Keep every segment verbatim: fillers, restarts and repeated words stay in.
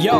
Yo.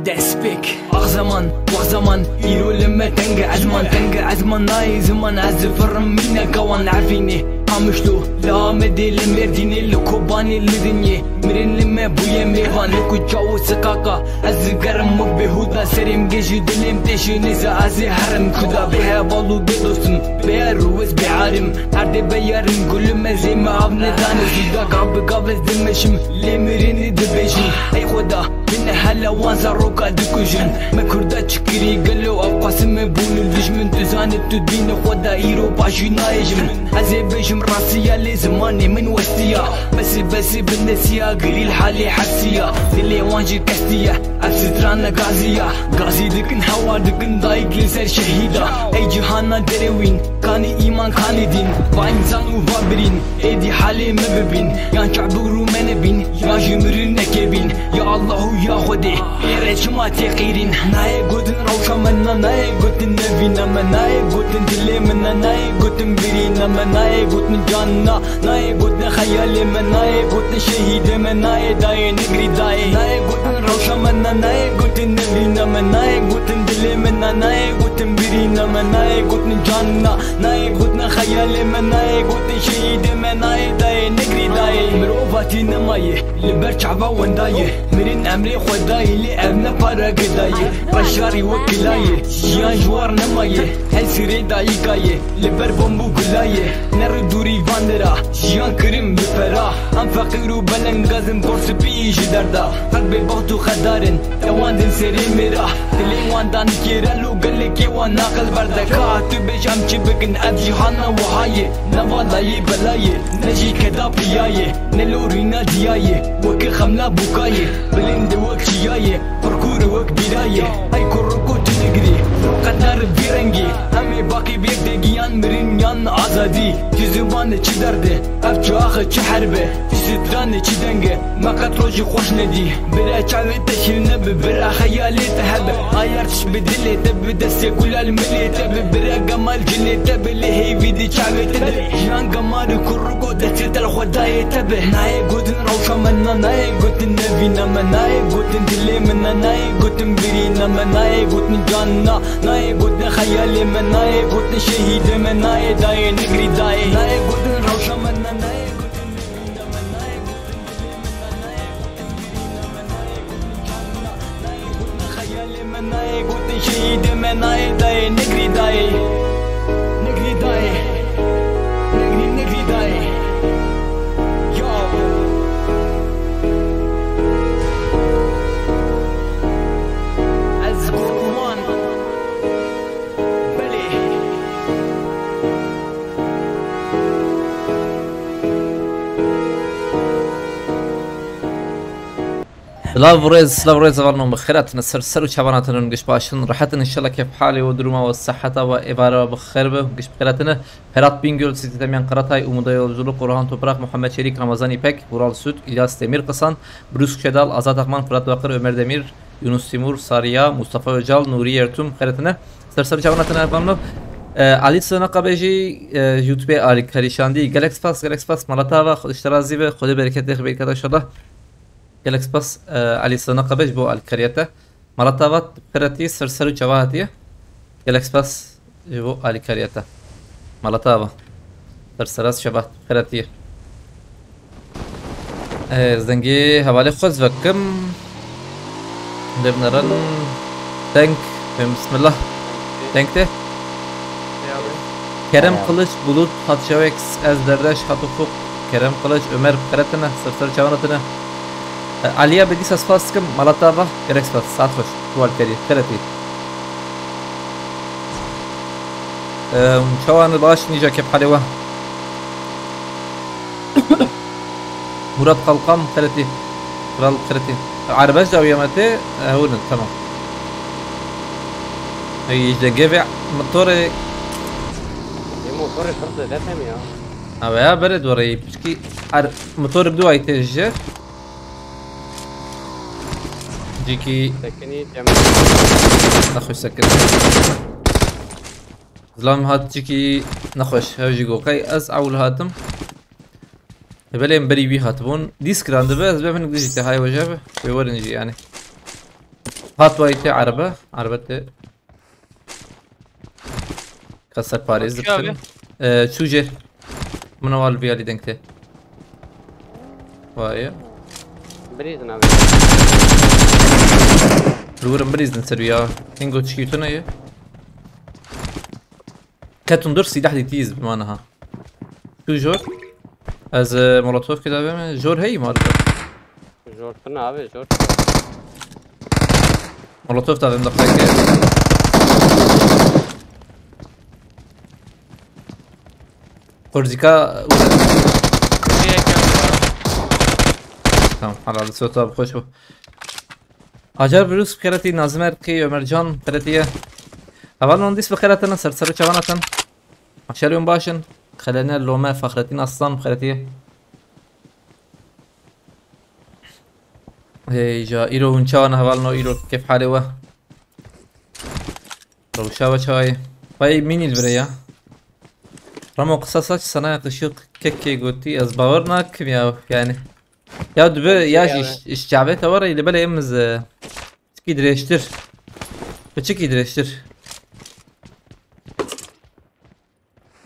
Destpêk. Ax zeman, wax zeman, îro li me teng e ezman, teng e ezman, nayê ziman, ez difirim mîneka wan Efrînê, Qamişlo, li Amedê, li Mêrdînê, li Kobanê, li dinyê, mirin li me bûye mêvan, li kuça û siqaqa, ez digerim wek bêhûda, serê min gê ji dilê min tê ji nêza, ez ê herim kuda, bê heval û bê dostim, bê her û ez bê arim, her dê be yarim, gulê me zê me av nedane, zî da gav bi gav ez dimeşim, lê mirinê dibêjin, ey Xweda, bine hele wan zaroka dikujin. Me Kurda çi kirî gelo, ew qasim me bûn û dijmin, tu zanî tu dînê xwe de îro baş jî nayê ji min. Ez ê bêjim rastiya, lê zimanê min westiya. Besî besî bin desiya, girî li halê hesiya. Dilê wan jî kestiye, ev strana gaziya. Gazî dikin, hewar dikin, dayik li ser şehîda. Ey cihana derewîn, kanî îman, kanî dîn. Va însan û va birîn. Êdî halê me bibîn, yan çavbir û me nebîn, yan jî mirin nekevîn. Ya Allah û ya Xwedê, ê re çima tê qîrîn? Nayê gotin rewşa me na, nayê gotin nevîna me, nayê gotin dilê min na, nayê gotin birîna me, nayê gotin can na, nayê gotin xeyalê me, nayê gotin şehîdê me, nayê dayê negirî dayê. Nayê gotin rewşa me na, nayê gotin nevîna me, nayê gotin dilê min na, nayê gotin birîna me, nayê gotin can na. Nayê gotin xeyalê me, nayê gotin şehîdê me, nayê dayê negirî dayê. Mirovatî nemaye, li ber çava wenda ye. Mirin emrê Xwedayê, lê ev ne para gidayê. Reşarî wek gilayê, jiyan ji war nemaye. Her sirê dayika ye, li ber bomb û gulayê. Neri dûrî van dera, jiyan kirin bi fera. Em feqîr û belengaz in, bor spî ji derda. Xelk bêbext û xedar in, Ewan din serê mêra, dilê wan dan kêra, lo gelekê wan naqil berdeka. Tu bêj em çi bikin, ev cîhana wiha ye, ne vala yê bela ye, ne jî keda piya ye, ne lorîna diya ye, weke xemla bûka ye, bilind e wek çiya ye, qurqûr e wek bîra ye. Ey kurriko tu digirî, ro qedar vî rengî, em ê baqî bê de giyan mirin yan azadî. Çi ziman e, çi derd e, ev çi ax e, çi herb e, çi stran e, çi deng e. Me qet rojî xweş nedî. Bira çavê te şîr nebe, bira xeyalê te hebe. Ayar tişt bi dilê te, bi destê gulal milê te be. Bira gemal cilê te be, lê hêvî di çavê te de. Jiyan gemar û kurriko destê te li Xwedayê te be. Nayê gotin rewşa me na, nayê gotin nevîna me, nayê gotin dilê min na, nayê gotin birîna me, nayê gotin can na, nayê gotin xeyalê me, nayê gotin şehîdê me, nayê dayê negirî dayê. Nayê gotin rewşa me na, nayê gotin nevîna me, nayê gotin Nayê gotin şehîdê me, nayê dayê, negirî dayê. Negirî dayê. Negirî, negirî dayê. Yo. Ez Kurwan. Belê. Silav û rêz, silav û rêz, hevalno, bi xêr hatine ser ser û çavana te, hûn giş baş in, rehet in, înşallah kêf halê we, duruma we, seheta we, êvara we bi xêr be, hûn giş bi xêr hatine. Ferhat Bingöl, Siti Temyan Karatay, Umuda Yolculuk, Orhan Toprak, Muhammed Çelik, Ramazan İpek, Vural Süt, İlyas Demir Kısan, Bruce Çedal, Azat Akman, Fırat Bakır, Ömer Demir, Yunus Timur, Sariya, Mustafa Öcal, Nuri Ertum, xêr hatine. Ser ser û çavana te, hevalno. E, Ali Sığınakabê jî, e, YouTube alîkarî şandî. Gelek spas, gelek spas. Mala te ava, Xwedê ji te razî be, Xwedê bereketê xwe bêrî te de înşallah. Gelek spas, e, Elî Sığınakabê ji bo alîkariya te. Mala te ava, bi xêr hatî, ser ser û çava hatiye. Gelek spas ji bo alîkariya te. Mala te ava. Ser ser û çava, bi xêr hatiye. Ez dengê hevalê xwe zvekim. Lê binerin. Deng. Bismillah. Deng tê. Kerem Kılıç, Bulut, Hatçawex, Ez Derdeş, Hatufuk, Kerem Kılıç, Ömer, bi xêr hatine, ser ser çavana tine. E, Aliya Bedîsa, spas dikim, mala te ava, gelek spas, saet xweş, tu alîkarî, bi xêr hatî. E, çawan baş nîja kêf halê we. Murat Kalkan, bi xêr hatî. Kral, bi xêr hatî. Erebej dawiye me tê, e, hûn in, tamam. Ey, ji dengê vê motorê. Ê, motorê pir zêde temiya. Ew ya, berê dû rê, piçkî, er, motor bi dû ay tê ji. Cîkî. Sekinî, cem. Nexweş sekin. Zilam hat cîkî nexweş. Hev jî go qey ez ewil hatim. Belê em berî wî hatibûn. Dîs kiran dibe, ez bê hinek dijî te hay weje be. Wê werin jî yani. Hat wayî te erebe. Erebe te. Ka ser parêz Çi abi? Dibixin. Ee, çû jê. Min wal viyalî deng te. Vay. Birîzin abi. Durum birîzin ser ya. Hingo çikî tune ye. Ketun dur silah dîtîz bi manaha. Tu jor. Ez e, molotof kidavê me. Jor hey mar. Jor tune abi, jor. Molotof davêm da peke. Korzika. Tamam, halal sota bu hoş bu. Acar virüs xeretî Nazim Erkî, Ömercan xeretiye. Heval non dîs bi xeretine ser ser çavanatan. Aşeriyum başın. Xelene Lome Fahrettin Aslan xeretiye. Hey ja îro hûn çawan heval no îro kef halê we. Rewşa we çawa ye? Vay mînî li vir e ya. Ramo qisa saç sana yakışık kekê gotî ez bawer nakim ya yani. Ya dibe ya ji ji çavê te were li belê em iz çikî dirêjtir. Piçikî dirêjtir.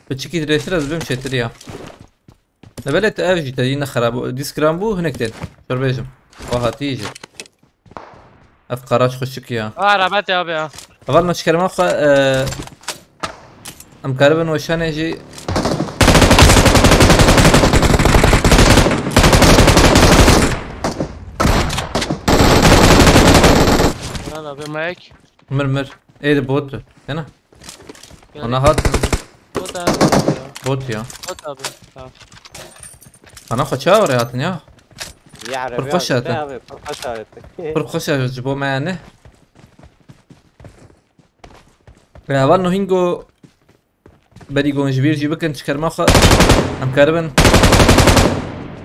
Piçikî dirêjtir ez bim çêtir ya. Li belê te ev jî te yî ne xerab bû. Dîskiran bû hinek tên. Şor bêjim. Wa hatî jî. Ev qaraç xweşik ya. Ha, rabat ya abi ya. Heval me çikerma xwe, e, em karibin weşanê jî. Lan abi mayek. Mir mir. Ê de bot. Dene. Yani Ana hat. Bot abi ya. Bot ya. Bot abi. Tamam. Ana xwe çawa rê hatin ya? Ya Pir xweş abi, hatin. Abi, pir xweş hatin. Pir xweş hatin ji bo me yani. Heval nohingo berî gon ji bîr jî bikin çikerma xwe. Em karibin.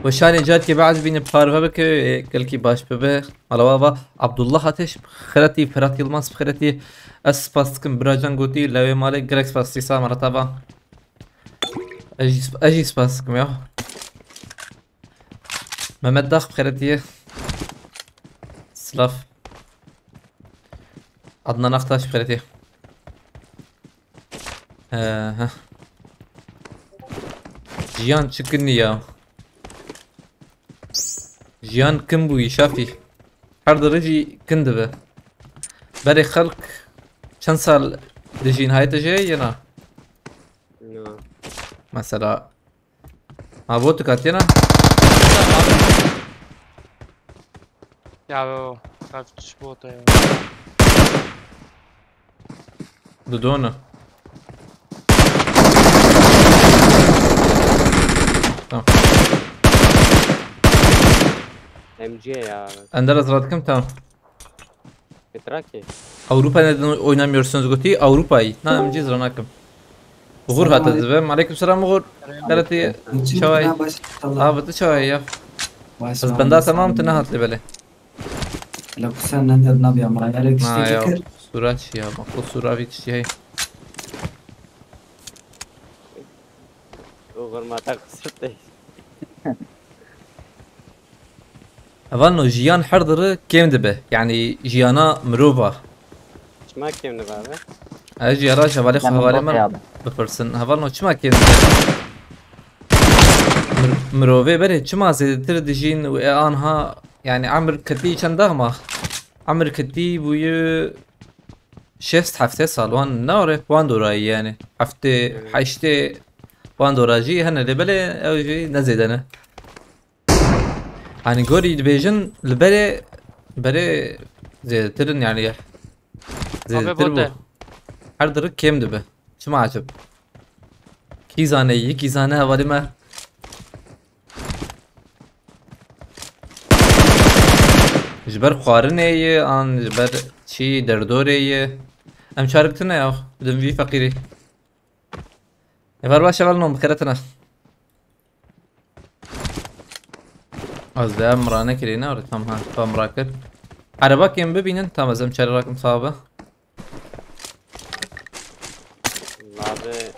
Weşanê carkê be'd bîne parve bike, ê, gelkî baş bibe. Alawava Abdullah Ateş, xeretî, Ferhat Yilmaz xeretî. Ez spas dikim, biracan gotî, lewê malê, gelek spas, sîsa, maratava. Ez jî sp-, ez jî spas dikim ya. Mehmet Dax xeretiye. Silav. Adnan Aktaş xeretiye. Ee, heh. Jiyan çi kinî ya? Jiyan kin bûyî şafî. Her diri jî kin dibe. Berê xelk çend sal dijîn hayte jê yena? Na. Mesela. Ha, botik hatiye na? Ya be o. Kaç bota ya. Dudona. Tamam. M C ya. Ender ez radikim tamam. Petraki. Avrupa neden oynamıyorsunuz goti? Avrupa'yı. Na M C zranakim. Uğur Selam hata aleyküm. Zibem. Aleyküm selam Uğur. Aleyküm. Nerede? Çavay. Abi tu çavay ya. Vay, sağ olun. Az benda tamam tu ne hatli bele. La kusen ne der nabi ama. Yarek işte ya. Suraç ya. Bak bu sura bir şey. Uğur mata kusurtay. Hevalno jiyan her diri kêm dibe. Yani jiyana mirova. Çima kêm dibe abi? Ez jiyara hevalê xwe hevalê min bipirsin. Hevalno çima kêm dibe? Mir-, mirovê berê çima zêdetir dijîn û e anha yani emir ketî çend daxma? Emir ketî bûyî şêst heftê sal wan ne orê wan dorayî yani. Heftê, heştê wan dora jî hene lê belê ew jî ne zêde ne. Hani gorî dibêjin li berê, berê zêdetir in yani. Zêdetir bû. Her diri kêm dibe. Çima acib? Kî zane, yekî zane hevalê me. Ji ber xwarinê ye, an ji ber çi derdorê ye. Em çarik tune ya, bidin vî feqîrî. Evar baş eval non bixêretine. Az de em rane kirî ne, tam ha, tam rakir. Ereba kêm bibînin, tam ez em çare rakim sabe. Abi,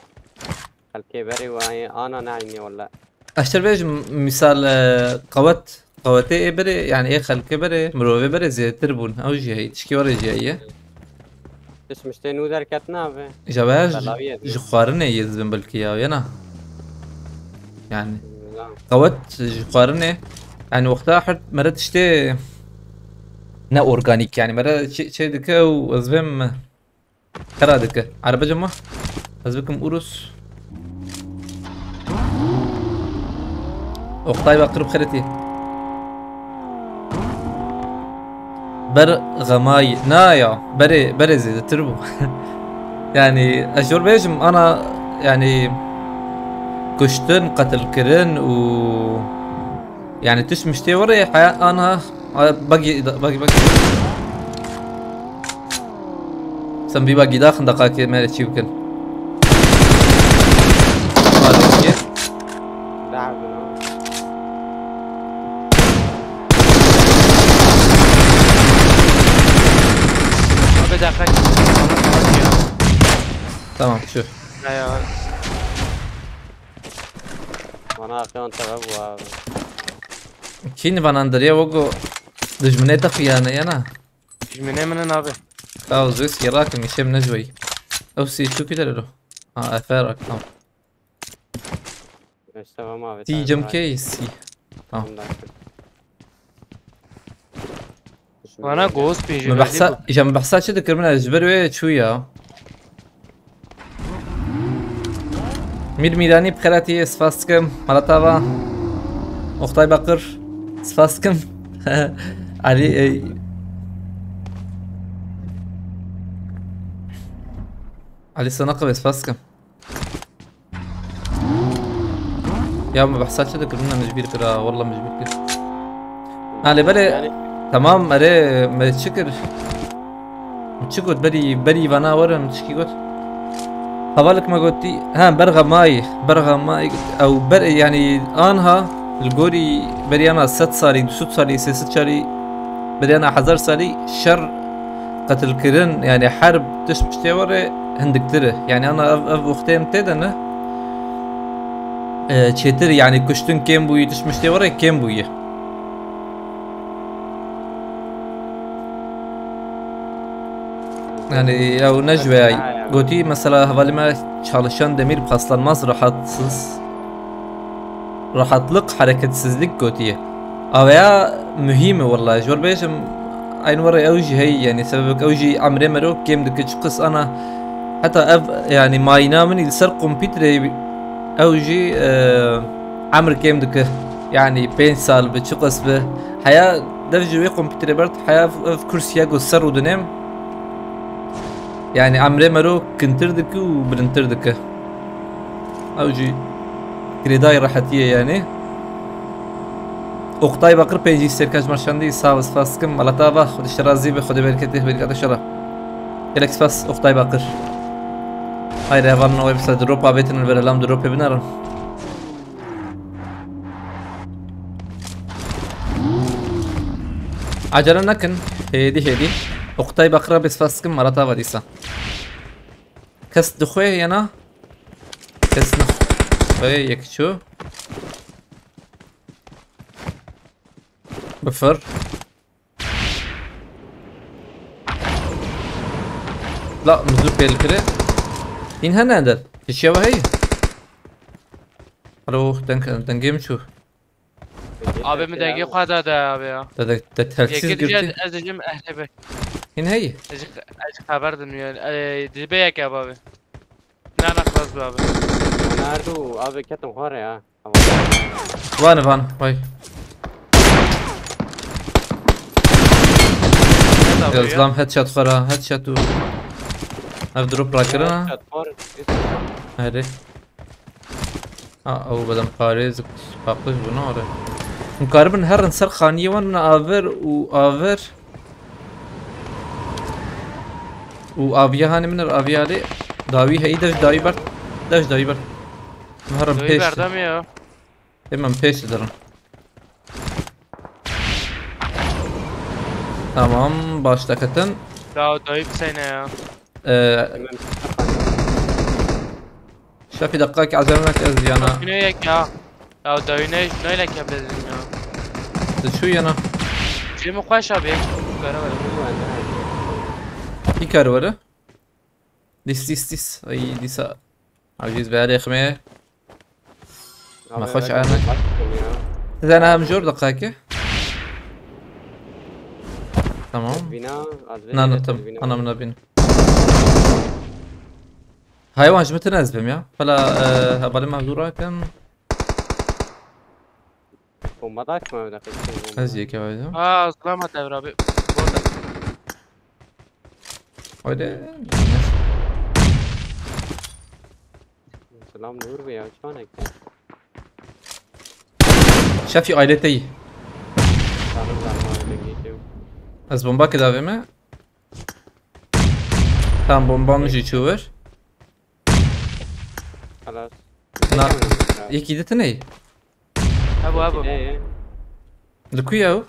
xelkê berî wayê ana neynî wele. Ez te bêjim, misal, e, qewet, qewetê ê berê, yani ê xelkê berê, mirovê berê zêdetir bûn. Ew jî heye, tişkî were jî heye. Tişt miştê nû derketine abi. Ji we ji, Belawiyê ji dibin. Xwarinê yê dibin belkî ya, ya na? Yani, Bilmem. Qewet ji xwarinê. Yani, wexta her mere tiştê ne organîk, yani, mere çê, çê dike û ez vêm xera dike. Araba cema. Ez bikim Urus. Oktay Bakır xeretî. Ber xemayî. Na ya. Berê, berê zêdetir bû. Yani, ez jor bêjim, ana, yani, kuştin, qetilkirin û, yani, tişt miştê were, heya, ana, bagî, bagî, bagî. Sen vî bagî daxin, deqakê me çî bikin. Alokê. Abi dakika. Tamam, şu. Bana arkadan tava bu abi. Kî nivanan diriye, wego dijminê te xiyane, ya na? Dijminê min in abi. Ew zû sî rakim, îşê min nejweyî. Ew sî tu kî derê lo? Ha, efer rak, tamam. Tî cem kê sî. Tamam. Bana ghost pêjî Min verdî behsa, bû. Îja min behsa çi dikir, min ez ji ber wê çû ya. Mîr Mîranî bi xeratî spas dikim. Mala tava. Oktay Bakır. Spas dikim. Ali, e, Ali Sanakı ve spas dikim. Ya me behsa çi dikir, min mecbîr kir ha, wallah mecbîr kir. Ha, lê belê, yani, tamam, erê, me çi kir? Çi got, berî, berî vana were, min tişkî got. Hevalek me gotî, ha, berxa mayî, berxa mayî, ew ber, yani, anha, li gorî beriyana sed salî, du sed salî, sê sed salî, beriyana hezar salî, şer, qetilkirin, yani, herb, tişt piştê were, hindiktir e. Yani, ana ev, ev wextê em tê de ne, e, çêtir, yani, kuştin kêm bûyî, tişt piştê were kêm bûyî. Yani, ew ne ji wê ay. Gotî, mesela, hevalê me Çalışan Demir paslanmaz rahatsız. Rahatlık, hareketsizlik gotiye. Aveya muhîm e wellahî. Ji wir bêjim, eyn were ew jî heye, yani, sebebek ew jî emrê mero kêm dike, çiqas ana, heta ev, yani, mayîna min li ser kompîterê, ew jî, e, emr kêm dike. Yani, pênc sal bi, çiqas bi. Heya dev ji wê kompîterê bert, heya ev, ev kursiya ku ser û dinêm. Yani, emrê mero kintir dike û bilindtir dike. Ew jî girêdayî rehetiyê yani. Oktay Bakır pêncî sêrkaç marşandî, sağ ol, spas dikim. Mala te ava, Xwedê ji te razî be, Xwedê bereketê, bereketa şera. Gelek spas, Oktay Bakır. Hayır, hevalno, wê bisa drop avêtin, verelam dropê binarin. Acele nekin. Hêdî hêdî. Oktay Bakır'a bê spas dikim, mala te ava dîsa. Kes dixwe ya na? Kes nixwe, yek çû. Bifir. La, mizû pêl kire. Hîn hene der. Kişiye ve heye. Alo, deng, dengê min çû. Abi min dengê xwe da da abi ya. Da, da, da telsiz Yekê girtî. Diyar ez dijim ehle be. Hîn heye. Ez, ez xeber dim ya. E, dibe yek abi. Ne alakası abi? Nerede o? Abi ketim xare ya. Van, van, vay. Headshot abi ya. Gözlem headshot xara, headshot û. Ev drop rakirina. Headshot var. Hadi. Ha, ew bedem parêz paqij bû, ne are. Hûn karibin herin ser xaniyê wan, min aver û aver. Û aviya hanê min ir, aviya lê dawî heyî, dev dawî bert. Dev dawî bert. Min herin Dawî pêş. Berdam ya. Ê min pêş dirin. Tamam, baş deketin. Daw dawî biseyne ya. Ee, Şefî, deqakî acele neke, ez yana. Yine yek ya. Ya dayı ne, neyle kebledin ya. Di çû yena. Cem'i koş abi. Kara var. Kî kar were? Dîs dîs dîs. Ay dîsa. Aciz be alêxme. Me xweş ane. Size ne hem jor deqake. Tamam. Bina, Na na tam. Ana min nabîn. Haywan ji min tine ez bim ya. Pela e, hevalê me huzûr akin. Bomba da açma öyle kaçtım. Ez yeke verdim. Aa, zıplama Devra abi. Burada. Öyle. Selam dur be ya, şu an ekle. Şefî ailete yî. Tanrım tanrım abi, ben geçiyorum. Ez bomba kidavê me. Tam bomba min jî çû vir. Halas. Na, yekî di tine yî. Hebu hebu. Ne? Li ku ye ew?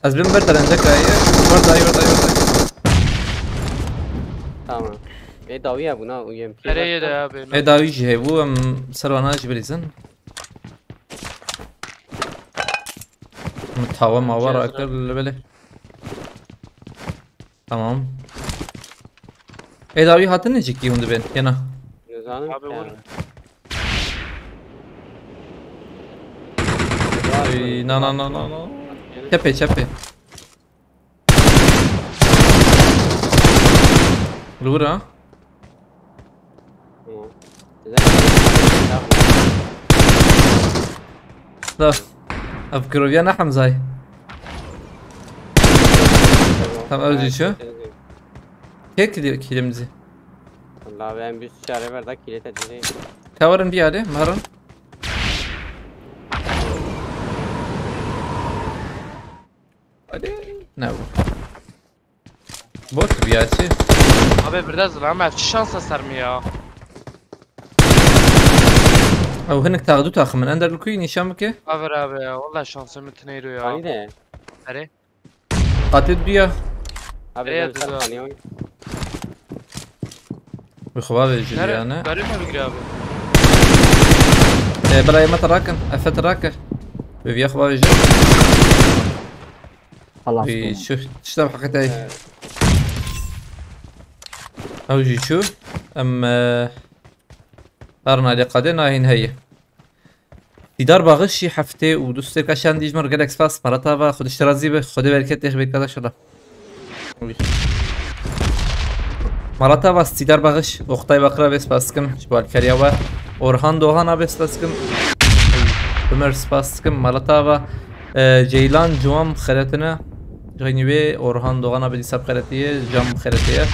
Ez bim ber derendek aye. Wer dayî, wer dayî, wer dayî. Tamam. E dawiye buna, U M P. Nereye de abi? Ê dawî jî hebû, em ser wana jî bilîzin. Min tawa mawa rakir li belê. Tamam. Ê dawî hatin ne cikî hûn dibên, yena. Nizanim Abi ki vur. Yani. Ey, na na na na na. Çepê, çepê. Li wir ha? Tamam. Da. Ev kiroviya ne Hemzay. Tamam, öyle şu. Kek kilimci. Allah, ben bir çare ver da kilete direkt. Kavarın bir yerde, marın. Hadi. Ne bu? Bot bir gerçi. Abi bir de zılam ev çi şansa ser mi ya? Ew hinek taxdu taxmin ender li kuy nîşan bike. Abi abi ya, valla şansımı tıneyro ya. Hani de. Hadi. Qatê duya. Abi Nereye ben sen dedi abi? tanıyorum. Bi xwe ve jiliyane. Nereye? Garip mi bir abi? E, bela yema terakin. Efe terakir. Bi viya xwe ve jil. Halas Bi bûm. şu. Tişta bi heqetay. Ew jî çû. Em e, her nalê qadê nahîn heye. Dîdar Baxişî heftê û du stêrka şandî ji me re gelek spas. Maratava, Xwedê ji te razî be. Xwedê bereket têx bêt kata şela. Maratava Stîdar Baxış, Oktay Bakır'a bê spas dikim ji bo alkariya we. Orhan Doğan'a bê spas dikim. Ömer spas dikim. Maratava e, Ceylan Cuam xeretine. Jayni wê Orhan Doğan'a bê dîsa xeretiye, cam xeretiye.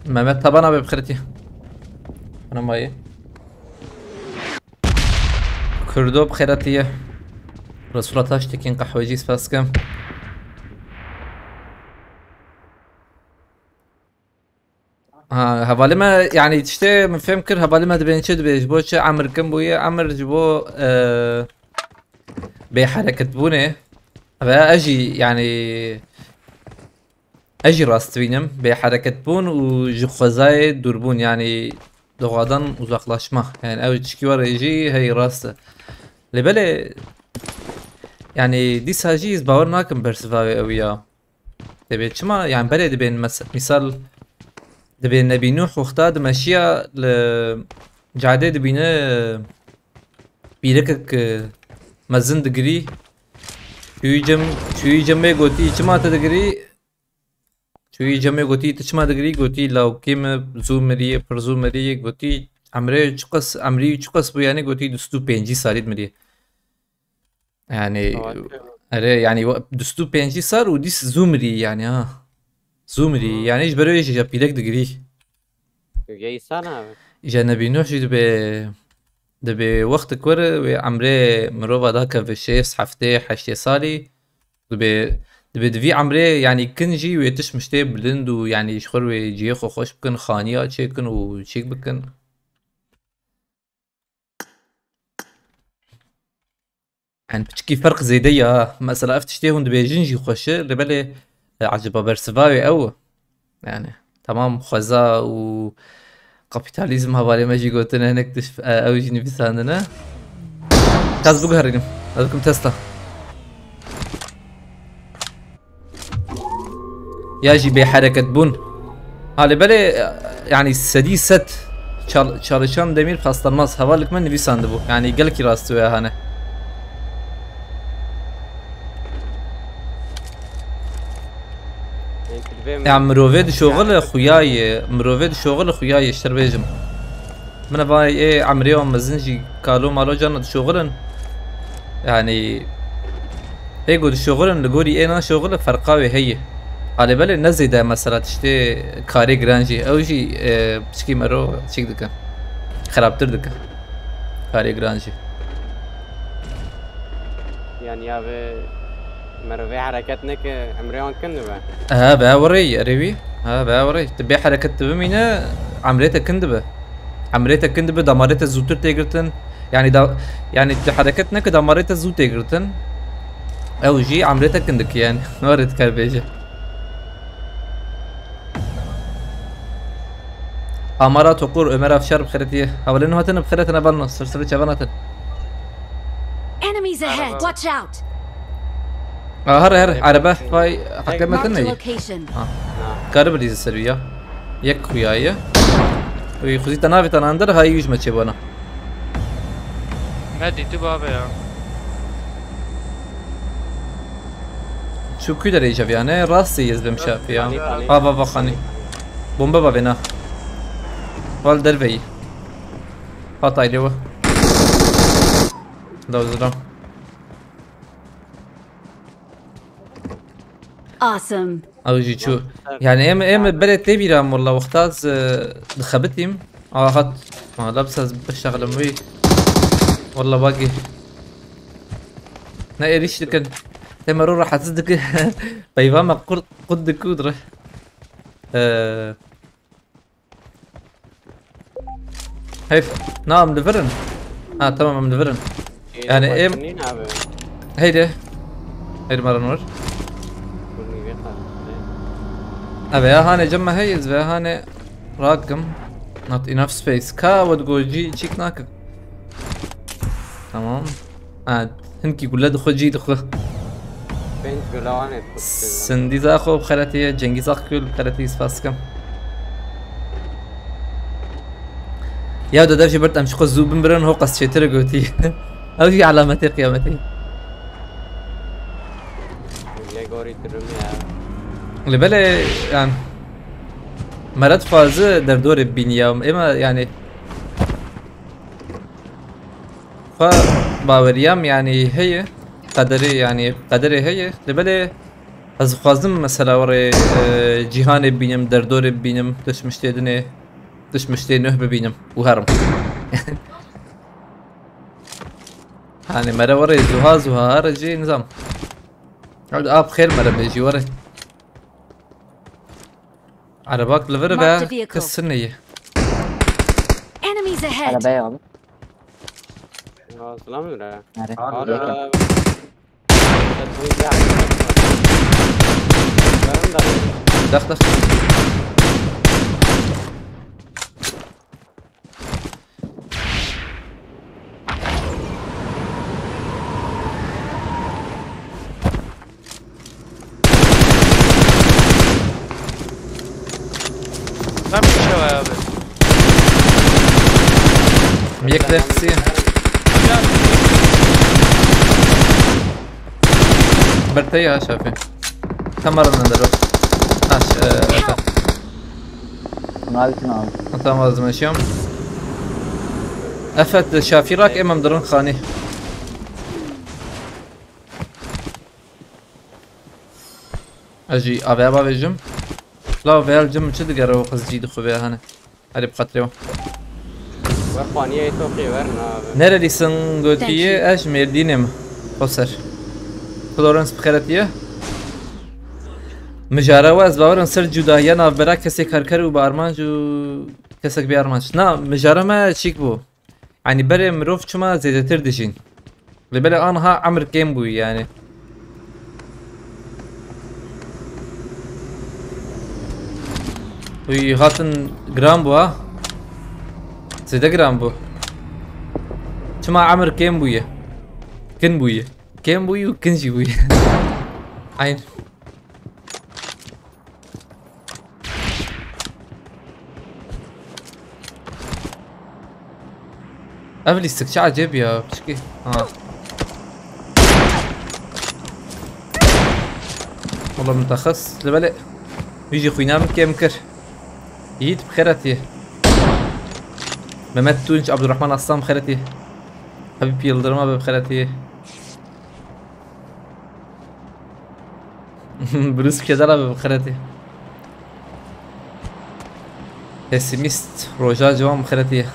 Mehmet Taban'a bê xeretiye. Ana mayê. Kurdo bi xêretiye. Resûla Taştekin qehwecî spas dikim. Ha, hevalê me, yani tiştê min fêm kir, hevalê me dibên çi dibê, ji bo çi emir kim bûye, emir ji bo, e, bê hereketbûnê. Ve ez jî, yani, Ez jî rast dibînim, bê hereketbûn û ji xwezayê dûrbûn, yanî doğadan uzaklaşma. Yani ew çikî were jî hey rast e. Lê belê, yani dîsa jî ez bawer nakim bersiva wê ew ya. Dibê çima? Yani berê dibên mes-, misal dibê Nebî Nuh wexta dimeşiya li cadê dibîne pîrekek, e, mezin digirî. Çûyî cem, çûyî cemê gotî çima te digirî? Çûyî cemê gotî, tu çima digirî? Gotî, lawkê me zû mirî, pir zû mirî. Gotî, emrê çiqas, emrî çiqas bû, yani gotî, du sed û pêncî salî mirî. Yani, erê, yani, wa-, du sed û pêncî sal û dîs zû mirî, yani, ha. Zû mirî, yani, ji ber wê jî ya pîrek digirî. Geysan abi. Îja Nebî Nuh jî dibê, dibê wextek were wê emrê mirova dakeve şêst, heftê, heştê salî. Dibê, dibê di vî emrê, yanî kin jî wê tişt miştê bilind û, yanî ji xwe re wê cihê xwe xweş bikin, xaniya çêkin û çêk bikin. Yani piçikî ferq zêde ya. Mesela ev tiştê hûn dibêjin jî xweş e, lê belê, e, ecêba bersiva wê ew e. Yani tamam xweza û Kapîtalîzm hevalê me jî gotine, hinek tişt, e, ew jî nivîsandine. Ka ez biguherînim. Ez bikim testa. Ya jî bêhereketbûn. Ha, lê belê, e, yanî sedî sed çal-, Çalışan Demir paslanmaz. Hevalek me nivîsandibû. Yanî gelekî rast wê hane. Ê, tu divê min Ya mirovê dişoxile xuyayê, mirovê dişoxile xuyayê, ji te re bêjim. Min e vay ê emrê wan mezin jî kalo malo can dişoxilin. Yanî, ê ku dişoxilin li gorî ê naşoxile ferqa wê heye. Halê belê ne zêde mesela tiştê karê giran jî. Ew jî, e, piçkî mero çîk dike. Xerabtir dike. Karê giran jî. Yanî ya vê Mero vê hereket neke, emrê wan kin dibe. Ha, be wirê, erê wî. Ha, be wirê. Tu bê hereket tu bimîne, emrê te kin dibe. Emrê te kin dibe, damarê te zûtir tê girtin. Yanî da, yanî tu hereket neke, damarê te zû tê girtin. Ew jî emrê te kin dike yanî. Warê dikar bêje. Amara Tokur, Ömer Afşar bi xêretiye. Hawalên hatine bi xêretine ban, sir sir çevan hatin. Enemies ahead, Araba. Watch out! Aa, here, here, araba, vay, heqe Marked metin a neyî? Location. Ha. Karı bir dizi seviyor. Yek kuyağı. Uy, xuzî te navê te nandir, hay yüz meçê bana. Me dîtî babe ya. Çû ku derê ceviyane, rastê yez bim şafî ya. Tanî, tanî. Ha, va, va, xanî. Bombe va vêna. Val derveyî. Hat ayrê we. Lawzira. Awesome. Ew jî çû. Yani em, em berê tê bîra em, walla wexta ez, e, dixebitîm. Aha hat. Ma labs ez bişexlim wî. Walla wagî. Ne êrîş dikin. Te mero rahatsiz dikin. Peyva me qurt, qut diku dire. E, Heyf. Na, em li vir in. Ha, tamam, em li vir in. Ê, Yani, em- nîn abi. Heydi. Heydi, maran var. Bunî vê qanûnê. Eve ya hane cem me hey, ez ve hane rakim. Not enough space. Ka wed gojî çîk nakin. Tamam. Ha, hinkî gule dixwe cî dixwe. Pênc gule anê dixwe. Sindîza xwe bi xeretî ye, Cengîza xwe bi xeretî spas dikim. Ya de dev jî birt em ji xwe zû bin birin, ho qas çêtir gotî. Ew jî alametê qiyametê. Lê gorî dirim ya. Lê belê, yan, meret xwazi derdorê bîn ya. Ema, yani, Xwe baweriyam, yanî, heye. Qederê, yanî, qederê heye. Lê belê ez dixwazim, mesela, werê, e, cîhanê bibînim, derdorê bibînim, tişt miştê dinê, tişt miştê nuh bibînim û herim. Hanê, mere werê zuha zuha here jî nizam. Hadi, ap xêr mere bêjî, werê. Erebak li vir Marked a be, vehicle. Kes sineyê. Enemies ahead! Arabaya abi. Ya, selam ver ha. Nerede? Abi, Abi. Abi. Dex, dex. Tam bir şey var abi. Yek de xisiye. Ya. Bertayı ha şafi. Kameranın da bak. Aş, e, Efe. Navitin abi. Tamam, lazım yaşıyorum. Efe, şafi rak emem durun khani. Ez jî aveya bavêjim. La veya li cem çi digere û qizcî dixwe veya hene. Erê bi xatirê wan. Wer xaniyê Tokê wer nabe. Nerelisin gotiye? Thank you. Ez ji Mêrdînê me. Xweser. Florence bi xeretiye. Mijara we ez bawerim ser cudahiya navbera kesê karker û bi armanc û kesek bê armanc. Na, mijara me çîk bû. Yanî berê mirov çima zêdetir dijîn. Lê belê anha emir kêm bûyî yanî. Uy hatin giran bû ha. Zêde giran bû. Çima emir kêm bûye? Kin bûye. Kêm bûye û kin jî bûye. Eyn. Ev lîstik çi ecêb ya, piçkî. Ha. Wala mutaxis, li belê. Wî jî xwîna min kêm kir. Yiğit bi xêr hatiye. Mehmet Tunç, Abdurrahman Aslan bi xêr hatiye. Habib Yıldırım abi bi xêr hatiye. Bruce Kedar abi bi xêr hatiye. Pesimist Roja Civan bi xêr hatiye.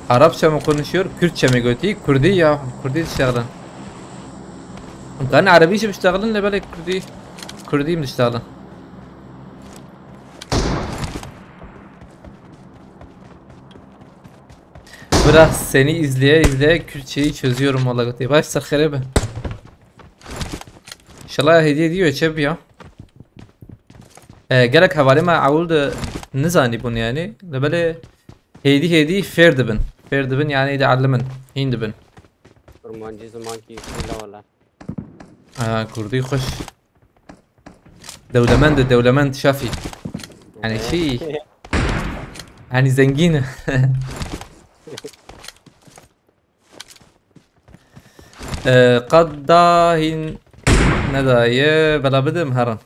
Arapça mı konuşuyor? Kürtçe mi götü? Kurdi ya. Kurdi iştahlan. Ben Arabi işi iştahlan ne böyle Kurdi. Kurdi mi iştahlan? Biraz seni izleye izleye Kürtçeyi çözüyorum valla. Baş ser xerebe. İnşallah hediye diyor çe ya. E, gerek hevalê me ewil de nizanî bûn yani. Li belê hêdî hêdî fêr dibin. Fêr dibin yani dielimin. Hîn dibin. Kurmancî zimankî xîla wala. Ha, Kurdî xweş. Dewlemend, dewlemend şafî. Yani şey. Yani zengin. Ee, qad da hîn nedaye bela bidim herin.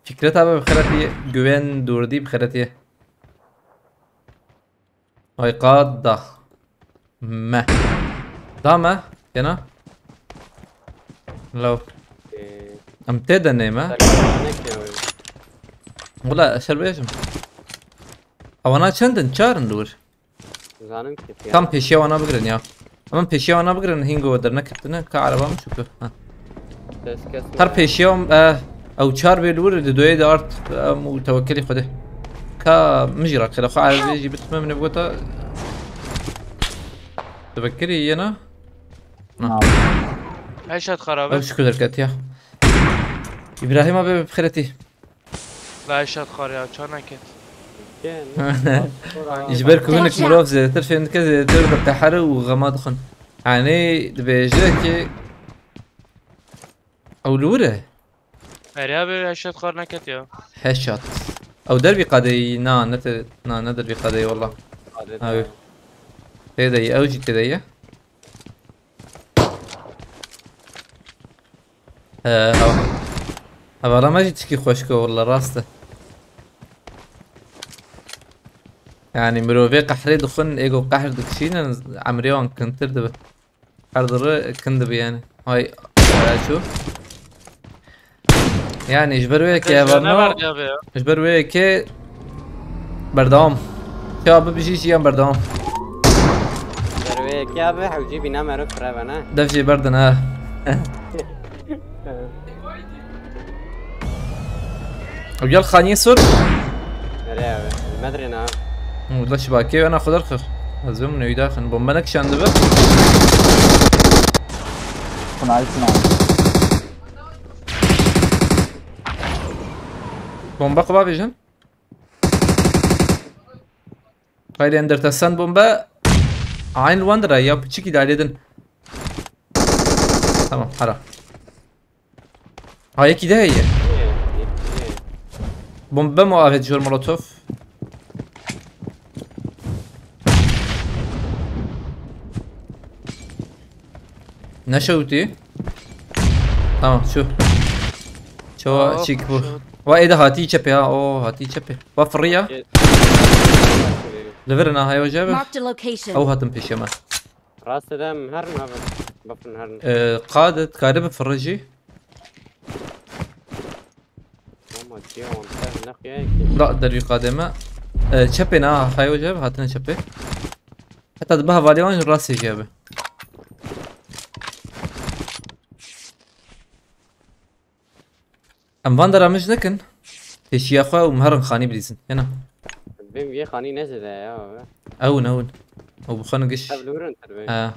Fikret abi bi xeretî, Güven Durdi bi xeretî. Ay qad da. Me. Da me? Kena? Lo. Ee, Em tê de neyme? Serkan ne ki o? Wala ez şer bêjim. Ewana çend in? Çar in li wir. Zanim ki Tam pêşiya wana bigirin ya. Hemen pêşiya wana bigirin, hingo derneketine ka araba min şuku. Ha. Ses kesme. Her pêşiya e, ew çar bê li wir di doyê de art em û tewekkelî Xwedê. Ka min jî rakele xwe arabê jî bitme min gota. Tewekkelî yena. Na. Eşat xarabe. Ew şuku derketiya. İbrahim abi bi xeretî. La Eşat xar ya, çar neket. Gel. Ji ber ku hinek mirov zêdetir fêm dike, zêdetir bi qehir û xema dixwin. Yanî dibêje ki ew li wir e. Her ya be Eşat xar neket ya. Heşat. Ew dervî qadeyî, na, ne te, na, ne dervî qadeyî wala. Hadi. Ew. Têde ye, ew jî têde ye. He, hev-, hevala me jî tişkî xweşik e, walla rast e. Yani mirovê qehrê dixwin, êgo qehr dikişînin, emrê wan kintir dibe. Her diri kin dibe yani. Hay, çû. Yani ji ber wê yekê Tecrübe hevalno, var ya be ya. Ji ber wê yekê berdewam. Ya bibijî jiyan berdewam. Ji ber wê yekê abi hewcî bîna mero fireve ne? Dev jê berdin ha. Ew gel xaniyê sor. Nereye abi? Medrê ne? Wala şibakê wena xwe derxir. Ez bim newî daxin. Bombe nekişandibe. Xunayî Sinan. Bomba qe bavêjin. Haydi ender te send bombe. Aynı wandira ya piçikî dalê din. Tamam, hara. Ha, yekî de heye. Bombe mu avêt jor molotof? Neşewtî. Tamam, çû. Çawa Oh, çîk bû. Wa êde hatî çepê ha. O hatî çepê. Wa firriya. Li vir na hayo jebe. Marked a location. Ew hatin pêşe me. Rastê de em herin abi. Bafin herin. Ee, qad, kare bi firri jî. Ama ciya wan ser nexiye ki. Da dervî qadê me. Ee, çepê na hayo jebe, hatine çepê. Heta dibe hevalê wan rastê jebe. Em van dera mij nekin. Pêşiya xwe û em herin xanî bilîzin. Hena. Bêm vê xanî ne zêde ya abi. Ew ne ew. Ew bi xwe nigiş. Ev li wir in terbê. Ha.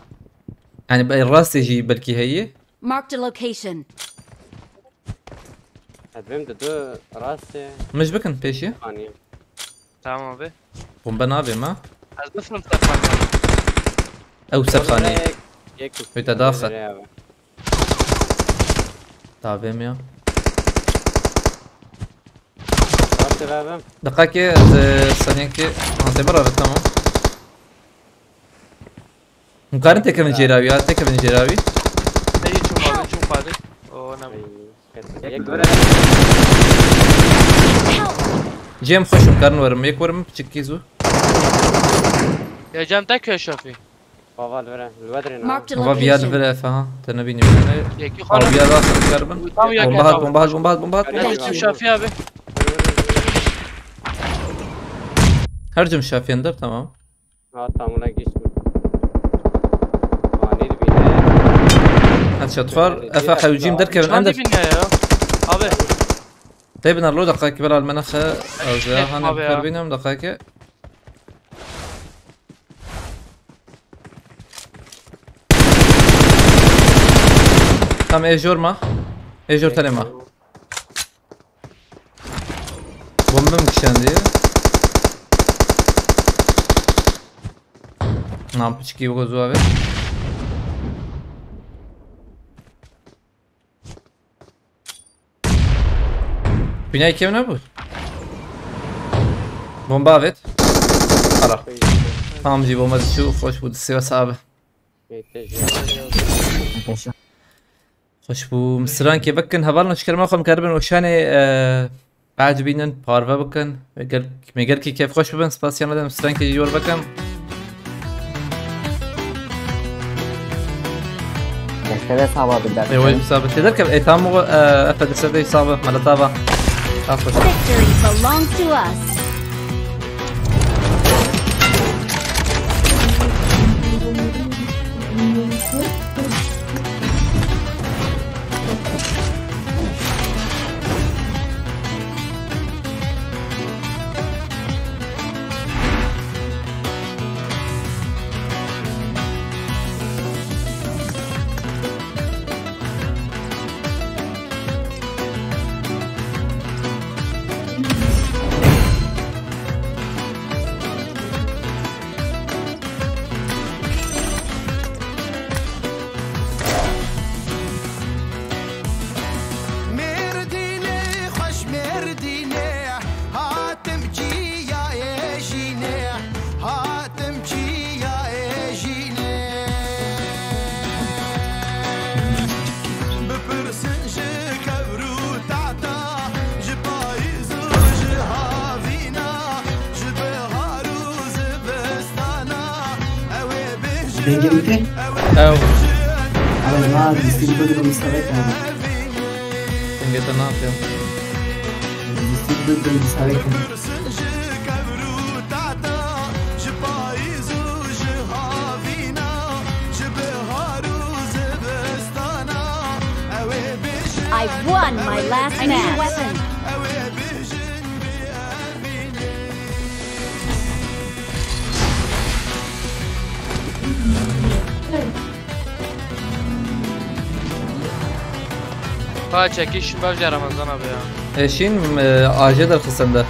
Yani be-, rastê jî belkî heye. Marked a location. Ev bêm de du rastê. Mij bikin pêşiya. Xanî. Tamam abi. Bombe nabê me. Ez bifnim sefanê. Ew sefanê. Yek, yek Öte daxil. Tabê me ya. Warte bebim. Deqakê ez, e, saniyekê. Ha, te bira, tamam. Hûn karin têkevin jêra wî, ya têkevin jêra wî. Neyê çû xwedê, çû xwedê. O, ne. Yek bira. Cem xweş, hûn karin werim, yek werim, piçikî zû. Ya Cem, te köşefî. Baba li vir e, li we dirê ne? Marked a location. Baba viya li vir e, ha. Te nebînî bine. Yekî xwe. Baba viya da xwe karbin. Tam ya. Bomba hat, bomba hat, bomba hat, bomba hat, bomba hat. Thank you. Şafi abi. Her cem şafiyen der, tamam. Ha, tam ona geçtim. Ani dibine. Headshot xwar, efe xewcîm derkevin, Çandi ender. Bin ya ya. Abi. Tê bine lo, deqakê belal menexe. Ez ya, hani abi ya. Karbînim deqakê. Tam ê jor ma. Ê jor tenê ma. Bombe mi kişandiye? Nam piçkî weke zû avê. Binayê kêm nebû? Bomba avêt. Ara. Tamam jî bomba diçû, xweş bû, disiya sabe. Xweş bû, misrankê bikin, hevalno ji kerema xwe em keribin weşanê, e, Behc bînin, parve bikin. Me gel-, me gelkî kêfxweş bibin, spasiya me de em strankê jor bikin. Destede sava bi dest. Ê, wê sava tê derkev, ê, tamam, e, Efe, destede sava, meleta va. Sağ ol. Victory belongs to us. Mêrdînê xweş, Mêrdînê, hatim çiya êjînê, hatim çiya êjînê. Bipirsin ji kevr û tahta, ji payîz û ji havîna, ji bihar û zivistana, ew ê bêjin, Dengê min tê? Ew. Ew ê bêjin. Ara, na, distî bigrim, sere kene. Dengê te napê. Distî bigrim, sere kene. I've won my last match. I need a weapon. Ha, çekişin baş ya Ramazan abi ya. Eşin, e, A J derxistin de.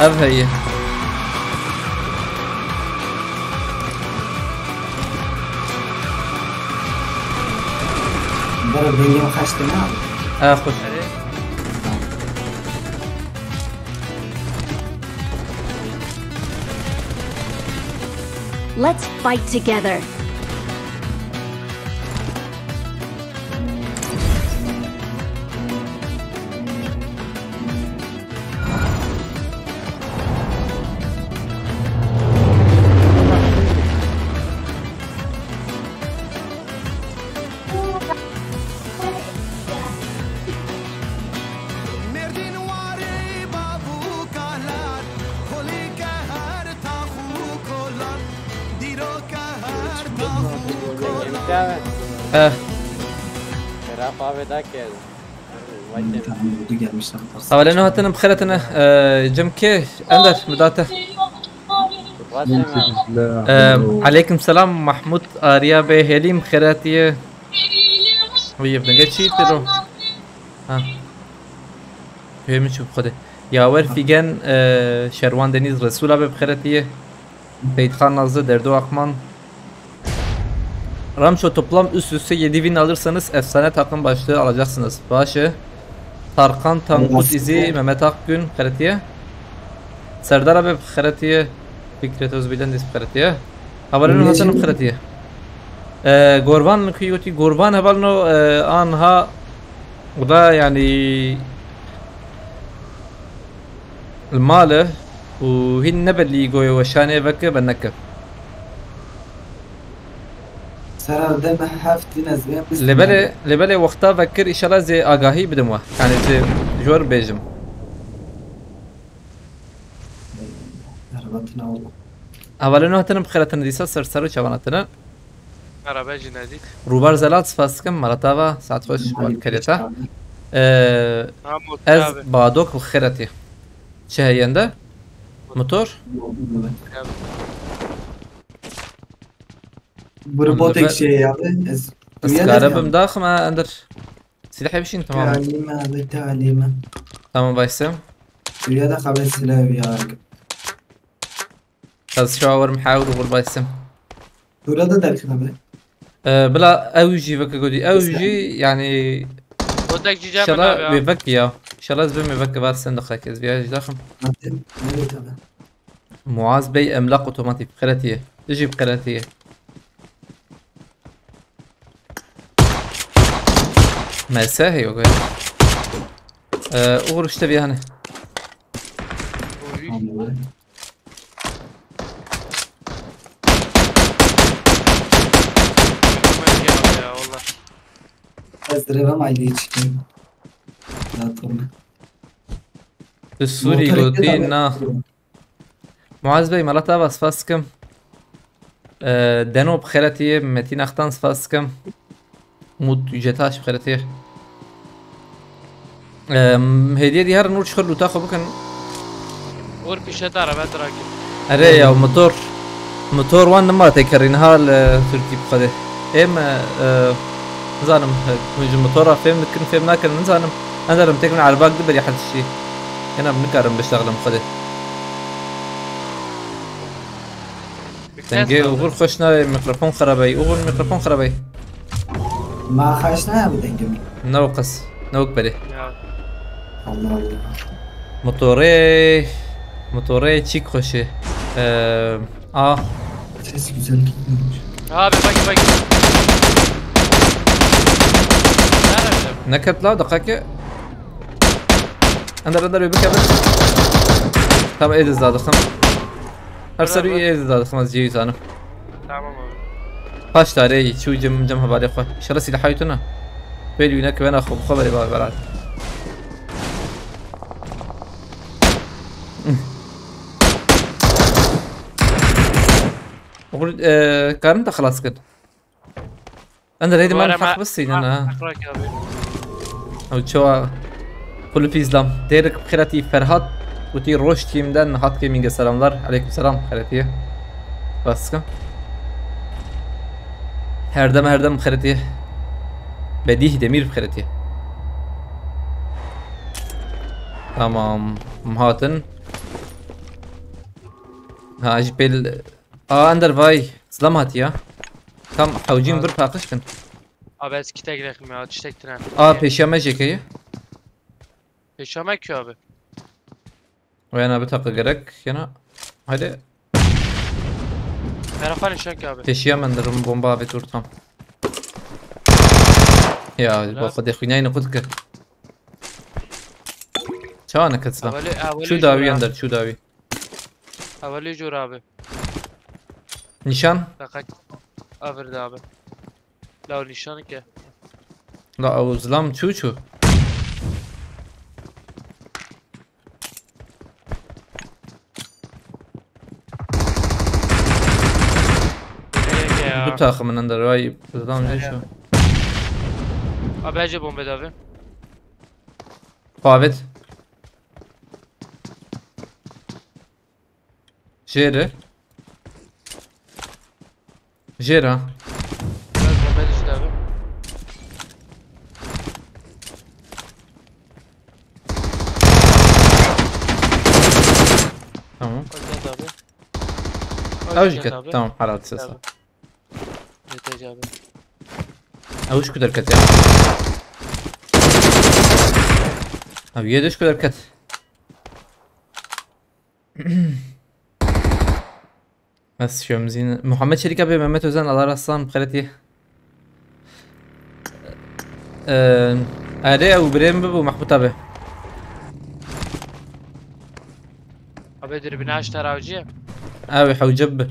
Ev heye. Bora dengê min xweş tê, ne? E, xweş. Let's fight together. He. Xerab avê da ke. Hevalê no hatine bi xêr hatine, e, cem kê, Ender, midate. E, aleykum selam, Mahmud Arya Bey, hêlî bi xêr hatiye. Wî yê binge çî tiro. Ha. Wê min çû bi xwedê. Yaver Figen, e, Şerwan Deniz, Resul abi bi xeretiye. Seyithan Nazlı, Derdo Akman. Ramço, toplam üst üste yedi win alırsanız efsane takım başlığı alacaksınız. Başı. Tarkan Tangut İzi, Mehmet Akgün, xeretiye. Serdar abi xeretiye. Fikret Özbilen de xeretiye. Havalino Hasan xeretiye. E, Gorvan Kuyoti, Gorvan Havalino, e, anha, o da yani li mal e û hîn nebelî goyê weşanê veke ve neke. Serar de me heft din ez vê Lê belê, lê belê wexta vekir, inşallah zê agahî bidim we. Yani zê jor bêjim. Erbatina oğlum. Hevalê nû hatine bi xêretine dîsa ser ser û çavan hatine. Merhaba, jî nedît. Rûbar Zelal, spas dikim, mala te ava, saet xweş, Merhaba, wek kerê te. Merhaba. Ee, Ha, Mutlu ez abi. Badok bi xêretî. Çi heyende? Motor? Abi. Biri Hande botek be- şey abi. Ez Ez duya da karabim ya. Daxim ha, ender. Silahê bişîn, tamam. Talîme abi, talîme. Tamam, Baysem. Duya da xabet silah ya. Ez şawer mihawir û Baysem. Duya da derkine be. Ee, bila ew jî veke gotî. Ew Mesela. Jî yani Botek jî cem inşallah abi ya. Wê veke ya. İnşallah ez bim wê veke var sen de xek ez bir jî daxim. Zaten. Evet abi. Muaz Bey emlak otomatik. Xeretiye. Dijî xeretiye. Mese heye, okay. Ee, Uğur işte bir hani. Oy. Tamam. Aman ya, ya Allah. Ez direvem aile için. Rahat olma. Bi Sûrî Motorê gotî kira na. Muaz Bey, mala te ava, spas dikim. Ee, Deno bi xêretî, Metîn Aktan, spas dikim. Umut Yücetaş bi xêretî. Ee, hêdiyê dî herin û çiqir lûta xwe bikin. Uğur pişet araba drakî. Erê ya, motor. Motor wan nima têkerî niha li Tirkî bi xwedê. Êm, e, nizanim, e, hûn ji motora fêm dikin, fêm nakin, nizanim. Em derim têk min erbak di berî her tiştî. Hena min nikarim biştexlim xwedê. Dengê Uğur xweş nayê, mikrofon xerabeyî. Uğur, mikrofon xerabeyî. Ma xweş nayê bi dengê min. Ne o qas, ne wek berê. Ya. Allah Allah. Motorê, motorê çîk xweş e. Ee, a. Ses güzel tutmamış. Abi bak bak. Nerede? Neket la, deqeke. Ender, ender, wê bikevin. Tamam, ê diz dadixim. Her ser Bravo. Wî ê diz dadixim, ez cihî zanim. Tamam abi. Paş tarê yî, çû cem, cem hevalê xwe. İnşallah silahayê tu ne. Bêl wî neke wena xwe, bi xwe berê bavê berat. Uğur, e, karin te xelas kir. Ender heydi Var man ama- haq bistînin, ha. Bak abi. Ew çawa? Kulüp İzlam. Dêrik bi xêretî Ferhat. Gotî roj tîmden hat gaming'e selamlar. Aleyküm selam xêretî. Baskı. Herdem herdem xêretî. Bedîh Demir bi xêretî. Tamam. Em hatin. Ha, ji pêl. Aa, Ender vay. Zlam hatiya. Tam hewcîn Abi. Bir paqij kin. Abi ez kitek rexim ya, tiştek tine. Aa, pêşiya me jêkeye. Pêşiya me ki abi? O yana bir takı gerek yana. Hadi. Merhaba nişan ki abi. Pêşiya me dirim bomba abi dur tam. Ya, Helal. Bak o dexwînayê ne kut ki. Çawa ne ketsila? Awali, awali Çû dawî jura. Ender, çû dawî. Awali jura abi. Nîşan? Fakat avirdi abi. La o nîşanı ke. La o zilam çû çû. Nereye ya? Du takımın ender vay zilam ne şu. Abi ece bombe de abi. Pavet. Jêre. Jêra. Biraz bombe düştü abi. Gel abi. Ew jî ket. Tamam, herhalde ses. Abi. Yeter abi. Ew jî ku derket ya. Ew yê de jî ku derket. Ez şemzîn. Muhammed Çelik abi, Mehmet Özen, Allah Arslan, bi xêretî. Ee, erê ew birê min bibû Mehmûd abi. Abi dürbünü aç, tarav cî ye. Ew hewce bi.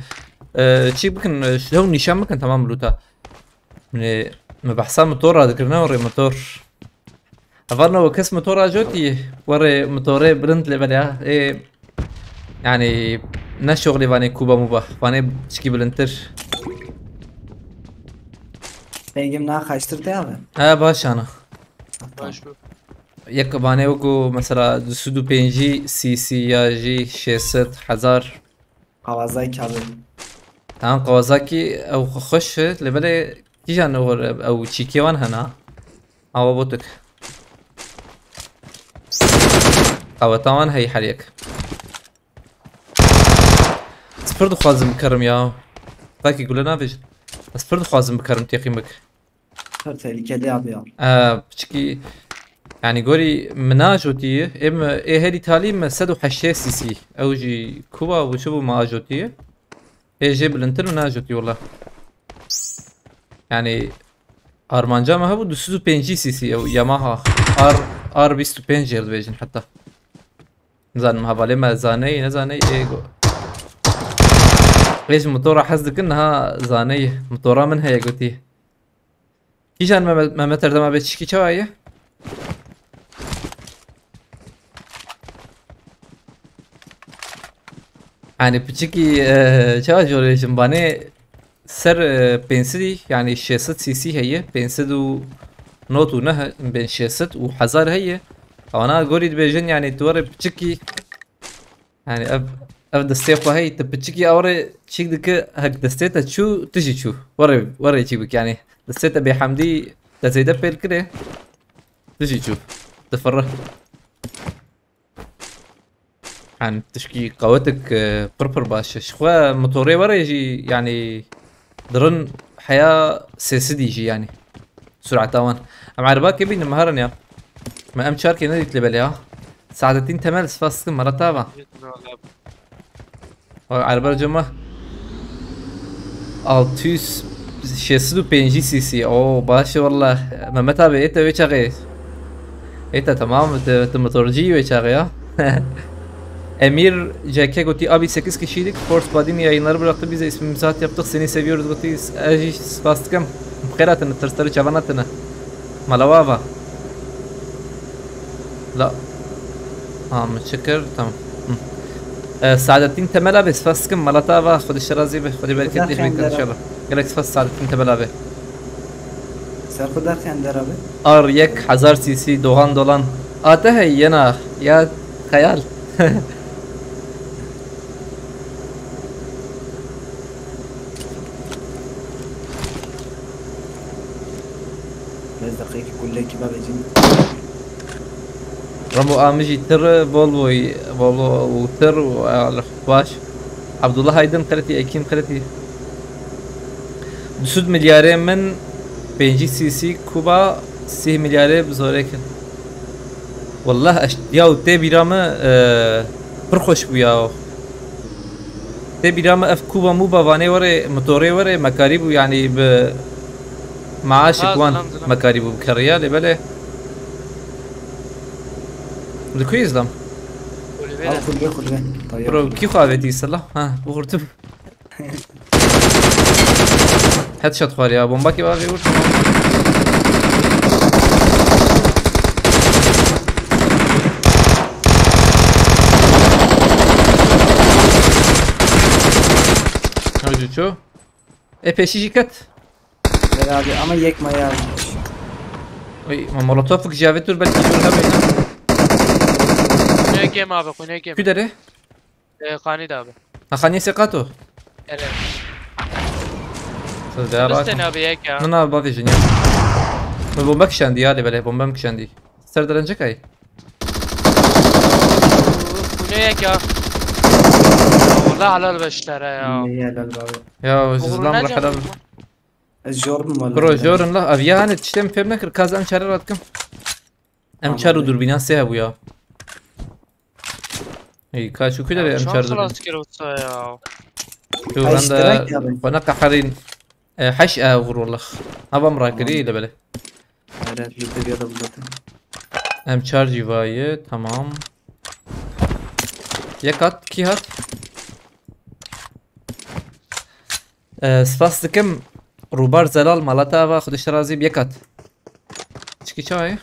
Ee, çî bikin, e, şu hew nîşan bikin, tamam, lûta. Min ê, me behsa motor ra dikir, ne rê motor. Hevalno, kes motor ajotî, werê motorê bilind lê belê ha. Ê, yani, ne şoxlê vanê kuba muba, vanê çikî bilindtir. Pengim na xaştir te abi. Ha, baş ana. Baş bu. Yek vanê wekû mesela du sed û pêncî C C ya jî şêst sed, hezar. Kawasaki abi. Tamam, Kawasaki ew xwe xweş e, lê belê kîjan ew, ew çîkê wan hena? Awa botik. Qaweta wan heyî her yek. Ez pir dixwazim bikerim ya. Belkî gule navêjin. Ez pir dixwazim bikerim têqîmik. Her tehlikeli abi ya. Ee, piçikî, yani gorî min ajotî, ê mi, ê herî talî mi sed û heştê C C. Ew jî kuba û çi bû mi ajotî. Ê jê bilindtir min ajotî wala. Yani armanca me hebû du sed û pêncî C C ew Yamaha. R, R bîst û pênc jê dibêjin heta. Nizanim hevalê me zaneyî, nezaneyî, ê go-, ê ji motora hez dikin, niha zaneyî. Motora min heye gotî. Kîjan Mehmet, Mehmet Erdem abi çikî çawa ye? Yani piçikî, e, çawa jî jimbanê ser, e, pênc sed, yani şêst sed C C heye, pênc sed û nod û neh, bên şêst sed û hezar heye. Ewana gorî dibêjin, yani tu were piçikî, yani ev, ev destê xwe heyî, tu piçikî ewre çîk dike, hek destê te çû, tu jî çû. Were, were çî bik, yani destê te bêhemdî te zêde pêl kire, tu jî çû. Tu firre. Yani tişkî qewetik, e, pir pir baş e. Ji xwe motorê were jî, yani dirin heya sê sedî jî, yani sureta wan. Em erba kê bînin, me herin ya. Me em çar kê nedît lê belê ya. Saadettin Temel, spas dikim, mala te ava. Erba cema. Altı yüz, şêst û pêncî C C. Oo, baş e wallah. Mehmet abi, ê te wê çaxê. Ê te tamam, te, te motorcî wê çaxê ya. Emir C K gotî, abi sekiz kişiydik. Force Buddy'nin yayınları bıraktı. Biz de ismi müsait yaptık. Seni seviyoruz gotî. Ez jî spas dikim. Bi xêr hatine, tirstarî çavan hatine. Mala we ava. La. Ha, min çi kir? Tamam. Hı. E, Saadettin Temel abi, spas dikim. Mala te ava, Xwedê şerazî be, Xwedê bereketê bikin inşallah. Gelek spas Saadettin Temel abi. Ser xwe derxî Ender abi. R yek hezar C C Doğan Dolan. A te hey yena ya xeyal. Lez deqeyekî kulekî bavêjin. Ramo a min jî tir, Volvoyî, Volvo û tir û, e, baş. Abdullah Aydın xeletî, Ekim xeletî. Du sed milyarê min pêncî C C kuba sîh milyarê bi zorê kir. Wallah, eş-, ya tê bîra min, e, pir xweş bû ya. Tê bîra min ev kuba mûba vanê were, motorê were, me karîbû, yanî bi maaşek wan me karîbû bikeriya, lê belê. Li ku yî zilam? Kulübe. Al kulübe, kulübe. Bro, kî xwe avêtî silah? Ha, bixurtim. Headshot xwar ya, bomba ki bavê vur. Hadi ço. E, peşî jî ket. Ver abi, ama yekme ya. Oy, ma molotofik jî avê tur, belkî jor hebe ne? Xwînê game abi, xwînê game. Ku derê? E, Xanî de abi. Ha, Xanî sê qat o? Ere. Siz de Risten abi yek ya. Nana bavêjin ya. Min bomba kişandî ya, lê belê bomba min kişandî. Ser derencek ay. Bu ne yek ya? Helal beşlere ya. Ne helal abi. Ya Uğur zılam ne bırak helal. canım? Ez jordim valla. Bro jordan la. Ev ya hani tiştem fem nekir. Kaz em çare ratkim. Em Tamam, çar û evet. Dürbina sê hebû ya. Ey ka şu kudar em Şu an çar Dürbina. Xelas kir olsa ya. Şu Ay, ben iştirak de ya ben. Bana kaharin. E, haş e vur wallah. Hava mrakiri ile böyle. Hayret lütfü bir adam zaten. Em çar civayı tamam. Yek at, ki hat? E, spas dikim. Rubar Zelal malata ava xudiş razî bi yek at. Çiki çay?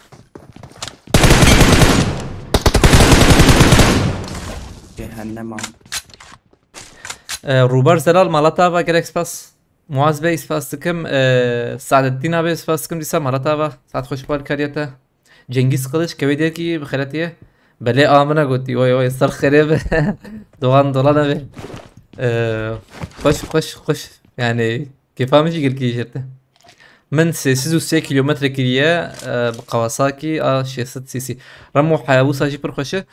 Cehennem abi. E, Rubar Zelal malata ava gerek spas. Muaz Bey spas dikim. E, Saadettin abi spas dikim dîsa malata ava. Saat xweş bal kariyete. Cengiz Kılıç kewê derkî bi xeretî ye. Belê a min e gotî. Oy oy ser xerê be. Doğan dolan abi. E, xweş xweş xweş. Yani kêfa min jî gelkî jêr te. Min sê sed û sê kilometre kiriye e, bi Kawasaki a şêst sed cc. Remo Hayabusa jî pir xweş e.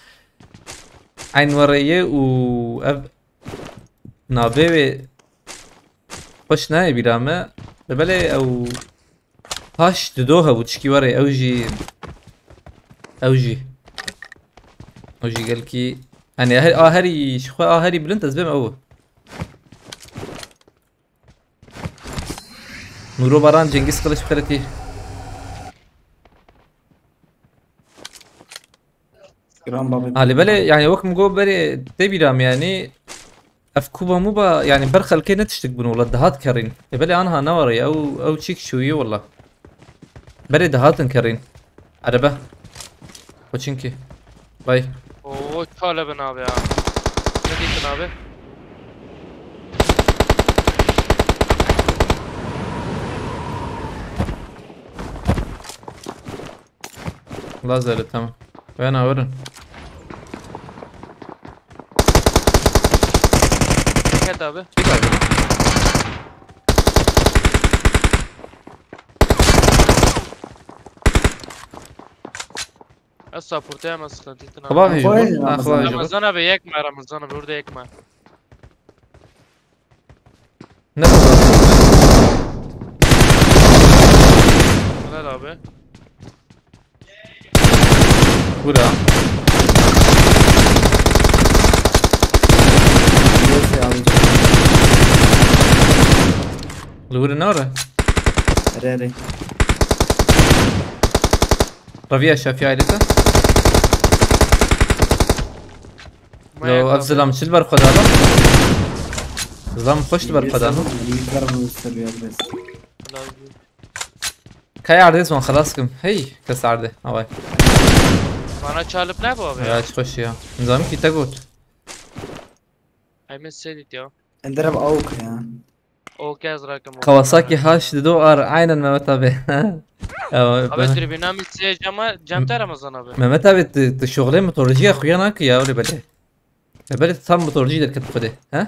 Eyn werê ye û ev navê wê xweş nayê bîra me. Li belê ew paş dido hebû tişkî werê ew jî ew jî ew jî gelkî hani her, a herî ji xwe a herî bilind ez bêm ew. Nuro Baran, Cengiz Kılıç xeretî. Gran babê. Ha, lê belê, yani wek min got berê tê bîra min, yani ev kuba muba, yani ber xelkê ne tiştik bûn, wela dihat kerîn. Lê belê anha ne were, ew, ew çîk çûyî wela. Berê dihatin kerîn. Erebe. Koçinkî. Vay. Oo, çale bin abi ya. Ne diyorsun abi? Lazerê, tamam. Wena werin. Dikkat abi. Çek abi. Ez support'e ama sıkıntı abi. Xaba hejim. Xaba Ha, hejim, xaba Ramazan. hejim. Ramazan abi yekme, Ramazan abi burada yekme. Ne kadar? Helal abi. Bura. Neyse abi. Li wir nare. Re re. Raviya Şafii ailesi. Mayak Yo, ev abi. zilam çil ber xwe da. Zilam xweş li ber xwe da. Yıkarım ister bir adres. Lazım. Kay erdê son xelas kim. Hey, kes erdê. Away. Bana çalıp ne bu abi ya? Ya, çi xweş ya. Nizam ki te got. Aymen Sedit ya. Ender abi avuk ya. O kez rakım o. Kawasaki H dido ar aynen Mehmet abi. Ya, Abi tribüne mi size cama, camta Ramazan abi. Mehmet abi, tu, tu şoxlê motorciya xuya naki ya, öyle böyle. Ya böyle tam motorci derket xwedê, he?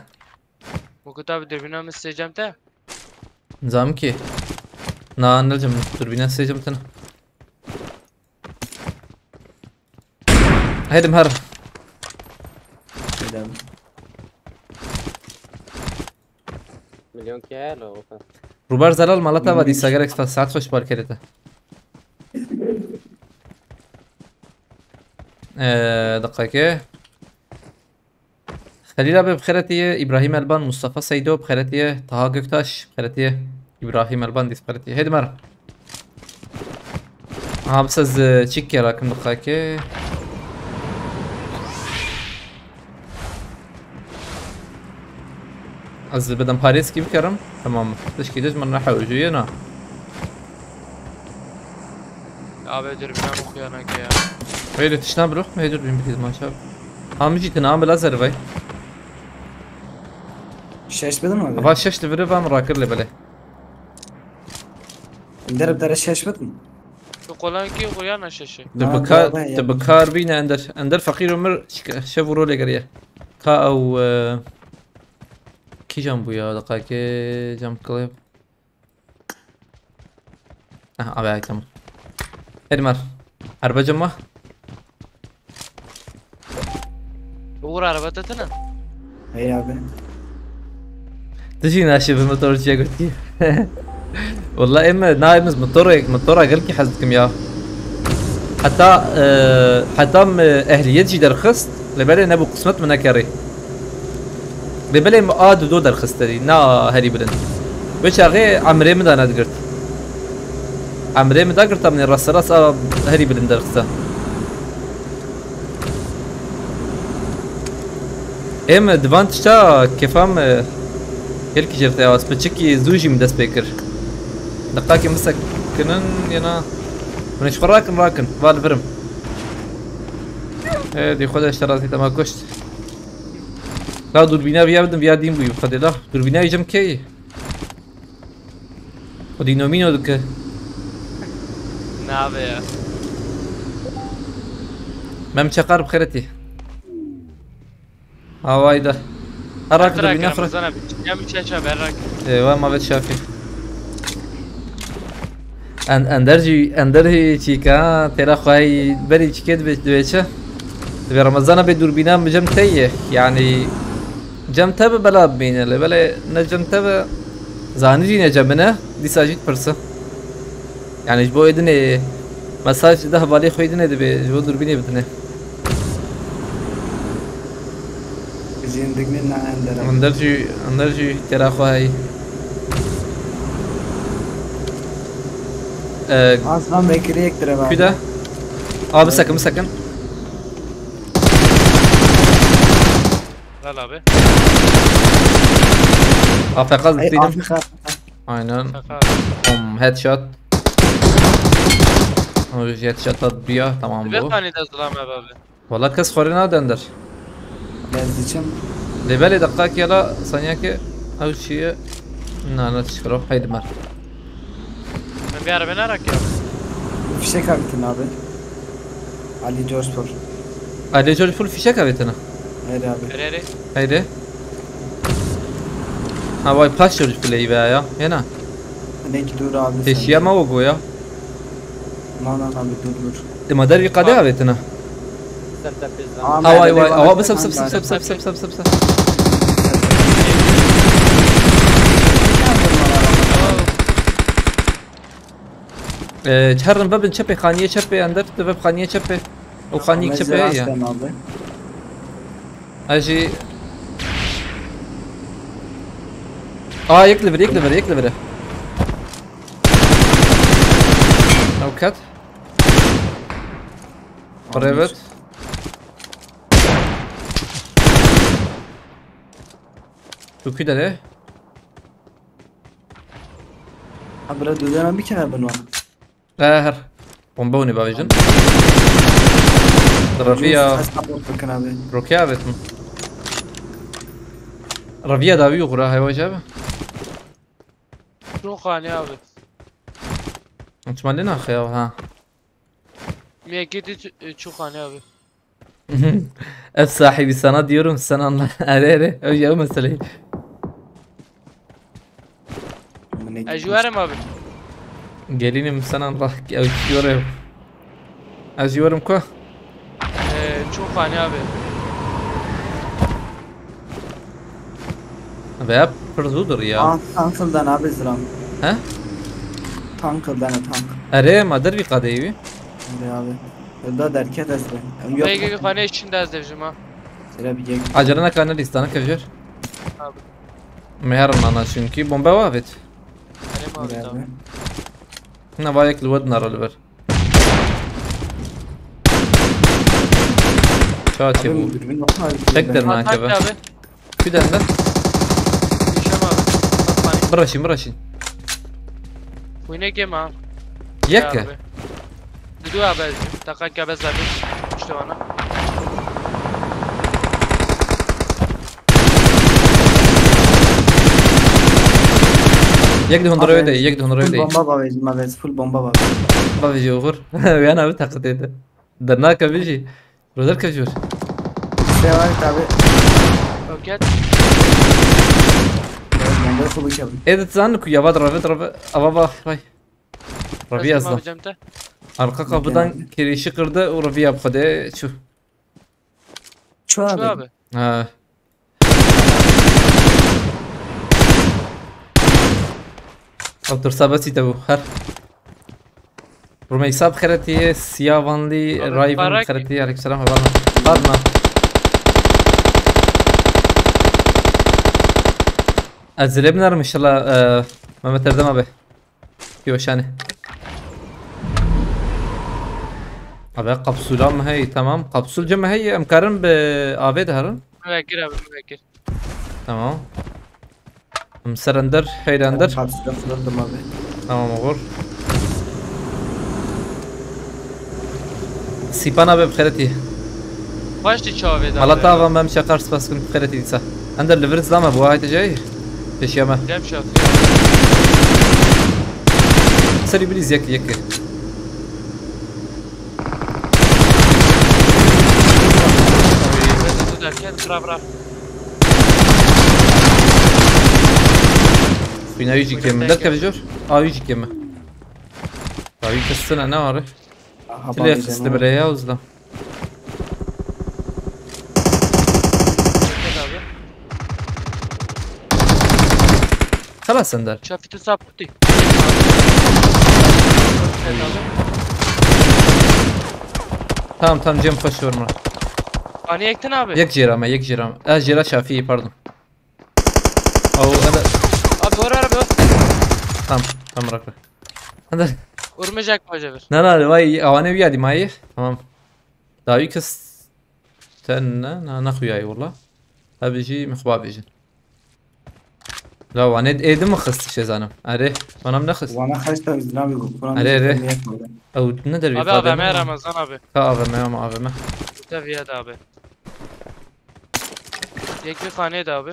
Mukut abi tribüne mi size camta? Nizam ki. Na, ne cem, turbine sê cem tena. Hedim her. Neden? Milyon kelo. Rubar Zelal malata va dîsa gerek spas, saet xweş bar kerete. Eee, deqeke. Xelîl abi bi xêretî ye, Îbrahîm Elban, Mustafa Seydo bi xêretî ye, Taha Göktaş bi xêretî ye, Îbrahîm Elban dîs bi xêretî ye. Hêdî mer. Aha, bi se ez çîk kera kim dixake. Ez bidim parêzkî bikerim. Tamam. Tişkî diş min nehe ucu ye na. Abi dürbüne mi kuyanaki ya? Öyle tişna bro. Hey dur bin bir maça. Amcî tena am lazer vay. Şeş bedin mi abi? Va şeş li viri vam rakir le bele. Ender bir tane şeş bedin. Şu kolan ki kuyana şeşi. Tu bi kar, tu bi kar bîne ender. Ender feqîr Ömür şike-, şev û rolê geriye. Ka ew, e, kîjan bû ya? Deqake cam clip. Aha, abi, tamam. Hadi mar. Araba cam var. Uğur araba tetene. Hey abi. Tu jî naşê bi motor çiye gotiye. Walla em na em motorê motora gelkî hez dikim ya. Heta e, heta min ehliyet jî derxist. Lê belê nebû qismet min nekerî. Lê belê min a dudo derxist herî na herî bilind. Wê çaxê emrê min da nedigirt. Emrê min da girta min ê rasterast a herî bilind derxista. Em divan tişta kêfa me gelkî jêr te ya, ez piçikî zû jî min dest pê kir. Deqakê min sekinin yena. Hûn ji xwe rakin, rakin. Va li vir im. Ê, dê xwe de ji te razî te ma kuşt. La dûrbîna viya bidim, viya dîn bûyî bi xwedê la. Dûrbîna yê cem kê yî? O dînomîno dike. Nabe ya. Mem çeqar bi xeretî. Havayda. Herak dûrbîna xire. Ramazan abi. Ya bir çay çay berrak. Ê, wa ma vet şafî. En, ender jî, ender hî çîka, têra xwe hey berî çîkê dibê, dibê çi? Dibê Ramazana bê dûrbîna min cem te ye. Yani cem te bi bela bimîne lê belê ne cem te bi zanî jî ne cem min e. Dîsa jî dipirse. Yani ji bo êdinê mesaj de hevalê xwe êdinê dibê, ji bo dûrbînê bidinê. Zîndigî ne ender. Ender jî, ender jî têra xwe hey. Ee, Azman bekiriyek direva. Küde? Abi sakın, sakın. Gel abi. A F K Ay zıplaydım. Afrika. Aynen. Şaka. Bom, headshot. O headshot at bir ya, tamam Bir bu. tane de zılam abi abi. Valla kes xwarê nade ender. Bezdiçim. Lê belê deqakê la saniyekê ew çiye. Na, na tişkiro. Heydi mer. Ben bir araba ne arak ya? Fişek avêtin abi. Ali Coşpur. Alê George full fişek avêtine. Hayır abi. Rere. Heydi. Ha vay paş George play be ya. Hena. Ne ki dur abi. Teşiye ma o goya. Na na na bir dur dur. Dima dervî qadê avêtine. Aa, Ha vay Merve vay. bana Awa bisep sen sep sep kanka. sep sep sep sep sep. Ee, çerrin vebin çepê xaniye çepê ender de veb xaniye çepê. O xaniye Mezra çepê ya. sen abi. Aji. Aa yek li vir yek li vir yek li vir. Avukat. Evet. Çok iyi de. Abi biraz düzlemem bir kere ben var. Her. Bomba onu bavêjin. Raviya. Hesap bakın abi. Roke avêtin. Raviya davi yok ura hayvancı abi. Çok hani abi. Ihtimalle naxe ya ha. Miyaketi çok hani abi. Ev sahibi sana diyorum sen anla. Are are. Ev ya meseleyi. Ez ji we re me abi. Gelinim sen anla. Ev diyorum. Ez diyorum ko. Ee, çok hani abi. Veya pir zû dir ya. Aa, tankıldan abi zıram. He? Tankıldan tank. Erê ma dervî qadeyî wî. Hadi abi. Yolda derket ez be. Yok. Peki hani içinde ez devjim ha. Sıra bir yek. Acele neka ne lîstana kevjêr. Abi. Me herin nana çünkü bombe wa avêt. Hani mi abi Hadi tamam. abi. Hina va yek li we dinara li ber. Ça çê Abi bû. dürbün yok mu abi? Tek derin ha Atak keve. Abi. Kü dende. Düşem abi. Bak hani. Biraşîn biraşîn. Bu ne game ha? Yek e. Abi. Dudu abi. Taka kabe zaten. İşte bana. Yek de hundraya de, yek de hundraya Full de. Bomba bavêjim abi. Full bomba bavêjim. Bavêjî oxir. Yan abi taqetê de. Dernake bijî. Rozer kevjor. Sevaret abi. Roket. Bomba full uçalım. Ê de zan ku yava rave rave ava va vay. Ravi Teslim yazdım. Abi cemte. Arka kapıdan kirişi kırdı, o Ravi yaptı de şu. Şu Şu abi. Abi. Ha. Ew tirsa besî te bû. Her. Rumeysa bi xeretî, Siya Vanlî, Abi, Ray Van bi xeretî, aleykümselam, hevalna. Barna. Ez zilê binerim inşallah, e, Mehmet Erdem abi. Yoşani. Abi kapsula mı hey, tamam. Kapsul cı mı hey, em karin bi avê de herin. Vekir abi, vekir. Tamam. Em ser ender, heyr ender. Kapsula fırlattım abi. Tamam, olur. Sîpan abi bi xêretî. Baş tê çavê de. Mala te ava me, em şeqar spas kin bi xêretî dîsa. Ender li vir zilama bû, hayte cayê. Pêşiya me. Dem şaf. Serî bilîz yek yek. Derken bira bira. Xwîna wî jî kêm. Derkeve jor. A wî jî kêm. A wî kestina ne arê. Aha, tilê xiste bile ya uzda. Xelas ender. Şafî tu sap kutî. Tamam, tamam, Cem, xweş wer min. Ani yektin abi. Yek jêra me, yek jêra me. Ez jêra Şafî, pardon. Aw, hadi. Abi, ora, abi, ora. Tamam, tamam, bırak, bırak. Hadi. Urmeyecek mi acaba? Ne, ne, vay, avane bir adım ayı. Tamam. Daha bir kız. Sen ne, ne, ne kuyayı valla. Abi, ji mixba bêjin. La wane êdî mi xist şêzanim? Erê, wana min nexist. Wana xist, ez nabî ku Kur'an Erê, erê. Ew ne dervî Abi, A V M Ramazan abi. Ka A V M ama A V M. Seviye de abi. Yek bir xaneye de abi.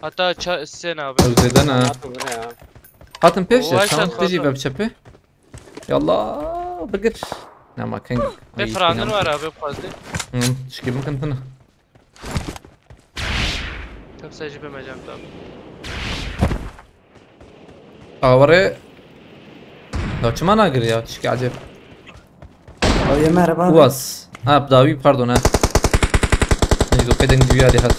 Hatta ça-, sen abi. Ew zêde ne? Atın buraya. Hatin pêş Oo, de, Ayşe tamam, tu jî Fazıl. Ve çepê. Yallah, bigir. Nema keng. Ve Frandır var abi, fazla. Hı, şikî min kintine. Çok secde bemeyeceğim tabii. Aware. Ya çima nagir ya, tişkî acayip. Ew yê me ereba. Uwas. Ha, bi dawî, pardon, ha. Neyse, o kadar gidiyor hadi, hadi.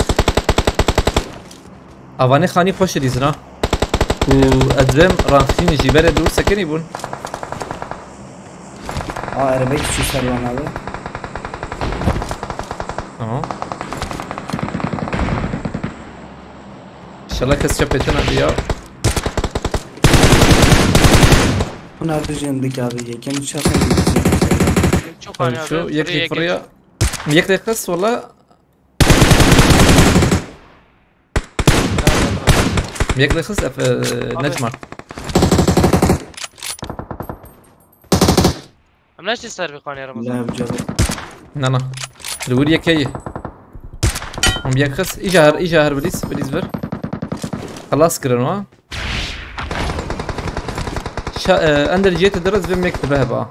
Avanê xanî xweş dîzin ha. Û ez dibêm ranxînî jî berê dûr sekinî bûn. Aa, erebek şu servan abi. Tamam. İnşallah kes çepetine diyor. Bunlar düzgün dik abi. Yekem şahsen. Çok Tabii ani şu abi. Yek Fırıya yek fırıya. Yek de kız valla. Yek de kız, e, Abi. Necmar. Em neştê ser vê xanê Ramazan. Ne yapacağız? Na, na. Li wir yekê ye. Hûn yek xist. Îca her, îca her bilîz, bilîz vir. Xelas kirin wa. Şa-, e, ender ciyê te direz vê mek dibe heba.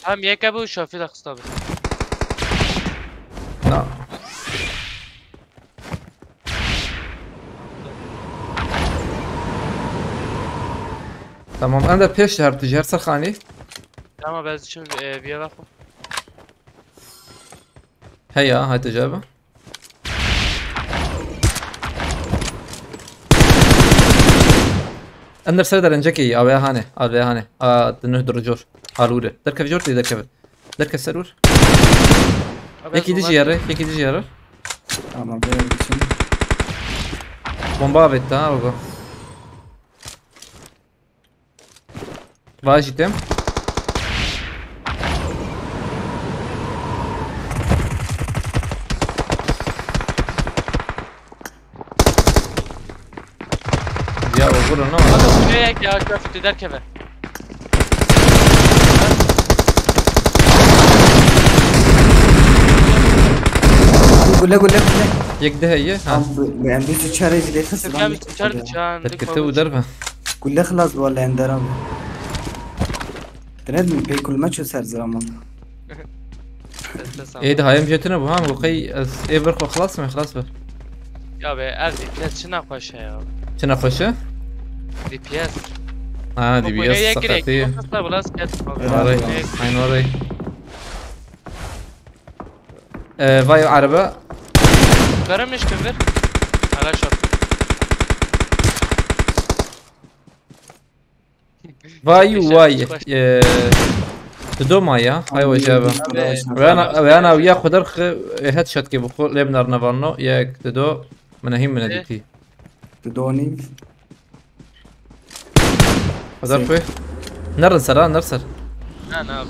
Hem yeke bu şafî de xista bi. Na. Tamam, em de pêş de her tu ji her ser xanî. Tamam, ben şimdi, e, bir yere bakayım. Heya, haydi cevabı. Em der ser derencekê yî, avê hane, avê hane. A, di nuh diricor. Alûre. Derkeve jor tê derkeve. Derke ser ûr. Abi, Yekî dijî yere, yekî dijî yere. Tamam, ben için. Bomba avêt ha, baba. Vajî tem. Ya, o vurun ama. Hadi, kuleye ya, köftü derkeve. Gule, gule, gule. Yek de heye, ha. Tam bu, bu M B C çare zile kız. Türkan lan. Türkan çağın. Derkete û derve. Gule xelas bu, Ender abi. Dinet mi? Pek kulma çözer zaman. Ê, di hayem jetine bu, ha, bu qey ez ê vir xwe xilas me, xilas be. Ya be, ev D P S çi nexweş e ya. Çi nexweş e? D P S. Ha, Bu D P S kuyuya girek, saxetî. Bu kısa biraz ket. Helal Orayı, olsun. Aynı orayı. Ee, vay araba. Görmüş kim bir? Aga şok. Vay, vay. Ee, Dido ma ya? Hay, wajaba. Weyana, weyana ya xwe derxi, e, headshot ke bu xwe lê binarine vanno, yek, dido, mine hîn mine dîtî. Dido nîv. Xwe derxi. Nerin ser ha, ner ser. Na, na abi.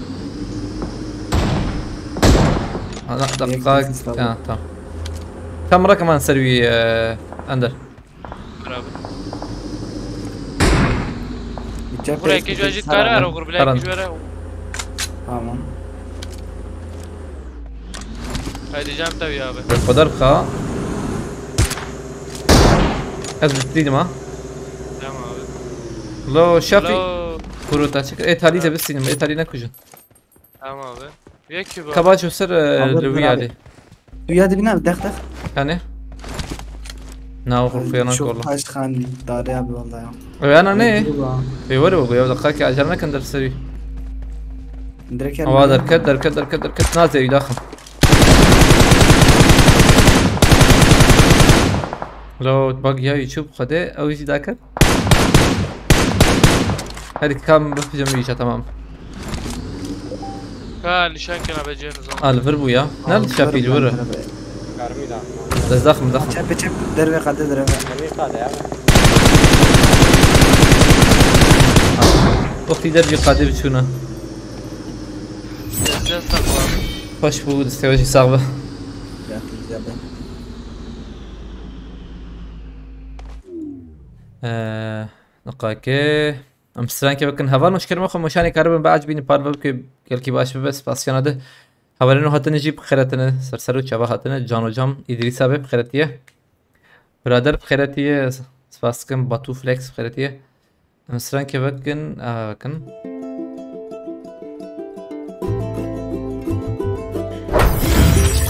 Ana, dakika. Ha, tamam. Tam rakam ser wî, e, Ender. Bravo. Buraya ki jüvejit karar o, grubu lek jüvere. Tamam. Haydi cam tabii abi. Qadar xa. Ez bitirdim ha. Tamam abi. Lo şafi. Lo. Kuru ta çık. E, talî de bitirdim. E, talî ne kujun. Tamam abi. Yek ki bu. Kabaç ser, e, Alır Lübü beraber. Geldi. Dünya dibine abi, dex dex. Yani? Na, o korkuya lan. Çok kolum. Taş kan darı abi vallahi ya. Öyle ana ne? Dur lan. E, var o, ya da kaki acele ne kadar seri. Direkt. Ama derket, derket, derket, derket. Naze, daxın. Lo, bak ya, YouTube xwedê, ew jî dakir. Her kam bifijim îşe, tamam. Ka nîşan kena be cihên zon. Al vir bû ya. Ne şapî li vir? Garmî da. Ez daxim, daxim. Çep, çep, derve qade derve. Garmî qade ya. Wextî dervî qade biçûna. Destine sağ ol. Hoş bû, destê wê jî sax be. Ya, ya be. Ee, Niqake. Em strankê bikin. Hevalno, ji kerema xwe moşanê karibin biecibînin, parve bike, gelkî baş bibe, spasiyana de. Hevalino hatine jî bixêretine, ser ser û çava hatine, Cano Cam, Îdrîsa be bixêretiye. Birader bixêretiye, spas dikim, Batu Flex bixêretiye. Em strankê vekin, ava vekin.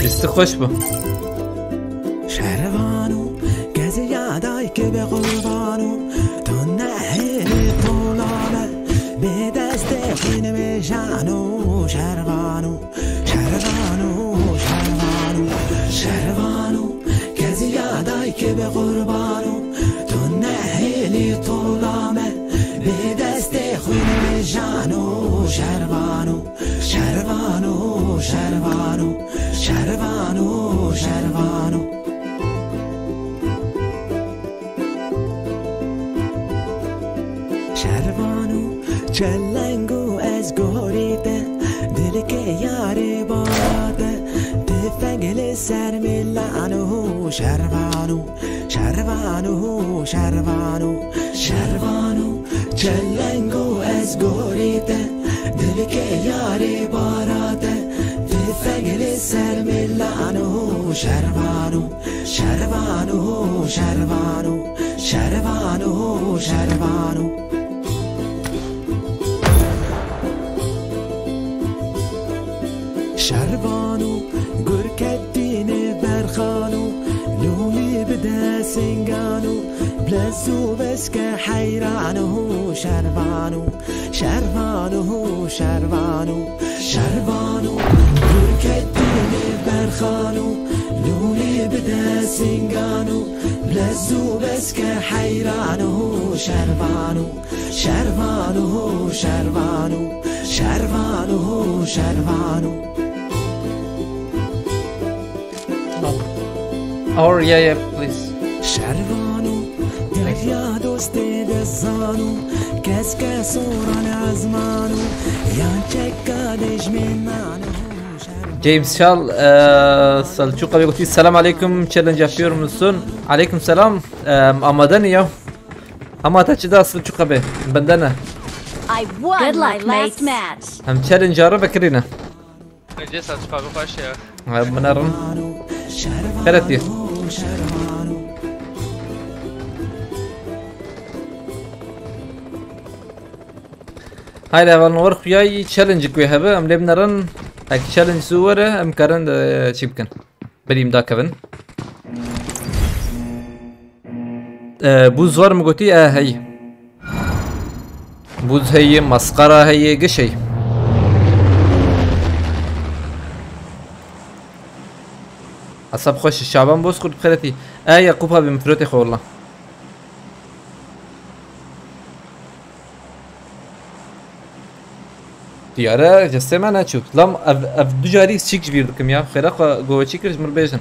Lîstik xweş bû. Şervano, keziya dayke be qurbano, tu nehêlî tolane, bê destê xwîn me jano, şervano. Şervano, şervano, şervano, keziya dayke be qurbano, tu nehêlî tola me, bê destê xwîn me jano, şervano, şervano, şervano, şervano, şervano. Şervano, çelengo ez gorî te, dilke yarê bara te, tifeng li ser milano, şervano, şervano, şervano, şervano, çelengo ez gorî te, dilke yarê bara te, tifeng li ser milano, şervano. Şervano, şervano, şervano, şervano. Şervano, gurketîne berxano, lûlî bide singano, blezu beske heyrano, şervano. Şervano, şervano, şervano, gurketîne berxano, lûlî bide singano, blezu beske heyrano, şervano, şervano, şervano, şervano, şervano. Or, yeah, yeah, please. Şervano, derya dostê de zano, kes kes oran azmano, yan çeka dejmenano. James Şal, e, Selçuk abi gotî, "Selam aleyküm, challenge yapıyor musun?" Aleyküm selam, e, amade ne ya? Ama ta çi da Selçuk abi, bende ne? I won my last match. Hem challenge arı bekirine. Bence Selçuk abi baş ya. Ay, buna rın. Xêret ye. Haydi, hevalno, were xuyayî challenge ku hebe, em lê binerin. Ek challenge zû were, em karin de çi bikin. Berî em dakevin. Ee, bûz war min gotî, e, hey. Bûz heye, masqara heye, giş hey. Esab xweş, Şaban Bozkurt bixêretî. E, Yakup abi, min firotê xwe willa. Diyare cestê me neçû. Lam ev, ev du carî çîk ji bîr dikim ya. Xêra xwe goçî kir ji min bêjin.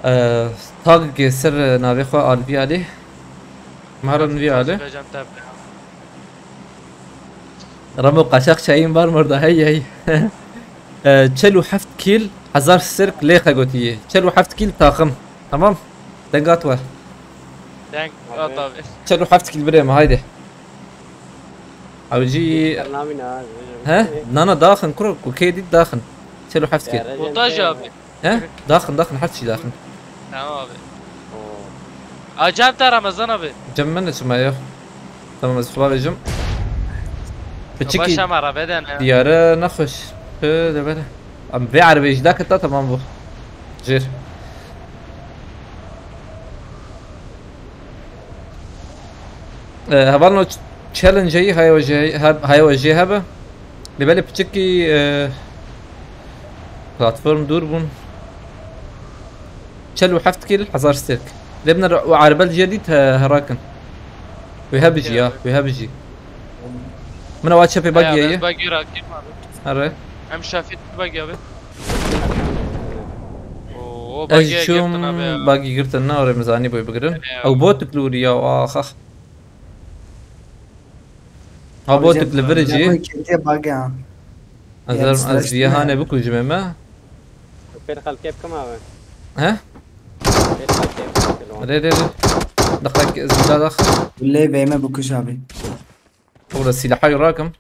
Eee, tag ser navê xwe Alvî Alî. Maran vî Alî. Ramo qaçax çayın var mı orada? Hey, hey. Eee, çel û heft kil, hezar sirk lê xegotiyê. Çel û heft kil taxim. Tamam. Dengat var. Deng at abi. Çel û heft kil birê me, haydi. Awcî. He? Nana daxin kuro, ku kê dît daxin. Çel û heft kil. Montaj abi. He? Daxin, daxin, her çî daxin. Tamam abi. Acayip de Ramazan abi. Cem ben de çima yok. Tamam, ez xula vejim. Piçikî. Başa me arabeden ya. Diyare nexweş. Hı, de bere. Am vê erebê jî dakita, tamam bu. Jêr. E, hevalno ç-, challenge-ê haya we jê, he-, haya we jê hebe. Lê belê piçikî, e, platform dûr bûn. Çel û heft kil, hezar sirk. Lê bine û erebel jê dît, he-, herakin. Wê hebijî ya, wê hebijî. Min ewa çepê bagî ye. Bagî rakî. Here. Em şafî bagî abi. Oo, ez çûm bagî girtin, na orê min zanî boy bigirin. Ew botik li wî ya, ax ax. Ha, botik li vir jî. Kediye bagî ha. Ez ez vîye hane bikujime me. Pêr xelkê bikim abi. He? Pêr xelkê bikim. Rê rê rê. Daqek ez da dax. Lê beyme bikuj abi. Orada silahayı rakim.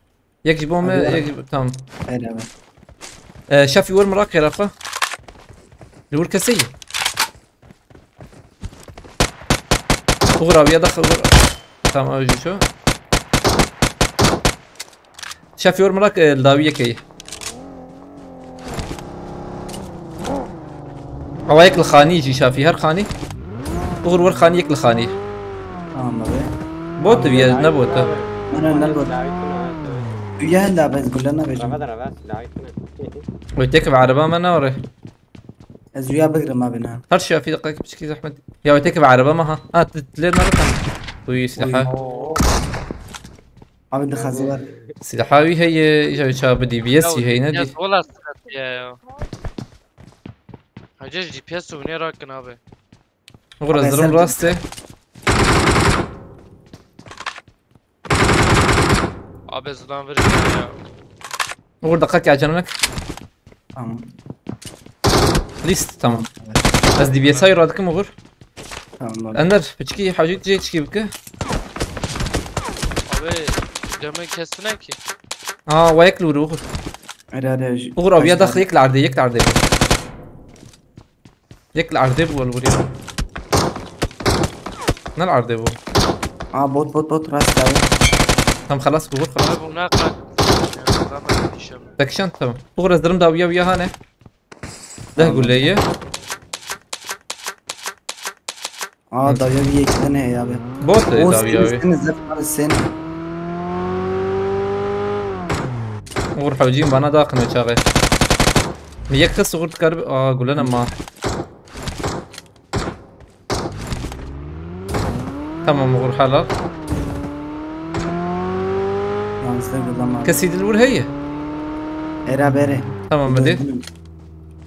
Yek ji bo me, yek ji bo, tamam. Hele be. Ee, Şafî, wer miraqê rafa. Li wir kesê ye. Uğur abi ya da uğur. Tamam, öyle şu. Şafî, wer miraq, e, li dawî yekê ye. Ewa yek li xanî jî Şafî, her xanî. Uğur wer xanî yek li xanî. Tamam abi. Bot dibiye, ne bot e? Ne, ne, ne bot. Uya henda bez gule ne bejim. Rava da rava, silahı kine. Wê têkeve ereba me ne orê. Ez uya bigirim abi ne. Her Şafî, deqekî piçkî zehmet. Ya wê têkeve ereba me ha. Ha, tu lê ne bakan. Uy, silaha. Abi de xazı var. Silaha wî heye, îja wê çawa bidî, B S jî heye, ne dî? Ya, wala sıkıntı ya, ya. Hacı G P S û ne rakin abi. Uğur, ez dirim rastê. Abi zidan vir ya. Uğur, deqekî acele nek. Tamam. List, tamam. Ez D B S ayı radikim Uğur. Tamam abi. Ender, piçkî hewcî jê çikî bike. Abi, demê kesine ki. Aa, wa yek li wir Uğur. Hadi hadi. Uğur abi ya da yek li erdê, yek li erdê. Yek li erdê bû, li wirî. Ne li erdê bû? Aa, bot, bot, bot, rast abi. Tam xelas bû, xelas. Abi, bu ne kadar? Pekişan, tamam. Uğur, ez dirim dawiya wiya hane. Deh gule ye. Aa, dawiya wiya iki tane heye abi. Bot e dawiya wiya. Sen zef abi sen. Uğur hewcîn bana daxin o çaxê. Mi yek xist Uğur dikar bi-, aa, gule nema. Tamam, Uğur, helal. Yalnız da gıdam abi. Kesî dil vur heye. Era bere. Tamam, hadi.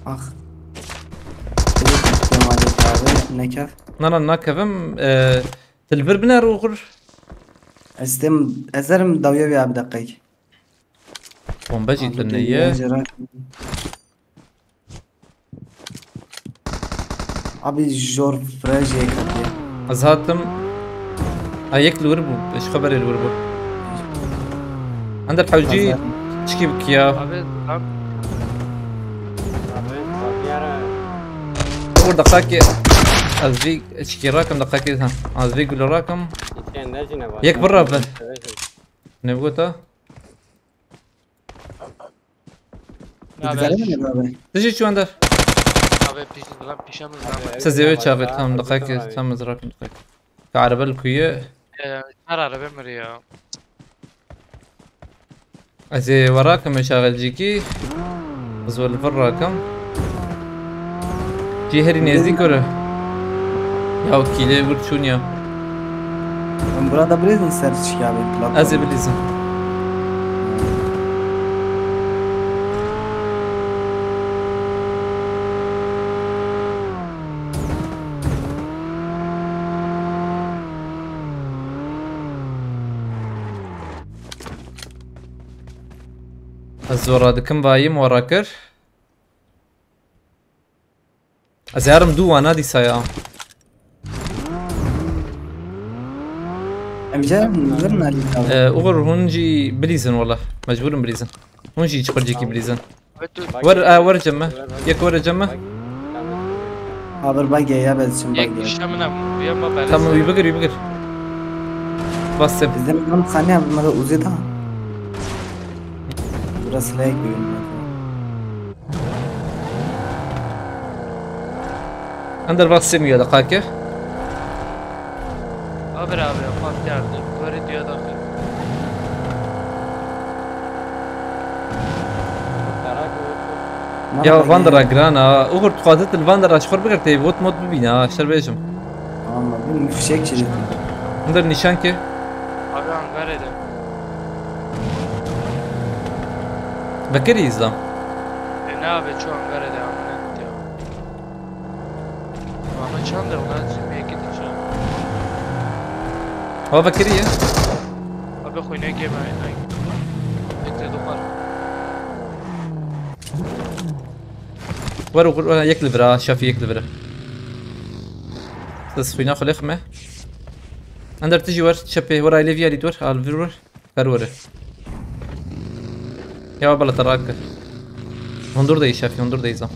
Ah. Kemal abi, ne kef? Na, na, nakevim. E, dil vir biner Uğur. Ez dem, ezerim dawiya bir abi dakika. Bomba jî tune ye. Abi jor frejê ketiye. Ez hatim. Ha, yek li wir bû. Ji xwe berê li wir bû. Ender hewcî çikî bik ya. Abi, lan. Abi, bak yara. Uğur, deqakê ez vî çikî rakim, deqakê ha. Ez vî gulê rakim. Yek birra bin. Ne bigota? Abi, dizere mi abi? Dijî çû ender. Abi, pişt, lan, pişe mi zaman? Siz eve çağır, tamam, deqakê, tamam, ez rakim deqakê. Ka araba li ku ye? Ee, her araba miriyor. Ez ê we rakim, ê çaxê li cîkî. Ez we li vir rakim. Cî herî nêzdîk were. Ya kîlê wir çûn ya. Em burada bilêzin ser çiya be, platform. Ez ê bilîzim. Ez zora dikim vayî mora kir. Ez yarim du wana dîsa ya. Em jî herin, herin alî tawa. Ee, Uğur hûn jî bilîzin wala. Mecbûr in bilîzin. Hûn jî çiqurcîkî bilîzin. Wer, a, wer cem me. Yek wer cem me. Haber bagê ya, ben şimdi bagê. Yek kişi min em, bir ama ben. Tamam, wî bigir, wî bigir. Bastım. Bizden bir tane abi, bana uzay da. Burası ne ekliyorum ben? Ender bak semiyor da kake. Abi, abi, pat geldi. Böyle diyor da. Ya van der a giran a. Uğur tu xwazit li van der a ji xwe bigir tê bot mod bibîne ha, şer bêjim. Ama bu fişek çekti. Ender nîşan ki. Abi hangarê de. Vekirî îzlam. E, ne abi, çu hangarê de amine diyor. Ama çan da ona zübeyeki de çan. Ha vekirî ye. Abi xwînekê me ay. Bekle dokar. Wer û yek li vir a, Şafî yek li vir e. Siz xwîna xwe lêxime. Ender tu jî wer çepê, wer aylê viyarî wer, al vir wer. Wer were. Ya bala te rak. Hundur de Şafî, hundur de zam.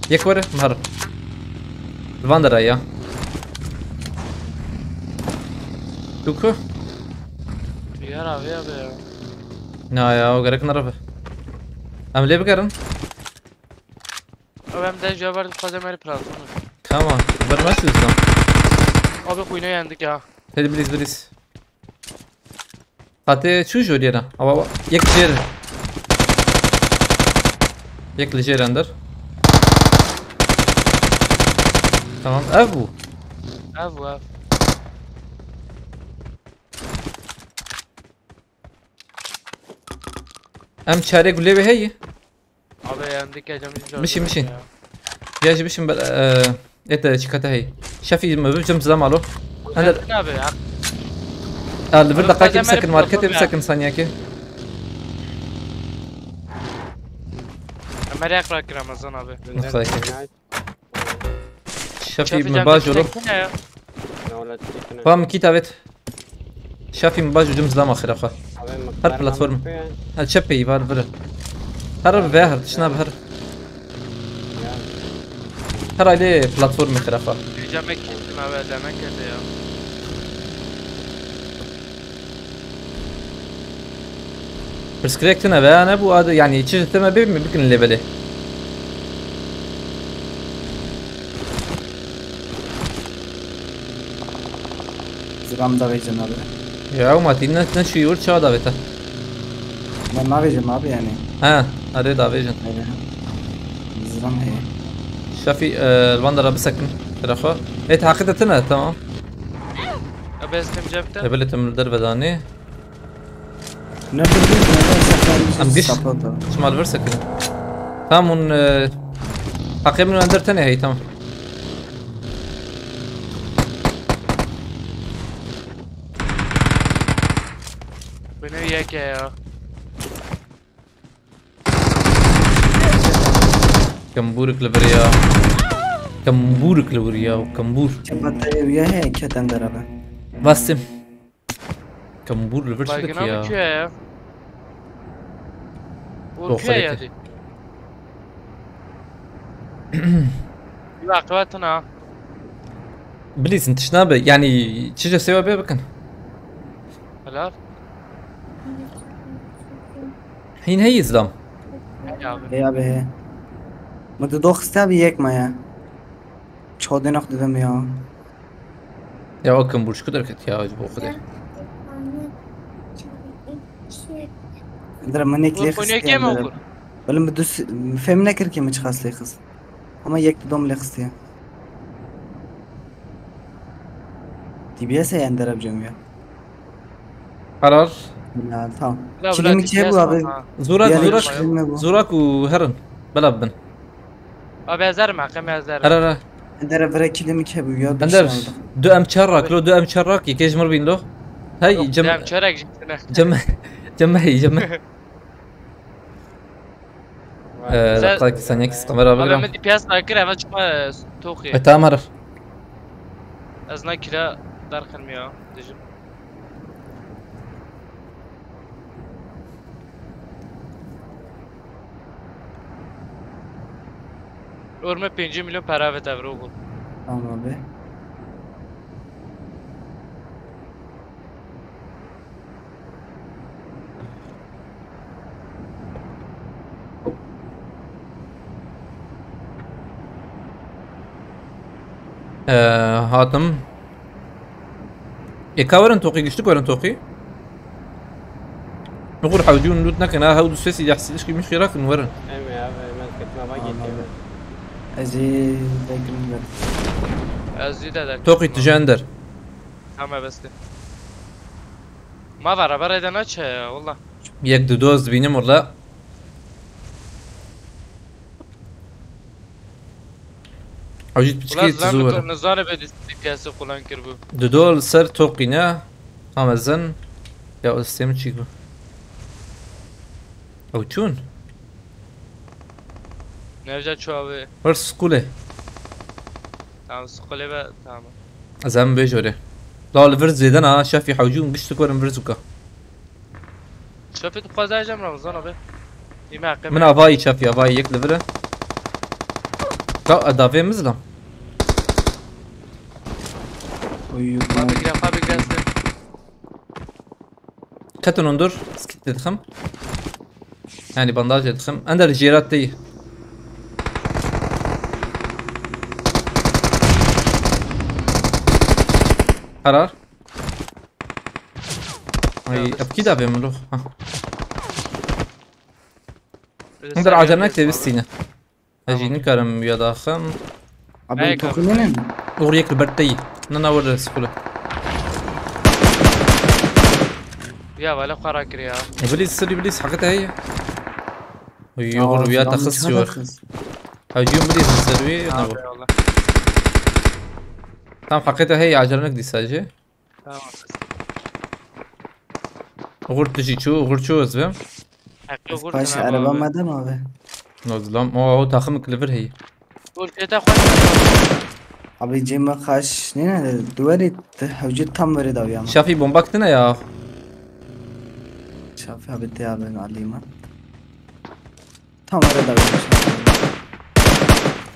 Yek were, mihar. Li van dera ya. Tu ku? Yar abi abi ya. Na ya, o gerek nerive. Em lê bigerin. Abi em de cevher dixwaze meri platformu. Tamam, bermez yüzden. Abi kuyuna yendik ya. Hadi please, please. Qatê çû joriyê re? Awa, awa. Yek jêr. Yek li jêr ender. Tamam, ev bû. Ev bû, ev. Em çare gulê wê heye? Abi, em dike cem. Mişin, mişin. Ya. Ya jî bişim ber, e, ete çikate hey. Şefî mi bibcim zam alo. Ender. Abi ya. Ya, li vir deqakê bisekin, marketê bisekin saniyekê. Ömer yakra Ramazan abi. Nasıl ki? Şefî mi baş olo. Pa mi kî tavet. Şafî min baş û cim zilama xira xwe. Her platform. Ha, çepê îvar vire. Her ve her, tişna bi her. Her aile platform xira xwe. Demek ettim abi, demek etti ya. Pirsgirêk tune be, ne bu adı, yani çi tune be mi bikin lebelê. Ziram da vecin abi. Ya, o Martin ne, ne şu yurt çağı davete. Ben ne vecim abi yani? Ha, araya da vecin. Evet. Ziram he. Şafî, e, van da rabi sakin. Tarafa. Evet, hakikaten ne, tamam. Abi, ez tim cebte. Ebele tim dervedanê. Ne bileyim, ne saklanmış. Em giş. Çima li vir sekin. Tamam, hûn, e, heqê min ender tenê hey, tamam. Bu ne yeke ya? Kembûrik li vir ya. Kembûrik li vir ya, kembûr. Çabatayê wî ya heye, keten derabe. Bastım. Kembûr li vir çi dike ya? Baygın abi, ya. Doxereke. Û kê ya di? Ya, qewetin ha. Bilîsin, tişt nabe. Yani, çi je sewa bê bikin. Helal. Hîn heyî zlam. Hey abi. Hey abi, hey. Min tu doxiste abi yek maya. Çodê nax dedim ya. Ya o kembûr çiku derket ya, ji bo Xwedê. Dira min nek lê xist. Belê min dus fêm nekir ki min çiqas lê xist. Ama yek didom lê xistiye. D B S e yan dereb cem ya. Karar. Ya, tamam. Kilim iki bu abi. Zurak, zurak. Zurak û herin. Bela bin. Abi, ez derim, heqim ez derim. Her, her, her. Ender vire kilim iki bu ya. Ender, du em çar rak, lo, du em çar rak, yekê ji mir bîn lo. Hey, cem, Dem çörek jî tine. Cem, cem, hey, cem. Ee, Sen- dakika, sen eksik kamera Abi bırak. Min D P S nakir, eve çıkma, e, toki. E, tamam, arif. Ez nakira derxin ya, dijim. Orme pêncî milyon para ve devre oğul. Tamam abi. Ee, hatim. Ê ka werin toqî, giştik werin toqî. Nixur hewcî û nût nekin ha, hew du sesî yahsî dişkî min xêra kin werin. Em ya, em ez ketim ava geçeyim. Ez ê derkim ver. Ez ê de derkim. Toqî tije ender. Tamam, beste. Ma var, araba reyde naçe ya, valla. Yek du doz dibînim valla. Hewcî piçkî tu zû were. Nizane be D P S qulan kir bu. Dudo li ser toqî ne. Ha mezin. Ya o sistemi çîk bu. Ew çûn. Nevca çavi. Ver skule. Tamam, skule be, tamam. Ez em bê jore. La li vir zêde na, şefî hewcî û giştik werin vir zûka. Şefî tu xwezayê cem Ramazan abi. Îme heqê Min me. Avayî şefî, avayî yek li vir e. Ka, e, davê min zilam. Oy, oy. Abi gire, abi gire. Ketin hundur, skit dixim. Yani bandaj dixim. Ender jêrat tê. Karar. Ay, epkî da vê min ruh. Ha. Ender acelnek tê bistîne. Ez jî nikarim ya daxim. Abi, toxî nene mi? Uğur yek li ber te yî. Na, na, were skule. Ya, vale xwe rakir ya. Iblis, sir Iblis, haqet heye. Uy, Uğur ya taxis jor. Hewcî Iblis, sir wî, ne bu? Tam haqet heye, acelnek dîsa jî. Tamam. Uğur tu jî çû, Uğur çû ez bim. Heqî Uğur paş tena araba abi. Madem abi. Nozlam, o, o takım kiliver hey. Uğur teta xweş. Abi cema kaş, ne ne, duvarı hewcî tam veri dawiya. Şafî bomba kitine ya. Şafî abi te abi alîma. Tam veri dawiya.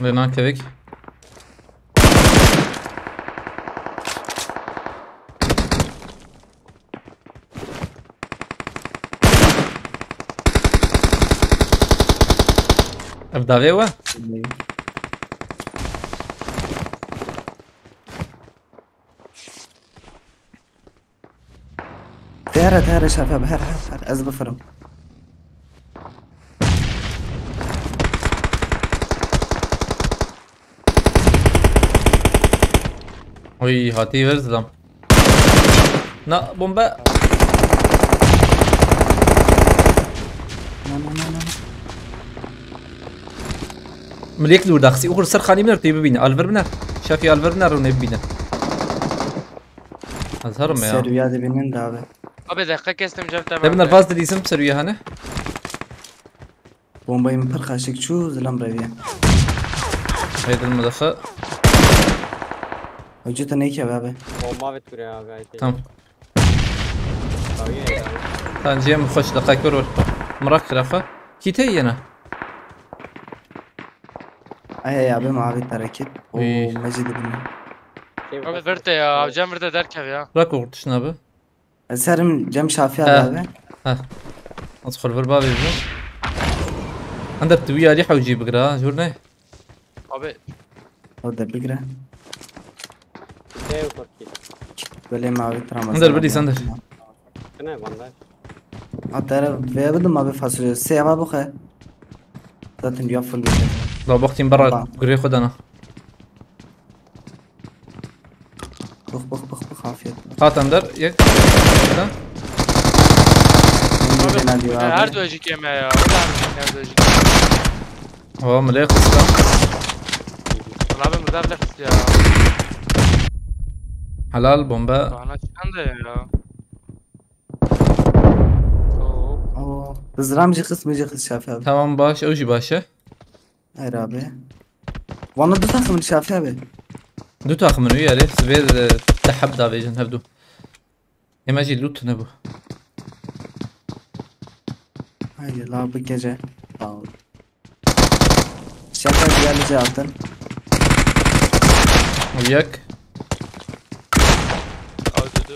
Ve nan kevik. Ev davê we? Tere, tere, şefe, her, her, her, ez bifirim. Oy, hatî ver zilam. Na, bombe. Na, na, na, na. Milek li wir daxisî. Uxur ser xanî biner, tê bibîne. Alver biner. Şafî alver biner, rûnê bibîne. Ez herim ya. Serwiya dibînin de abi. Abi, dakika kestim, cevap tamam. Te biner vaz dilîsim serwiya hane. Bombayê min pir xeşik çû, zilam reviye. Hey, dil min dixe. Hocê te neyke be abi. Bomba ve ture abi, ayte. Tamam. Tabii ya. Lan cem xweş, deqek wer wer. Mirak kiraxe. Kî te yene? Ay, ay, abi, mavi hareket. O, iyi. Mecid ibn. Abi, verte ya, cem verte derkev ya. Bırak o kurtuşun abi. Serim cem Şafî abi. He. He. Az xwe li vir bavê bi. Ender tu wî alî hewcî bigire ha, jûr ne? Abi. O da bigire. Te yok ki. Böyle mavi travma. Ender, bilî, Ender. Ne bandaj? Hatta vê bidim abi fasulye. Sê ava bu xe. Zaten ya full bir şey. La baxtîm bera gurê xwe dana. Bık, bık, bık, bık, afiyet. Hat Ender, yek. Abi, her du ejî keme ya. Her du ejî keme. O, milê kısa. Lan abi, muzaf da kısa ya. Helal bomba. Bana çıkan da ya. Dizram jî xist, min jî xist Şafî abi. Tamam, baş, ew jî baş e. Her abi. Vana du takım Şafî abi. Du takım in wî yarê. Sibê, e, teheb davêjin hevdu. Ême jî loot nebû. Haydi la bikece. Sağ ol. Şaka geldi altın. Yek. Aldı.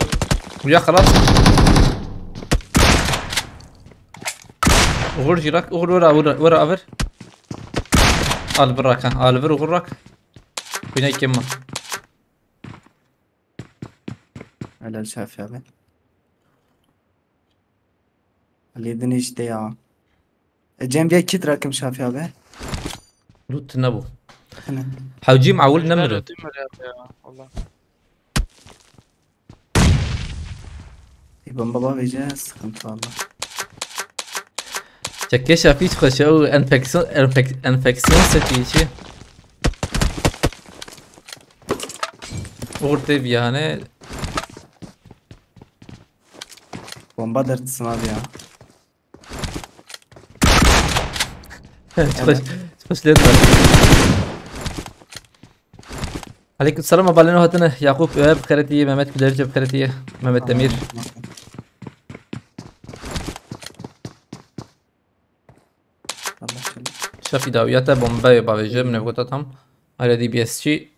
Uya xelas. Uğur jirak, Uğur wera, wera, wera avir. Al bir rak ha, al bir Uğur rak. Bine kim mi? Helal Şafî abi. Halledin işte ya. E, Cem gel kit rakım Şafî abi. Loot nebû. Hani. Hewcîm ewil Nerede nemir. Timur abi ya? Allah. E, bomba bavêje sıkıntı valla. Çekê Şafî hiç xweş e û enfeksiyon, enfek, enfeksiyon setî çi? Uğur tê viyane. Bomba dertsin abi ya. Hiç xweş, hiç xweş lê dibe. Aleyküm selam, baleno hatine. Yakup Öğe bi xêretî, Mehmet Gülerci bi xêretî, Mehmet Demir. Allah canım. Şafî dawiya te bombe bavêje, min ev gota tam. Are D B S çi?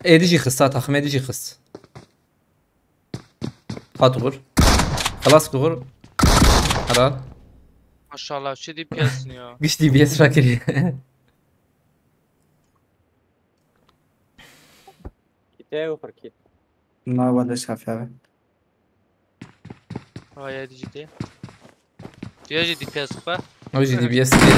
Êdî jî xist, ha, taxim êdî jî xist. Hat Uğur. Xelas Uğur. Helal. Maşallah, şu D P S'in ya. Giş D B S rakirî. Kite û xirkît. Bunlar var da Şafî abi. Vay hadi ciddi. Diyor ciddi P S P. O jî D B S diye.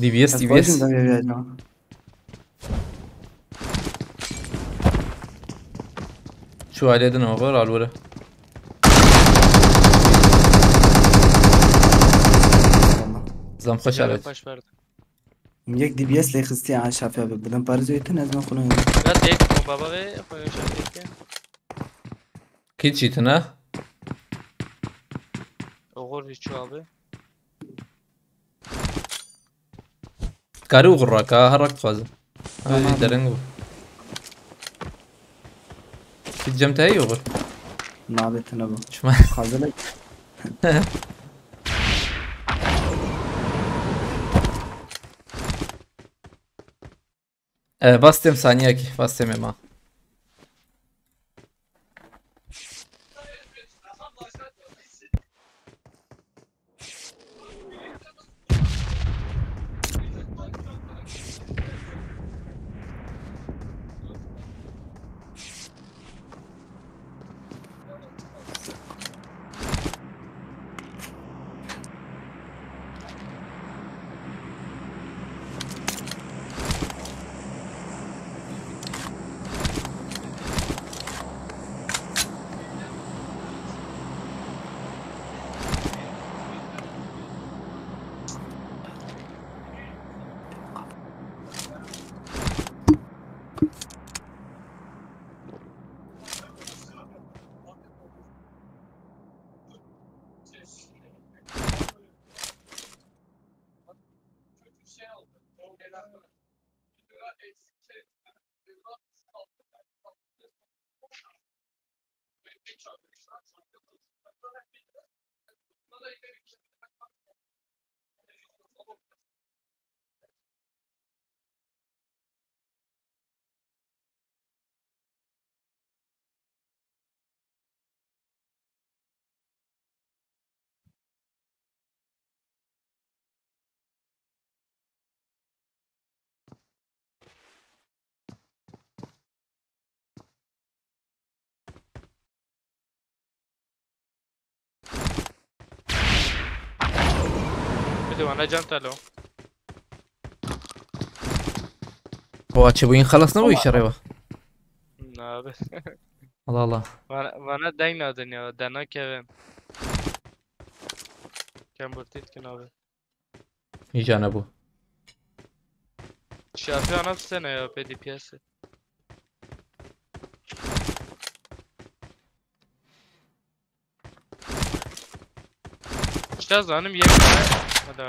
D B S, D B S. Başım da bir acaba. Şu aileden o var, al böyle. Zam xweş alet. Baş verdi. Yek D B S lê xistiye ha Şafî abi. Bidan parê zêtin ez me xulun. Ya tek o baba ve koyuyor şu tek. Kit jî tune. Oğur hiç abi. Dikarî Uğur rak ha, her rak dixwazim. Ew jî dereng bû. Kit cem te heye Uğur? Nabê tune bu. Çima? Hazırlık. E, bastım saniyekî, bastım ema. Bir de bana can talo. O açı bu xelas ne bu işe reva? Ne abi? Allah Allah. Bana, bana deng nadin ya, dana Kevin. Kembur Titkin abi. Hijane bu. Şafi ana sene ya, P D P S. Çazanim yek tane. Hadi.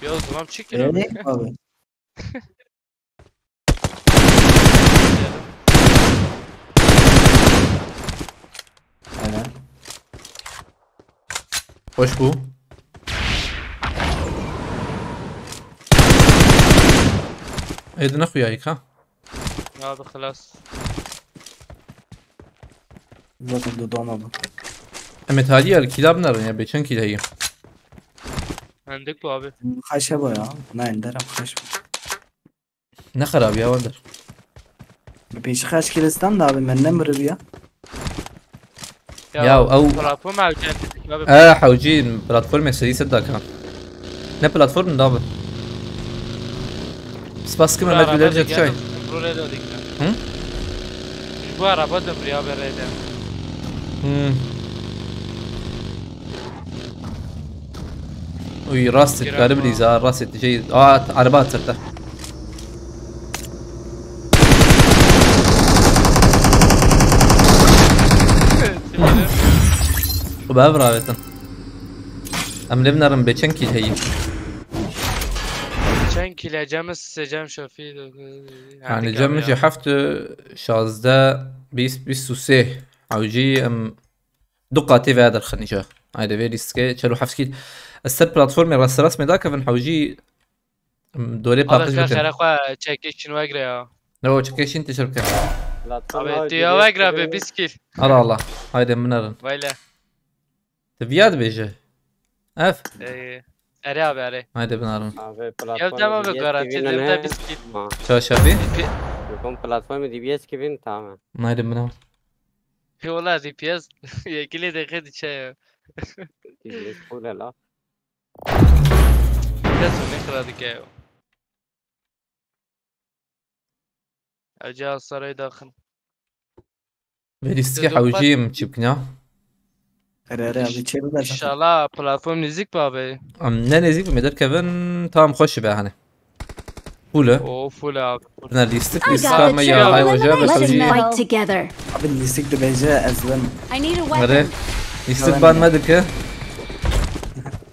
Ya, o zaman çekil abi. Ee, abi. Helal. Hoş bu. Êdine xuyayîk ha. Abi xelas. Zaten dudağıma bak. Em ê talî yer kîla binerin ya, bê çend kîl heye? Hendik bu abi. Xeşe bu ya. Ne ender em xeş bu. Ne xerab ya, wender. Bi pêşî xeş kilistan da abi, men ne miribi ya. Ya, Ya, ew platform ew cem dedik abi. E, hewcî platformê serî ser daka. Ne platform da abi. Spas kim Mehmet Güler Çay. Hı? Bu araba da buraya berede. Hmm. Uy, rast et, garip lîza, rast et. Şey, aa, araba atırdı. Bu ben bıravetin. Em lê binerin bê çend kîl heyî? Çend kîl e? Cem, size Cem Şafî. Yani Cem jî heft, şazdeh, bîst, bîst û sê. Ew jî em du qatê vê derxin îja. Haydi vê lîstikê çel û heft kîl. Ez ser platformê rast rast me dakevin, hew jî, em, dorê paqij bikin. Xere xwe çekişin wegre ya. Ne o çekişin tişir bikin. Abi, tu ya wegre be, bîst kîl. Allah Allah. Haydi binerin. Vayle. Tu viya dibêje. Ev. Ee, erê abi, erê. Haydi binerin. Abi, platform dema be garanti, ne? Dema bîst kîl. Çaşabî? Platform D B S kibin, tamam. Haydi binerin. Wala D P S yekilê deqe diçe ya. D B S full la. Kes ne kadar dike ya. Eca sarayı daxin. Vê lîstikê hewcî em çi bikin ya? Erê, erê, abi, çê bibe zaten. İnşallah platform nêzîk be abi. Em ne nêzîk be, me derkevin, tam xweş be hani. Full e. O full abi. Ne lîstik, lîstika me ya, hay hoca, be hewcî. Abi lîstik dibêje ez win. Erê. Lîstik ban me dike.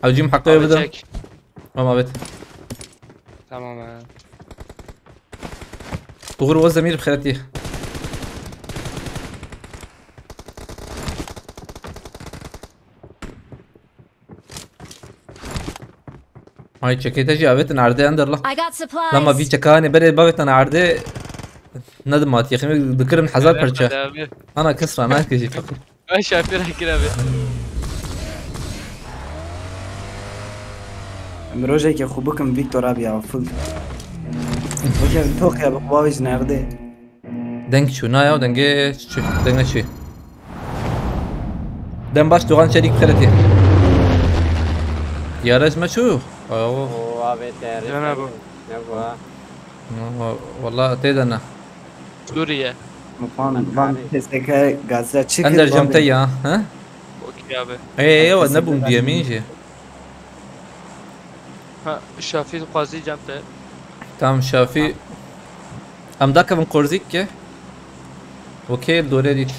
Hewcî em heqê bidim. Tamam, evet. Tamam ha. Uğur Ozdemir bi xeretî. Ay, çekete jî avetin erdê ender la. I got supplies. Lama vî çekane berê bavetin erdê. Nedim at, yexin dikirin hezar perçe. Ana kesra, ne kejî fakir. Ay, şapir akir abi. Em rojekê xwe bikim Victor abi ya, full. Weke tok ya, bi xwe ji nerdê. Deng çû, na ya, dengê çi, dengê çi? Dem baş, Doğan Çelik xeletî. Yaraj me çû? Ayo. O abi, te Cana bu. Ne bu ha? Wa-, wala tê de ne. Suriye. Van, van P S K Gazze çıkın. Ender cem te ya, ha? Okey abi. Ey, ey, ne bûm diye min jî. Ha, Şafî dixwazî cem te. Tamam, Şafî. Em dakevin Korzîk ke. Okey, dore dît.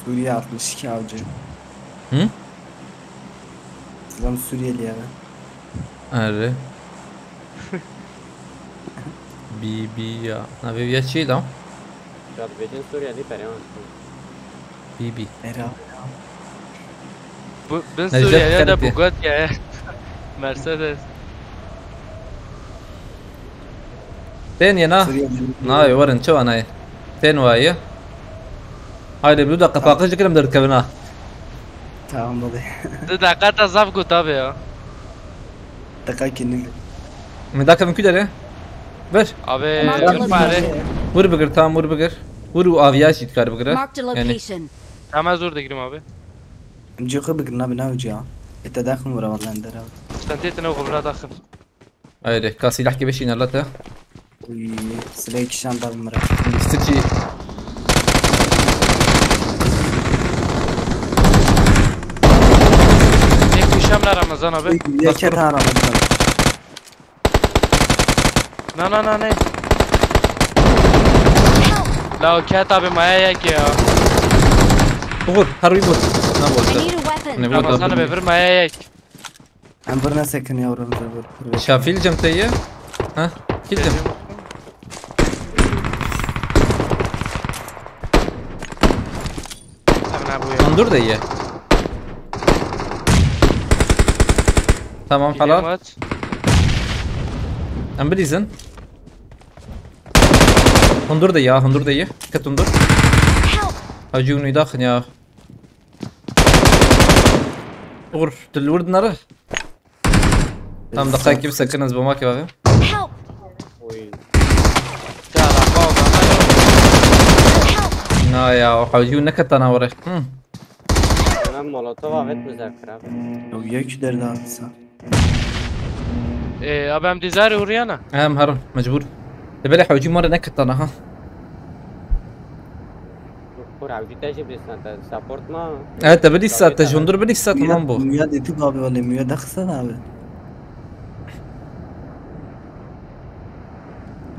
Suriye altmış iki avcı. Hı? Sizin Suriyeli ya. Erê. Bî bî ya. Navê ya çi da? Ya dibêjin Suriyelî, pere wan. Bî bî. Era. Bu, bin Suriyeli de Bugatti ya. Mercedes. Tên yena. Suriyeli. Nayê, werin, çi wa nayê? Tên wayê. Haydi, bir dakika, paqij dikirim derkevin ha. Tamam, baba. Du dakika da zaf got abi ya. Dakika kinil. Min dakevin ku dere? Ver. Abi, bir pare. Vur bigir, tamam, vur bigir. Vur û aviya jî dikar bigire. Marked a location. Tamam, zor digirim abi. Em cixwe bigirin abi, ne ucu ya. Ete daxin vura vallahi ender abi. Sen têtine xwe bira daxin. Haydi, ka silah gibi şeyler la te. Uy, silah iki şan da bunlara. Listiki. Tek kuşam la Ramazan abi. Uy, yeke ta Ramazan. Na, na, na, ne? La o ket abi maya yek ya. Uğur, her bir bot. Ne bot? I need a weapon. Ne bot? Ramazan abi, bir maya ek. Em bir nesekin yavrum, bir bir. Şafil cem te ye? Ha? Kil cem. Sen abi, buyur. Hundur da ye. Tamam, halal. At. Em bilîzin. Hundur da ya, hundur da ye. Ket hundur. Help! Hacı unu daxin ya. Uğur, tu li wir dinere. Tam dakika gibi sakın ez bomba kebabı. Help! Oy. Ya la, baba. Help! Na ya, o hacı ne katana var. Hı. Bana molotof avet müzakere abi. Yok, yok ki derdi abi sen. Ee, abi, em dizar uriyana. Hem harim, mecbur. Te belê hacı mare ne katana ha. Kur abi, te jî bilsan te support ma. Evet, te bilî sat, te hundur bilî sat, tamam bu. Müya dedik abi, öyle müya da kısa abi.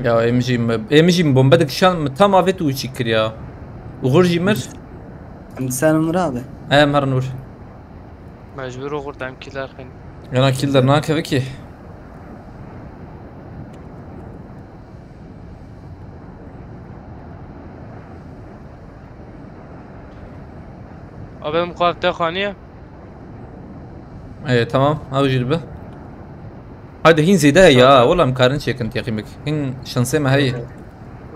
Ya em jî me, em jî bombe dikişan, tam avet û çî kir ya. Uğur jî mir. Hem sen Umur abi. Em her nur. Mecbur olur dem kiler xin. Yana killer nakeve ki. Abi, em xwar te xaniye. Ee, tamam, ew jî dibe. Hadi hîn zêde heye ya, wela em karin çêkin teqîmek. Hîn şansê me heye.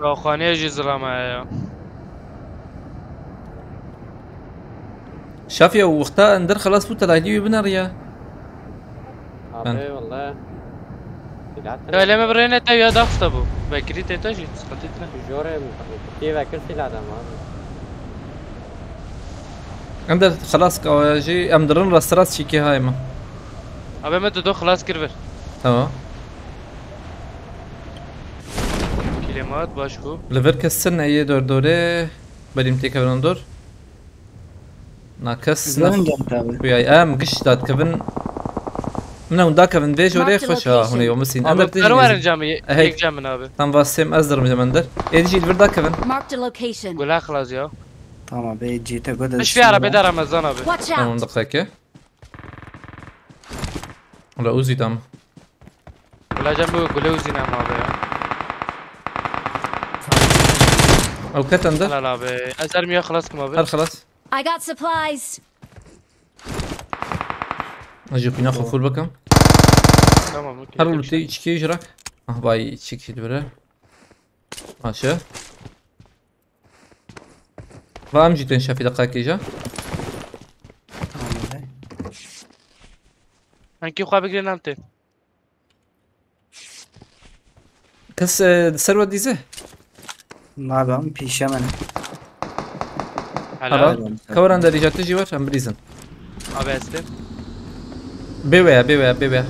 Ya xaniye jî zilama ya. Şafiye, wexta ender xelas bû, te laylî wî bineriya. Abi valla. Silah Ya leme birine te ya daxta bu. Bekirî te te jî, sıkıntı etme. Jorê tê vekir silah da abi. Ender xelas ka jî, em dirin rast rast çîkê hay me. Abi, me tu do xelas kir vir. Tamam. Kilemat baş ku. Li vir kes ne yê dor dorê. Berîm têkevin dor. Na kes Güzel nef. Cem abi. Kuyay em giş dat kevin. Min hunda kevin vê jorê Marked xweş ha, location. hûn ê wamsin. Abi, Ender te karu jî verin ez- camı, Hey. Yek camın abi. Tam vasêm ez dirim jemender. Êdî jî li vir da kevin. Marked a location. Gula xelas ya. Tamam be, cîte goda. Hiç bir araba da Ramazan abi. Watch Tamam, out! dakika. Ula Uzi tam. Gula cam bu gule uzin ama abi ya. Ew ket ender. Helal abi. Ez ermiye xelas kim abi. Her xelas. I got supplies. Jî xwîna xwe full bikim. Tamam, okey. Her ulti içki jirak. Ah vay, içki dibire. Aşağı. Va em jî tên şefî deqakê ja. Tamam be. Hangi xwe bigrin em tê. Kes, e, ser we dîze? Nabe, em pîşe me ne. Helal. Helal. Kawaran derî ja tu jî wer, em bilîzin. Abi estim. Bê we ya, bê we ya, bê we ya.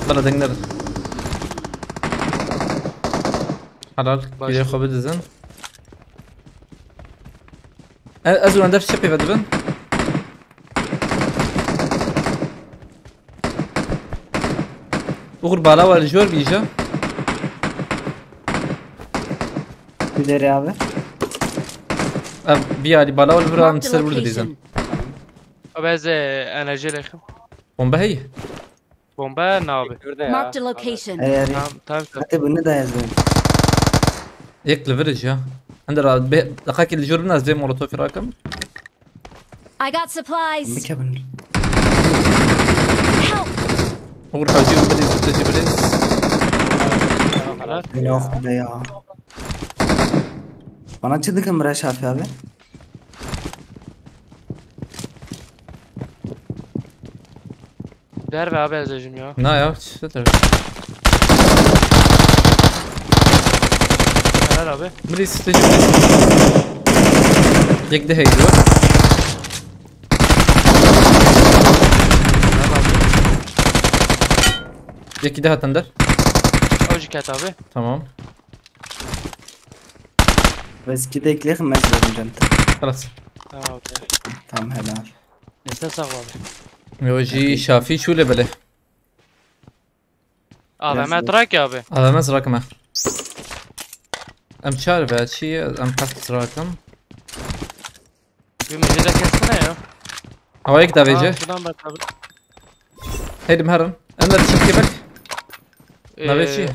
Bana deng nerin. Helal. Baş. Gidê xwe bidizin. E, ez û Ender çepê ve dibin. Uğur bala we li jor bîje. Güleri abi. Ev bir alî bala we li vir an Marked a ser burada dizin. location. Abi ez e, enerji lekim. Bombe heye. Bomba ne abi? Şurada ya. Marked a location. Eğer Tamam, tamam. Hadi bunu da yazın. Yek li vir ya. Ender abi, be, dakika li jor bin ez vê molotof rakim. I got supplies. Mükemmel. Help! Uğur hacı, biliriz, hacı, biliriz. Helal. Yok be ya. Bana çıktık mı Şafi abi? Derve abi ezeceğim ya. Na ya, işte tabii. Helal abi. Biliriz, hacı, biliriz. Yek de heydi var. Yek de hatender. Avcı ket abi. Tamam. Bes gidek lêxin, me şöyle can. Xelas. Tamam abi. Tamam, helal. Nefes al abi. Yo, jî Şafî çûle bile. Abi, Mehmet Rak abi. Adamız rakma. Em çar ve çi, em heft rakim. Bi mecê de kesine ya. Awa yek davêje. Aa, şuradan bak abi. Heydim herin. Ender çimkê bek. Navê çi? Ee,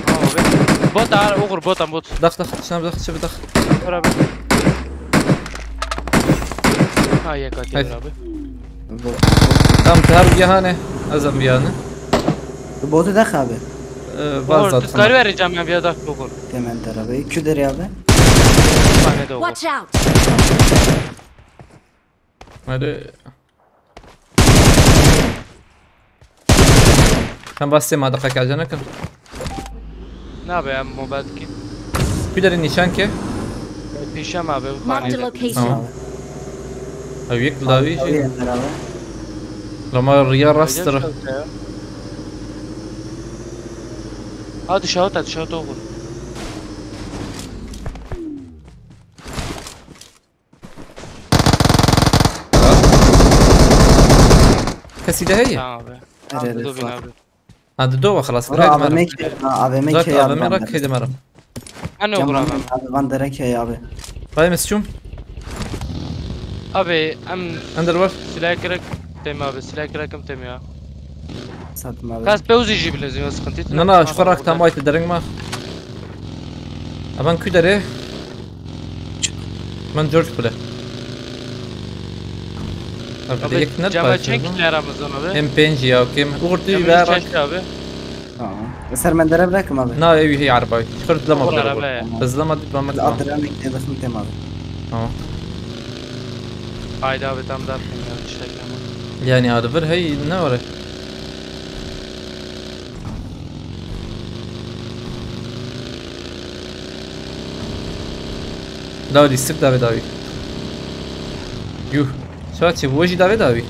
tamam abi. Bot ar, Uğur, bot am, bot. Dax, dax, şuna bir dax, şuna bir dax. Dur abi. Ha, yek atıyor abi. Tamam, te her bir hane. Azam bir yani. Bu botu dax abi. Ee, Uğur, zaten. Tutkari vereceğim ben bir dak Uğur. Hemen der abi. Kü der abi. Tane de Uğur. Watch out! Hadi. Sen bas sema da kaka canakın. Ne abi ya, mobil ki? Bir de nişan ki. Pişem abi. Marked a location. Tamam. Abi yek davi şey. Lama riya rastır. Hadi şahit et, şahit oğlum. Kesî de heye? Tamam abi. Hadi, hadi, hadi, bin abi. Hadi do xelas. Ora A V M key, A V M key. A V M rak keyde merim. Ano bura. Abi van derek hey abi. Vay mesçum. Abi em. Ender var. Silah gerek tem abi, silah gerek tem ya. Satma abi. Kas pe uzi jî bile zî sıkıntı. Na na, şu karak tam ayte dereng ma. Aban kü dere. Ben George bile. Abi de yek net cama çek ne Ramazan abi? M pênc ya, okey. Uğur tu ver. Çek abi. Tamam. Ser mendere bırakım abi. Na, evi hey araba. Çıkar tlama bile. Hızlama tlama. Adrenalin ekledim tem abi. Tamam. Haydi abi, tam da atmayayım ya, işte ama. Yani adı bir hey ne var? Dawî dîstik davê dawî. Yuh. Şeva çi? Bu jî davê dawî.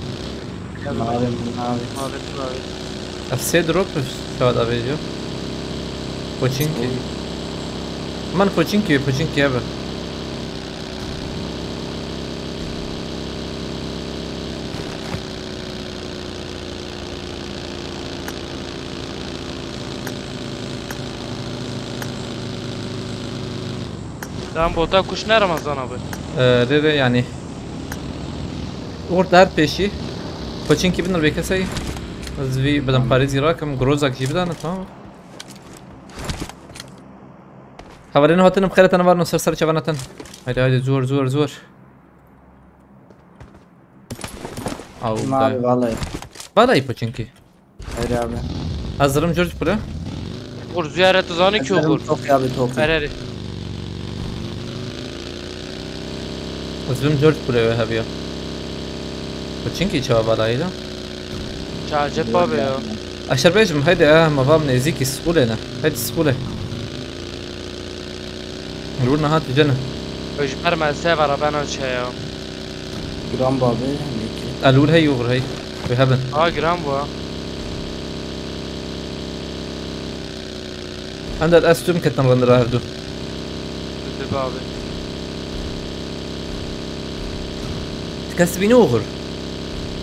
Mavi, mavi. Mavi, mavi. Ev sê drop şeva davê diyor. Poçinki. Man Poçinki, Poçinki abi. Tamam, bota kuş ne Ramazan abi? Ee, re re yani. Orta her peşi. Koçinki bin bir kesey. Zvi beden Paris Irak hem Grozak gibi de tamam. Havalin hotenim xeretan var no ser ser çavanatan. Haydi haydi zor zor zor. Au. Abi vallahi. Vallahi Poçinki. Hayır abi. Hazırım George bura. Uğur ziyaret uzanı ki Uğur. Tok abi tok. Her her. Hazırım George bura ve habiya. Poçinki çava vallahi da. Çağcı abi ya. Aşar bejim haydi ha, mavam neziki skule ne. Haydi skule. Lur naha tu cene. Öjmer melse var ben o çaya. Gram babi, meki. Elur hey uğur hey. Ve hebben. Aa, gram bu ha. Ender ez tüm ketin randira hevdu. Bitti abi. Kes bini uğur.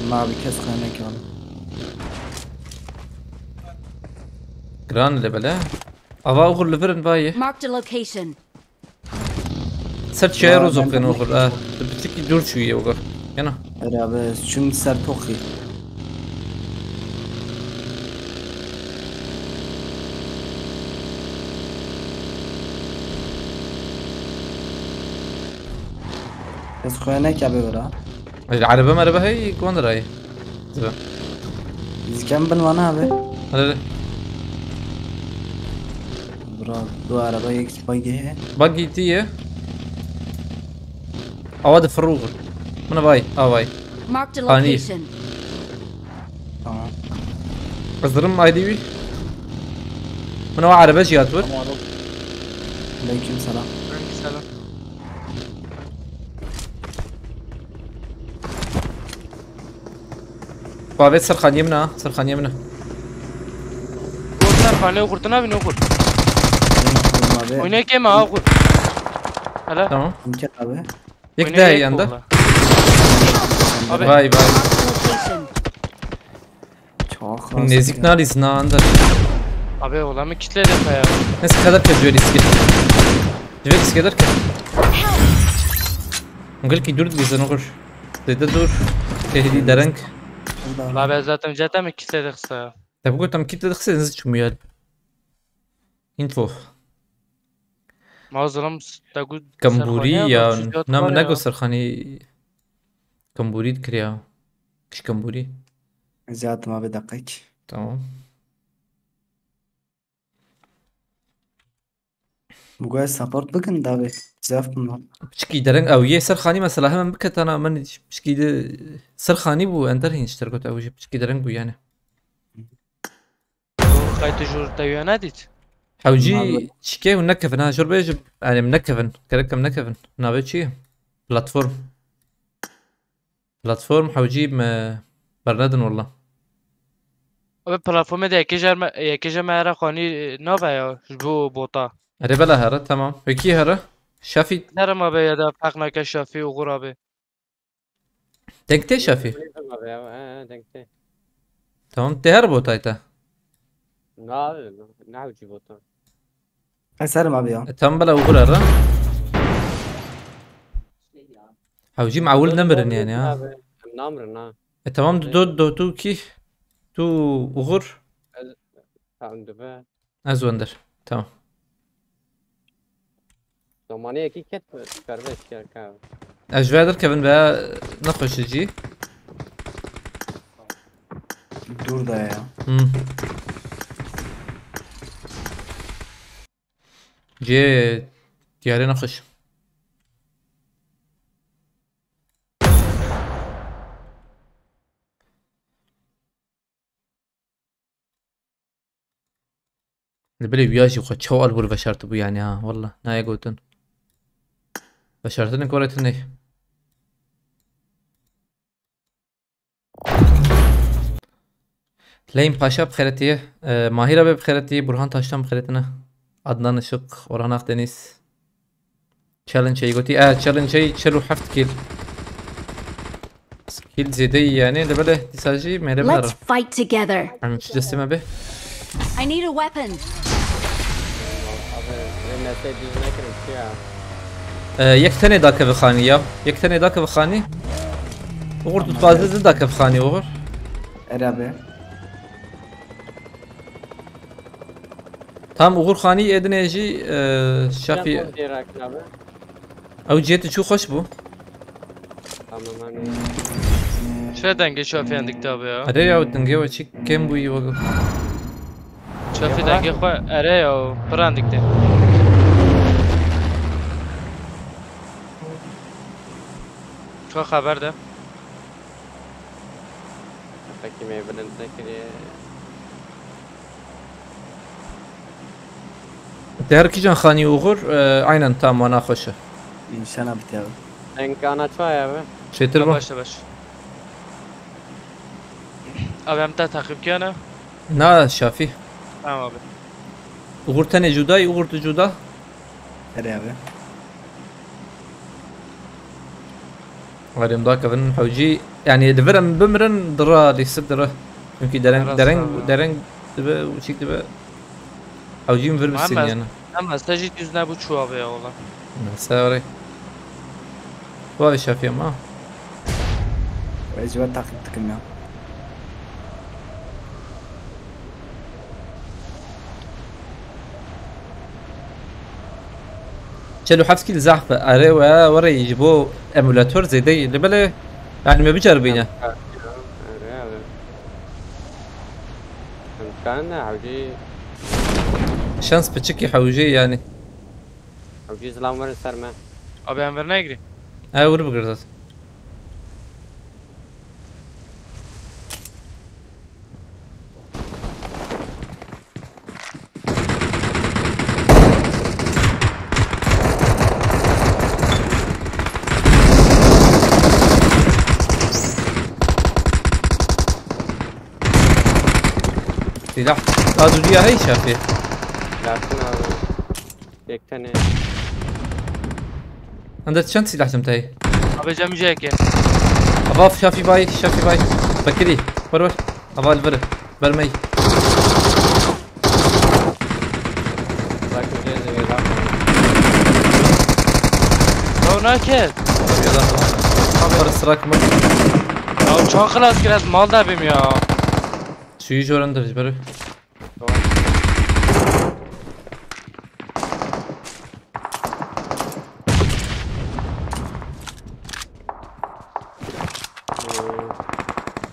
Ma bir kes kaynak yani. Gran le bele. Ava uğur li virin vayê. Marked a location. Ser çiye rozo ken oxir. Ah, tu piçikî dûr çûyî oxir. Yana. Erê abi, çûm ser toxî. Ez xwe neke abi wira. Erebe merebe hey, kuwan dirayê. Zibe. Zikem bin wana abi. Hadi hadi. Bura, du araba yek bagi he. Bagi diye. Awa de fırrûğur. Buna vay, a vay. Marked a location. Tamam. Hazırım I D V. Buna vay araba cihat var. Tamam abi. Aleyküm selam. Aleyküm selam. Babet serxaniye min ha, serxaniye min. Uğur serxaniye, Uğur, tu nabî ne Uğur? Abi. Oynaya game ha Uğur. Hele. Tamam. İmkan abi. Yek daha yanında. Abi. Vay vay. Çok rahat. Nezik ya. Nariz na anda. Abi olamı kitledi ya. Neyse kadar kötü öyle iskit. Direkt iskeder ki. Gelkî dûr dibîzin oxir. Zêde dûr. Tehdî dereng. Abi zaten cete mi kite de xisa. Te bigot em kî te dixisê niz çûmiye. Info. Ma zilam te got Kambûrî ya. Na min nego serxanî. Kambûrî dikiriya. Kişkambûrî. Ziyad ma bi deqek. Tamam. Mugo support bikin davê. Zaf bunlar. Piçkî dereng ew yê serxanî mesela hemen biketana min piçkî de serxanî bû enter hîn ji ter got ew jî piçkî dereng bû yani. Qaytı jur te yöne dit. Hewcî çikê hûn nekevin ha jor bêjim yani min nekevin. Gerek em nekevin. Navê çi ye? Platform. Platform hewcî me bernedin walla. Abi platformê de yekê jer me yekê jer me here xanî nave ya ji bo bota. Erê bela here tamam. Wekî here. Şafî. Derim abi ya da feq nake Şafî û Uğur abi. Denk tê Şafî. Abi ya, he, he, denk tê. Tamam tê her botay te. Na abi, ne hewcî bota. Ez herim abi ya. E, tamam bela Uğur here. Hewcî me ewil nemirin yani ha. Abi, em namirin ha. E tamam do do tu kî. Tu Uğur. Tamam dibe. Ez wender. Tamam. Zamaniyekî ket perveş kerka. Ez ji vê derkevin ve nexweş e cî. Dûr da ya. Hmm. Cê diyarê nexweş. Li bilê wiya jî xwe çawa li wir veşartibû yani ha, wallah, nayê gotin. Veşartinê gore tune. Leyim Paşa bi xêretî ye. E, Mahîr abi bi xêretî ye. Burhan Taştan bi xêretine. Adnan Işık, Orhan Akdeniz. Challenge-ê gotî, e, challenge-ê çil û heft kill. Kill zêde yî yani, li belê dîsa jî mêrê bidara. Let's fight together. Em çi destê me bê? I need a weapon. Abi, vê mesê düz nekirin çi ya? E, yek tenê dakeve xanî ya. Yek tenê dakeve xanî. Uğur tu dixwazî zî dakeve xanî Uğur. Erê abi. Tam Uğur xanî êdinê jî, e, Şafî. Yapalım diye rakın abi. Ew cihê tu çû xweş bû. Tamam hani. Çi dengê Şafî endik tabi ya. Erê ya dingê we çi kêm bûyî wek. Şafî dengê xwe ere ya pir endik tê. Çi xeber de? Peki me bilind nekiriye. Te her kîjan xanî Uğur, e, aynen tam wana xweş e. Înşallah bitiya. Enkana çaya be. Çêtir bû. Baş e baş. Abi em te takip kene. Na Şafî. Tamam abi. Uğur tenê cudayî, Uğur tu cuda. Erê abi. Erê em dakevin hewcî. Yani li vir em bimirin dira lîsir dira. Çünkü dereng Ara dereng sağ ol. Dereng dibe û çîk dibe. Hewcî min vir bisîn Muhammed. yani. Em mesajî düz ne bu çuwa be ya ola. Neyse orayı. Bu abi Şafî ama. Ez ji we takip dikim ya. Çel û heft kîl zehf e. Erê we werê ji bo emulator zêde ye. Li belê yani me biceribîne. Erê abi. Em kan ne hewcî. Şans piçikî hewcî yani. Hewcî zilam werin ser me. Abi em vir negirî. E wir bigir zaten. Silah. Daha düzüyor hey Şafî. Lakin abi. Yek tane. Anda çend silah tim tey? Abi cem jeke. Ava Şafî bay, Şafî bay. Bakiri. Var var. Ava li vir. Vermey. Lakin cezve lan. Ya naket. Şuraya da. Abi. Sarı sıra kımır. Ya çağı xilas kir, ez mal da bim ya. Suyu joran da biz böyle. Tamam.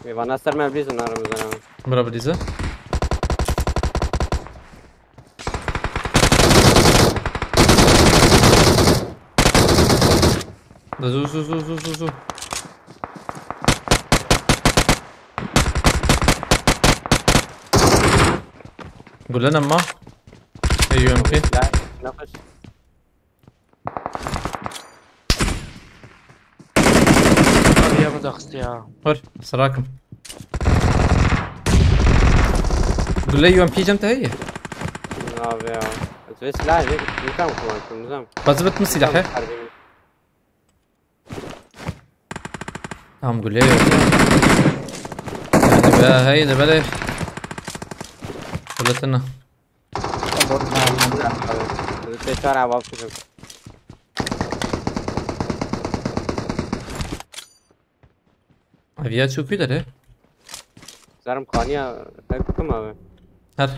Ee, vana ser me bilîzin aramızdan abi. Bira bilîze. Da zu, zu, zu, zu, zu, zu. Gule nema. Ey, U M P. Abi ya, bu da kıstı ya. Hır, sırakım. Gule U M P cem te heye. Abi ya. Ez vê silahê vê nizam kullanıyorum, nizam. Bazı bitmiş silahı. Nizam. Tamam, gule yok. Yani be, heydi, böyle. Fırlatın. Bot ne yapayım? Abi, teşekkür abi, abi. Abi ya çok ileri. Zarım kaniya, hep kim abi? Her.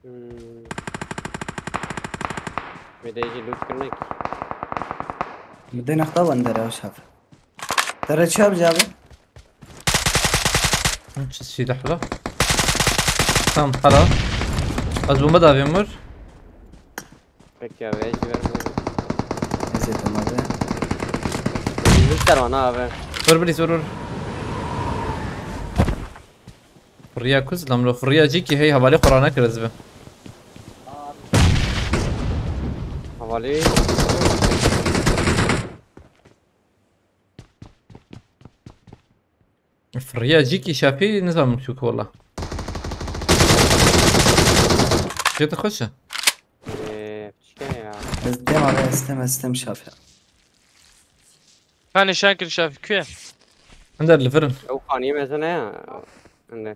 Hmm. Ve de jî loot kirine ki. Min dê nexta wan dere şav. Dere çi yapacağız abi? Hiç silah la. Tamam, para. Az bomba da abim var. Peki abi, hiç vermiyorum. Neyse, tamam abi. Loot kar bana abi. Vur, please, vur, vur. Fırıya kuz, lamro fırıya ciki hey havale Kur'an'a kirez be. Havale. Fırıya ciki şafi nizam çuk valla. Jete hoş. Eee, pişke ya. Ez dem abi, ez dem, ez dem şafi. Kanê şakir şafi kuye? Ender li virin. Ew kaniyê mezin e ya. Ender.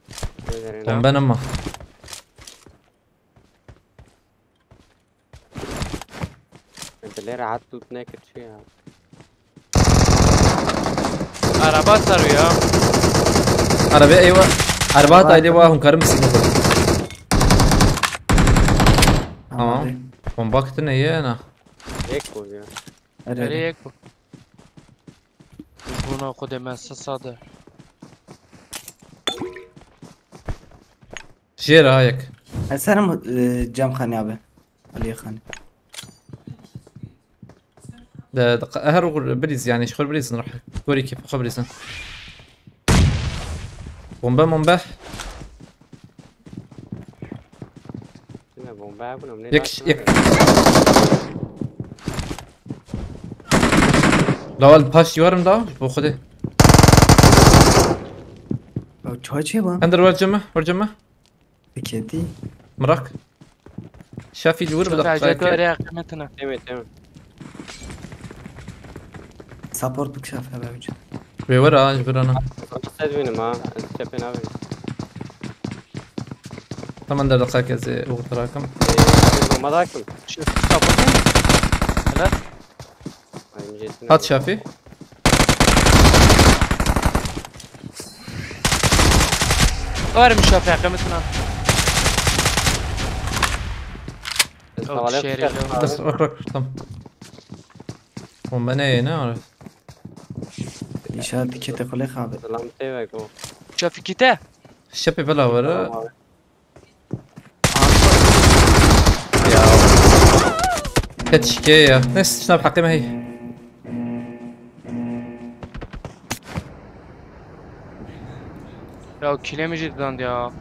Bombe nema. Dilê rehat tut nekir çi ya. Araba sarıyor ya. Araba eyvah. Araba da eyvah, hon karim sik. Tamam. Bomba kitine ye na. Yek bu ya. Nereye yek bu? Buna kodeme sasade. Jêr ha yek. Eserim, e, Cem Xanî abi. Aliye Xanî. De, de, her uğur biriz yani, şükür biriz. Gorî kêf xwe biriz. Bombe, bombe. Yine bombe yapın, ne? Yek, yek. Lawal paş yuvarım da, bu xwedê. Çay çê bu? Ender, ver ceme, ver ceme. Diketi. Mirak. Şafî li wir bi daxileke. Şafî, qiymetine. Temiz, temiz. Support bik Şafî abi hocam. Wê were ha, ji vir ana. Sen dibînim ha. Ez çepê nabînim. Tamam, der daxileke ez ê uxtirakim. Ee, bomba dakim. Şu support değil mi? Helal. Hat Şafî. Var mı Şafî, qiymetine? Bas, bak, bak, tamam. Bombe ne, ne var? İnşallah dikete kule abi. Şafî kite. Şepê bela var ha. Tamam abi. Ya. Ket şikê ya. Neyse, şuna bir hakkım hey. Ya, kilemi cidden ya.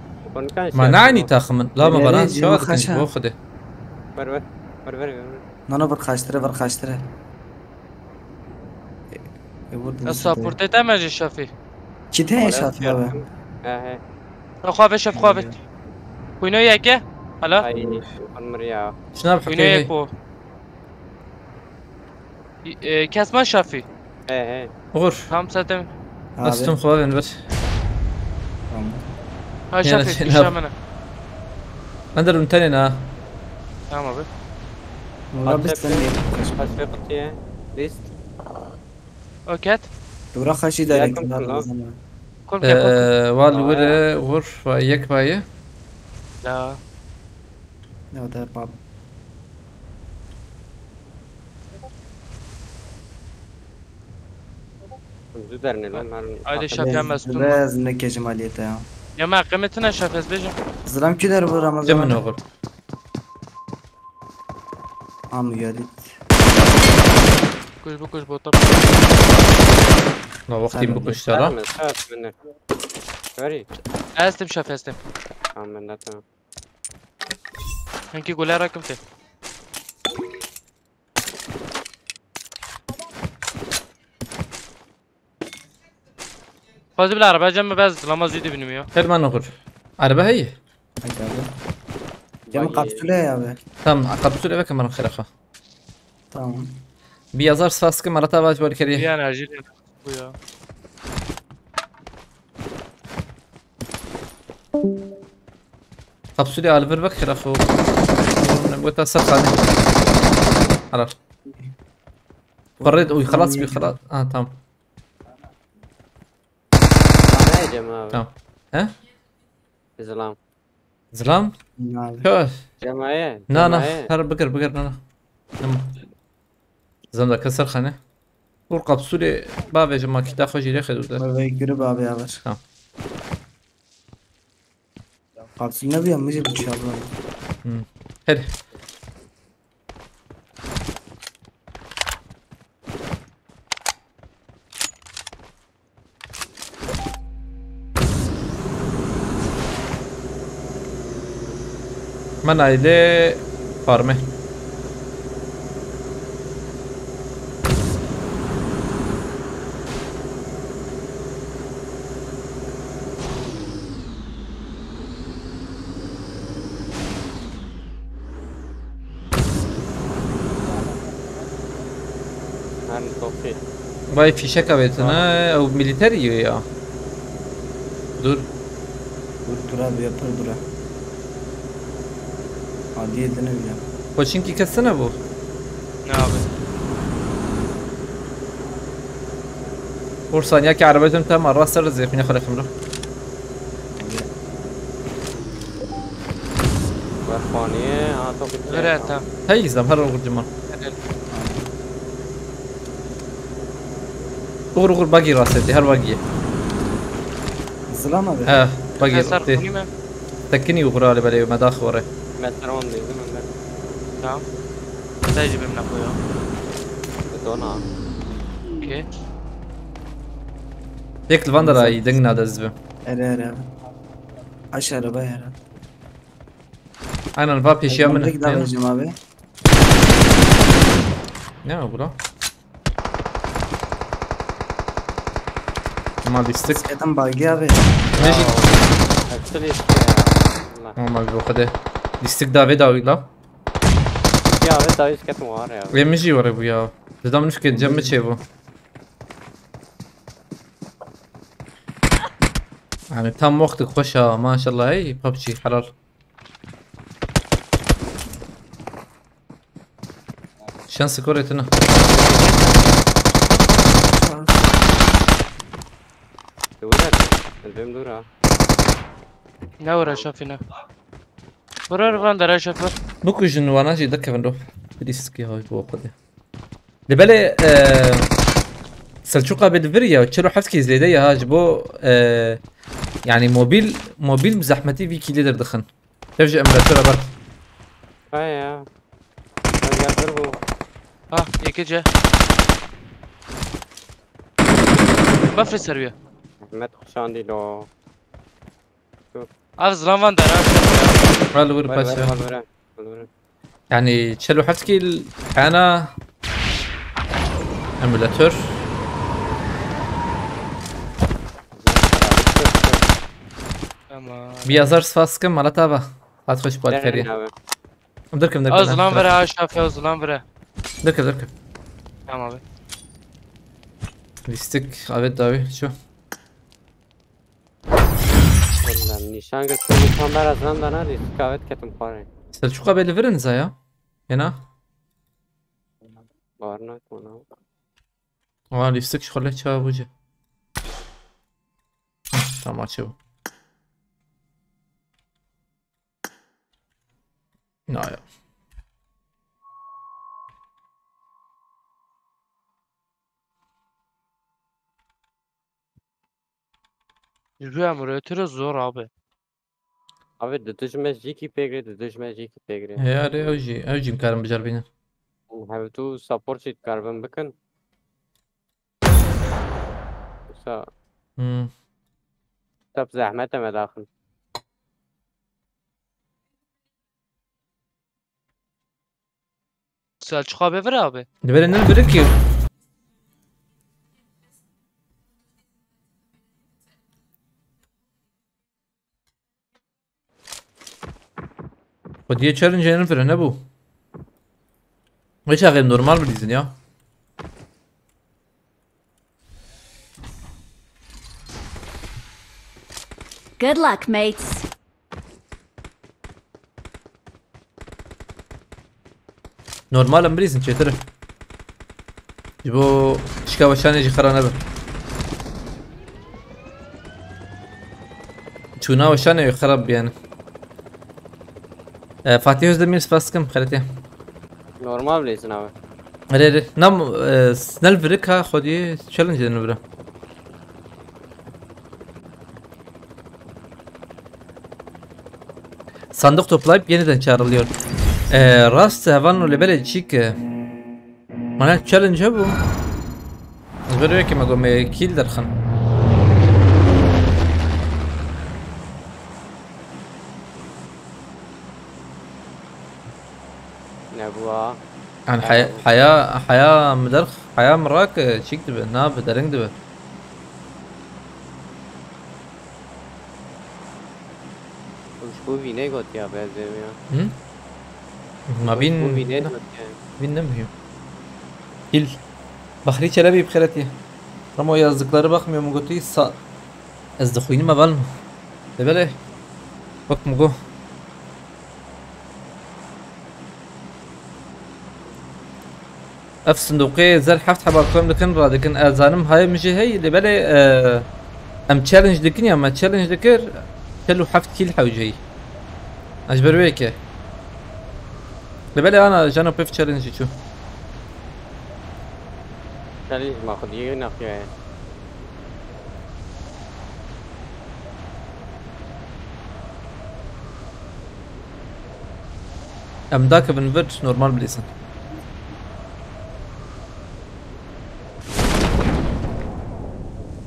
Ma ne aynı takımın? La, ma bana çawa dikin bu xwedê. Ver, ver. Ver, ver, ver. Nana bir kaçtıra, bir kaçtıra. E, vurdum. Ya, sizi. Support edemez Şafî. Kite Şafî abi. He, he. Xwe ve şef xwe ve. Kuyno yeke. Hala. Ay, anmır ya. Şuna bak. Kuyno yek bu. E, kesma Şafî. He, he. Uğur. Tam zaten. Abi. Astım xwe ve ver. Tamam. Ha, Şafik, Şenab. Şenab. Ben de rûntenê na. Tamam abi. Murat biz sen de. Kaç bir kutuya? List. Oket. Dura xaşî derek. Yakın lan. Kom ke kom. Ee, wal wire wur ve yek bayi. La. Ne o da bab. Düzerine lan. Haydi Şafik, yalnız Biraz ne kecim aliyete ya. Ya ma qemetine Şafik, ez bêjim. Zilam ki der bu Ramazan. Cemin oğul. Am geldi. Kuş bu kuş bota. La vaktim bu kuşlara. Sağ ol. Sorry. Estim Şafik, estim. Tamam, ben de tamam. Hangi gole rakım te? Fazla bile araba cem bez lama züdü binim ya. Her man oğul. Araba hey. Haydi abi. Cem kapsüle ya abi. Tamam, kapsül eve kameram xeraxa. Tamam. Bir yazar spas ki Marat abi acı Bir kere. an acil bu ya. Kapsülü alvir bak xeraxo. Bu ta sar sani. Harar. Barred uy خلاص bir خلاص. Ha tamam. Bana Cem abi. Tamam. He? Zilam. Zilam? Abi. Kör. Cemaye. Na na. Cemaye. Her bikir bikir na na. Tamam. Zam da kesir xane. Vur kapsülü bavê ji makîta xwe jî rêxe dû de. Bebe girip abi yavaş. Tamam. Kapsül ne bir yanmış bir şey abi. Hmm. Hadi. من aile farme. Her topçu. Vay fişek avêtine, ew milîterî ye ya. Dur. Dur dur abi yapar dur ha. Adiye dene bile. Koçinki kesene bu. Ne abi? Borsan ya ki arabacım tam arra sarı zeyfine xalek ximra. Berfaniye, ha topçu. Öyle tam. Hey izlem her oğurcum. Uğur uğur bagi rasetli her bagi. Zılam abi. He bagi Eser te. Kuni mi? Tekini uğur ali bele medax ore. Meter on değil mi? Tamam. Sen jî benimle koy ya. Dona. Okey. Yek li van de ra iyi deng nade ez bi. Ere ere abi. Aş araba ere. Aynen va peşiya min. Tek dalacağım abi. Ne o bura? Ama distik. Eskiden bagi abi. Ne jî? Hepsi işte ya. Allah. Ama bir o kadar. Distik davê dawî la. Ya ve daha üst katım var ya. Ve min jî were bu ya. Didam nuşke cem mi çê bu. Yani tam wextik xweş ha maşallah hey PUBG helal. Şans skor etine. Dura. Öldüm dura. Ne uğraş Şafik ne? Vurur van dara Şafik. Bikujin wana jî derkevin do. Risk ya bu o kadar. Li belê e, Selçuk abi li vir ya çil û heft kî zêde ya ha ji bo e, yani mobil mobil bi zehmetî vî kîlê derdixin. Ev ji emulatora ber. Ha ya. Hadi yaptır bu. Ha, yekece. Bafre seruye. Ahmet Kuşan değil o. Abi zilam van dara Şafik ya. Ral wir Ver paşa. ver ver ver. Ver ver. Yani çil û heft kîl hena emulator. Tamam. Bir yazar spas kim Malat abi. Hat hoş bal Nereye keriye. abi? Derkim derkim. Az zilam vere ha Şafik, az zilam vere. Derkim derkim. Tamam abi. Listik evet davi şu. Ben nîşan götürdüm, tam ben azdan da ne diyor? Kavet ketim pare. Selçuk abi li virin zaya. Yena. Var ne konu? Ama lipstick şöyle çabuca. Tamam, açıyor. Na ya. Ji bo emûretî re zor abi. Abi, di tu ji me jîkî pêgirê, di tu ji me jîkî pêgirê. He, arê, ew jî, ew jî em karin biceribînin. Hevdû support jî dikaribin bikin. Wisa Hmm. Tep zehmet e me daxil. Selçuk abi vir abi. Li berê nir virik ki. Xwediyê challenge nir vire nebû. Hiç axê normal bilîzin ya. Good luck, mates. Normal em bilîzin çêtir e. Ji bo şika weşanê jî xira nebe. Çûna weşanê wê xirab biyane. E, Fatih Özdemir spas dikim, xeletê. Normal bilîzin abi. Erê, erê. Nam, e, snel virik ha, xwediyê challenge edin vira. Sandık toplayıp yeniden çağrılıyor. Ee, rast hevan û lebelê çîk. Mana challenge hebû. Ez ber wekî me got me kill derxin. Nebûa. Yani haya, haya, haya mi derx, haya mi rak, e, çîk dibe, na bi dering dibe. Ji bo vînê gotiya benzemiya. Hı? Ma Ji bo vînê vînê gotiya. Vîn ne mühim. Hil. Bahri Çelebi bi xêr hatiye. Ramo yazdıkları bakmıyor mu gotiye sa. Ez dixwînim heval mi? Lê belê. Wek min got. Ev sindoqê zer heft heba kom dikin, radikin. Ez zanim hayê min jî hey, lê belê, e, em challenge dikin ya, me challenge dikir, çel û heft kîl hewce yî. Ez ji ber wê yekê. Lê belê ana jana pêv challenge çû. Challenge ma xwediyê naxiyaye. Em dakevin vir normal bilîsin.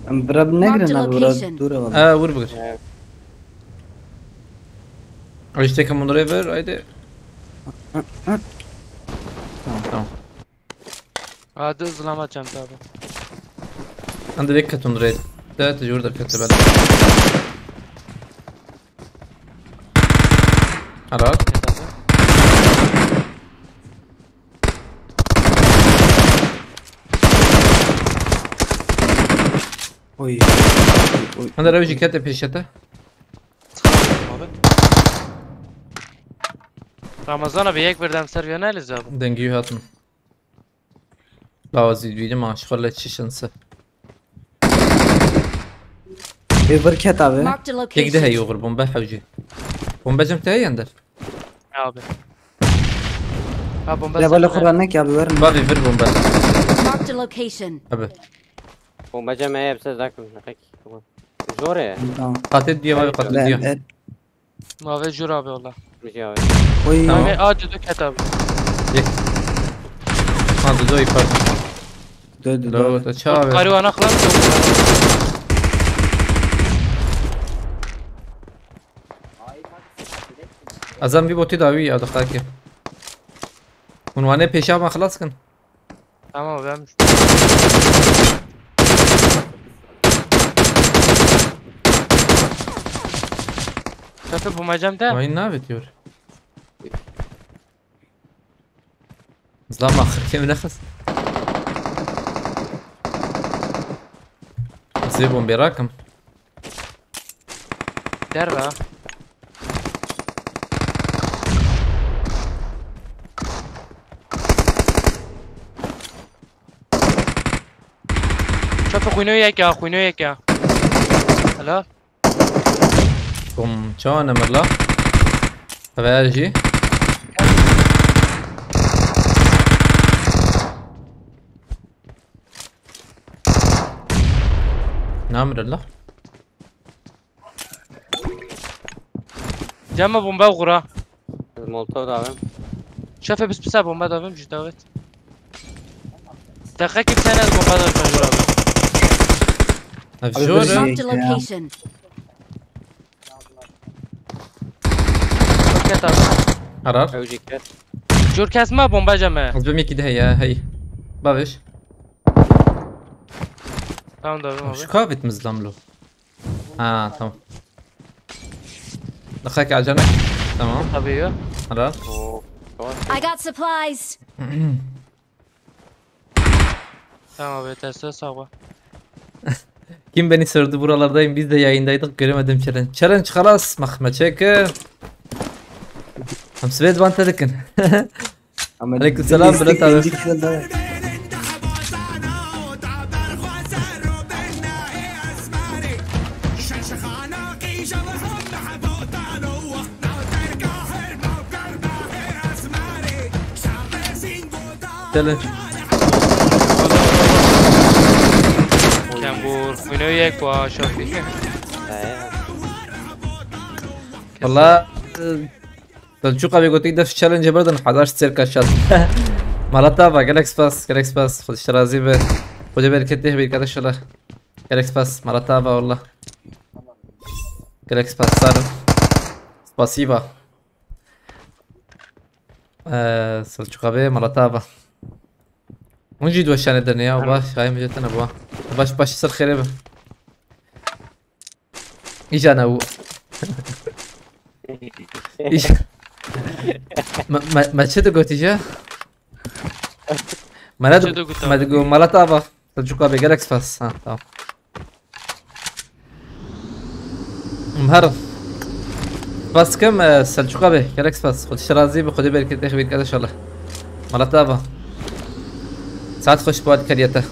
Em bira bi Marked negrin a abi, bira location. Dûr e valla. E, wir bigir. Evet. Ay işte, kam onları ver, haydi. Tamam. Tamam. Hadi hızlama çanta abi. Anda bir katın rate. De, de, orada katı ben. Ara. Oy. Oy, oy. Anda revji kete peşete. Abi. Ramazan abi, yek birden ser yöneliz abi. Dengî hatım. Lawazî dibînim ha, ji xwe le çi şinse. Ê vir ket abi. Marked a location. Yek de heye oxir bombe hewcî. Bombe cem te heye ender. Abi. Ha, bombe Levale sen xura nek abi, verin. Bavê vir bombe. Marked a location. Abi. Bombe cem heye, bi se zakim. Zor e. Tamam. Qatê diye abi, qatê Ben- diye. e, Ma ve jûr abi valla. Mijî abi. Oy. Tamam. Abi, a, Dudu ket abi. Yek. Ha, Dudu, pardon. Dö, dö, Lo, dö. Da çawe. Karu ana xlas. Azam bir botî da wî ya, dixta ki. Hûn wane pêşa me xilas kin. Tamam, ben Şefim, bu macam da. Mayın ne bitiyor? Zlam axir kemi nefes. Zê bombe rakım. Derve ha. Çape xwîno yek ya, xwîno yek ya. Helal. Kom çawa nemir la? Xeber jî. Namir la. Cema bomba xura. Molotov davim. Şefe biz pisa bomba davim jî davet. Deqekî bir tane bomba da mecbur abi. Ev Abi, jor. Marked a location. Roket abi. Harar. Ew jî ket. Jor kes ma bomba ceme. Ez bim yekî de heye, hey. Babiş. Tamam da abi. Şu kavit mi zlamlo? Ha, tamam. Dakika acele. Tamam. Tabii ya. Harar. Oo. Tamam. I got supplies. Tamam abi, tersine sağ ol. Kim beni sordu, buralardayım, biz de yayındaydık, göremedim challenge. Challenge halas, mahme çeke. Hem svet van tedekin. Aleyküm selam, Bülent abi. Gelin. Kembur, xwîno yek wa şafî. Valla, e, Selçuk abi gotî def challenge berdin, hezar ser kaşat. Malatava, gelek spas, gelek spas. Xwedê ji te razî be. Xwedê bereketê hebe, arkadaşlar. Gelek spas, Malatava, valla. Gelek spas, sarim. Spasiba. Ee, Selçuk abi, Malatava. Hûn jî di weşanê derine ya, baş, hayê miletine bû. Baş, baş, ser xêrê be. Îca ne bû. Îca. Me, me, me çi digot îca? Me ne Çi digot, me digot, Malatava. Selçuk abi, gelek spas. Ha, tamam. Em her. Spas dikim, e, Selçuk abi, gelek spas. Xwedê ji te razî be, Xwedê bereketê xwe bîr kete inşallah. Malatava. Saet xweş bi we dikeriyete.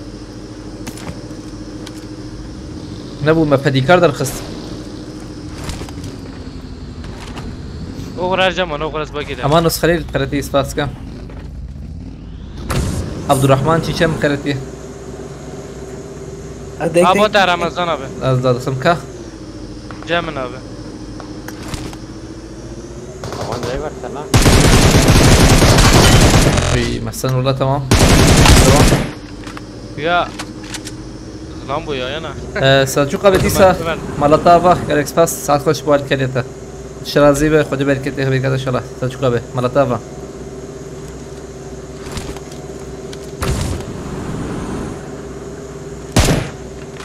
Nebû me pedîkar derxist. Oxir her zaman, oxir ez bagî de. Aman Xelîl, qeretî spas dikim. Abdurrahman Çiçek qeretî. Abo te Ramazan abi. Ez da dikim ka. Cem min abi. Aman driver sen ha. Uy, mesen valla tamam. Tamam. Ya. Lan bu ya yana. Ee, Selçuk abi dîsa Malatava, gelek spas, saet xweş bi we dikeriyete. Ji te razî be, Xwedê bereketê xwe bîr kete inşallah. Selçuk abi, Malatava.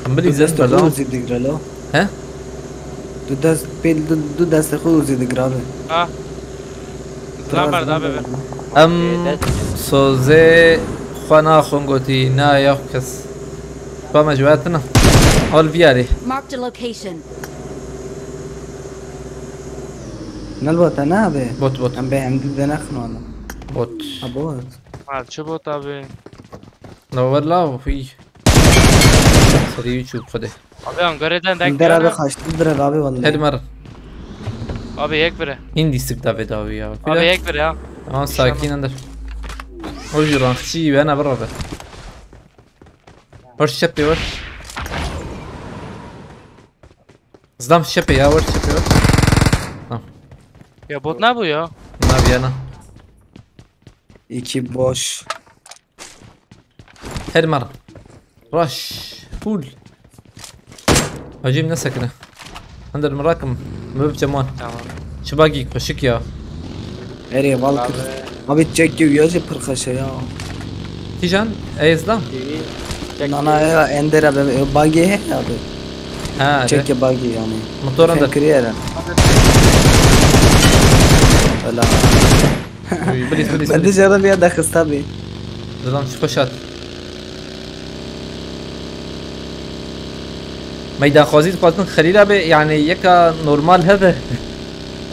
Em bilî Du dest berdam. Uzî digre lo. He? Du dest, pêl du, du destê xwe Uzî digre abi. Ha. Lan berda be. Em sozê xwe naxwin gotî, na ya kes. Xwe me ji we tine. Hol viyarê. Marked a location. Nel bota ne abi? Bot, bot. Em bê em dî de nexin wala. Bot. Ha bot. Ha, çi bot abi? La wala, hî. Serî çû xwedê. Abi Ankara'dan denk Der abi geldi. Kaçtı, dir abi vallahi. Her mer. Abi yek bire. Hindi sık da vedavi ya. Abi yek bire ya. Tamam, sakin indir. O jü rankçı ben abi abi. Hoş çepi var. Zdam şepe ya, var şepe var. Tamam. Ya bot ne bu ya? Ne bir yana. İki boş. Her mar. Rush. Full. Hacim ne sakına. Under mırakım. Möb cemal. Tamam. Şu bagi koşuk ya. Erê bal kir. Abi çek gibi yazı pırkaşa ya. Tijan, Ezda. Nana ya endera be bagi he abi. Ha, çek ya bagi yani. Motor under. Kiriye. Öyle. Uy, bilis, bilis, Ben de bilis. Canım ya da kısa bir. Adam şu koşat. Meydanxwazî dixwazin Xelîla bê, yani yeka normal hebe.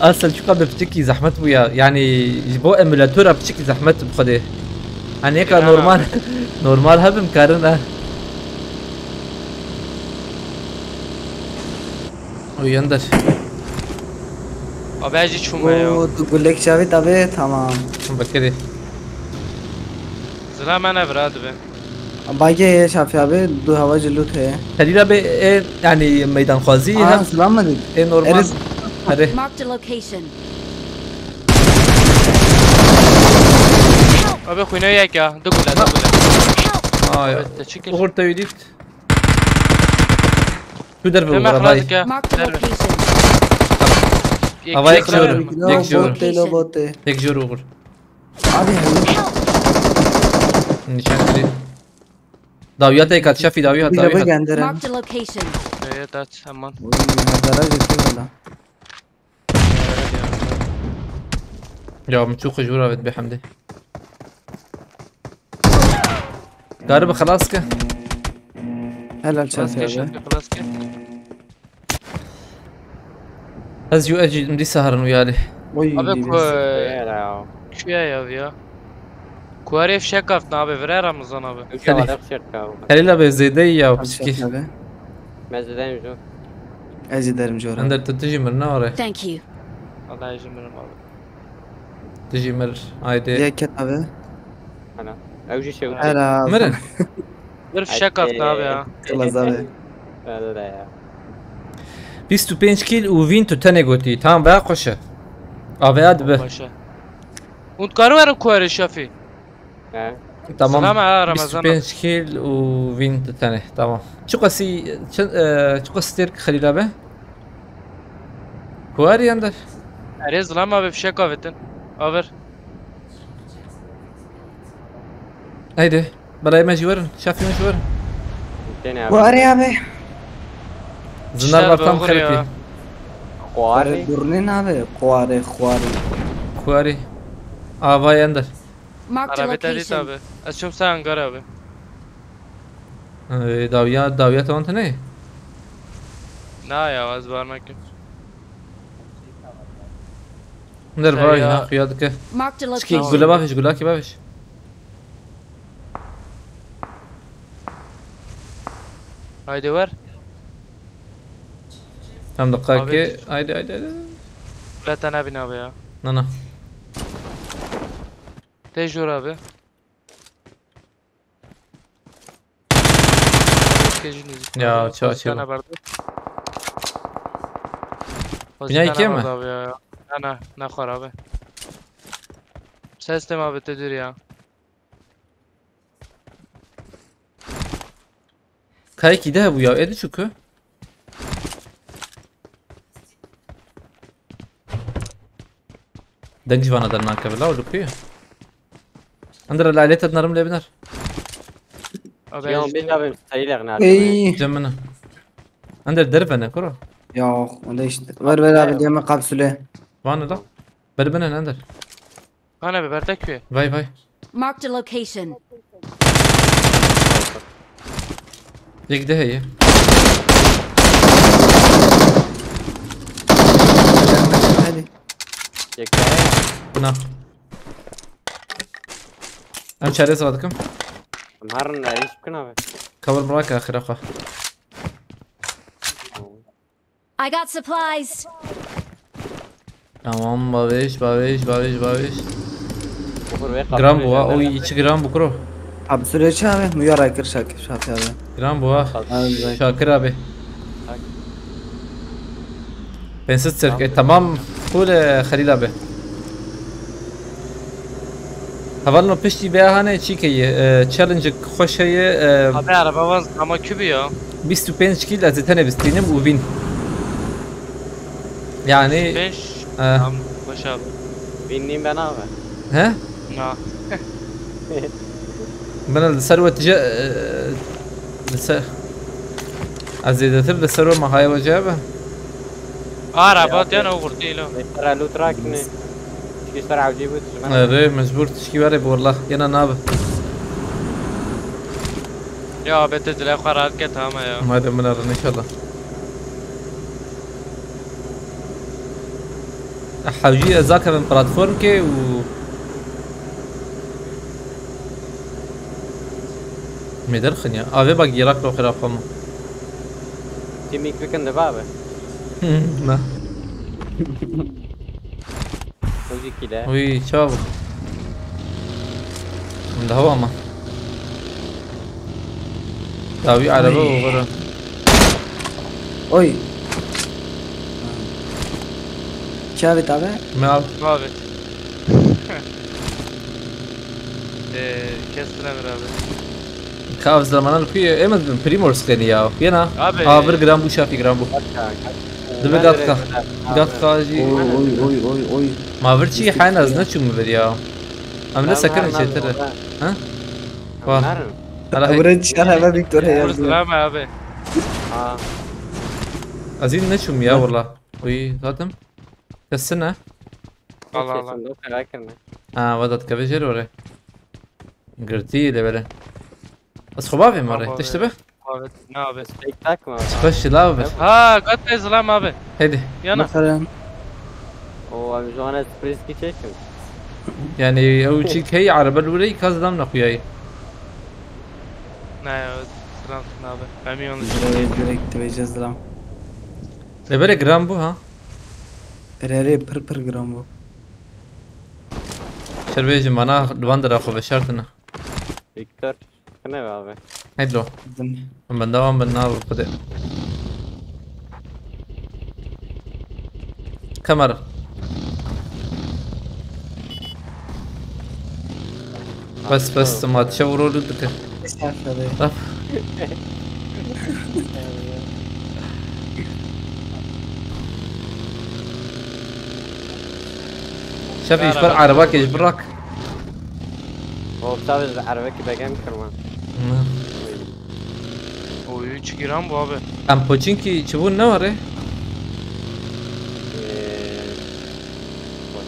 A Selçuka bi piçekî zehmet bû ya. Yani ji bo emulatora piçekî zehmet bi xwedê. Hani yeka Ya. normal, normal hebim karin ha. Oy, Ender. Abi, ez jî çûme ya. Oo, tu gulek çavî tabi, tamam. Bekirî. Zila me ne vira dibe. Bagê ye Şafî abi, du hava cilût heye. Xelîla bê, e, yani meydanxwazî Aa, hem silah mı dedik? e normal. Eriz. Hadi. Marked a location. Abi xwîne yek ya. Du gule, du gule. Ay. Evet, te çekil. Uğur te dît. Tu derve Deme uğur, xelas bay. Dike. Marked a Derve. location. Yek, Havaya yek, yek, yek. Yek jor. Bote lo bote. Yek jor uğur. Abi, helal. Nişan kiri. Dawiya te kat, Şafî, dawiya, Bir dawiya de kat. Genderim. Marked a location. Evet, aç, aman. Oy, hazara gitti valla. Ya, min çok huzur evet be Hamdi. Garibi xelas ke. Helal Xelas ke, çarpı abi. Şafî, xelas ke. Ez jî, ez jî dîsa herin wî alî. Oy, Abi, dibî. ku-, Yere ya. Kuya ya ya. Kuarê fişek kaftin abi, vire Ramazan abi. Üç Helal. Alak fişek kaldı. Helal abi, zêde ya, Abi, piçkî. Şafî abi. Ben zideyim şu. Ez zideyim şu ara. Ender, tu tijî mir ne are? Thank you. Vallahi izin verin abi. Tijî mir, haydi. Ye ket abi. Ana. Ew jî şey. Helal. Mirin. Bir fişek kaftin abi ya. Kılaz abi. Öyle de ya. Bîst û pênc kîl û win tu tenê gotî. Tamam, veya xweş e. A veya dibe. Başa. Hûn dikarin werin kuerê Şafî. He. Tamam. Selam ha, Ramazan. Bîst û pênc kîl û win tu tenê. Tamam. Çiqasî, çi, e, çiqasî têr Xelîl abi? Kuerî Ender? Erê zilam abi fişek avêtin. Aver. Haydi. Belay me jî werin. Şafî me jî werin. Têne abi. Kuarê abi. Zinar Şer vartam doğru xeripî. Ya. Kuarê. Durnin abi. Kuarê, kuarê. Kuarê. Avay Ender. Marked a Arabê te dît location. Abi. Ez çûm ser hangar abi. Ee, dawiya, dawiya te wan tune? Na ya, ez bar nakim. Ender vay, ha, xuya dike. Marked a location. Çikî gule bavêj, gulakî bavêj. Haydi ver. Tam dakika ki, haydi, haydi, haydi. Lete nebin abi ya. Na, na. Te jor abi. Kejin Ya, çawa çawa. Bina iki mi? Abi ya. Na, na, na xar abi. Ses tema abi te dur ya. Kayık ide bu ya, edi çünkü. Deng jî vana dernakeve la, o lukê. Ender la aleta narim lê biner. Abi, ya, işte. Bir daha benim sayılar ne? Ey. Cem bana. Ender derve ne kuro? Ya, onda işte. Ver, ver abi, deme kapsüle. Vana la. Ber benen Ender. Ana be, bertek kuye. Vay, vay. Marked a location. Yek de heye. Hadi. Yek daha ya. Na. Em çare zava dikim. Em her ne iş bikin abi. Cover bırak axire xwe. I got supplies. Tamam, babiş, babiş, babiş, babiş. Bukur ve Gram bu ha, kapı oy, içi gram bu kuro. Abi süreç abi, müyara kır Şakir, Şakir abi. Gram bu ha. Abi, bak. Şakir abi. Bak. Pensiz Türk, e, tamam, full, e, Halil abi. Hevalno piştî vê hane çîkê ye, e, challenge xweş heye, e, Abi araba vaz ama kübü ya. Bîst û pênc kîl ez ê tenê bistînim û vîn. Yani, Beş. E. Tamam, boş abi. Bin nîm ben abi. He? Na. Bana li ser we tije, e, li ser, ez zêdetir li ser we mahaya we cebe. Ara, ya, bat yan o gurtî lo. Mesela loot rakne. Tişkî ser avcî bû, tişkî me. Erê, mecbûr tişkî were bi wallah. Yena nabe. Ya, bete dilê xwe rahat ke, tamam ya. Hadi min erin inşallah. Hewcî ez akevim platformkê û me derxin ya. Avê bak girak lo xira xwe min. Timî kikin de babe. Na. Hewcî kî de. Wî çav. Min de hewa ma. Dawî araba Oy. Oxira. Oy. Çavê tabe? Me al. Abi. Ee, kesine beraber. Kav zamanı kuyu emez mi? Primor skeni ya. Yena. Abi. Aa, bir gram bu şafi gram bu. Dibi gatka. Gatka jî. Oy oy oy oy oy. Ma vir çi hayn az ne çum bir ya. Em ne seker çetir. Ha? Vah. Hala hey. Buraya çıkar hemen Victor heyecanlı. Selam abi. Aa. Azin ne çum ya valla. Uy zaten. Kesine. Allah Allah. Kesin de karar kırma. Ha, vadat kavejero re. Girti de böyle. Ez xwe bavê me re. Tişt be? Abi, ne abi? Spektak mı? Xweş lav bir. Ha, gat be zilam abi. Hadi. Yana. Mesela. O abi şu an esprisi çekim. Yani ew çîk hey araba lûreyî ka zilam nexuyayî. Ne ya, zilam abi. Ben mi yanlış? Direkt direkt dibêje zilam. Lê belê giran bû ha? Erê erê pir pir giran bû. Şer bêjim bana li van dira xwe veşartine. Victor, ne be abi? Heylo. Din. Min benda wan bin nav xwedê. Kamera. Bes bes, ma dişe vuruldu dike. Estağfurullah. Raf. Şefî, ji ber erebekê ji birak. Hop, tabii, erebekî begem kirman. Hı. Oy, çi giran bu abi. Em poçinkî çi bû ne were?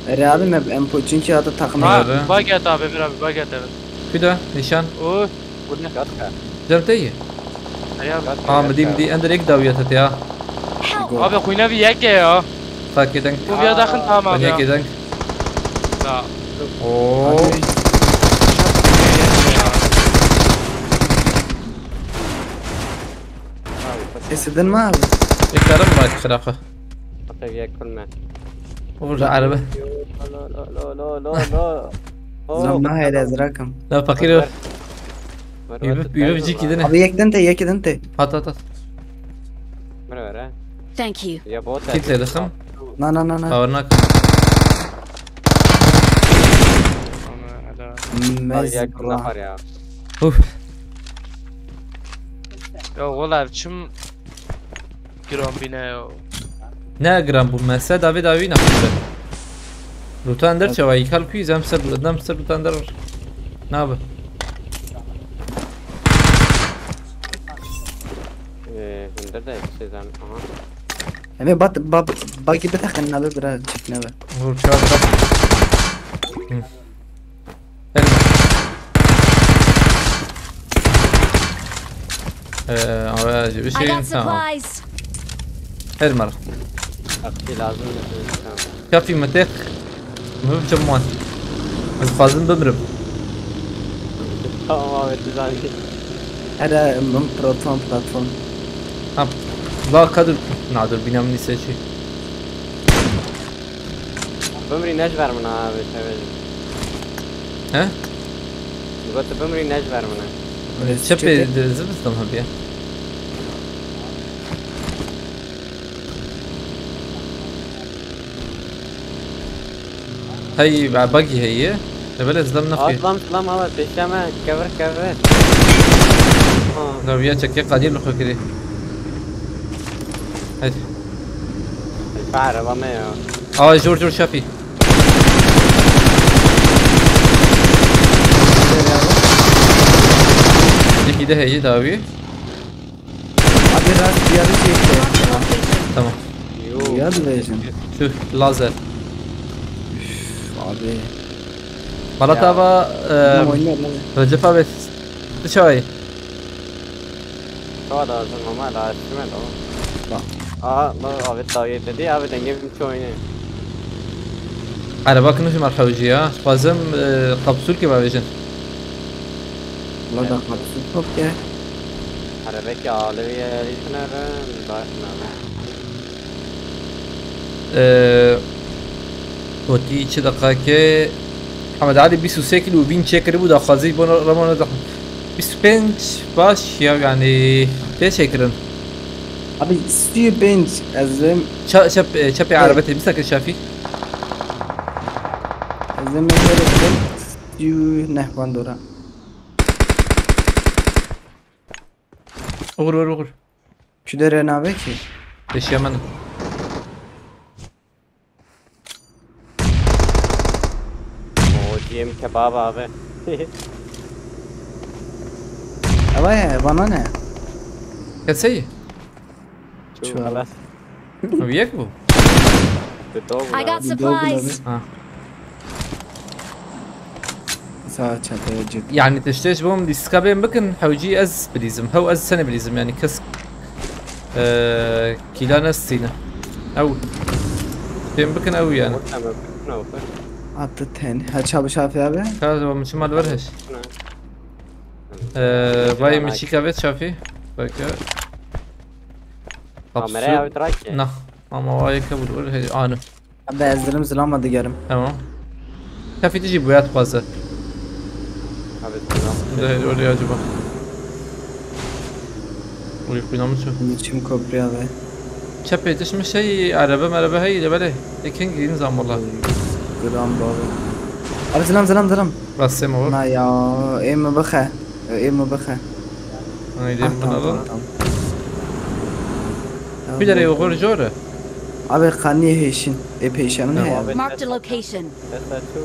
Ee, Erê abi me em poçinkî hata takım. Ha, baget abi, bir abi, baget abi. Kuda, nîşan. O. Gurne. Gatka. Cem te yî? Aya. Gatka, ha, mi dî, mi dî, ender ek dawiya te ya. Help! Abi xwîna vî yek e ya. Sakê deng. Bu vîya daxin tamam ya. Yekê deng. Ya. Oo. Abi. Abi, Êsî din me abi. Ê karim bak xiraxwe. Hatta vîya kul me. Vur araba. Lo, lo, lo, lo, lo, lo. Zam nahêle ez rakim. La fakir o. Ver, ver. Yürü, ver, yürü, ver, cik ver. Gidene. Abi yek din te, yek din te. At, at, at. Ver, ver, ha. Thank you. Ya bot. Kit le dixim. Na, na, na, na. Power nak. Ana, ala. Mez. Abi yakın bra. Var ya. Uf. Ya wala çim giran bîne ya. Ne giran bû? Me se davê dawî nexwe. Lutan der çawa? Yîkal kuî zem ser, dem ser lutan der. Nabe. Ee, hinder de şey zan. Aha. Em ê bat, bat, bagî biteqin nabe bira çek nebe. Vur çar. Hı. Her. Ee, ama bir şey insan. Her mar. Akti lazım. Kafî me teq. Min bibçe wan. Ez dixwazim bimrim. Tamam abi, tu zanî. Here min platform, platform. Ha, la ka dur. Na dur, bîna min nîse çi. Bimrî ne ji ber min abi, tevê. He? Got tu bimrî ne ji ber min e. Çepê zivistan hebiye. Hey, bagî heye. Evvel ez dem nexê. Atlam, slam, ama peşeme, kevir, kevir. Ha. Dawiya çekê qadî li xwe kirî. Hey. Araba me ya. Aa, jor, jor, şafî. Yekî de heye dawî. Abi rast bir yarı çekti. Tamam. Yo. Ya dibêjin. Tüh, lazer. Üf, abi. Bala tava, e, Recep abi, tu çawa yî? Çawa da hazır mama, la açtım ben, tamam. Bak. Aha, bak abi, tabii dedi abi, dengim çoğunu. Ereba kin ji me re hewcî ya. Dixwazim, e, kapsûlkê bavêjin. Wala da kapsûl top ke. Erebekî alevî erî tine re name. E, gotî çi deqakê Hemed Elî bîst û sê kîlo û bîn çêkiribû daxwazî bo Ramona da. Bîst û pênc baş ya, yanî tê çêkirin. Abi sî û pênc ez vêm. Ça-, çep, e, çepê erebetê bîsta kir Şafî. Ez vêm ê xêrê bidim. Sî û neh bandora. Oxir wer oxir. Çi dere nabe ki? Pêşiya min. O ciyê min kebab abi. Ewa ye, bana ne? Keseyî? Çuvala. Ew yek bû. Tu dog I got Bir dog bile supplies. mi? Ha. Sağ çantaya cik. Yani tiştê ji bo min lîstika bên bikin, hewcî ez bilîzim. Hew ez sene bilîzim yani kes, eee, kîla nestîne. Ew. Bên bikin ew yani. Orta mı? Ne olur? Attı ten. Ha çabı şafi abi. Ka min çima li vir heş. Eee, vay min çîka vê çafî. Belki. Kameraya abi trak ki. Nah. Ama vay kabul vir heş. Anı. Abi ezdirim zilama digerim. Tamam. Kafî dijî boya dixwaze. Abi tamam. De oraya acaba. Uyku namı çok. Niçim kopya abi. Çepê dişmiş şey araba meraba hey de böyle. Ekin giyin zam valla. Gram baba. Abi zilam zilam zilam. Rasim olur. Na ya, ê min bixe. Ê min bixe. Haydi Ah, bunu tamam, alın. tamam. Bir de okur jore. Abi qaniyê hêşin. Ê pêşe min Tamam. heye. Abi, Marked a location. Testa tu.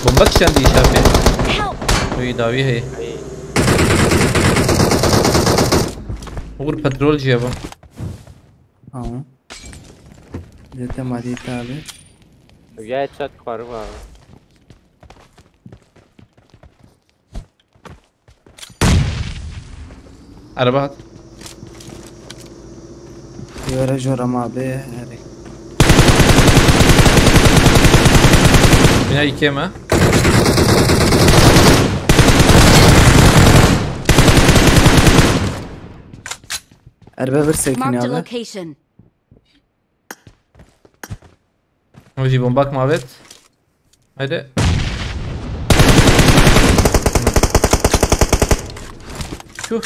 Bomba kişendi işafi. Help! Uy davi hey. Ay. Uğur petrolcüye bu. Tamam. Zaten madiyet abi. Ya chat var var. Araba hat. Yöre joram abi. Hadi. Bina iki mi? Erbe bir sekini Marked a abi. Location. Hocî bomba mavet. Haydi. Çu.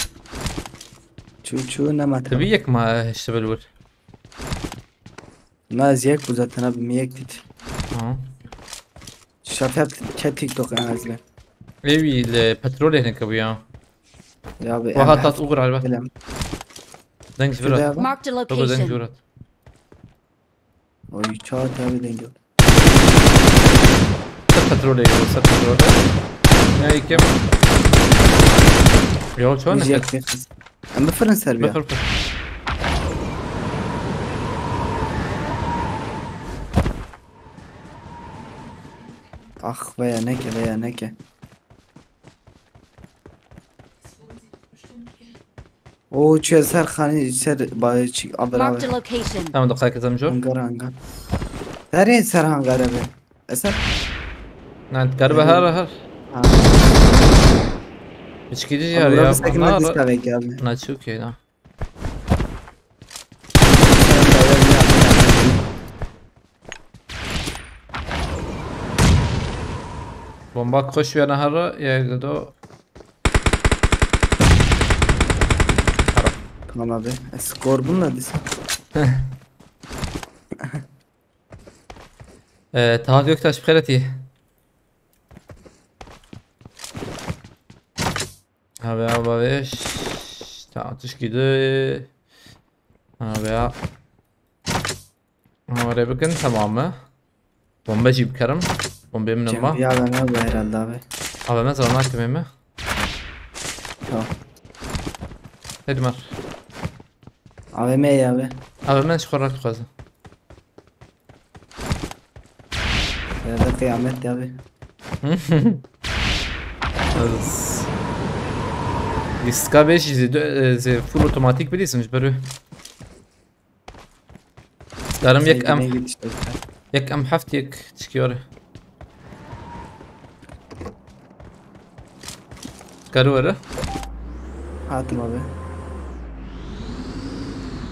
Çu çu ne mata. Tabii yek ma işte böyle vur. Na ez yek bu zaten abi mi yek dit. Tamam. Şafet ke TikTok en azından. Evi ile petrol ehne kabı ya. Ya abi. Vahat at uğur araba. Bilim. Denk Şurada vira. abi. Marked a Baba denk location. vira. Oy çağat abi denge. Sen petrol evi olsa petrol. Ne ikim? Yol çoğun Biz ne? yek bir kız. Em bifirin ser bir. Befir befir. Ah veya neke veya neke. O çiye ser xani ser baye çi abi Marked abi. a location. Tamam da kaykazam jor. Hangar hangar. Nereye ser hangar abi? Eser. Nan karbe har har. Ha. Biçkili Abi ya burada ya. bir sekme diska bekle abi. Na çok iyi lan. Bomba koş bir yana harra ya do. Tamam abi. E, skor bununla disk. Ee, Taha Göktaş bir kere. Abi abi abi. Tamam atış gidiyor. Abi ya. Ama oraya bakın tamam mı? Bomba cip karım. Bomba emin olma. Cem bir A V M bu herhalde abi. Abi ben zaman hakkım mi? Tamam. Hadi mar. A V M ya abi. Abi ben şu korak tukaza. Ya da kıyamet ya abi. Lîstika beş zê, zê full otomatik bilirsin, ji ber wê. Darim yek em, yek em heft yek çikiyor. Karu were. Hatim abi.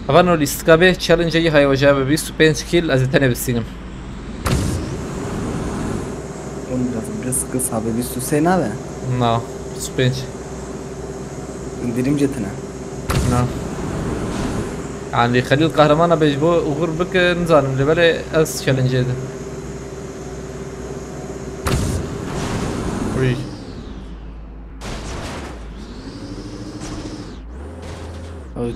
Hava no lîstika bê challenge-ê yî heye, weja be bîst û pênc kill, ez ê tenê bistînim. Oğlum biraz kız, kız abi, bîst û sê nabe? Na, bîst û pênc. İndirimci tine. Na. Yani Xelîl Qehreman be ji bo uğur bike, nizanim, lê belê ez challenge-ê de. Uy. Evet.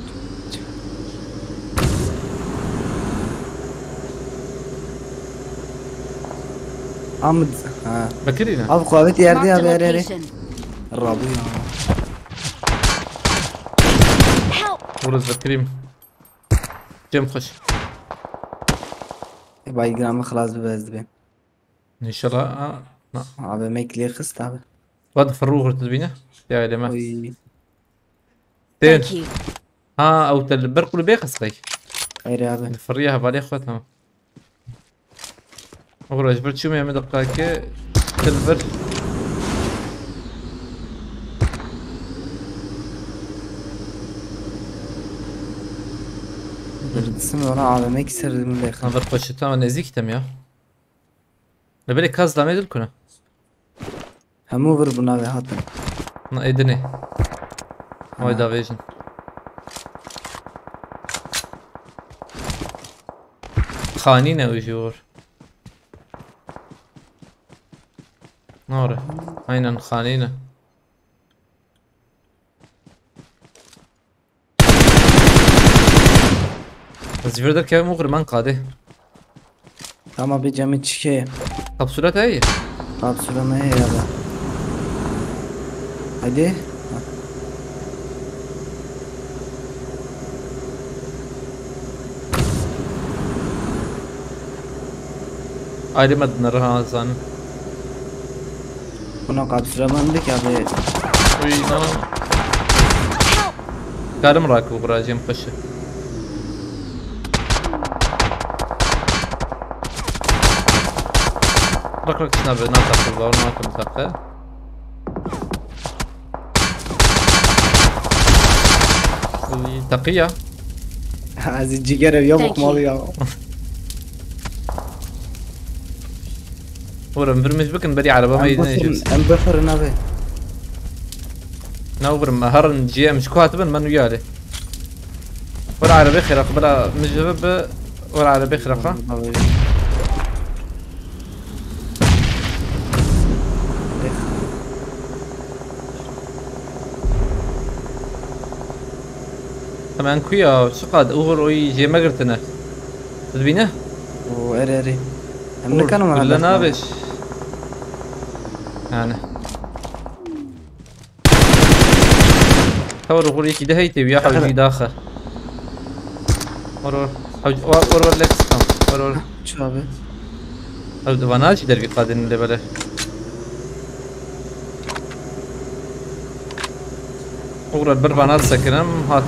Amid, ha. Bekirî ne? Abi, qavêt yerde ya, Marked a bere, bere. Location. Rabu ya. Help! Vuruz Bekirîm. Cem xweş. Bay gramı xlas bi bez dibe. İnşallah, ha, na. Abi, mek lê xist abi. Wat firû xurt dibîne. Ya, öyle mi? Oy. Thank you. Ha, ew te li ber qulubê xist qey? Hayır abi. Li firriya hevalê xwe, tamam. Oxir ji ber çûmê em ê diqake til vir. Disim ona A V M ki ser min lêxin. Hazır poşeta ama nezik tem ya. Li belê kaz damê dil kuna. Hemû vir bûna ve hatin. Na, ê dinê. Ana. Vay davêjin. Xanî ne û jî wir. Nare. Aynen xanî ne. Ez ji vir derkevim û xirman qadê. Tamam, bir camı çike. Kapsüle te iyi. Kapsüle me ya da. Hadi. Ayrı maddeler ha zaten. Buna kapsüle bandık ya be. Uy, no. Karim rakı uğrayacağım paşa. Rak rak şuna be, na takıl var, na takıl takı. Uy, takı ya. Ez ê cîger ev ya. Thank you. Bok mal ya. Oğlum, bir mecbur kin beri araba mı yedin? Em bifirin abi. Ne oğlum, herin G M şu kuat bin, ben uyarı. Were erebê xêra xwe, bila min ji vir bi, were erebê xêra xwe. Hemen ku ya, çiqad uğur oy jê me girtine. Tu dibîne? O, erê, erê. Em nikarin were bile nabeş. Yani. Tawr xur yekî de heytê wî ya hewcî daxe. Wor wor. Hewc-, wor, wor, wor, Lex, tamam. Wor, wor. Çabe. Ew di vana jî dervî qadin lê bele. Uğra bir vana sekinim hat.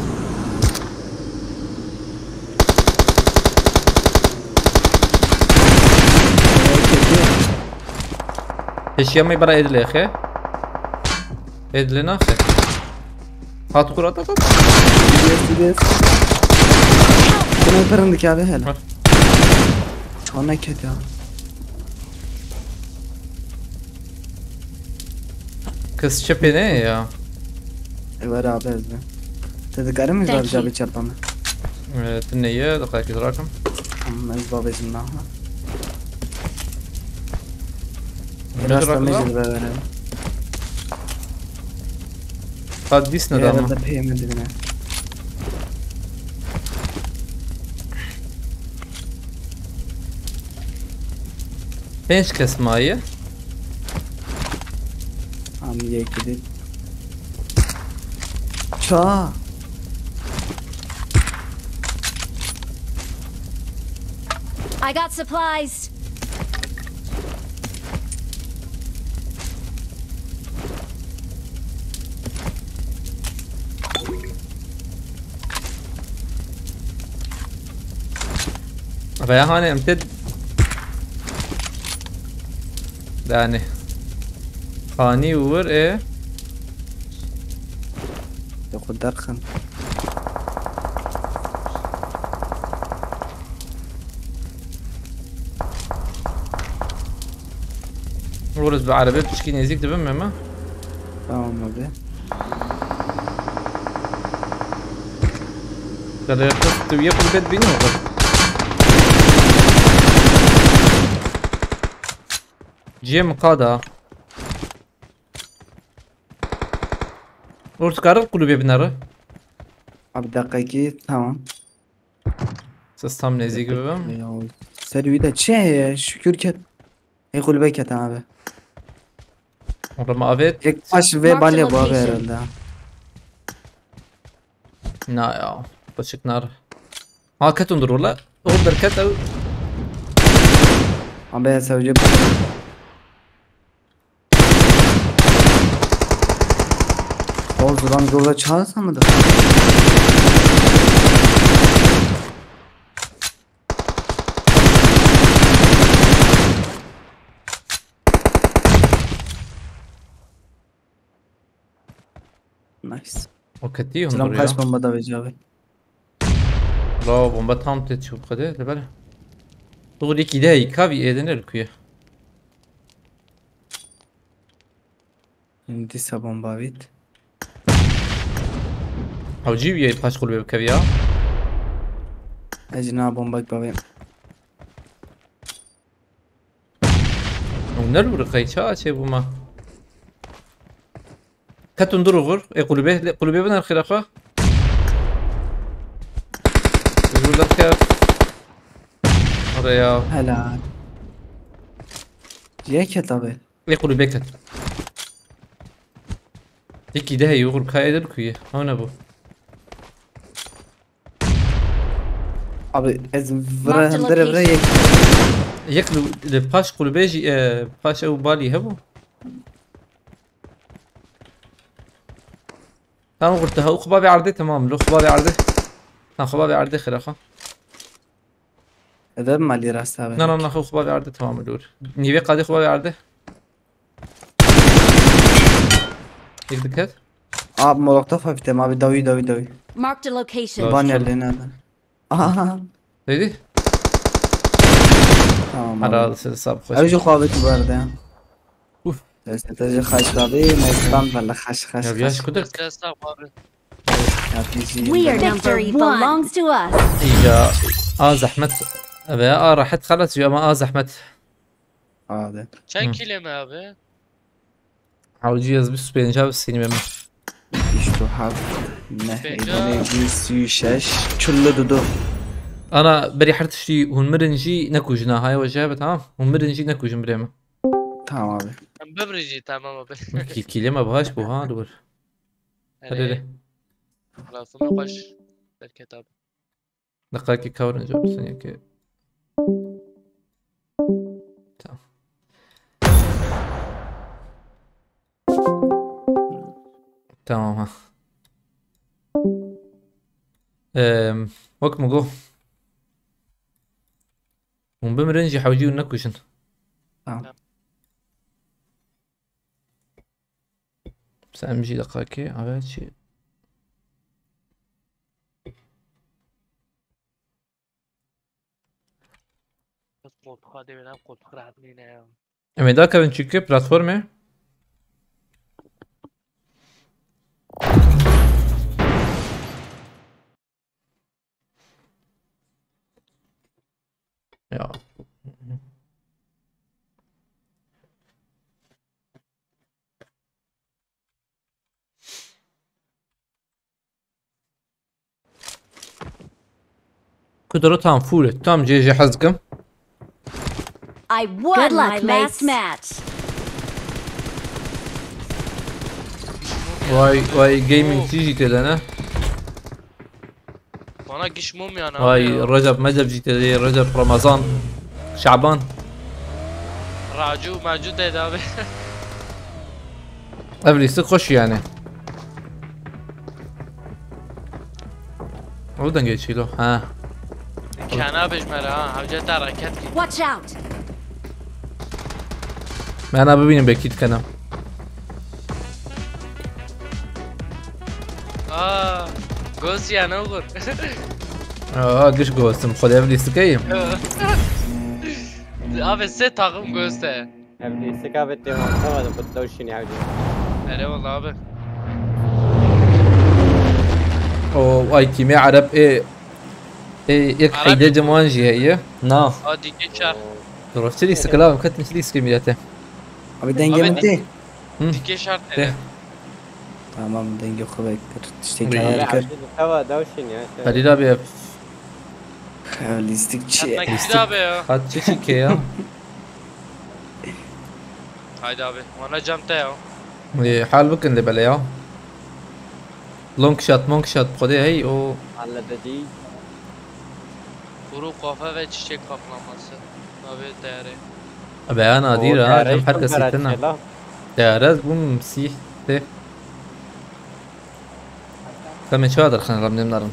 Pêşiya me bera êdilê xe. Êdilê naxe. Hat kur, at, at, at. Gidiyoruz, gidiyoruz. Bunu yaparım ki abi hele. Var. Çok ne kötü ya. Kız çöpü ne ya? E, var abi ezde. Te dikarim mi? Thank you. Var abi çarpamı. Ee, tu neye? Dakika, rakim. Tamam, ez babacım daha. Biraz da mecil be verelim. Hadi dis ne dama? Peyme dibine. Pênc kes maye. Am yekî dî. Ça. I got supplies. Veya hani em tê... Yani. Ani wir e. Te xwe derxin. Orası bir araba pişki nezik dibim mi? Tamam abi. Gel yakın, tu yek bir bet biniyor. Cem kada. Orası karı kulübe binarı. Abi dakika iki, tamam. Siz tam nezik bibim. Ya, ser wî de çi heye? Şükür ket. Ê kulübe ket abi. Orada ma avêt. Yek paş ve balya bu abi herhalde. Na ya. Paşık nar. Ha, ket undur ola. O derket ev. Abi ya sevci. O zaman burada çağırsa mı da? Nice. O ketî hundur ya. Kaç bomba da vêca abi. La bomba tam te çû xwedê li ber. Doğru iki de kavî êdine li kuye. Dîsa bomba vît. Hewcî wî paş kulübe bikevî ya. Ez na bomba bavê. Ew ne li wir qey ça çê bûma. Ketun dur uğur. E kulübe, kulübe biner xira xwe. Kulübe derker. Oraya. Helal. Ciye ket abi. E kulübe ket. Yekî de heye uğur kayê de bikuye. Ew ne bu? Abi ez vira hindere vira yek. Yek li, li paş kulübe jî, e, paş ew balî hebû. Tamam, qurte ha, xubabê erdê tamam. Lo xubabê erdê. Ha, xubabê erdê xira xwe. Ede malî rast abi. Na, na, na, xubabê erdê tamam lor. Nîvê qadê xubabê erdê. Yek diket. Abi molotof hafifte abi, dawî, dawî, dawî. Marked a location. Ban yerde nerede? Aha. Neydi? Tamam abi. Herhalde size sap koş. Ew jî xwe avêt berde. Uf. Destete jî xaş abi, mestan valla xaş, xaş, xaş. Ya yaş kudur. Destete sağ abi. Ya bizi. We are number one. Victory belongs to us. Ya a zahmet. Ve a rahat xalas ya ama a zahmet. Abi. Çend kile mi abi? Hewcî ez bîst û pênc sînî me. Bîst û heft, neh, êdî jî sî û şeş, çil û du. Ana berî her tiştî hûn mirin jî nekujin ha, haya we jê be, tamam? Hûn mirin jî nekujin birê min. Tamam abi. Em bibrin jî, tamam abi. Kî-, kîlê me baş bû ha, li wir. Hadi, hadi. Lafım yok, baş. Bereket abi. Deqayekê ka werin ca bisin yekê. Tamam. Tamam ha. Em, wek min got. Hûn bimirin jî hewcî hûn nekujin. Tamam. Sen em jî deqakê, ave çi? Koltuğa devre, koltuk rahat nîne ya. Em ê dakevin çîkê platformê? Ya. Kudro tam full, tam cê jê hez dikim. I won my last match. Vay, vay, gaming jî tê de ne? Bana giş mum yani abi. Vay, Recep Mecep jî tê de, Recep, Ramazan, Şaban. Racu, Macu tê de abi. Ev lîstik xweş yani. O dengê çîlo, ha. Kana bêjme re ha, hewce te reket kî. Watch out! Me na bibînim belkî dikene. Aa, ghost ya ne olur. Aa, giş ghostim. Xwedê ev lîstikeyim. Abi se takım ghost e. Ev lîstik abi te hafta vardı, bu da şini abi. Ere vallahi abi. O ay kîmê Ereb ê ê yek Ereb heyde bu. Ceman jî heye. Na. Hadi geçer. Dur çi lîstik la, ket çi lîstik milete. Abi denge Abi mi tê? Hı. Dike şart Te. ere. Tamam, denge xwe vekir. Tiştê Ey. kayar kir. Hava da şini ya. Halil abi ev. Ev lîstik çi? Yapmak güzel abi ya. Hat çi çi ke ya. Haydi abi. Ona cam te ya. Ê, hal bikin de bele ya. Long shot, long shot. Xwedê hey o. Hallededi. Kuru kafe ve çiçek kaplaması. Abi değeri. Be ya nadir O ha. değeri Hem çok herkes merak yitirna. ettim lan. Değerez bûm sîh tê. Tamê çawa derxin ram nêm narin.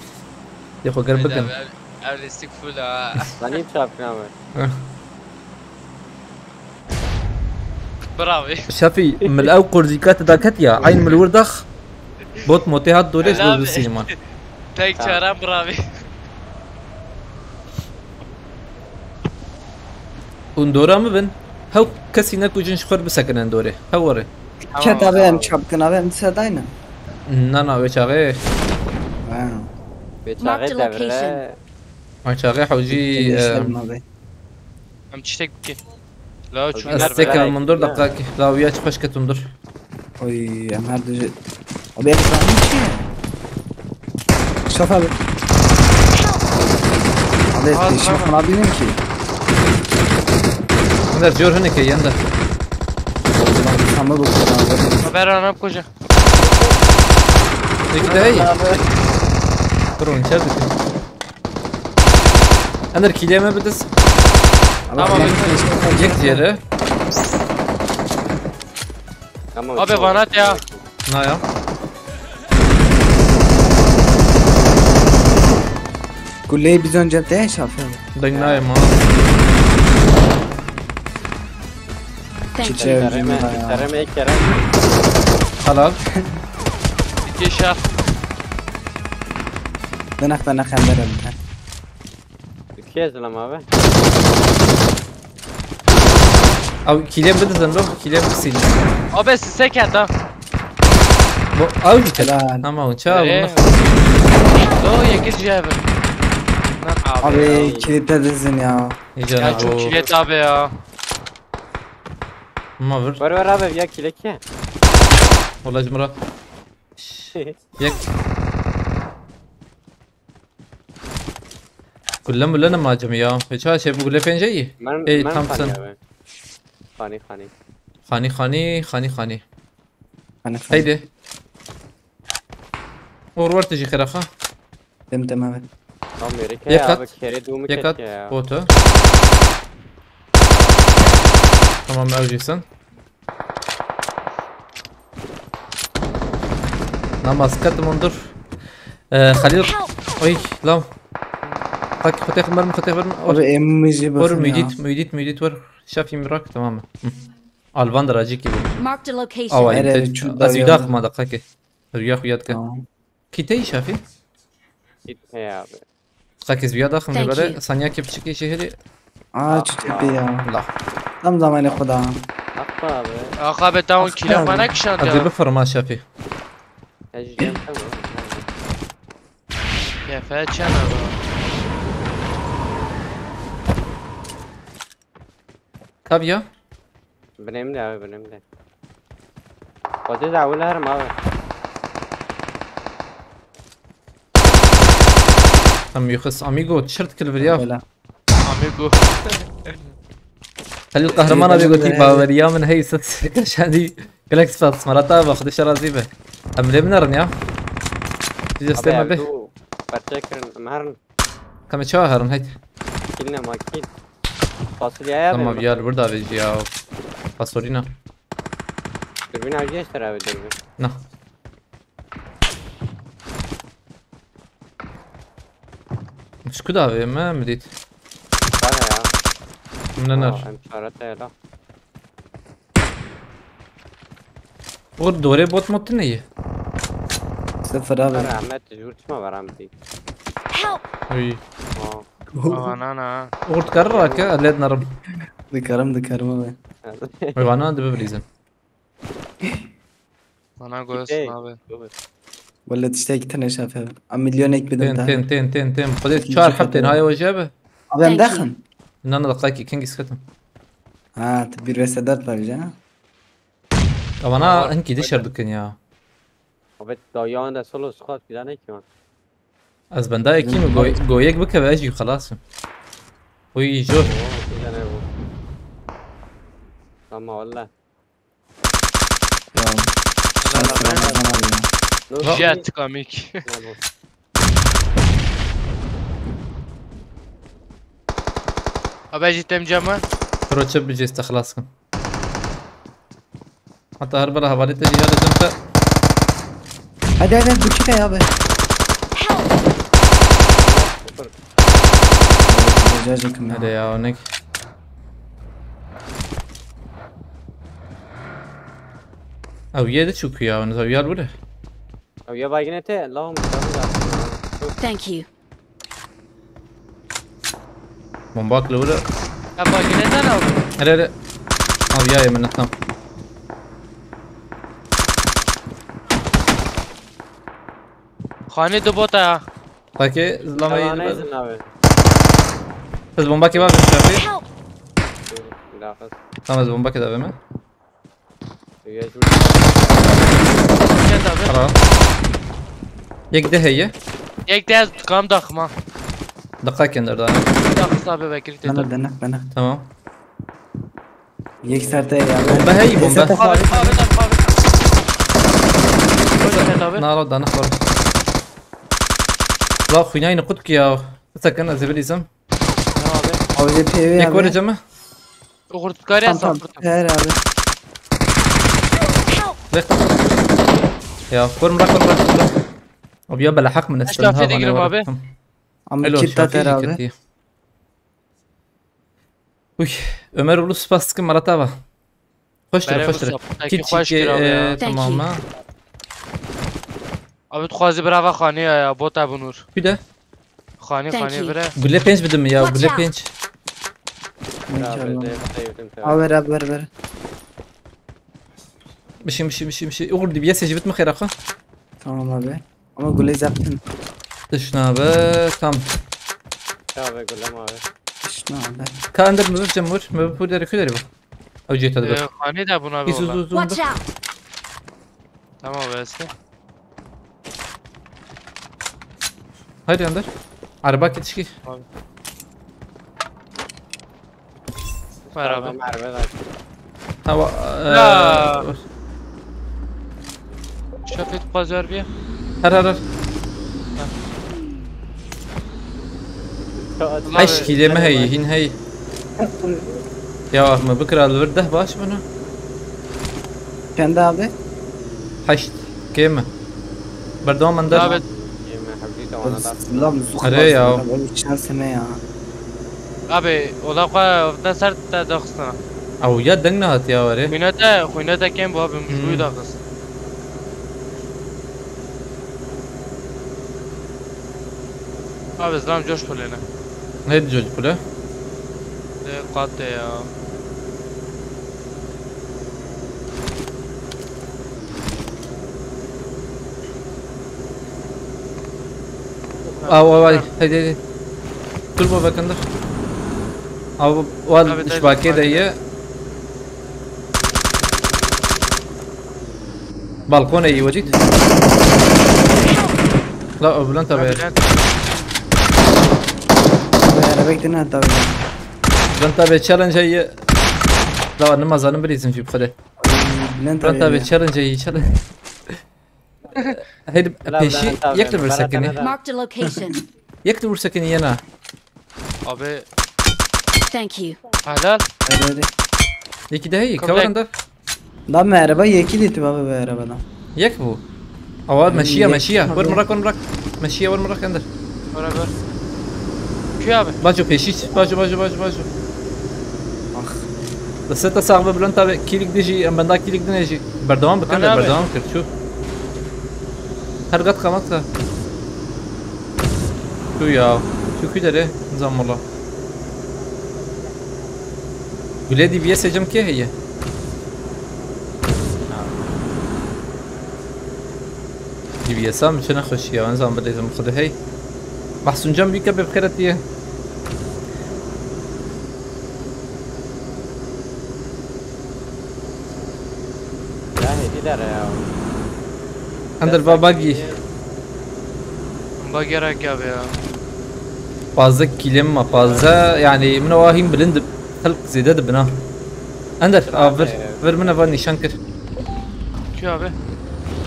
Yê xwe ger Haydi bikin. Abi, ev, ev lîstik full ha. Lan hep çarpın abi. Bravo. Şefî, mil ew qurzîka te daket ya. Eyn mil wir dax. Bot motê hat dorê Helal ji be. sînema. Tek çarem bravo. Hûn dora min bin. Hew kesî nekujin ji xwe bisekinin dorê. Hew were. Ket abi em çap kin abi em sedayne. Na na wê çaxê. Ha. Ve Marked çare location. devre. Wê çaxê hewcî. Gençlerim abi. Em çiçek bikin. La Ez çûnler têkevim bere. hundur deqakê. La wiya çi xweş ketim dur. Oy em her dije. Abi ek ben ki. Şaf abi. Abi Az değişim tamam. Falan bilmiyorum ki. Huner cor hinekê yende. Tamam bu kadar. Haber anam koca. Peki de hey. Dur onu içer düşün. Ender kiliye mi bidiz? Tamam. Yek diğeri. Abi bana ya. Na ya. Kulleyi biz önce te şafı. Deng nayê ma. Thank you. Çiçeğe Kereme, öldüm ya. kereme, kereme. Halal. Geçer. Denak denak hem verelim. Ülke yazılam abi. Abi kiliye bidizin lo. Kiliye bidisin. Abi size ket ha. Bu abi bir kere. Helal. Tamam çağır Ee, bunu. Lo yekil cevim. Lan abi. Abi Ya. kilite dizin ya. Nicana Ya çok bu. kilit abi ya. Ma vur. Ver ver abi ya kilek ya. Olaj Murat. Yek. Kulle mulle ne macim ya. Hiç ha şey bu kulle penceyi. Ben Ey, ben Thompson. Khani abi. Khani Khani. Khani khani khani khani. Hani Haydi. Or var tiji xeraxa. Dem dem abi. Tam yeri ke Yek abi at. Kere dumu Yek at. ke ya. Bota. Tamam evciysen. Namaz kat mundur. Ee, Halil. Oy lan. Bak xuteh mermi xuteh mermi. Or. Abi emmici Or bakın ya. müdit müdit müdit var. Şafim bırak tamam mı? Hı. Alvan da racik gibi. Marked a location. Awa Ere, inte. çu Az da bir ya. dakma da kake. Rüya kuyat ke. Tamam. Kitey Şafi. Git he abi. Kake züya da xımne Thank bere you. saniya kep çike şehri. Aa çiçek ya. La. Tam zamanı Xuda. Akba abi. Axa be tawon kîla xwe nekişandiya. Hadi bir forma Şafi. Ez jî cem xwe. Kefe çene be. Kaviya. Binemde abi binemde. Xwedê de ewil herim abi. Tam yuxus amigo çirt kilvir ya. Böyle. Amigo. Halil Kahraman abi gotî baweriya min hey sit şadî. Gelek spas Marat abi xwedê şe razî be. Em lê binerin ya. Biz Abi isteme be. evdu. Parçe kirin em herin. Kame çawa herin heyt. Kil ne ma kil. Fasulyeye Tamam verin. ya burada vêjî ya. Fasolina. Dürbün avcı ister abi dürbün. Na. Çi ku davê me mi dît? Bana ya. Min ne ner. Aa, em çare te la. Or dorê bot mot ne ye? Sıfır abi. Rahmet jur çima var amdi. Help! Uy. Aa. Aa, na, na. Or dikar rake led narim. Dikarim, dikarim abi. Uy, vana dibe bilîzin. Bana goyasın abi. Wala tiştek tene şafe. A milyon ek bidim. Tên, daha. Tên, tên, tên, tên. Xwedê çar heb tên, haya we jebe. Abi em daxin. Nana, deqayekî, kengî sketim. Ha, tu bir ve sedat var ya. Avana hinkî dişer dikin ya. Abi dayan da solo squad bir tane ki var. Ez benda ekî mi? Go-, goyek bikeve ez jî xelas im. Uy, jor. Oo, bir tane bu. Tamam valla. Ya. Helal abi. Ramazan abi ya. Jet komik. Abi jî tem cama. Pro çi bicêz te xilas kim. Hatta her bela hevalê te jî ya dedim te. Hadi hadi bu çıkay abi. Help! Cacıkım ya. Hadi ya, o ne? Ew yê diçûk ya, hûn ew yar bûne. Ew yê baygine te, Allah'ım, canı da. Thank you. Bombak li wire. Ya baygine te ne oldu? Hele hele. Abi ya, yemin etmem. Xanê du bota ya. Peki, zilama iyi. Tamam, neyse abi. Siz bomba kebap yapıyor. Help! Tamam, siz bomba kebap mı? Gel abi. Ara. Yek de heye. Yek de ez kam daxma. Dakika kenarda. Daxma abi Bekir. Bana dene, bana. Tamam. Yek serte ya. Bomba hey, bomba. Abi, abi, abi, abi. Gel abi. Nara dana xor. La xwînayê qut ki ya. Sakın ez bilîzim. Abi. Abi de P V abi. Yek were ceme. Oxurtkar ya. Tamam, tamam. Her abi. Bek. Ya, kur bırak, kur bırak, kur bırak. Abi ya bela hak mı nesin? Eşrafı da girim abi. Ama kit tat her abi. Uy, Ömer oğlu spas sıkın Marat abi. Hoş lira, hoş lira. Kit çiki, e, tamam ha. Abi tu xwazî birava xanê ya, ya, bota binûr. Bir de. Xanê, xanê bire. Gule pênc bidim ya, gule pênc. Abi ver, abi ver, ver. Bir şey, bir şey, bir şey, bir şey. Uğur dibiye secibit mi xêra xwe? Tamam abi. Ama gule zaptın. Dışına be, tam. Ya be gule abi. Dışına abi. Ka ender mi bifcem vur, mi bifur deri küleri bu. Ew cihê te dibir. Ee, xanê de buna bir uzun, uzun. Watch out! Tamam abi, eski. Haydi Ender. Araba keçki. Abi. Merhaba. Tamam, merhaba. Tamam. Ya. Şafet pazar bir. Her her her. Heşt kîlê me heye, hîn heye. Ya me bikira li vir deh baş bûne. Çend abi? Heşt. Kêm e. Berdewam ender. Abi. Lan, Erê ya. Abi, ola xwe ne ser te daxistina. Ew ya deng nehatiya were. Xwîne te, xwîne te kêm bû abi, min ji wî daxist. Abi, zilam coş pulê ne. Neydi coş pule? Lê qate ya. Aw, aw, aw, hadi, hadi. Dur baba, kandır. Aw, wal şibakê de ye. Balkona iyi, wecid. La, o Bülent abi. Bülent. Araba gittin ha tabii. Bülent abi challenge iyi. La, ne mazalim bilirsin şu kadar. Bülent abi challenge iyi, challenge. Hadi peşi yek de vursak ne? Marked a location. Yek de vursak ne yana? Abi. Thank you. Helal. Hadi, hadi. Yekî de heye, cover ender. Lan me araba yekî dîtim abi be arabadan. Yek bu. Awa meşiya, meşiya. Vur murak, vur murak. Meşiya vur murak ender. Beraber. Kê abi? Baco pêşî, baco, baco, baco, baco. Ax. Destê te sax be Bülent abi, kîlik dijî, em benda kîlik dinê jî. Berdewam bikin Hani de, abi? Berdewam kir, çû. Her gat qamat ka. Çû ya. Çû kî derê, nizam wala. Gulê D B S cem kê heye? D B S am çi nexweşî ya, nizam bilêzim xwedê hey. Mahsûn cem bîke bê bixêretiye. Ya hêdî dere ya. Ender va bagî. Bagerek abi ya. Pazdeh kîlê min ma, pazdeh, yani min o ahîn bilind, xelk zêde dibin ha. Ender, a vir, vir min eva nîşan kir. Kê abi?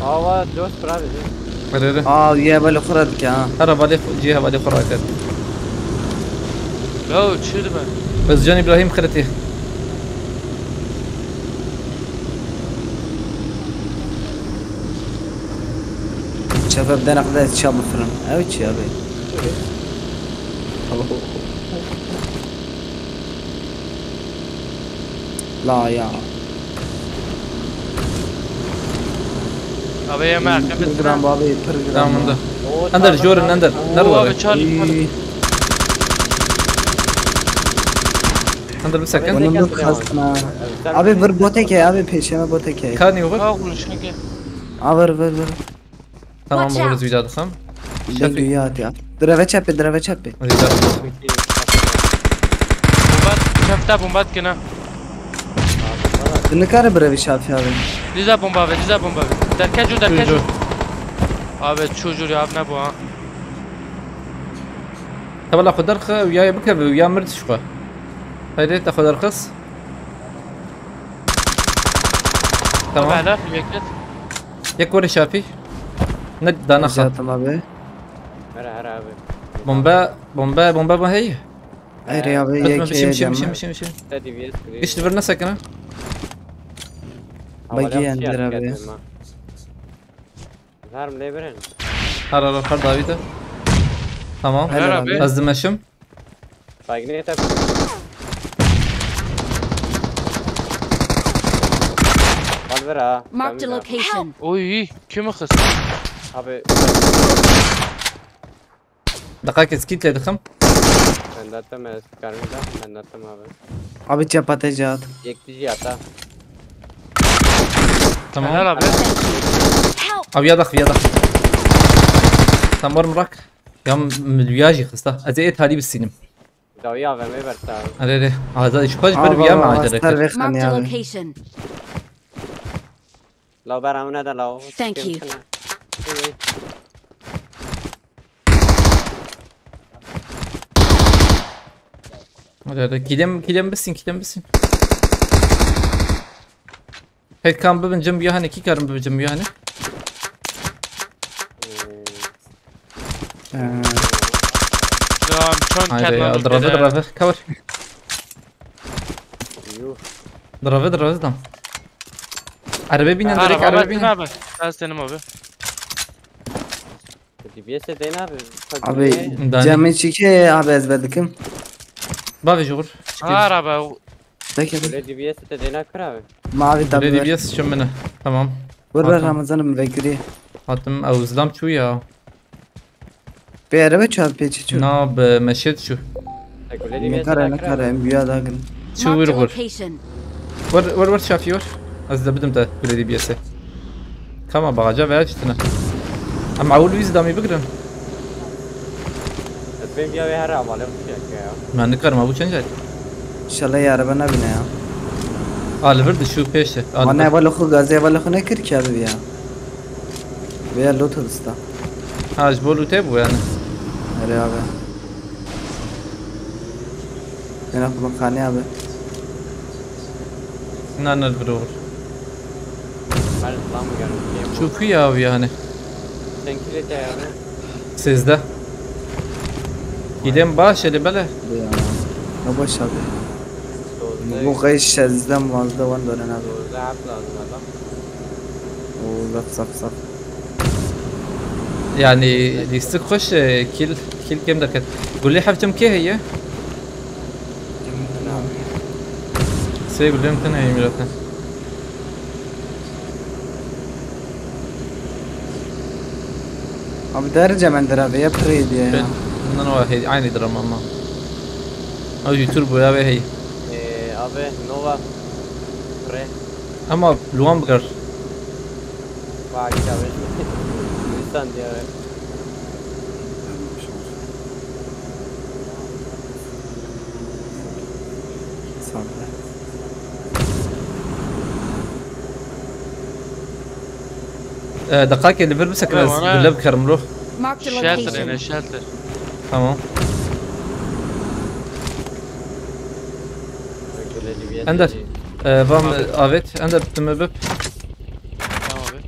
Ava dost bira bizi. Ver, ver. Aa, ye bale xura dike ha. Her hevalê xwe, cihê hevalê xwe raket. Lo çi dibe? Özcan İbrahim xiretiye. Şefeb denek de çabu fırın. Evet çi abi. La ya. Abi yemek. Pir gram abi, pir gram. Tamam da. Ender, Jordan, Ender. Nerede Oo abi? Abi Charlie. İyi. Ender bir second. Bunun da kasma. Abi vur boteke abi, peşime boteke. Kani yok. Kalk bunu şunu gel. Aa, vur vur vur. Tamam, Watch out. vururuz bir daha dıkam. Ben dünya at ya. Dreve çepe, dreve çepe. Bir daha. Bombat. Köfte bombat gene. Ne kadar brevi Şafi abi. Diza bomba abi, diza bomba abi. Derke cu, derke cu. Çocuğu. Abi çocuğu ya ne bu ha? Tebala xwe derxe û ya bikeve û ya mird ji xwe. Haydi te xwe derxis. Tamam. Abi helal, yeket. Yek were Şafî. Ne dana xwe. Zaten abi. Her her abi. Bombe, bombe, bombe bu hey. Hayır ya abi, Atma yek bişim, bişim, yiyeceğim. bişim, bişim, bişim. Te D B S kırıyor. Hiç de bir ne sakın ha. Havale Bagi yapışı yendir yapıp abi. geldim ha. Var mı ne birin? Har har har David. Tamam. Helal Helal abi. abi. Ez dimeşim. Saygını yeter. Al ver ha. Marked a Kamil ha. Location. Oy, kimi kız? Abi Daqa kes kit le dixim. ben de attım ben. Karmil de ben de attım abi. Abi çapate cat. Yektici yata. Tamam. Helal abi. Help! Abi ya dax, ya dax. Tamam, rak. Ya m-, ya jî xista. Ez ê talî bisînim. Dawi A V M verdi abi. Are are. Azad şu paç Aa, bir bir ya baba, macere. star ve Marked a xaniyar. Location. La ber amına da la. Thank you. Are are. Kilem, kilem bisin, kilem bisin. Pek kam bibin cim bir hani, ki karım bibin cim bir hani. Ee, Ya çon Haydi kelme ya, bu drave, kadar. Drave. Cover. Yuh. Drave, drave dam. Araba binin, Ha, direkt araba araba bin binin. Abi. Ben senin abi. D B S de ne abi? Abi Dani. camı çike abi, ez verdikim. Bavê ji xwe. Ha araba. Peki abi. Böyle D B S de ne kır abi? Mavi Böyle tabi ver. D B S çömene. Tamam. Vur ver Tamam. Ramazan'ım vekri. Hatim ew zilam çû ya. Bir araba çarpı çi çu. Na bi meşet çû. Böyle Ne D B S kara de ne kır abi. kara, en büyük adagın. Çû Marked wir a xwe. Location. Wer wer wer Şafî wer. Ez de bidim te gulê D B S'ê. Kama bagaca veya çitine. Em ewil wî zidamî bigirin. Ez ben bir her amale bu şey ya. Men nikarim, bu çend cay. İnşallah ya araba ne bine ya. A li vir dişû pêşe. A li Bana vir. evvel oku gazı evvel oku ne kir ki abi ya. Veya lotu usta. Ha, ji bo lûtê bû yani. Öyle abi. Yine bu makane abi. Na, na, li vir oxir. Ben lan mı görüyorum? Çû ku ya wî yani. Sen kile te yani. Sêzdeh. Gidem baş e lê bele. Bu ya. Ne boş abi. Doğru. Bu kayış şezdem vazda van dönen abi. Doğru. Zahap lazım adam. O zaf zaf zaf. Yani lîstik xweş e, kil, Kil kêm derket. Gulê hevcem kê heye? Sê gulê min tune heye mîrate. Abi derece mendera ve ya pirê diye ya. Bundan o hey aynı dram ama. O YouTube bu ya ve hey. Ee, abi Nova. Pre. Ama luan bıkar. Bak abi. Lütfen diye. Sağ ol. Ee, deqakê li vir bisekine. Tamam, ana. Gule bikerim lo. Marked a Shelter location. Ene shelter. Tamam. Ender. Ee, vam avet. Ender tümü bip. Tamam abi.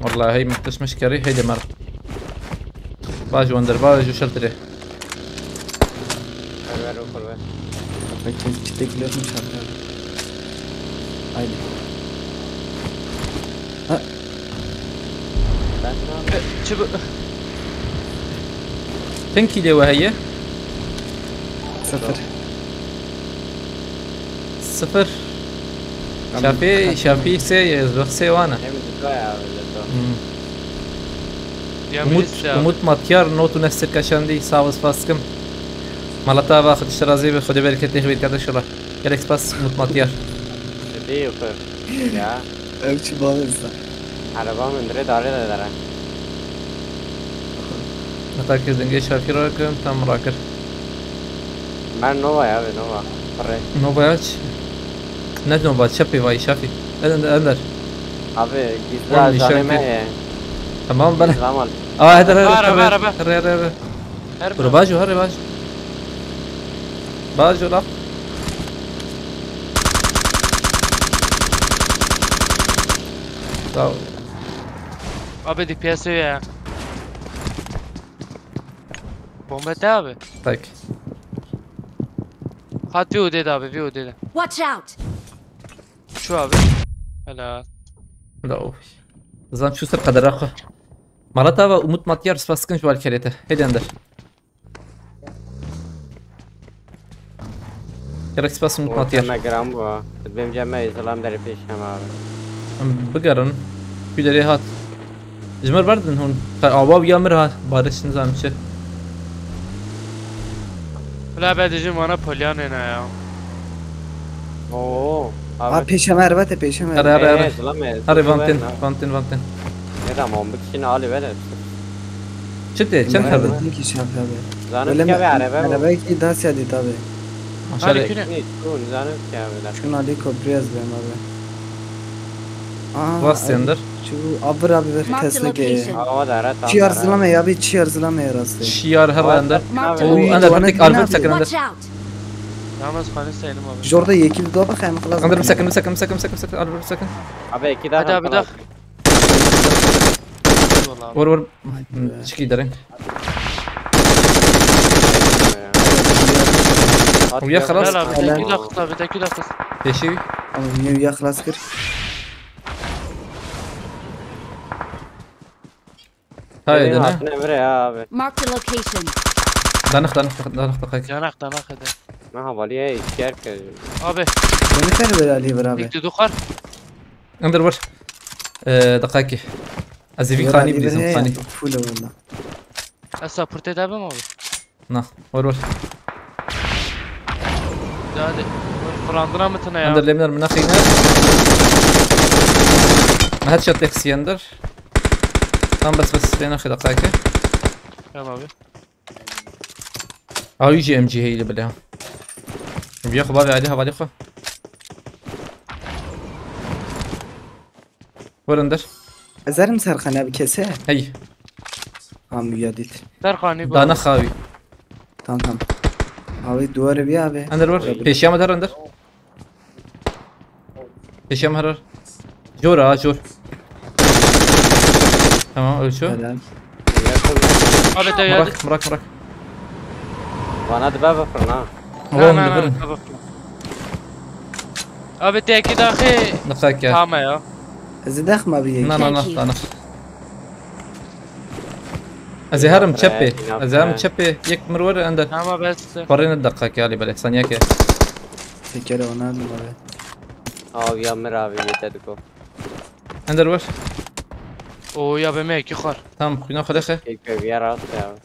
Vallahi hey, müthiş meşkeri. Hey de mer. Baj Ender, baj şu shelter'e. Ver, ver, okul ver. Peki, çitek biliyorsun çarpıyor. Haydi. Ha. Ben ne yapayım? Çi bu? Sen kî de we heye? Sıfır. Sıfır. Tamam. Şafî, Şafî sê, ez bexsê wana. Hem dikaya öyle to. Hmm. Ya Umut, Umut Matyar, not û nesir kaşandî, sağ ol, spas kim. Malata va, Xwedê ji te razî be, Xwedê bereketê xêr bêt, kardeş, şola. Gelek spas, Umut Matyar. Şidî yok. Ya. Ev çi bavê sen? Araba min dirê darê de dere. Heta kes dengê Şafî rakir, tam rakir. Mer Nova ya abi, Nova. Pirê. Nova aç. Ne Nova, çepê vay Şafî. Ender, Ender. Abi, gizli ajanê me ye. Tamam, ben. Gizli aman. Aa, hadi, hadi, hadi. Araba, araba. Hadi, hadi, hadi. Her Bro, bajo, hadi, bajo. Bajo la. Sağ ol. Abi, D P S ya. Bomba te abi. Tak. Hat vî odê de abi, vî odê de. Watch out! Şu abi. Helal. La of. Zan şu ser kadar akı. Malat abi, Umut Matyar, spas kin şu alkerete. Hadi Ender. Gerek spas Umut Matyar. Ortama gram bu ha. Benim cemme izlam deri peşem abi. Em bigerin. Şu derê hat. Ji mir berdin hûn. Awa ya mir ha. Barış nizam çi. Bila be dijin wana polyanê ne ya. Oo. Ha, abi. Pêşe me erbet e, pêşe me. Are, are, are. Ee, zilam e. Are, zilam e, vantin, na. Vantin, vantin. Ne tamam, bu kişinin hali böyle. Çi tê? Çend hebe? Ki şafebe. Zanim ki abi araba bu. Araba ki Dacia dît abi. Maşallah. Hadi kine. Ne, tu zanim ki abi la. Şuna li köprü yaz ben abi. Aa, Rast abi, yandır. Şu abir abi ver. Mark the location. Hava da ara tam. Çi arzulama ya abi, çi arzulama ya rastı. Şiyar her anda. Mark the location. O anda bir tek araba sakın. Watch out. Yalnız panik saydım abi. Jorda yekil doğa bak hem klas. Anda bir sakın, bir sakın, bir sakın, bir sakın, bir sakın, araba bir sakın. Abi iki daha. Hadi abi daha. Vur, vur. Çık gidelim. Uya خلاص. Helal abi. Tek bir dakika abi, tek bir dakika. Peşi. Tamam, uya خلاص kir. Haydi ne? Altına vur ya abi. Mark the location. Danık, danık, danık, danık. Yanak, danak hadi. Ne havaliye ihtiyar ki. Abi. Beni fer böyle Ali bir abi. Dikti dokar. Ender vur. Ee, dakika. Ez ê vî xanî bidîzim, xanî. Full e valla. Ez sapurtê de bim abi. Na, vur vur. Hadi. Kurandına mı tına ya? Ender lê min min nexîne. Me headshot tek sî Ender. Tam bes bes lê nexî dakika. Tamam abi. Awi jî M G heyli bile. Viya xwe bavê Alî hevalê xwe. Vur Ender. Ez erim serxane bi kese. Hey. Ham ya dît. Serxanî bu. Dana xawî. Tamam, tamam. Abi duvarı bir abi. Ender vur. Pêşiya me der Ender. Pêşiya me herar. Jor ha, jor. Tamam, ölçü. Helal. Abi de geldi. Bırak, bırak, bırak. Bana da baba fırına. Na, oğlum, na, na, bırakın. Abi teki dahi. Dakika. Tamam ya. Zidek mi abi? Na, na, na, Thank you. Tanık. Ez ê herim çepê. Ez ê herim çepê. Yek mir were ender. Ama bes. Parê ne deqakê alî belê saniyeke. Tekere ona dima be. Aw ya mir abi ne te diko. Ender wer. O ya be me ki xar. Tamam, xwîna xwe lexe. Keyfe bir yer at ya.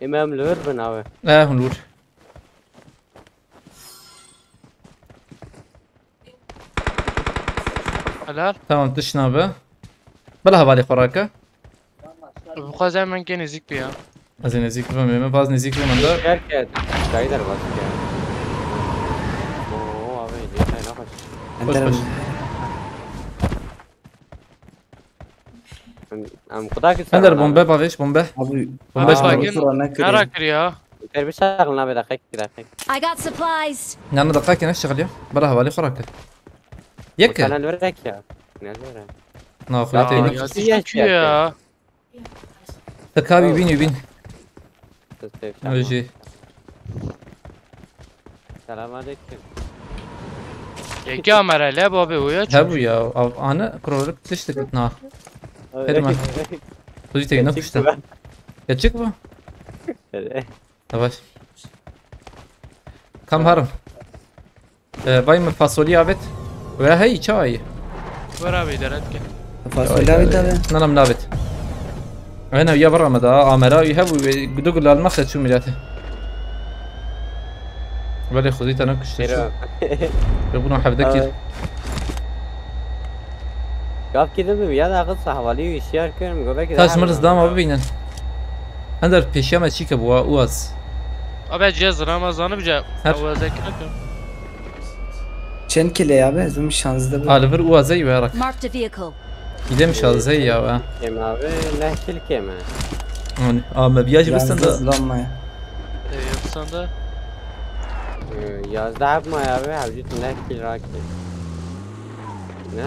Ê me em li wir bin abi. E, hûn li wir. Helal. Tamam, tişt nabe. Bila hevalê xwe rake. Bixwaze min kê nêzîk bî ya. Ez ê nêzîk bibim, ê min vaz nêzîk bibim ender. Şer kerd. Çayî derbas kerd. Oo, abi, ne çay ne hoş. Hoş, hoş. Em, em xuda ki. Ender bombe bavêj, bombe. Abi, bombe. Abi, sakin. Nara kir ya. Ter bir şakıl nabe dakika, dakika. I got supplies. Nana dakika ne şakıl ya? Bala hevalê xwe rake. Yek. Kana lorek ya. Ne lorek? Na, xwe ya, te ya, ya, ya. Te ka wî bîn, wî bîn. Öjî. Selam aleyküm. Yekî amere le babê o ya. Hebû ya. Av, ane krolik tişt dikit na. Herime. Tuji teyne kuşta. Gerçek bu? Evet. Yavaş. Kam harim. Ee, vay min fasolî avêt. We heyî çawa yî? Were abi, îdare dike. Fasolî avêt abi. Nanam navêt. Aynen ya, bira me da amera wî hebû, wê gudu gulal mexe çû milete. Belê xwedî te nekuştir. Buna hevde kir. Gav kî dibim ya da qisa hevalî wî şiyar kirim, go belkî. Taş mirz dama bibînin. Ender pêşiya me çîke bû, Uaz. Abi, cihaz rama zanı bize. Her. Uaz'e kira. Çend kile ya be? Ez bim şanzde bû. Oliver Uaz'e yi verak. Marked a vehicle. Gidem şanzde ya be. Kem abi, leh kil keme. Ama bir yaş bir sen de. Zlanma ya. Ee, yapsan da. Ee, yazda yapma ya be, abi, leh kil rakil. Ne?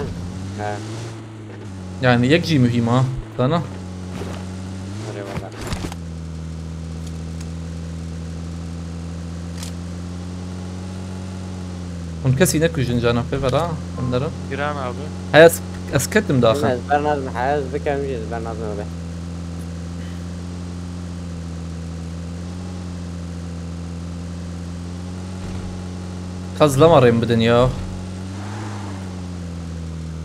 Ha. Yani yek jî muhîm ha. Dana. Eyvallah. Hûn kesî nekujin cana pê vera. Onların. Giran abi. He, ez, ez ketim daxil. Ez bernazim, he, ez bikem jî, ez bernazim abi. Kaz lama rêm bidin ya.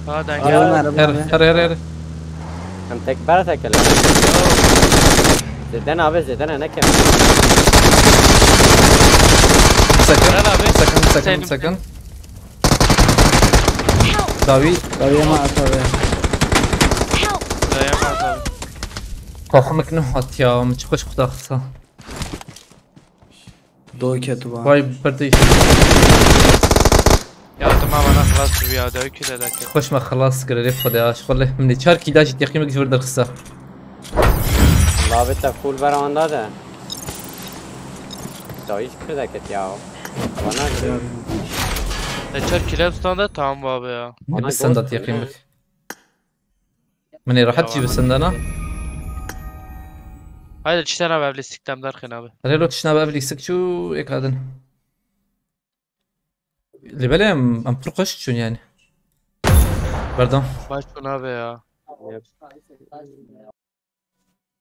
Ha, denge. Araba, araba, Her, araba. Her, her, her. Em tek bera tekel. Zêde nabe, zêde ne, nekem. Sakın, Helal abi. Sakın, sakın, Senin. Sakın. Davi. Davi ama at abi. Dayan abi. Takımlık ne hat ya, mı çıkış kutaksa. Doy ketu var. Vay, bir de. Ya tamam, ana xelas kir ya, da ökü de dakika. Xweş me xelas kir, rê Xwedê aşiq. Wele min ê çar kîla jî teqîmek ji vir derxista. Lavê te full ver anda de. Dayîş kir deket ya. Bana kir. E, çar kîla standa tamam abi ya. Ne bir senda teqîmek. Min ê rehet jî bi sendana. Haydi, çi tane ev lîstik dem derxin abi. Relo tişna be ev lîstik çû êk adin. Lê belê em, em pir xweş çûn yani. Berdam. Baş çûn abi ya. Yep.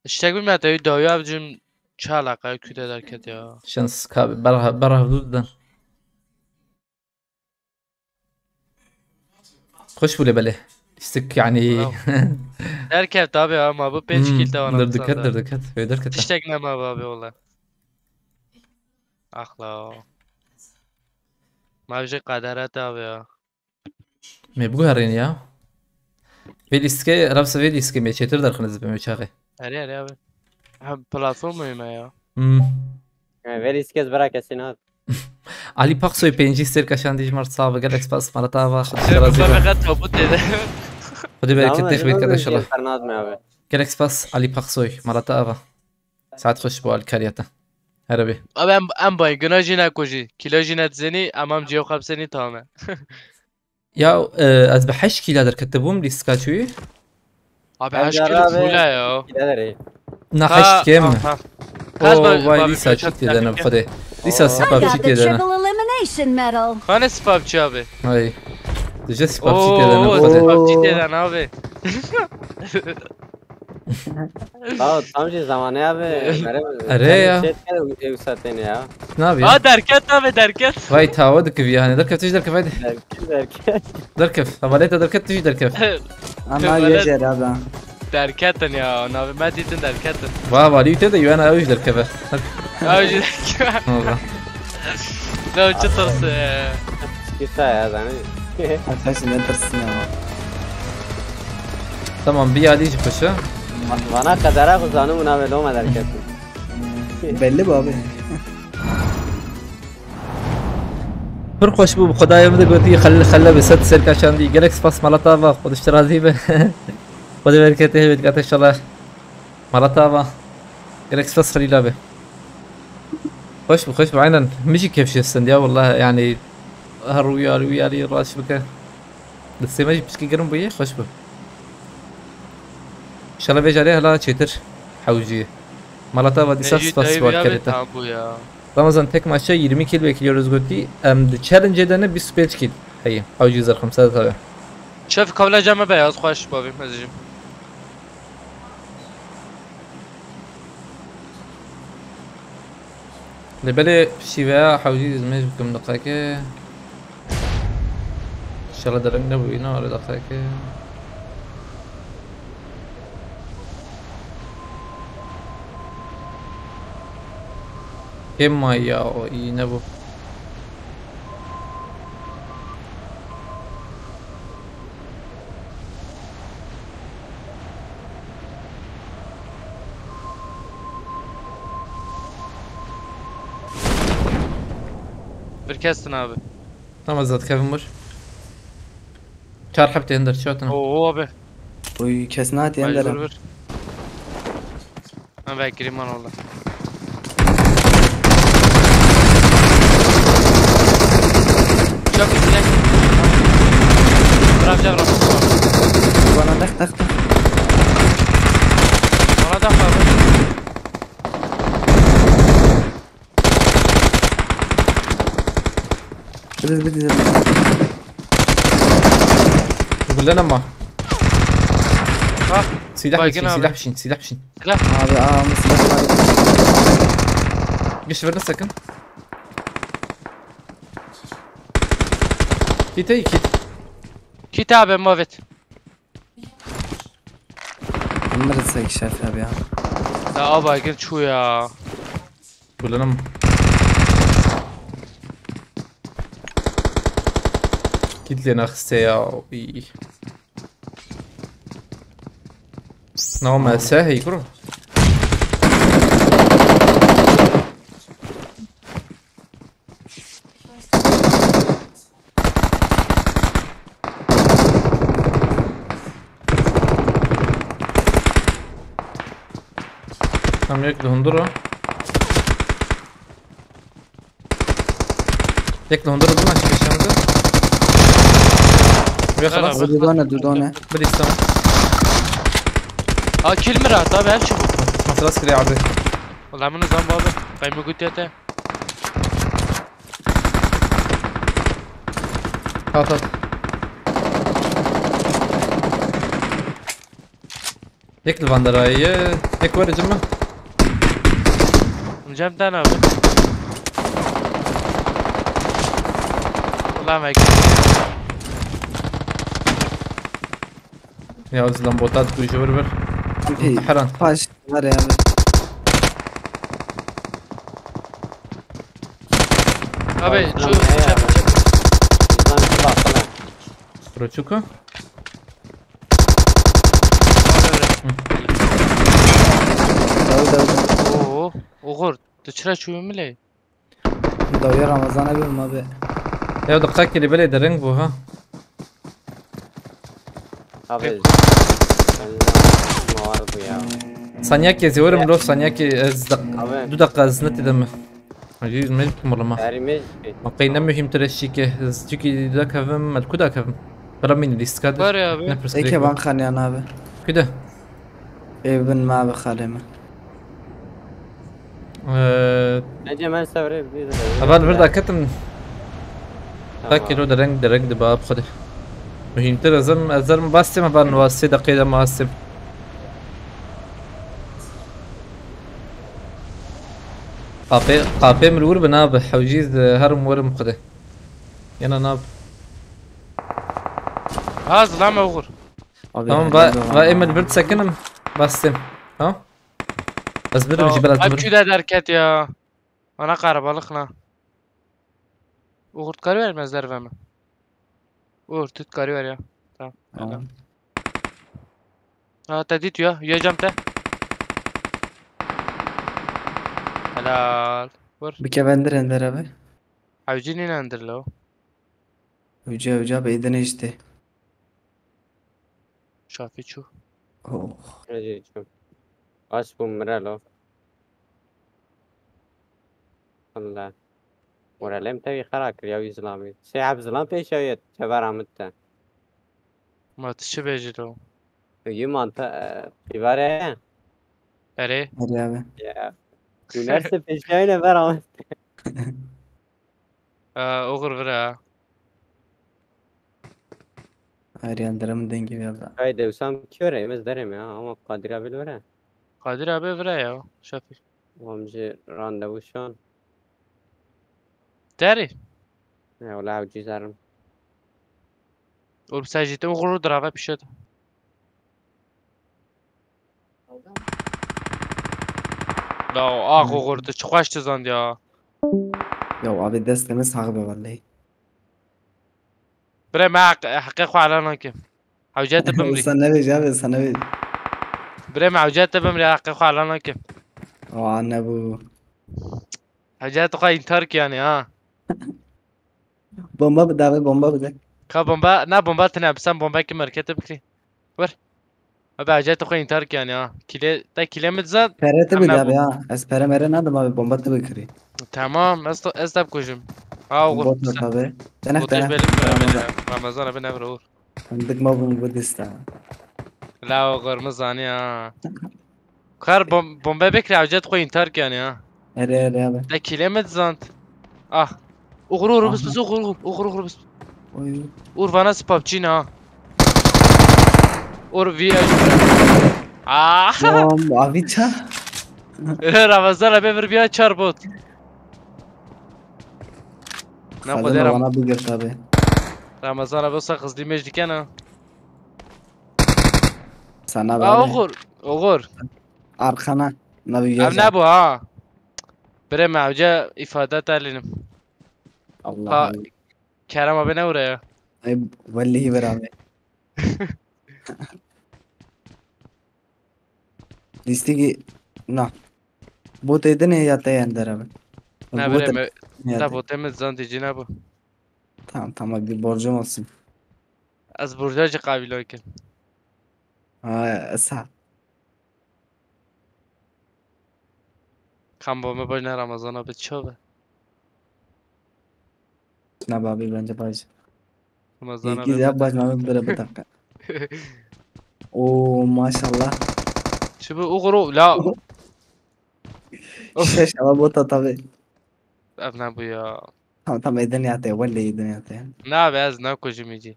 Tiştek bilmiyorum, tabii dawî abicim çi alaka küde derket ya. Şans ka berha berha hududdan. Xweş bû lê belê. Lîstik yani. Bravo. Derkeft abi ama bu pênc Hmm, kill de var. Dur dikkat, dur dikkat. Ve derkeft. Tiştek nema abi valla. Axla. Ma bir şey kaderet abi ya. Me biguherîn ya. Vê lîstikê, revse vê lîstikê me çêtir derxin ez bime çaxê. Erê, erê abi. Ha, platform mühim ya. Hmm. Yani vê lîstikê ez bira kesî nat. Ali Paksoy pêncî sêr kaşandî ji mar sabe, gelek spas, mara te ava, Xwedê te razî be. Fakat topu dedi. Xwedê bereketê xwît kede inşallah. Fernaz me abi. Gelek spas, Ali Paksoy, mara te ava. Saet xweş bo alkariya te. Here bê. Abi em, em bay, guna jî nekujî. Kilo jî net zenî, em em ciyo xapsenî tamam e. Ya, e, ez bi heşt kîla derketibûm, lîstika çûyî. Abi, heşt kîl abi, hûla ya. Kîla derê. Na Ha, heşt kêm. Ha, ha. Oo, vay, dîsa çîk têdene bi Xwedê. Dîsa sîpa çîk têdene. Xane sîpa çi abi? Hay. Dije sîpa çîk têdene bi Xwedê. Sîpa çîk têdene abi. Tamam, tam jî zamanı abi. Erê ya. Ew satene ya. Ne yapayım? Ha, derket abi, derket. Vay, tawa dikivî yani. Derket, tij derket, haydi. Derket, derket. Derket. Havaleta derket, tij derket. Ana yejer abi. Derketin ya, navê me dîtin derketin. Va, valî te de yuana ew jî derkeve. Ew jî derkeve. Valla. Ne çi tirsi. Kisa ya, zanî. Arkadaşlar ne tırsın ya. Tamam, bir yadî jî xweş e. Vana qedera xwe zanim û navê loma derketin. Belli bu abi. Pir xweş bû, bi Xwedayê min de gotî xelle xelle bi sed serka şandî. Gelek spas, mala te ava, Xwedê ji te razî be. Xwedê bereketê hebe dikate inşallah. Mala te ava. Gelek spas Xelîl abi. Xweş bû, xweş bû, aynen. Min jî kêf jê stend ya, wallah, yani, her rûyarî, rûyarî rast bike. Destê me jî piçkî germ bûye, xweş bû. Înşallah vê carê hela çêtir hewcî. Mala te ava dîsa spas war kerê te. Tamam bû ya. Ramazan, tek maçta yirmi kill bekliyoruz gotî. Em di challenge de ne bîst û pênc kill heye. Hewcî zerxim ser tabi. Şef, kavla came beyaz, xweş bavîm, ezicim. Lê belê şîveya hewcî ez mêj bikim deqeke. Şela dereng nebûyî ne were deqeke. Kêm mayî ya o, î nebû. Bir kestin abi. Tamam, ez dikevim wir. Çar heb tê hinder, çi hatin? Oo abi. Uy, kes nehatiye hinder. Vur, vur. Ben beklerim lan orada. Çok güzel. Bırakacağım raporu. Bana tak tak tak. Bana da var. Biz bir dizelim. Gullen ama. Ha. Silah biçin, silah biçin, silah biçin. Silah. Abi, aa, ama silah var. Geç, verdin sakın. Kit, kit. Kit abi, move it. Miritsek şef abi ya. Ya abi, gir çu ya. Gullenim. Kit lê naxiste ya. Î. Name se hey kuro. Tam yek de hundur o. Yek de hundur o, bu maç geçen de. Ve halas. Dudone, dudone. Bir istem. Ha, kill mi rahat abi, her şey bu. Matras kire abi. Ulan bunu zam abi. Ben mi gutiyete? Hat hat. Yek li van derayê ye. Yek were cim min. Cem ten abi. Ulan bek. Ya, ez lan botat ku ji vir vir. Heran. Paş. Var ya abi. Abi, şu çep, çep. Buradan bir baksana. Bro, çuku. Dalı, dalı. Oo, Uğur, tu çira çuyu mu ley? Dawiya Ramazan abi mi abi? Ya, dikkat kiri bile de renk bu ha. Abi. Mawar bu ya. Sanyakê zêwerim lo, sanyakê ez dak-, Abi. Du dakika ez netîdim. Hacî, me kumurlama. Derimiz. Ma qey ne mühim tir eşîke. Ez çikî dakevim, el ku dakevim? Bela min lîstka de. Var ya abi. Ne pirs. Eke ban xanyan abi. Ku de? Ê bin me abi xalê me. Ee, Bence ben sevrê bir de. Heval vir daketim. Tamam. Takî lo dereng dereng diba bi xwedê. Muhîmtir ez em, ez em bastêm heval nivasê deqê de ma hastêm. Qapê, qapê min wir bi nabe. Hewcî ez herim werim xwedê. Yana nab. Ha, zilame oxur. Abi, Tamam, helal va, olsun. Va ê min vir sekinim. Bastêm. Ha? Ez birim jî belat. Ev çû de derket ya. Ana qarabalık la. Uğur, tu karî ver, ez derve me. Uğur, tu karî ver ya. Tamam. Tamam. Ha, te dît ya. Ya cam te. Helal. Vur. Bike vendir ender abi. Hewcî nîne endir lo. Hewca, hewca beydine işte. Şafî çû. Oh. Hecî çû. Aç bû mire lo. Allah. Moralê min tevî xera kiriya wî zilamî. Sê heb zilam pêşawiye çevera min te. Ma tu çi bêjî lo? Yî manta, e, pîvare ye. Erê. Erê abi. Ya. Üniversite pêşawîne vera min te. Ee, oxir vira. Her yan dere min dengê vê da. Ay dewsam kî were, em ez derê me ha, ama Kadir abi li were. Kadir abi vira ya, Şafî. Wan jî randevu şan. Derê. Ya, wala ew cî zerim. Oğlum sen cidden oxir dirave pişet. Ya, ax, oxir, tu çi xweş dizand ya. Ya abi, destê min sax be vallahi. Birê me heq-, heqê xwe ela nakim. Hewce tu bimrî. Sen nebêj abi, sen nebêj. Birê me hewce tu bimrî, heqê xwe ela nakim. Aa, nebû. Hewce tu xwe intihar kiyanî ha. Bomba bide abi, bomba bide. Ka bomba, na bomba tine, sen bomba ki markete bikirî. Wer. Abi acayip xwe intihar kiyan ya. Kile, te kile mi dizat? Pere te bide abi ya. Ez pere mere nadim abi, bomba te bikirî. Tamam, ez te, ez te bikujim. Ha, oğlum. Bot ne tabi? Tenek tenek. Ramazan abi ne vurur? Dik ma bunu bu dista. La o kırmızı hani ya. Kar bom-, bombe bekle, hewce xwe intihar kiyanî ha. Erê, erê abi. Te kîlê mi dizand? Ah. Uğur, uğur, aha. Bıs, bıs, uğur, uğur, uğur, uğur, bıs. Oy. Uğur, vana spapçî ne ha. Uğur, vi. Ah. Ya, abi ça. Ramazan abi bir, bir çar bot. Ne Xalil kadar ram- bana bir gir tabi. Ramazan abi olsa kızdı mecdiken ha. Sana Aa, böyle. Oğur, oğur. Arkana. Ne bir Ev ne bu ha? Bire mevce ifade terlinim. Allah Ha, Allah. Kerem abi ne oraya? Ay, vallahi ver abi. Listigi na. Botê din ê ya te yen dere be. Ne bire me-, ne botê mi zandici ne bu? Tamam, tamam, bir borcum olsun. Ez borca cî qabîl nakim. Ha, sağ. Kam bo me bajne Ramazan abi çav e? Ne abi, bence baş. Ramazan abi. Yek ya baş abi, böyle bir dakika. Oo, maşallah. Çi bu uğru la. Şeş ama bota tabi. Ev ne bu ya? Tamam, tamam, ê dinya te, wele ê dinya te. Na be, ez nakujim î cî.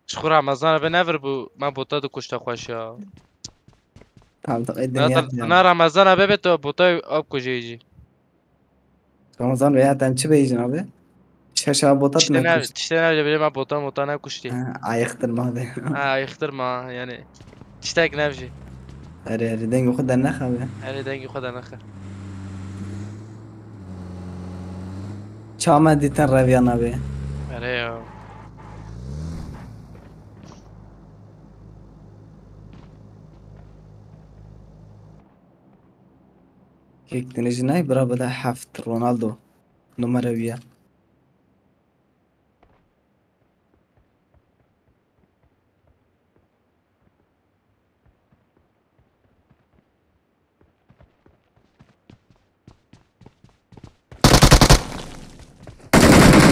Ji xwe Ramazan abi nevir bû, me bota dikuşte xweş ya. Tamam, tamam, ê dinya te. Na Ramazan abi be, tu bota ev kujê cî. Ramazan be ya, ten çi bêjin abi? Şeşa bota tiştê ne, tiştê ne bile me bota mota ne kuştî. Ha, ayıktırma abi. Ha, ayıktırma yani. Tiştek ne bêjî. Erê, erê, dengê xwe dernexe be. Erê, dengê xwe dernexe. Çawa me dîtin reviyana be. Erê ya. Yek tine jî nayê bira bide heft Ronaldo. Numara wî ye.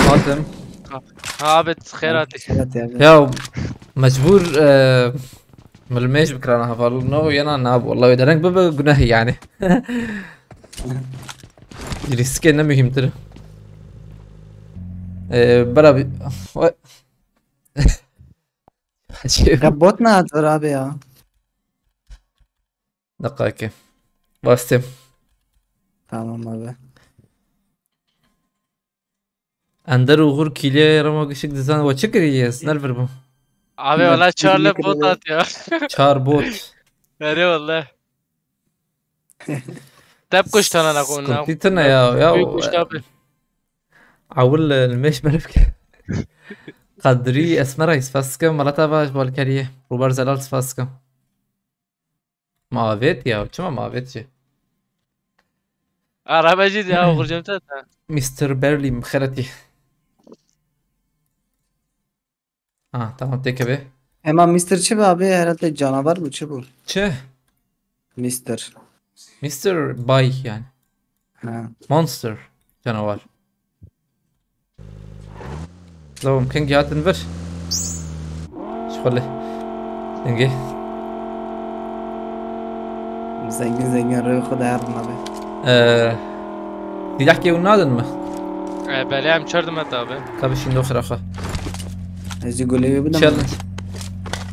Hatim. Ha, abi, xêr hatî. Evet, evet. Ya, mecbur, e, Milmêj bikirana heval. No, yana nab. Vallahi wê dereng bibe gunehî yani. Riskê ne mühimdir. Ee, bera bir... Hacı. Ya bot ne at ver abi ya? Dakika ki. Bastım. Tamam abi. Ender Uğur kiliye ramo gışık dizan ve çıkır yiyez. Nervir bu? Abi, valla çar le bot at ya. Çar bot. Ere valla. Tep kuştana na kona. Sıkıntı ne ya? Ya, büyük kuş abi. Awil, e, meş berif ke. Kadri Esmera, spas dikim, Malat Ava ji balkeriye. Rubar Zelal, spas dikim. Ma avêt ya, çima ma avêt jî? Araba jî ya, oxircem te. Mister Berlin, xeretî. Ha, tamam, têkeve. Ema Mister çi be abi? Herhalde canavar bu, çi bu? Çi? Mister. Mister Bay yani. Ha. Monster canavar. Lawım, kengî hatin vir. Şixulê. Kengî. Zengin zengin rê xwe de herin abi. Ee, Silahkê hûn nadin mi? Ee, belê, em çar dimet abi. Tabii şimdi o xirafa. Ez jî gulê wê bidim. Challenge.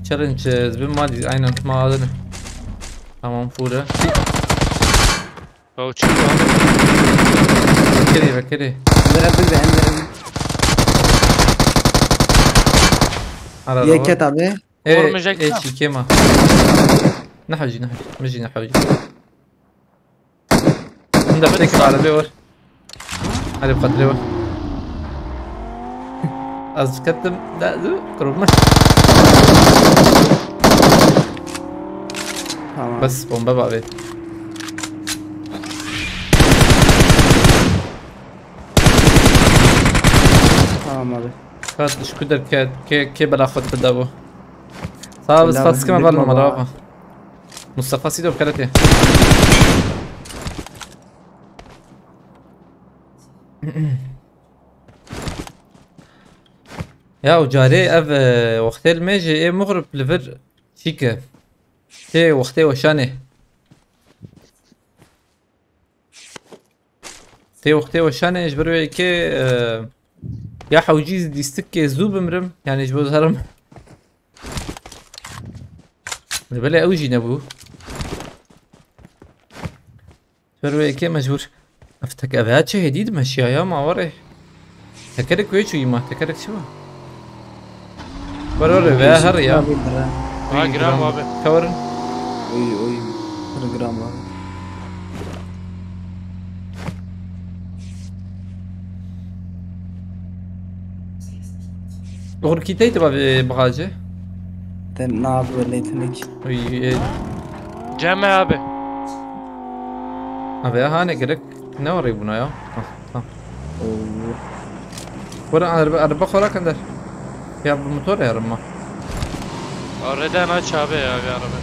Challenge, e, zibin ma dî, aynen, ma adını. Tamam, fure. Ew çi bû? Vekirî, vekirî. Endere bir be, endere bir. Ara Yeket abi. E, Vurmayacak e, ya. Çi kema. Ne hacı, ne hacı. Mıcı ne hacı. Bunda tek arabe var. Hadi, patlıyor. Az dikkatim. Da, du, kırılmış. Tamam. Bas, bomba var be. Tamam abi. Kat, şu kadar ke, ke, ke bela xwe bida bu. Sağ ol, spas kime var numara abi. Mustafa Sido, karate. Ya, û carê ev, e, wextê li me jî ê muxrib li vir çîke. Tê wextê weşanê. Tê wextê weşanê ji ber wê yekê, e, ya hewcî dîstikê zû bimrim, yani ji bo zarim. Belê ew jî nebû. Ji ber wê yekê mecbûr. Ev tek-, ev ya çi hêdî dimeşiya ya ma warê. Tekerek wê çûyî ma, tekerek çi wa? Were, were, veya her ya. Abi, bira. Ha, gram abi. Kawarin. Oy, oy. Bir gram abi. Oxir kî teyt ba bixace? Te na abi, lê tinik. Oy, e. Cem abi. Abi, ha, ne gerek? Ne orayı buna ya? Hah, tamam. Oo. Bura araba, araba korak ender. Ya bu motor yarım mı? Arada na çabe ya bir araba.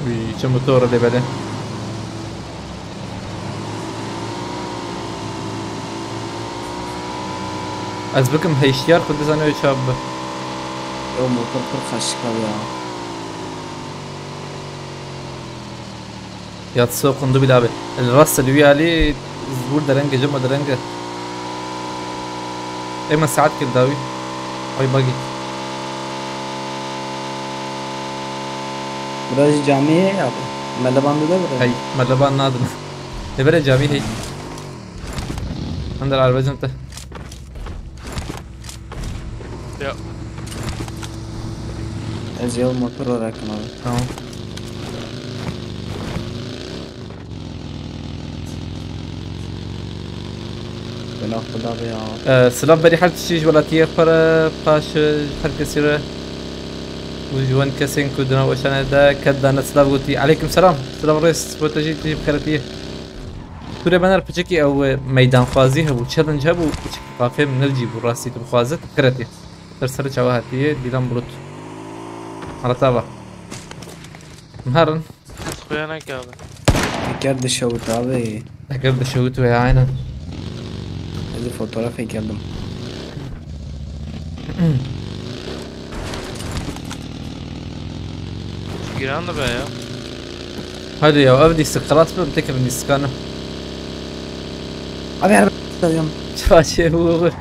Uy, çi motor de bele. Ez bikim heyştiyar xwe dizane wê çav bi. Ew motor pir xeşik e ya. Ya so qundu bile abi. El rasta li wî alî zbûr derenge, cema derenge. Ê me saet kir dawî. Ay bagî. Bira jî camî heye abi. Meleban dide bira. Hey, meleban nadim. Lê bere camî hey. Hender arabacım te. Ya. Ez ya motor olarak abi. Tamam. Bela Xuda be ya. Ee, silav berî her tiştî ji welatiyê xwe re, paş, e, ji her kesî re. Û ji wan kesên ku di nav weşanê de ket dane silav gotî. Aleykum selam. Silav rêz, bo te jî, tu jî bi xeretiyê. Sûrê bener piçekî ew, e, meydanxwazî hebû, challenge hebû, piçekî qafê min newcî bû, rastî tu bixwazit, xeretî. Ser serê çawa hatiye, Dîlan Bulut. Halatava. Em herin. Xuya neke abi. Teker dişewit abi. Teker dişewit ve, aynen. Ez ê fotoğraf ekerdim. Giran dibe ya. Hadi ya, ev dîsik xilas bibim, têkevin dîsikana. Abi araba tutuyorum. Çaçê bû.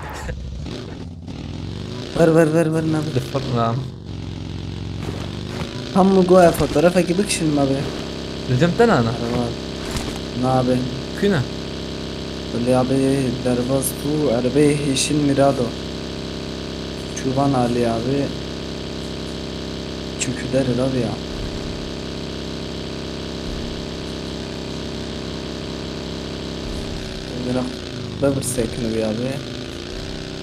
Ver ver ver ver nabi. Difirna. Tam mı goya fotoğrafaki bikişin abi. Dedim te nana. Araba. Nabi. Kuyna. Böyle abi derbaz bu arabayı heşin Mirado. Çuvan Ali abi. Çünkü der abi ya. Biraz da bir sekini bir abi.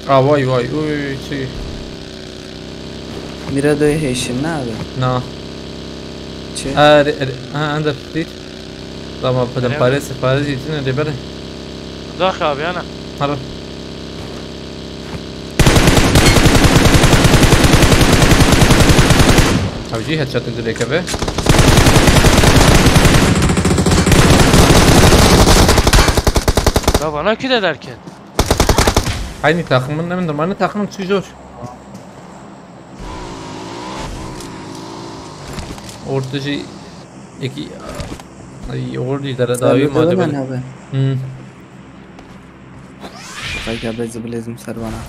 Aa, vay vay, uy, çi. Mirado'yu heşin ne abi? Na. Çi? Aa, re, re, ha, anda dit. Tamam, pardon, Öyle mi? Paris, Paris için öyle böyle. Dak abi ana. Hadi. Abi, cî headshot direkt abi. Ya bana küde derken. Aynı takımın, ne bileyim, normalde takımın çok zor. Ortacı iki, ay, orada idare daha iyi Öyle deme madem. lan abi. Hmm. Kayka bezı bilezim ser bana.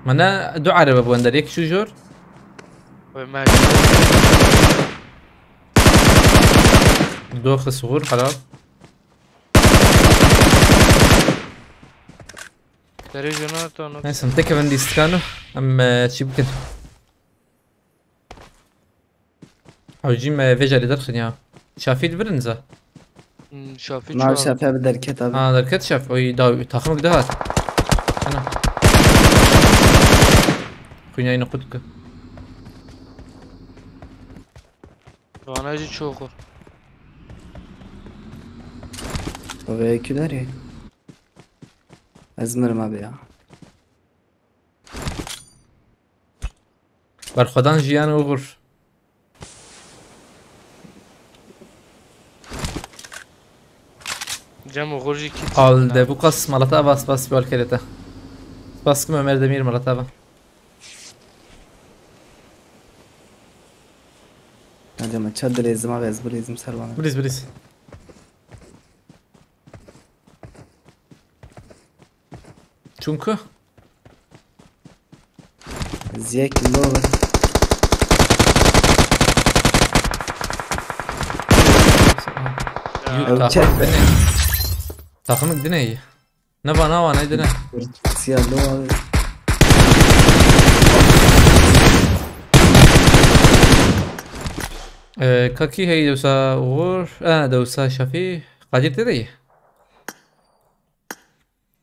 Mana du araba bu ender, yek şu zor. Ve Doxi suhur, helal. Derê Jonathan. Neyse, tek evin dîstikano. Em, e, çi bikin? Hewcî me vê carê derxin ya. Şafî li vir in za. Hmm, Şafî Nav çağır. şepe bir derket abi. Ha, derket şaf. Oy, da, takım bir daha. Ana. Kunyayını kutku. Vanajî çokur. Ve eküleri. Ez mirim abi ya. Berxwedan jiyan Uğur. Cem Uğur jî kit. Al de bu kas malata va spas bal kerete. Spas kim Ömer Demir malata va. Hadi ama çad dilezim abi, ez bilezim ser bana. Biliz, biliz. Çünkü Ziyek lo. Ya. Yut, Ev takım çek. dine. Takımlık dine iyi. Ne var, ne var, ne dine. Siyah lo abi. Ee, Kaki hey dewsa Uğur. Ee, dewsa Şafî. Kadir te de iyi.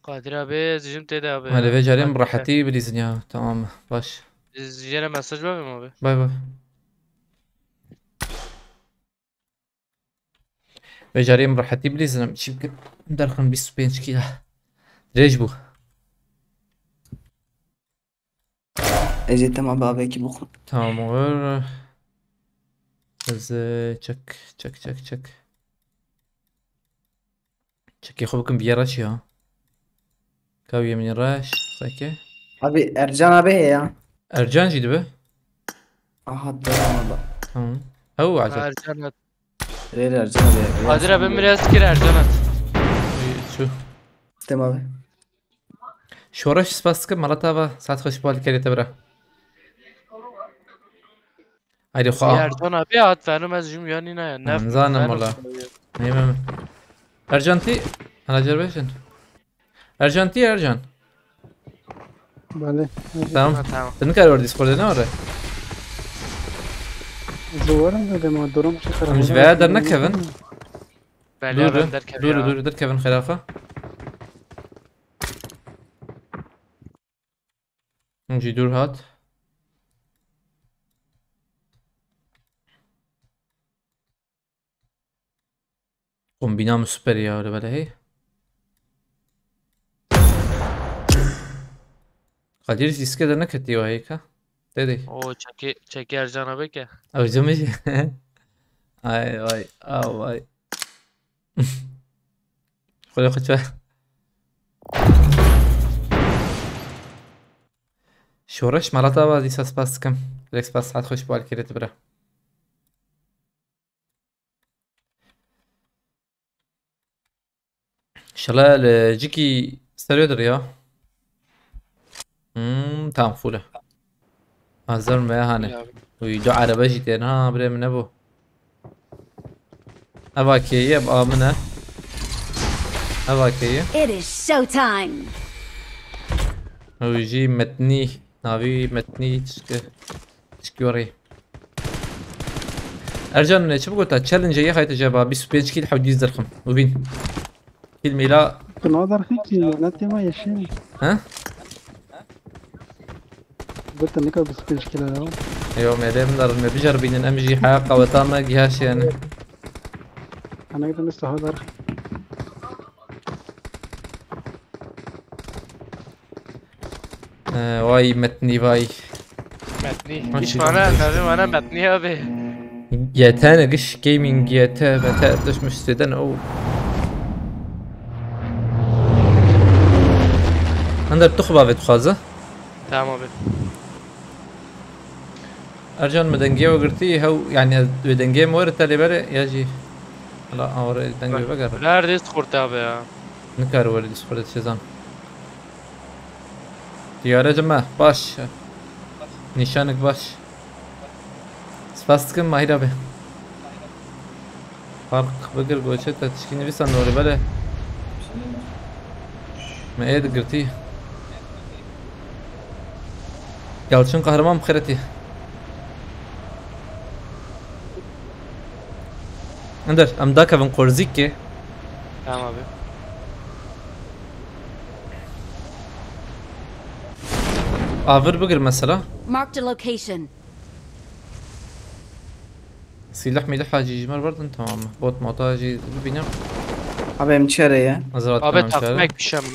Kadir abi, ez jim tê de abi. Hele vecarim rahatî bilîzin ya. Tamam, baş. Jere mesaj bakayım abi. Bay bay. Vecarim rahatî bilîzin. Çimkî derxin bîst û pênc kî. Dirêj bû. Ece tamam abi ki bu. Tamam, olur. Ez, e, çek, çek, çek, çek. Çekê xwe bikim vîya reş ya. Ka wî min reş, seke. Abi Ercan abi he ya. Ercan jî dibe. Aha tamam abi. Tamam. Ew acil. Ercan at. Rêr Ercan abi. Kadir abi, min rêz kir, Ercan at. Şu. Tamam abi. Şoreş spas dikim, mala te ava. Saet xweş bal kerê te bira. Haydi xwe. Ercan abi at, benim ez jim yanî ne ya. Tamam, zanim wala. Neyim em. Ercan tî, ana cerbeşin. Ercan tî, Ercan. Belê. Tamam. Ha, tamam. Tu nikare were Discordê, ne were? Ji we re dedim, durum çi qere. Em ji veya dernekevin. Belê Dur, abi, dur, em derkevin dur, ya. Dur, derkevin xêraxa. Hûn jî dûr hat. Kombîna min super ya, öyle böyle hey. Kadir jî diske de neketiye o heyka. Dedi. O çekê, çekê Ercan abi ke. Özlemiş. Ay, ay, ay, ay. Xwedê xwe çe. Şoreş, mala te ava, dîsa spas dikim. Gelek spas, saet xweş bal kerê tu bira. Çala li cikî serê dir ya. Hmm, tamam, full e. Hazır mı ya hani? Ya. Uy, du araba jî têne ha, birê min nebû. Ev A K'yê, ev A min e. Ev A K'yê. It is showtime. Ew jî metnî. Navî metnî tişke. Tişkî werî. Ercan, ne çi bigota? Challenge yê xayte ceba bîst û pênc kîl hewdî dirxim. Û bîn. Kîl mîla. Tu nadarxî kî, ne tema yeşil. Ha? Gotin nika bîst û pênc kilo ya. Yo, me dê min darin, me bijerbînin, em jî heya qaweta me gihaş yani. Ana gidin saha dar. Ee, vay metnî vay. Metnî. Hoş Hiç geldin. Bana, ne bana metnî abi. G T ne giş gaming G T, B T düşmüş siteden o. Hender tu xwe bavê dixwaze. Tamam abi. Ercan, me dengê we girtî, hew, yani, ez wê dengê me were te lê bere, ya jî. Hala awre dengê we vegere. Neredeyse xurt abi ya. Nikare were dîs xurt şezan. Diyare cime, baş. Nîşanik baş. Spas dikim, Mahir abi. Fark bigir goçe te tişkî nivîsa norî bele. Me ê digirtî. Yalçın Kahraman bi xêretî. Ender, em dakevin qorzîkê. Tamam abi. Avir bigir mesela. Marked a location. Sîlih mîlih hacî ji me re berdin, tamam mı? Bot mota jî bibînim. Abi em çere ye? Hazır Abi atlamam çare. Takmek bir şey mi?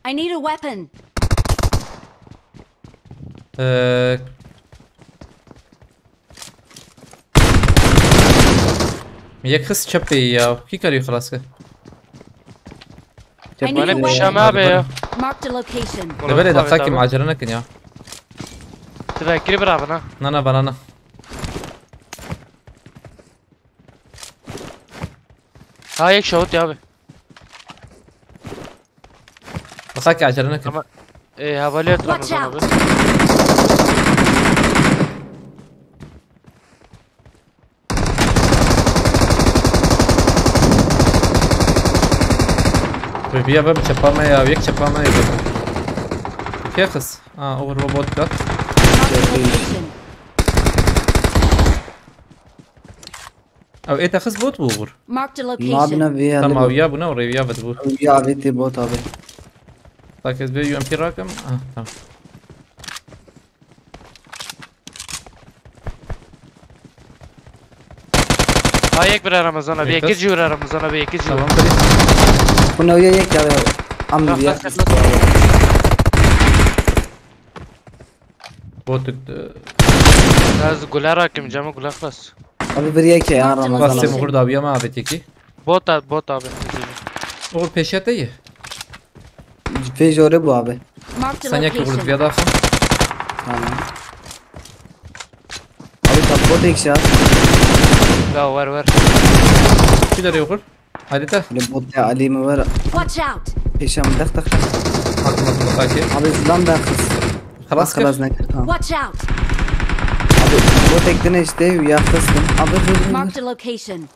I need a weapon. Ee, Yek xist çepê ya. Kî karî xilas kir? Bana bir şey abi ya. Marked a location. Li belê daxakî macera nekin ya. Tibekirî bira bana. Na na bana na. Ha, yek şahut ya abi. Daxakî acele nekin. Ama, e, havale Watch out. Abi. Bi ya ve çepa me ya, yek çepa me ya. Kê xist? Ha, over robot kat. Marked a location. Ew ê te xist bot bû bûr. Marked a location. Nabine vê ya. Tamam, ya bûne û rêviya ve dibû. Ya vê tê bot abi. Tak ez bir U M P rakim. Ah, tamam. Ha, yek bira Ramazan abi, yek jî bira Ramazan abi, yek jî. Tamam, biri. Bu ne ya yek ya. Am ya. Botuk. Ez gule rakim, camı gule xlas. Abi bir yek ya Ramazan abi. Bastım, vurdu abi ama abi teki. Bot abi, bot abi. Uğur peşete ye. Pêş orê bû abi. Marked a location. Sen yak vurdu bir daha. Tamam. Abi tam bot ek şat. Ya ver ver. Bir de Uğur. Hadi de. Böyle bot ya Ali mi var? Watch out. Peşem dak dak. Atma bu takip. Abi zılan da kız. Xelas kir. Xelas ne kir, tamam. Watch out. Abi bot ektin işte ya kızdım. Abi dur dur dur. Marked a location.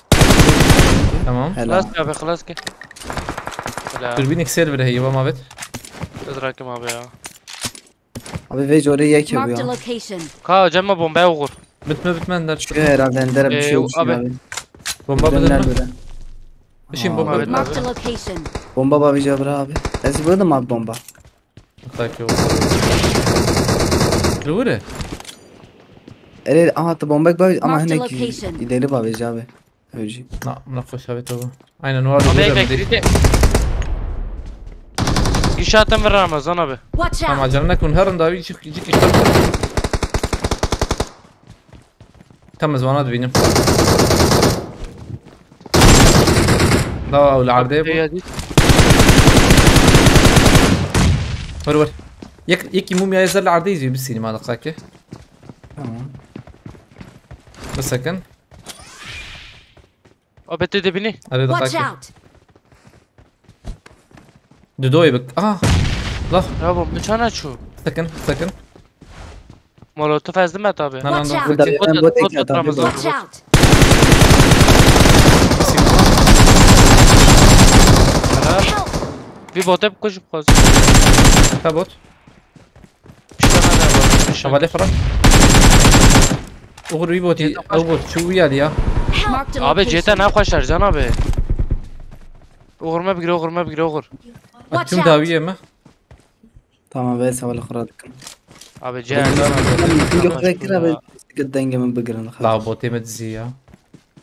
Tamam. Helal. Xelas ki abi, xelas ki. Helal. Dürbün X server heye, bam abi. Biz rakim abi ya. Abi vec oraya yek ya bu ya. Marked a location. Ka cema bomba Uğur. Bitme bitme ender. Şu herhalde ender bir şey yok abi. Bomba bilir mi? Işin bomba. Marked a location. Bomba babica bra abi. Ez vurdum abi bomba. Takip oldu. Lure. Ere aha, tu bomba bak ama hani ileri babica abi. Öyle. Na, buna koş abi tabi. Aynen o arada. Abi bekle. Gişaten ver Ramazan abi. Tamam, acele nekun, her anda abi çık çık işte. Tam ez vana dibînim. Da ew li erdê bû. Were were. Yek, yekî mumyayê zer li erdê yî bisînî ma deqakê. Tamam. Bisekin. Abi, tu dibînî? Erê. Watch deqakê out! Dudoyê bik. Ah! Lah! Ya bu, min çana çû. Bisekin, bisekin. Molotof ez dime tabi. Na, na, Watch na, out! bitir. Bot, Bot, bot, bot, bot, bot, bot, bot. Watch out! Helal. Bir bota bir koşup koş. Ka bot. Bir şey var, bir şey. Şevalê xwe re. Oxir wî botî, ew bot çû wî yadî ya. Marked a Abi location. C T ne koşar Can abi? Oğurma bir gire, oğurma bir gire, oğur. Watch Tüm out! dawiye mi? Tamam, ben savalı kura dikim. Abi C T Can abi. Yok, bekle abi. Denge min bigirin. La botê me dizî ya.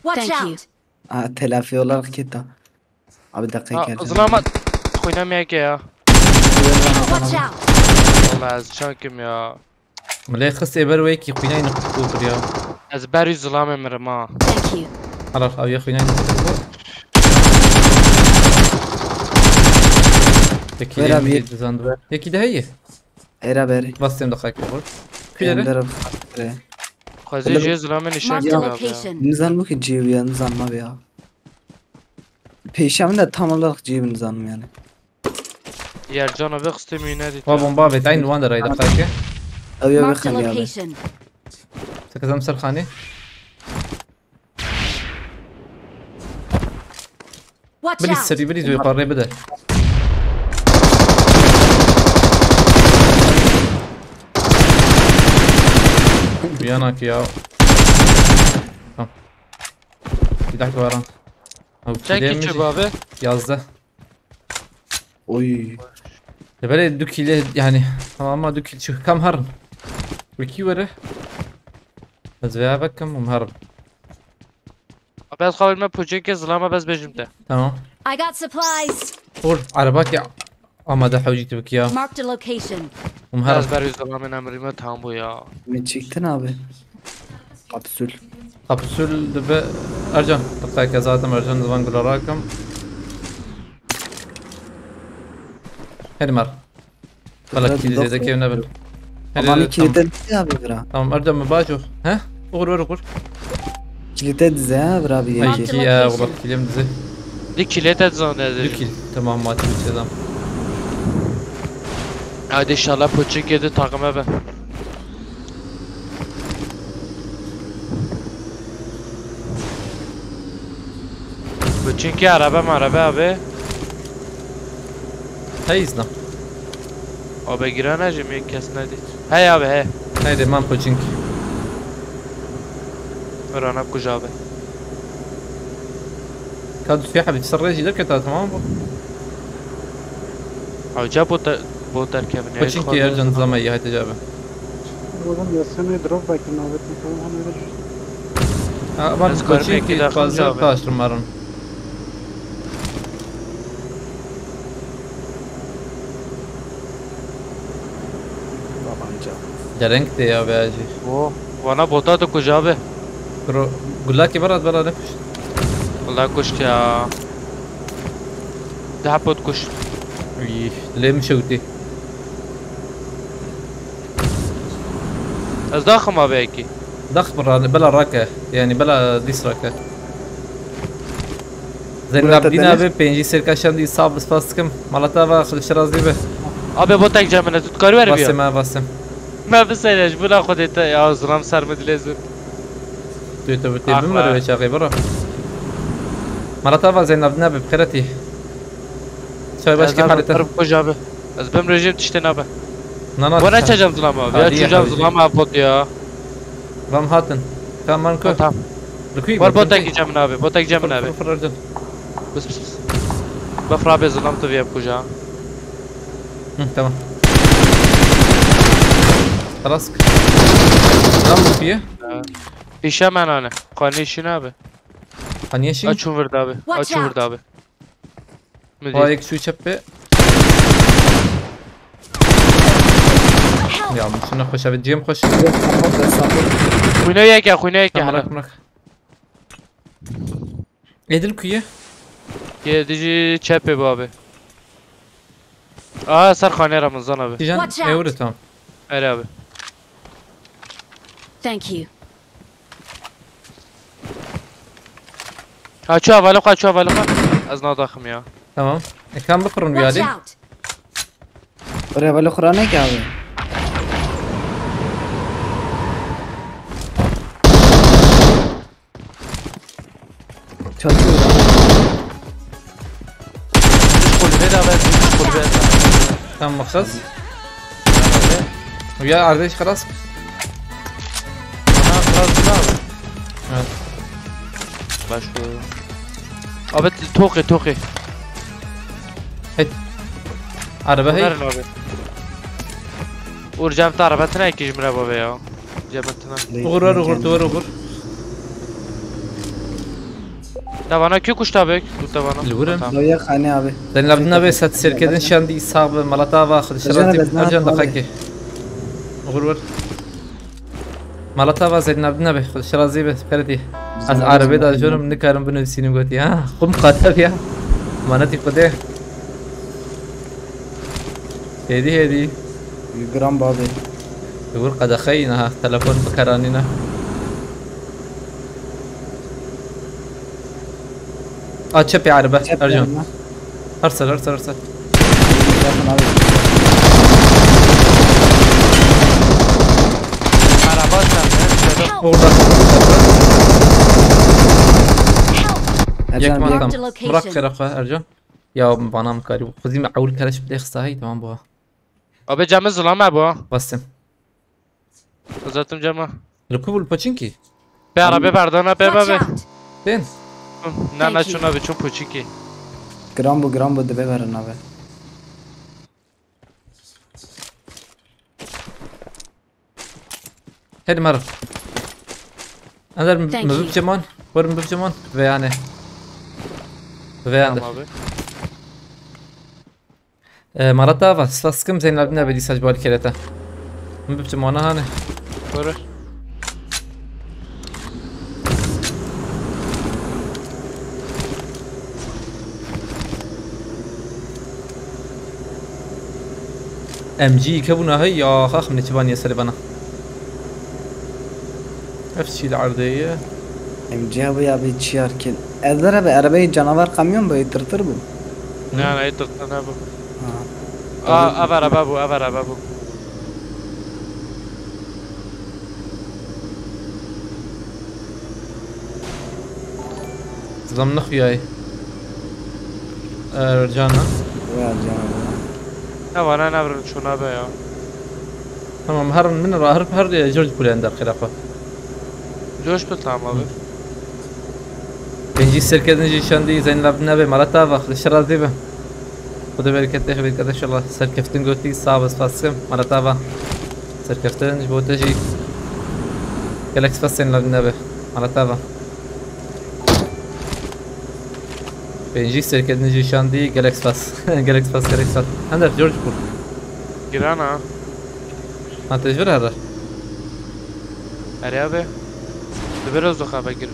Watch out! Aa, telafi olarak kita. Abi, dakika Ha, geldi. Zılamat. Oynamaya ki ya. Watch out! Vallahi ez çakim ya. Milê xist ê ber wê kî xwînayî niqit bû ya. Ez berî zılam emirim ha. Thank you. Helal, ew yê xwînayî niqit bû. Yekî Ver lê abi, min yek- dizandibo. Yekî de heye. Era beri. Bastım da xakir vur. Ender Külere. of. Xwezî jê zılamê nişan Marked a kir abi ya. location. Nizan bu ki civ ya, nizan ma ya. Pêşe min de tam olarak civ nizanım yani. Yercana ve xistê mîne dît. Wa bomba avêt, aynı wan de rayda xakir. Ew ya Marked a bexen ya be. Location. Sekizem ser xanê. Watch Bilî out! serî bilî zoy parê bide. Biyana ki ya. Tamam. Bir dakika var lan. Abi, Sen kilem kiçi mi? bu abi. Yazdı. Oy. Ya böyle du kile yani. Tamam ama du kil şu kam harın. Wiki were. Ez veya bakım um harın. Abi ez xabil me puçeke zılama bez bejim de. Tamam. I got supplies! Vur araba ki amade hewcî tibik ya. Marked a location. Um harın. Ez berî zılamê emrime tam bu ya. Min çektin abi. Kapsül. Kapsül dibe Ercan. Tıkayke zaten Ercan zaman gula rakım. Hadi mar. Bela Zaten kili zede dokuz. kevne bin. Ama Hadi ni tam. kilite dizi abi bira. Tamam Ercan mı baco? He? Okur ver okur. Kilite dizi ha bira bir Ay yeki. ki ya ulan kilim dizi. Di kilet et zande Du dedim. kil. Tamam maçı bitirdim. Hadi inşallah puçeke de takıma be. Puçeke araba mı araba abi? Hey izle. Abi giren acım kes ne di? Hey abi he. Haydi man poçink. Rana kuj abi. Kadu suya habit sarı jidep keta tamam bu. Abi ca bota botar kevin. Poçink ki Ercan zama iyi haydi cabe. Oğlum ya sen ne drop bakayım abi. Tamam hani öyle. Ha, ben Ez poçink görmek ki bir dakika fazla abi. taştım marım. Tabanca. Dereng de ya be acı. O, vana bota da kuj abi. Bro, gula ki barat bela ne kuş. Vallahi kuşt ya. Daha pot kuşt. Üy, dilê min şewtî. Ez daxim abi eki. Dax bi rane, bela rake. Yani bela dis rake. Zeynep Burada dîna dene. Be pêncî serka şandî sab spas dikim. Malata va xil şiraz dibe. Abi botek cemine tut kar ver bir. Vasem ha vasem. Me biseyleş buna xudete ya zılam ser mi dilezim. Tu tu tu Ah bin be. mero çaxê bro. Malata va Zeynep dîna Be xeretî. Çay başka halete. Kırıp koca abi. Ez bim rejim tişte nabe. Nana. Bu ne çacam zılam abi? Ya Hadi ya, çocam hadi. Zılam abi bot ya. Vam hatin. Tamam ko. Tamam. Lukui. Var botek cemine abi. Botek cemine abi. Fırfır Ercan. Bıs bıs bıs. Bıfra be zılam tabi yap kucağa. Hı, tamam. Xelas. Tamam, Lukui. Pişe menane. Kani işin abi. Hani yeşil? Açın vurdu abi. Watch Açın out. Vurdu abi. Mi Vay değil? ek şu çepe. Ya bu şuna hoş abi. Cem hoş. Kuyna yek ya, kuyna yek ya. Tamam, bırak, bırak. Edil kuyu. Yedici çepe bu abi. Aa, ser xanê Ramazan abi. Tîjan Watch out! Êwir tam. Erê abi. Thank you. Ha, çu hevalê xwe, çu hevalê xwe. Ez nadaxim ya. Tamam. Ekran bixurin Watch wiyadî. Out! Oraya böyle Kur'an ne ki abi? Çatı. Kulübe de ben kulübe. Tamam, bakacağız. Ya kardeş, خلاص. Ana, kral abi. Evet. Başka. Abi, toqê, toqê. Hey. Araba hey. Verin abi. Uğur, cem te araba tine ki jimre babe ya. Cem tine. Uğur ver, Uğur, duvar Uğur. Davana kü kuşta bek. Bu davana. Li wir in. Tamam. Doya khane abi. Senin abdin abi set serkedin şandi sağ ve malata va xudişi Ercan razî abi, Ercan abi. Dakaki. Uğur ver. Malata va Zeynep abdin abi xudişi razî be, xêr dî. Ez arabê de jonim, nikarim binivîsînim gotî. Ha, xum qatev ya. Manetî Xwedê. Hêdî hêdî. Gram babi. Li wir qedexeyî niha telefon bikeranîne. A çepê erebe, Çep Ercan. yanına. Her ser, her ser, her ser. Yakın abi. Araba sen de. Orada. Ercan Yakma abi. Marked tam. location. Bırak kere xwe, Ercan. Ya bana mı karı? Xwezî me ewil kere şi bidê xista hey, tamam bu. Abi, cem zilame bu. Bastım. Uzattım cama. Li ku bû, li Poçinkî? Be arabê berdana be Watch be. Out! Tên. Na na Thank you. Çuna bi çun Poçinkî. Gram bu, gram bu, dibe verin abi. Hadi maro. Ender mi Thank you. Bibip Ceman. Were mi Bibip Ceman. Ve yani. Ve yani. Tamam abi. E, Marat Ava, spas kim Zeynep ne bedi saç bal kerete. Mi Bibip Ceman hani. Buyurun. M G kebûna hey ya, xax min çiban ye serê bana. Ev çî li erdê ye. M C abi ya bir çiyarkin. Ezlere be arabayı canavar kamyon böyle tırtır bu. Ne ne tırtır ne bu? Ha. Aa, ev araba bu, ev araba bu. Zam nexuyayê. Ercana. Ya canavar. Ne var ne ne bir çuna be ya. Tamam, her min ra her her George Pule ender xirafa. Coş be tamam abi. Pêncî serkeftin jî şandî Zeynep nebe Marat Ava, li şer razî be. Xwedê bereketê xwe bêke inşallah. Serkeftin gotî, sağ ol, spas kim. Marat Ava. Serkeftin ji bo te jî. Gelek spas Zeynep nebe. Marat Ava. Pêncî serkeftin jî şandî, gelek spas. Gelek spas, gelek spas. Hender George Pul. Giran ha. Ha, te ji vir here. Erê abi. Di biraz da xabe gir.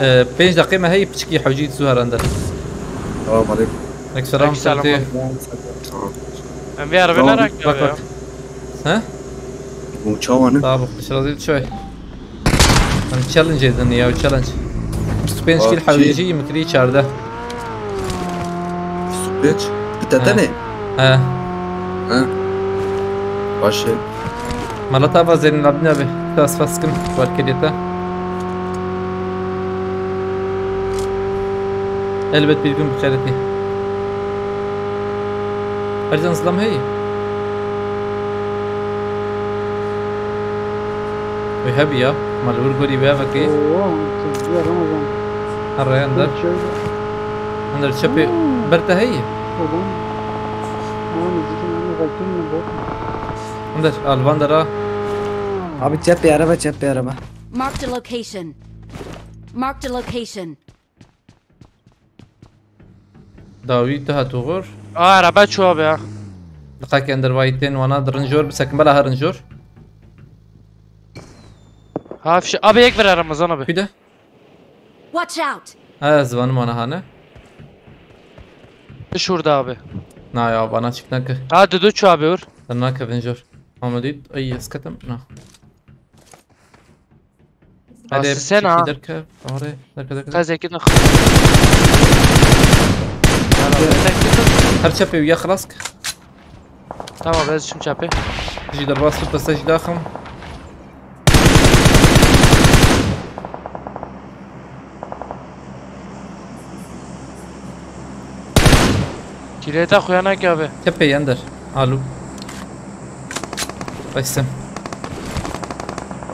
Ee, pênc deqê me heyî, piçikî hewcî zû herende. Selam aleyküm. Aleyküm selam. Aleyküm selam. Sentê. Em vê arabê Tamam, nerak Bak ya. Bak. He? Bu çawanı? Daha bak, dışarı değil, şöyle. Hani challenge edin ya, challenge. Yirmi beş kil Okey. hewcî, yirmi kil içeride. Süpeç. Bitetene. He. Ha. Başı. Malat Ava Zeynep abdin abi. Tas faskim. Var kediyete. Elbet bir gün bu kereti. Ercan, zilam heye. Wê hebî ya. Ma li wir gorî wê vekê. Oo, tezgiya Ramazan. Her rê ender. Ender çepê ber te heye. Odan. Ama nizîkî nane vekîn ne bot. Ender, al van der a. Abi çep bir araba, çep bir araba. Marked a location. Marked a location. Dawî tu hat oxir. Aa, araba çuwa be ya. Diqek ender vayî tên wana dirin jor, bi sekin bela herin jor. Hafşe. Abi yek ver Ramazan abi. Küde? Watch out! Ha, ez dizanim wana hane. Şurada abi. Na ya, bana çık neke. Ha, Dudu çu abi vur. Sen neke vinjor. Ama dit, ay, esketim. Na. Hadi, sen ha. Derke, are, derke, derke. Kazeki nak. Her çepê ya xelas. Tamam, ez çim çapê. Ji derbas tu pese ji daxim. Kileta xuyana ki abi. Çepê yender. Alu. Başsın.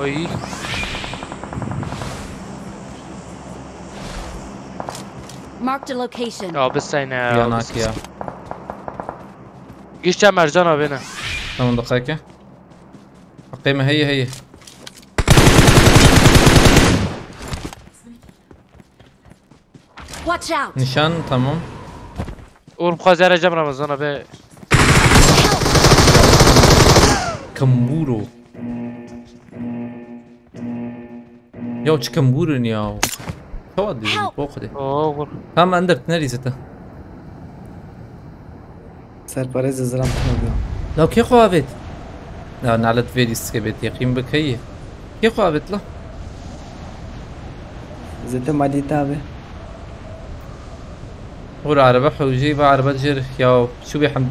Oy. Marked a location. Ya bir sene ya. Yanak ya. Gişte Mercan abi ne? Tamam, dakika. Qeyme heye heye. Watch out! Nişan, tamam. Oğlum, xwazere Cem Ramazan abi. Kamburo. Ya çi kemburun ya. Çawa dî, Help! Bo xwedê. Oo, vur. Tam ender nerî zete. Serparêz zilam tine diyo. La kê xwe avêt? Ya nalet vê dîstike bêt yeqîn bi keyî. Kê xwe avêt la? Zete madî tabi. Vur araba hewjî ve araba cir ya şu bir hem.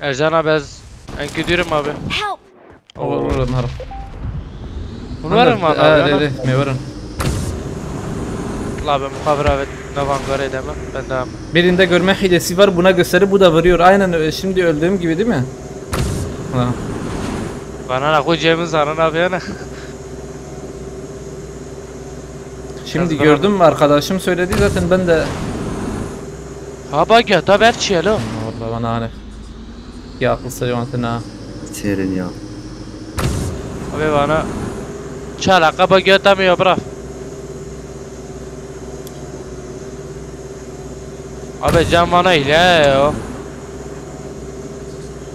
Ercan abi, ez enki diyorum abi. Help! Olur, olur, olur. Bunu verin mi abi? Ee, abi, re, re, me verin. La ben mukavra ve navan göre edemem. Ben de Birinde görme hilesi var, buna gösterip bu da vuruyor. Aynen öyle, şimdi öldüğüm gibi değil mi? Ha. Bana ne koyacağımız zaran abi yani. Şimdi gördüm, arkadaşım söyledi zaten, ben de. Ha bak ya, da ver çiye lo. Vallahi bana hani. Ya akıl sayı vantına. Serin ya. Abi bana. Çala kapa götemiyor bırak. Abi can bana ile ya.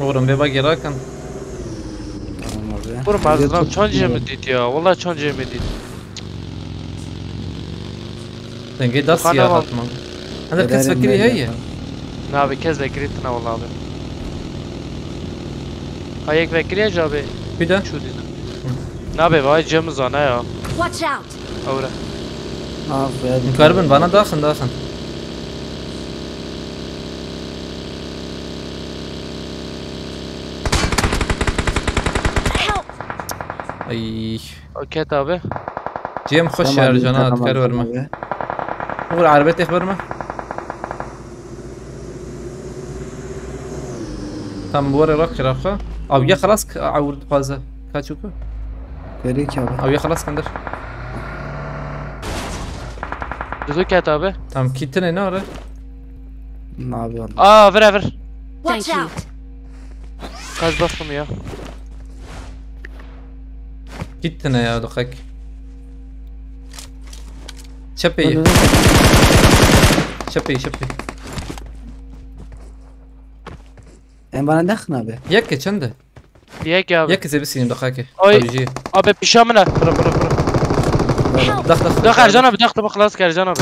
Oğlum bir bak gerakan. Tamam abi. Vurma azından çan cemidit ya. Vallahi çan cemidit. Dengê da siyah hatman. Hende kes vekirî heye? Na bi kes vekirî tine wala abi. Ha yek vekirî ya abi. Bir de. Şu dizin. Na be vay cem zana ya. Watch out! Awra. Aferin. Karibin bana daxin daxin. Help! Ay. Oket abi. Cem xweş şer cana dikar verme. Vur arabet ex verme. Tam bu ara rak kira xwe. Abi ya xelas k-, awur dixwaze. Kaçuku? Gerek abi. Abi ya xelas kandır. Dudu ket abi. Tam kitine ne ara? Ne abi? Aa, ver ver. Watch out! Kaç bastım ya. Gittine ya, dokak. Çepê. Çepê, çepê. Em bana dexin abi. Yek çende? Yek abi. Yek zebisînim dokakê. Oy. Abi pişa min at. Bırak, bırak, bırak. Dax, dax. Dax Ercan abi, dax, tamam, xelas Ercan abi.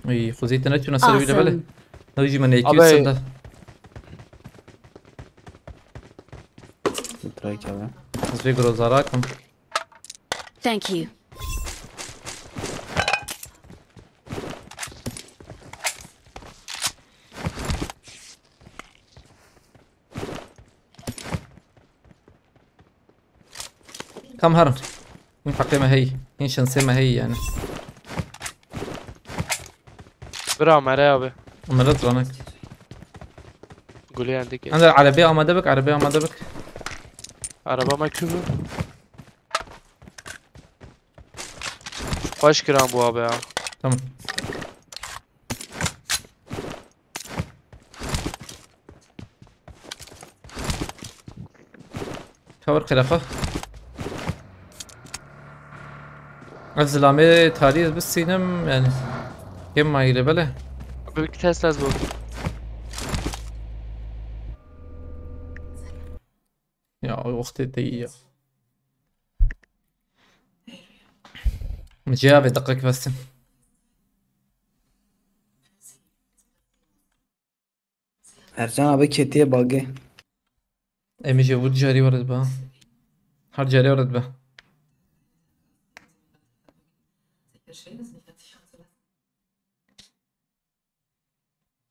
Ay, xuzî te neçûna ser wî de bele. Awesome. Ew jî me neyekî wî senda. Strike abi. Ez vê groza rakim. Thank you. Kam herin. Hîn heqê me heyî. Hîn şansê me heyî yani. Bira mere abi. Mere ziranek. Gulê endikê. Ender erebê amade bik, erebê amade bik. Araba me kû bû? Xweş kiran bû abi ya. Tamam. Cover qelefa. Ez zilamê tarî ez bisînim yani. Kêm mayî le bele. Abi bir Tesla bu. Ya Wextê te yî ya. Cevabê deqek vestim. Ercan abi ketiye bagê. Em jî vû carî were dibe. Her carî were dibe.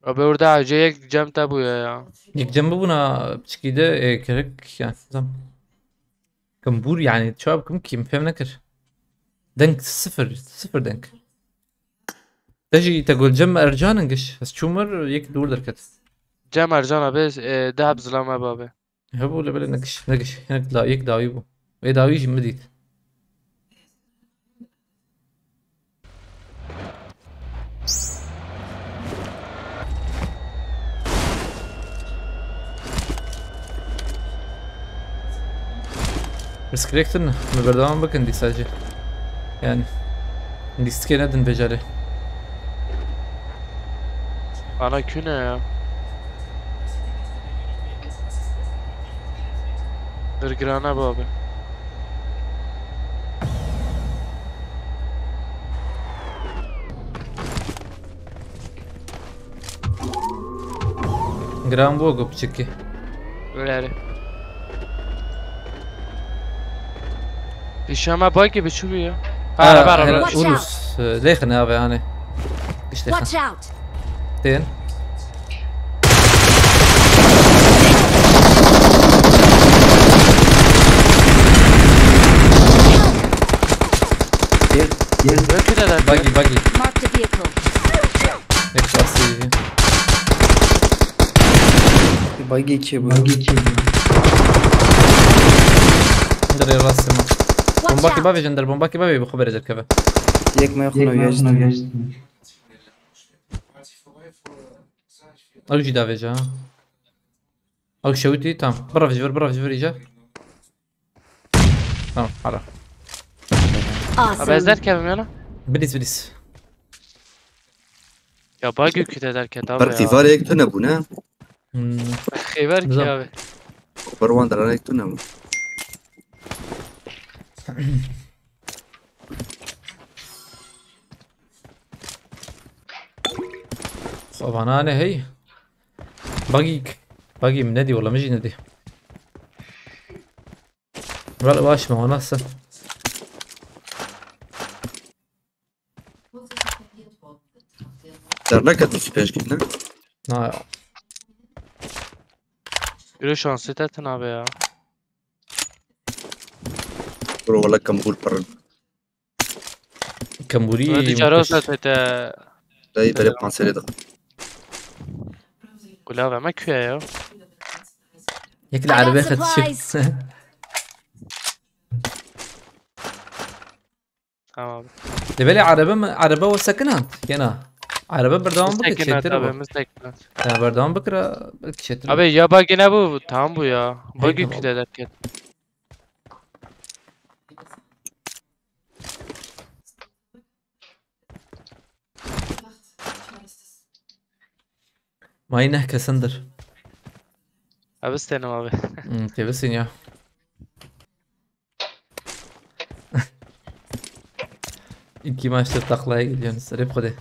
Abi orada hacı yek cem tabûye ya. Yek cem bibûna piçikî de, e, kerek yani, zam. Kembûr yani, çawa bikim ki, min fêm nekir. Deng sifir, sifir deng. Te jî te got cem Ercan in giş. Ez çûm wir, yek dûr derket. Cem Ercan abi, e, dehab zilama babe. Hebû lê belê negiş, negiş. Hinek da-, yek dawî bû. Wê dawî jî min dît. Risk rêk tune, me berdewam bikin dîsa jî. Yani, lîstikê nedin vê carê. Ana kü ne ya? Pir giran e abi. Giran bû ku piçikî. Öyle. Pêşiya me bike biçû bû ya. Ha, araba, araba. Watch out. Urus, e, lêxin abi yani. İşte. Watch out. Tên. Gel, gel. Buggy, buggy. Marked a vehicle. Ekstra C V. Buggy iki bu. Buggy iki bu. Dirê rastê me. Watch out. Bomba ki bavê jinder, bomba ki bavê bi xwe bere derkeve. Yek me xuna geçti. Ew jî davêje ha. Ew şewitî tam. Birav ji vir, birav ji vir îca. Tamam, hala. Awesome. Abi ez derkevim yana. Bilis, bilis. Ya bak yükü de derket abi. Berk ya. Xêvar yek tune bû ne? Hmm. Xêvar ki abi. Ber wan deran yek tune bû. Xwe vana ne hey. Bagî, bagî min nedî, wala min jî nedî. Wala baş me, ona sen. Derneket tu pêş ne? Na ya. Yürü şansı tetin abi ya. Bro, wala kembûr pirin. Kembûrî. Hadi carosa tete. Dayı böyle panserê de. Gulav ama köye ya. Yek li erebe xetişi. Tamam abi. Debelê erebe mi? Erebe o sekinat. Yena. Erebe berdewam bike çêtir abi. Müstekinat. Ya berdewam bikira belki çêtir. Abi ya bagi ne bu? Tamam bu ya. Bagi tamam. Küde derken. Mayî neh kesindir. Abi istedim abi. Hmm, kevisin ya. İki maçtır taklaya gidiyorsunuz. Rip Xwedê.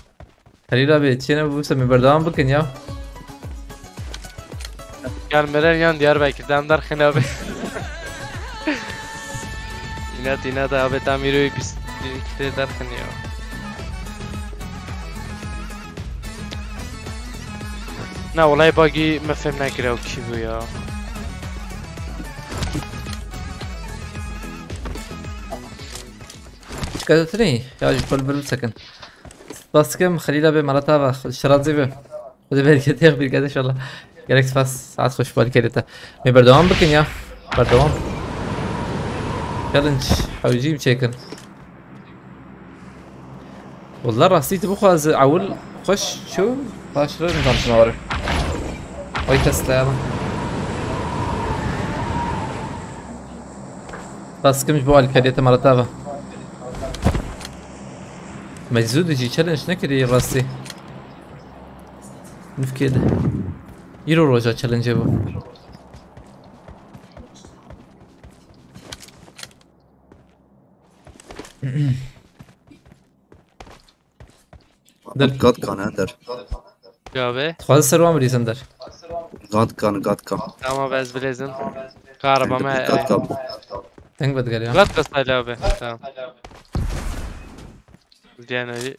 Halil abi, çêne bu sen berdewam bikin ya. Yan Meren yan Diyarbakır. Dem derxin abi. İnat inat abi tam yürü biz derxin ya. Na olay bagi me fem nekire o ki bu ya. Çika tu tunî? Ya ji xwe li vir bisekin. Spas dikim, Xelîla bê, Meretava, şirazî be. Xwedê bereketê xwe bîr kete inşallah. Gelek spas, saet xweş bal kerê te. Mê berdewam bikin ya. Berdewam. Challenge, hewcî biçêkin. Walla rastî tu bixwaze ewil xweş çû, paş re nizam çima were. Oy test ya. Taskim ji bo alîkariyê te Meretava. Me zû dijî challenge nekirî rastî. Nifkê de. Îro roja challenge bû. Der. Gat kan, Ender. Gabe. Dixwaze ser wan bilîzin der. Gat kan, gat kan. Tamam, ez bilêzim. Karaba me. Gat kan. Deng vedigere ya. Gat kasa abi. Tamam. Diyen öyle.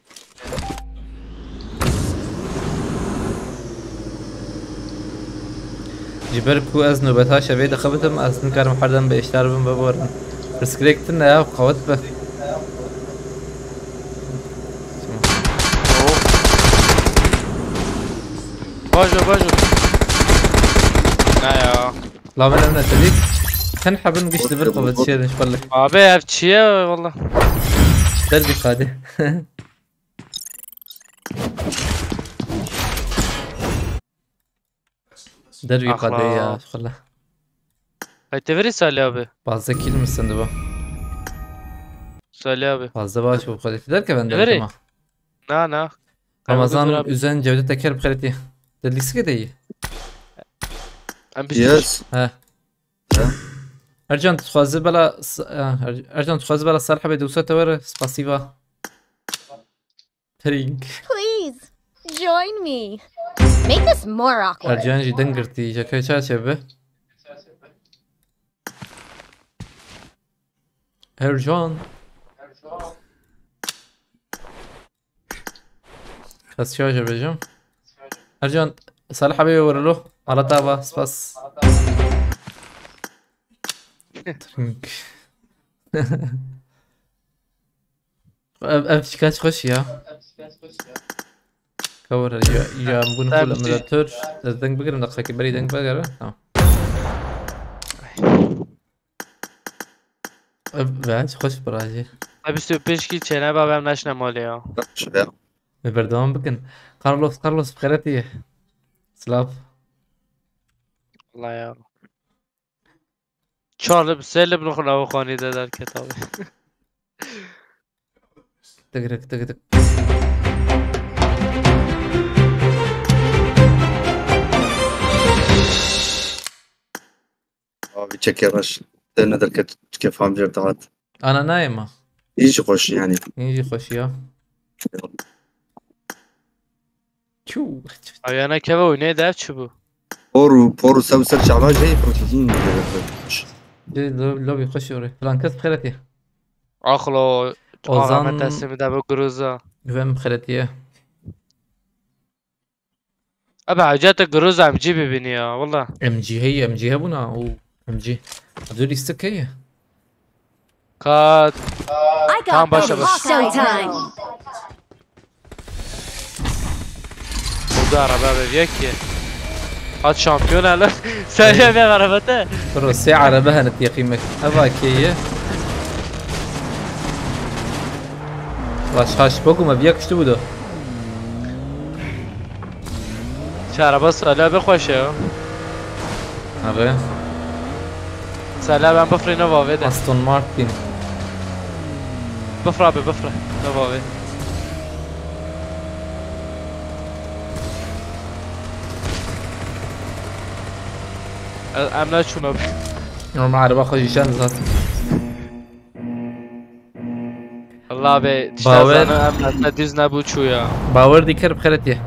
Ji ber ku ez nobeta şevê dixebitim, ez nikarim her dem bêşdar bim, biborin. Pirsgirêk tune ya, qewet be. Bajo, bajo. Ne ya? La ben ne dedik? Sen habin giş de bir qewet şey de şpalle. Abi ev çiye valla. Derbi kadi. Derbi Axla. Qadê ya, xala. Hey, te verî Salih abi. Bazı kill mi sende bu? Salih abi. Bazı baş bu kadar. Derke ben de Verî? Tamam. Na, na. Ramazan Abi, dur abi. Üzen Cevdet Eker Pxereti. Dedlisi ke de iyi. Em bir Yes. He. He. Ercan, tu xwazi bela s-, e, Er-, Ercan, tu xwazi bela Salih abi dewsa te were, spasiva. Pring. Please, join me. Make this more awkward. Ercan jî deng girtî, jekê çaçe bi. Ercan. Kes çaçe bêjim. Ercan, Salih abi werilo. Ala tava, spas. Pring. Ev, ev şikayet xweş ya. Kawir ya, ya, bunu Tamam, full düş- emulator. Ez deng bigirim, dakika ki beri deng bigirim. Tamam. Ev, ben xweş bir acı. Abi, üstü pêşkî çêne ba, em neşne malê ya. Şuraya. Ve berdewam bikin. Carlos, Carlos, xeretiye. Slav. Allah ya. Çar li sê li bin xwe nava xanî de derket abi. Tık tık tık tık. Abi çekê reş. Te ne derket çikê fam jêr dihat. Ana nayê ma. Î jî xweş yani. Î jî xweş ya. Çû. Ayana keve oynayê dev çi bû? Por û, por û sew ser çava jê protein. Dê lo-, lobby xweş ore. Filan kes xeretî. Axlo, Ozan Ahmet Teslim de bu gruza. Güven xeretiye. Abi hacete gruza M G bibini ya, valla. M G hey, M G hebûna. O M G. Abdul istek heye. Kat. I got Tamam, başla, the başla. Hostile Showtime. Burada araba ve diyor ki. Hat şampiyon hele. Sen ya bir araba te. Bro, sê araba hene teqîmek. Eva keye. Baş haş bokum ev yakıştı bu da. Çi araba Salih abi xweş e ya. Abi. Salih abi em bifrîne vavê de. Aston Martin. Bifre abi, bifre. Ne vavê. E, em neçûme. Normal araba xwe jî şen zaten. Allah be, Bawer- çiqas em, em düz nebû çû ya. Bawer dikir bi xeretî.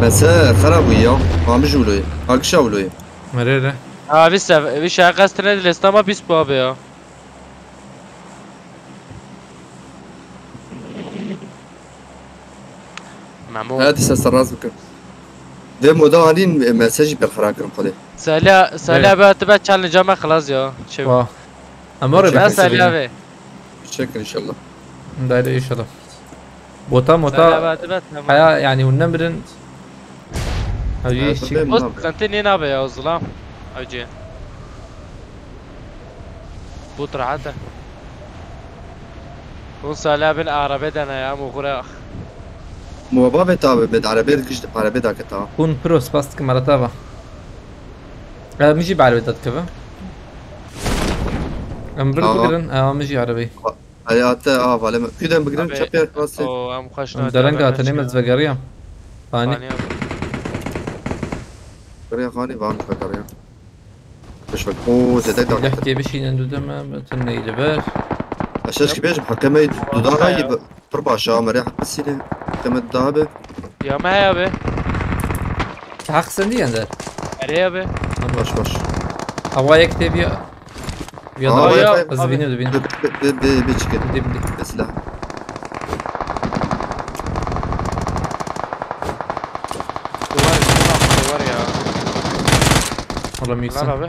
Mese xera bû ya. Qamiş wilo ye. Akişa wilo ye. Merê re. Ha, vîst sev-, vîst şeqestine dilestama bîst bû abi ya. Memo. Hadi ses rast bikin. Vê moda anîn, e, mesajî pir xira kirin xwedê. Salih, Salih Evet. abi hatibe challenge me xilas ya. Çev. Wah. Em orê Çek. Ben bihesibînin. Salih abi. Çekin inşallah. Dayre inşallah. Bota mota Salih abi hatibe tamam. Haya yani hûn nemirin. Hacı Evet, işçi. tabii. O sıkıntı ne abi ya, o zulam. Hacı. Bot rahat e. Hûn Salih bin arabê dene ya, muxura. Muhababê tabi, bed arabê giş, arabê daketa. Hûn pro spas dikim, ara tava. E, min jî bi arabê dadikeve. Em bir Tamam. bigirin, e, min jî arabê. Hadi hatta, aa, valeme. Küden bigirin, Abi, çapya rastı. O, em xweş Em nadir dereng hatin, em ez vegeriyam. Fani. Fani abi. Buraya Fani var mı bakalım ya? Beş bak. Oo, zedek Leh dakika. diye bir şeyle düdeme, bütün neyi ver. Şeş ki bêjim, hekeme dudaha yî bi-, pir baş e, amerê hek bisîne. Hekeme dudaha be. Ya me heye be. Ki haq sendî yende. Erê ya be. Baş baş. Hava yek tê bir. Bir Aa, adam. vay, Ya, vay. Ez bînim, dibînim. Be, be, be, be çike. Dibînim. Be silah. Duvar, duvar, duvar ya. Oğlum yüksek. Lan abi.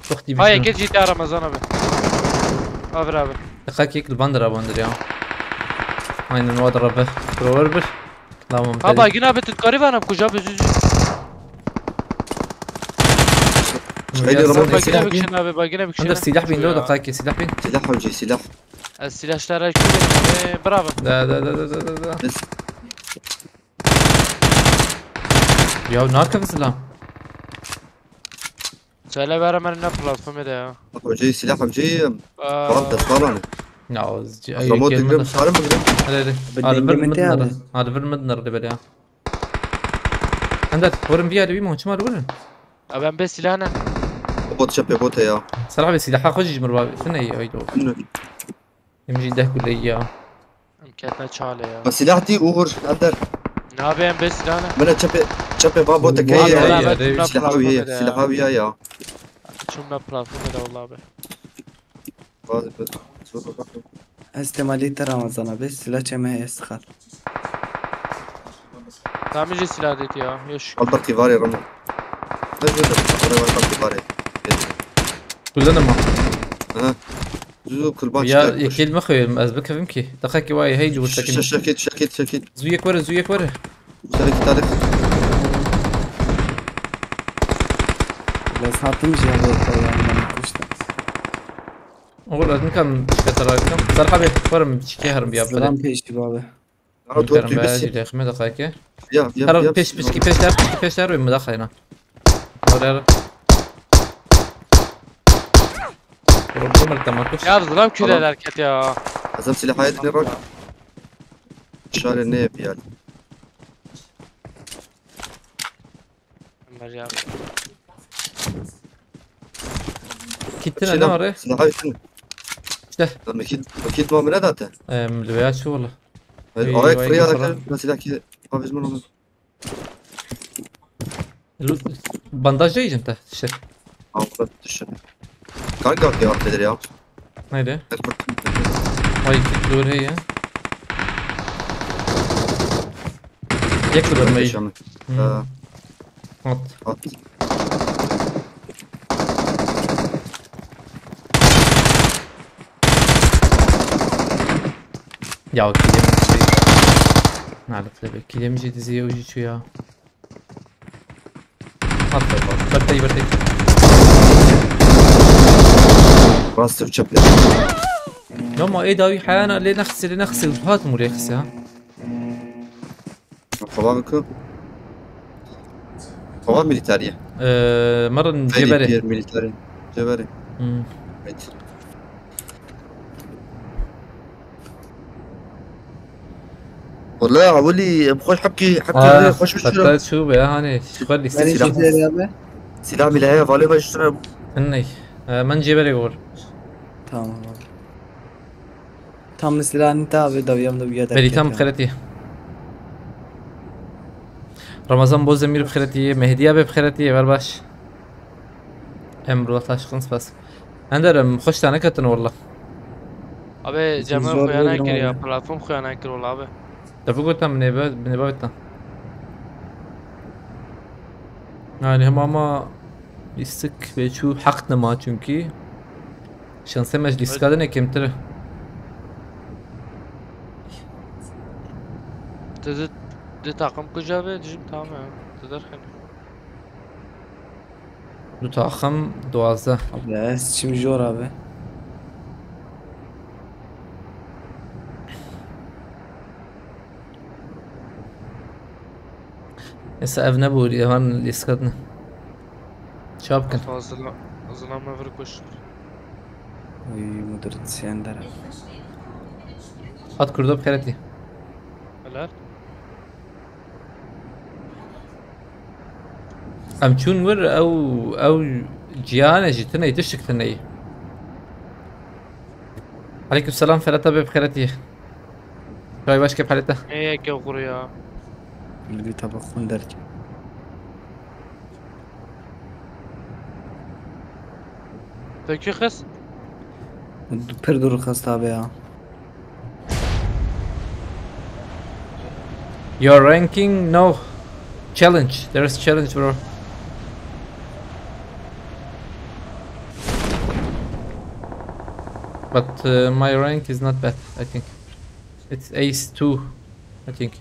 Çok dibi. Hay, geç ciddi Ramazan abi. Abi abi. Dikkat ki ilk bandır abandır ya. Aynen o da rabbe. Prover bir. Tamam. Ha, bagin abi, tu dikarî vana kuca bi zû zû. Haydi, Ya, Ramazan Bagine silah bir bin. Şen abi, bagine bir Şen. Ender silah bindi o da kaki silah bin. Silah hocayı, silah. Ez silahlara küfür. Bravo. Da da da da da da da. Biz Ya ne kadar silah? Söyle ver hemen ne platformu da ya. Hocayı, silah hocayı. Aa, Tamam, teslim alın. Ya o z- ay Ramot gelmedi. Ekrem sarı mı? Hadi hadi. Bir Hadi bir deneyim midin Mete hadi. abi. Hadi bir midin hadi böyle ya. Ender vurun bir yerde bir monçum var vurun. Ya ben beş silahla. Bot çöpe bot ya. Serha be silaha xwe jî ji mir ba. Sen ne ay do. Bilmiyorum. Em jî deh gule ya. Em ketine çale ya. Ha, silah değil, Uğur, Ender. Ne yapayım beş silahla? Bana çöpe, çöpe ba bot Abi, ya. abi, Ya, abi. Silah abi ya, silah abi ya ya. Şunda platformu da vallahi abi. Bazı bir zor bak. Ez temalî te Ramazan abi, silah çeme heye sixal. Tamam, ji silah dedi ya. Yoş. Alberti var ya Ramon. Ne böyle? Buraya bak, Alberti var ya. Kullanim ha. Aha. Zuzu kurban Ya çıkacak. yekil mi xeyim ez bikevim ki. Daxaki vay hey cüvür Şakit, tekin. şakit, şakit, şakit. Zu yek were, zu yek were. Sen iki tane. Biraz hatım ji ya bu yandan kuşta. Oğul ez nikam şikete rakam. Serha be, warim çike herim bir yaptı. Sıram peşi abi. Ara Bilmiyorum dört be, yüz. ci dexme daxaki. Ya, ya, Her ya. peş piçki peşler, piçki peşler ve mi daxayna. Oraya. Problem tamam kuş. Ya zılam küle hareket ya. Azam silah hayatını bak. İşare ne yapıyor? Ömer ya. Kitin ne var? Silah hayatını. İşte. Lan vakit, vakit muamele zaten. Em, veya şu ola. Evet, İyi, ayak vay, fırıya mesela. Mesela ki, abi bizim onu. Bandaj yiyeceğim de işte. Altta düşün. Kanka diye affeder ya. Haydi. Bak, bak. Vay, dur hey ya. Yek dur Bak, hey. yaşamı. Hmm. Ha, At. at. Ya kilim şey. Nerede tabii? Kilim şey diziye ucu şu ya. At. Bertey bertey. Bastır çöple. Ya ma ê dawî heyana lê nexsê lê nexsê û hat mûrê xise ha. Kova bıkı. Kova militariye. Ee, Marin cebere. Militari. Cebere. Hmm. Evet. Wala ewilî em xweş hepkî hepkî Ah, xweş hatta şu be hani şu kadar liste Nereye silah. gidiyor abi? Silah milaya vale başına. Ney. Ee, men cebere gor. Tamam abi. Tam mesela hani tabi daviyam da bir yerde. Beritam xeretî. Ramazan Bozdemir bi xeretî, Mehdiya be bi xeretî, ver baş. Emrullah Taşkın spas. Ender em xweş tane ketin walla. Abi Cemal Zor xuyana değil kir ya, abi. Platform xuyana kir wala abi. Te bigotan min ê be, min ê bavêtan. Yani hem ama istik ve çû heq nema çünkü. Şanse meclis kadine kemtir. Tu du, du takım kuca be, dijim tamam ya. Tu derxin. Du taxim duwazdeh. Abi ez çim jor abi. Esa ev nebûrî, evan lîskirine. Çap kin. Fazla zılam, zılam evir koştur. Uy, mudur siyendere. Hat Kurdo bi xeretî. Helal. Em çûn wir ew, ew ciyane jî tune ye, tiştik tune ye. Aleyküm selam, Ferhat abi, bi xêretî. Çay başka palete. Ê yeke quru ya. Li tabak xun derke. Peki kız? Pir dur xist abi ya. Your ranking, no. Challenge. There is challenge, bro. But uh, my rank is not bad, I think. It's ace two, I think.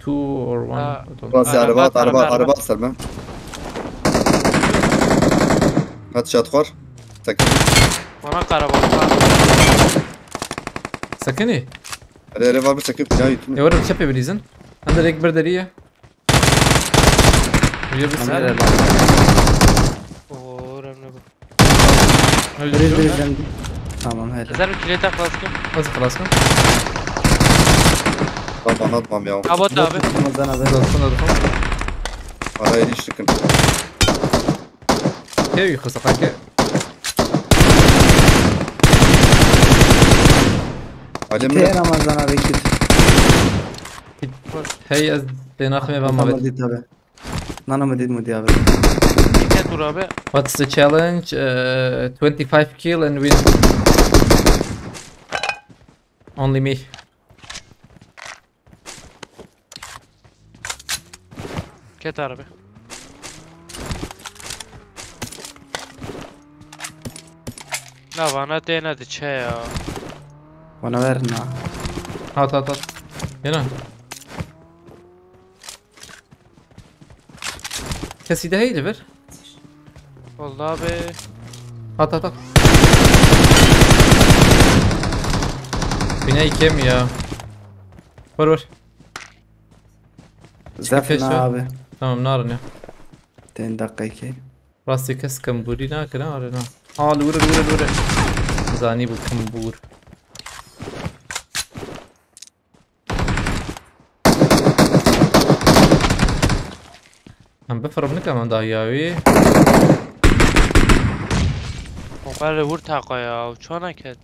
Two or one, Ha, I don't know. Bas ya, araba, araba, araba, araba, araba. Araba sar ben. Headshot xwar. Tek. Bana karabalık. Sakini. Erê, erê, var bir sakın, plan yutma. Ê, were çepê bilîzin. Em de rêk bir derî ye. Wî bir Tamam, sene. Helal. Oo, önemli bu. Öyle Biri diyor. Biri zendi. Tamam, helal. Ezer bir kilete flaskım. Nasıl flaskım? Tamam, atmam ya. Kabot abi. Tamam, ben abi. Uzatın, uzatın. Araya hiç sıkıntı. Kew yixist, qeke. Alem Tê ne? Ramazan abi kit. Hey, ez tênaximê ben Tamam, mabet. Hadi tabi. Nana mı dedim o diye abi. Dikkət vur abi. What's the challenge? Uh, twenty-five kill and win. Only me. Ket arabe. La vana têne diçe ya. Bana ver na. At, at, at. Yine. Kesî de heyli ver. Vallahi be. At, at, at. Bine ikem ya. Vur, vur. Zef Keşke. Na abi. Tamam, narin ya. Ten dakika iki. Rastî kes kembûrî nakir, ha, arena. Ha, li wir, li wir, li wir. Zanî bû kembûr. Em bifirim nikem em dahiya wî. Oqar li wir taqa ya, çona ket.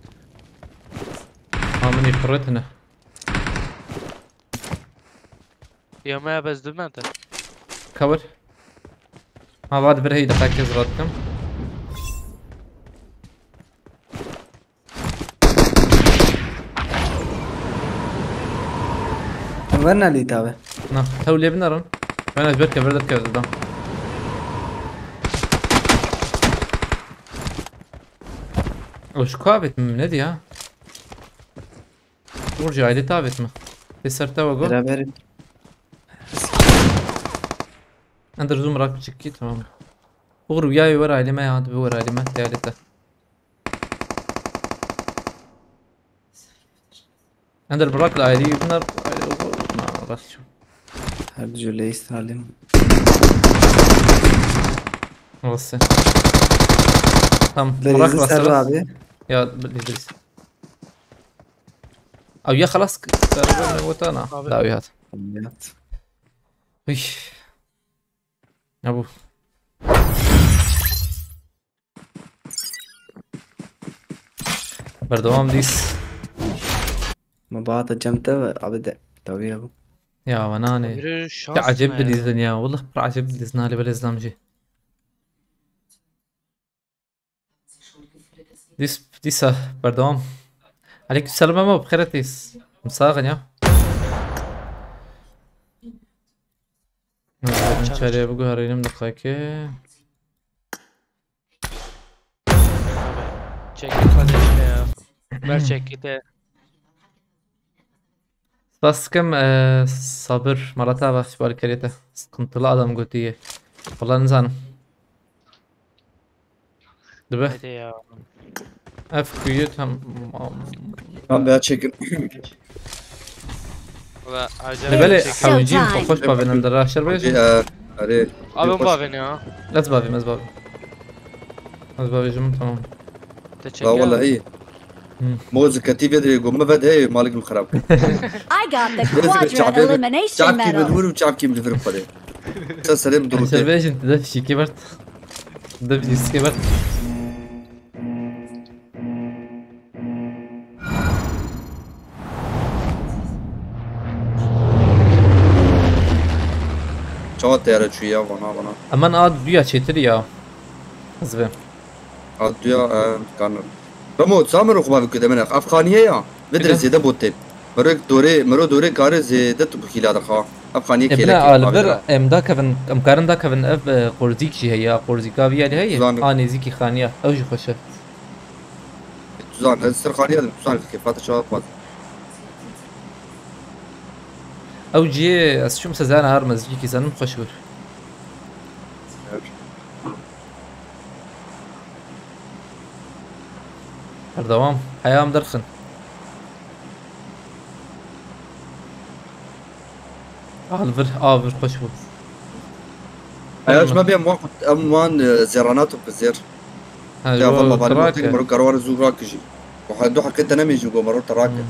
Ha, min î firetine. Ya me bes du metre. Cover. Ha, va di vir hey, diqe kes rat kim. Ver ne lît abi? Na, tew lê binarin. Ben ez ber kever derkeve didam. O şu kavet mi? Ne diye? Burcu aile davet mi? Te ser te vago. Beraber. Ender zoom rak biçik ki, tamam. Uğur ya, wer aileme ya, hadi bir wer aileme, değerli de. Ender bırak la aile, bunlar aile, na, bak şu. Her cüleyi salim. Olsun. Tamam, bırak Denizi Serra abi. Ya, İdris. Abi ya, xelas, serra ne votana. Abi. Daha iyi hat. Yat. Uy. Ya bu. Berdewam dîs. Me bahata cem te ve abi de. Tabii ya bu. Ya, ve nane. Abi, şans Ya, acayip ne ya? Bilîzin ya. Vallahi bir acayip bilîzin hali böyle izlemci. Dîs, dîsa berdewam. Aleyküm selam ama bi xêret dîs. Misaxin ya. Çarê biguherînim diqeke. Çekil kardeşim ya. Ver çekil de. Spas dikim, e, Sabir, mala te ava, ji bo alîkariyê te. Sıkıntılı adam gotiye. Valla nizanim. Dibe. Hadi ya. Ev kuyu tam. Tamam, bir daha çekin. Valla acayip Belê çekim. Hewcîn xwe xweş bavênin de raşer bêjin. Ya, hadi. Abi bavên ya. Ez bavêm, ez bavêm. Ez bavêjim, tamam. Te çekiyor. La vallahi iyi. Hı. Mozika T V de gome ve de malik xirab. I got the quadrant elimination medal. Çavkî min vur, çavkî min vur xwedê. Sen selam durute. Raşer bêjin, tu de fişîkê bert. Tu de fişîkê bert. Çawa teyare çûye ya, vana, vana. Eman a duya çêtir ya. Ez vê. A duya, e, kanır. Ramo, ça miro xwe bavê ku demine. Ev xaniye ya. Vidire zêde botên. Miro dorê, miro dorê kare zêde tu bixîla dixa. Ev xaniye kêlekê. Ebine alibir, em dakevin, em karin dakevin ev, e, qorzîk jî heye. Qorzîka vî yalî heye. Zanim. A nêzîkî xaniya. Ew jî xweş e. Tu zan, ez ser xaniya dim. Tu zan, kêfa te çawa xwaz. Ew cihê ez çûm sezana her mezgîkî zanim xweş bû. Evet. Berdewam. Heya em derxin. Al vir, a vir xweş bû. Heya ji me bê em wan, em wan, e, zêrana tu bi zêr. Ha, ya valla bari mutî mero karwan zû rakijî. Ku he du heqê te nemêjî go mero te rake.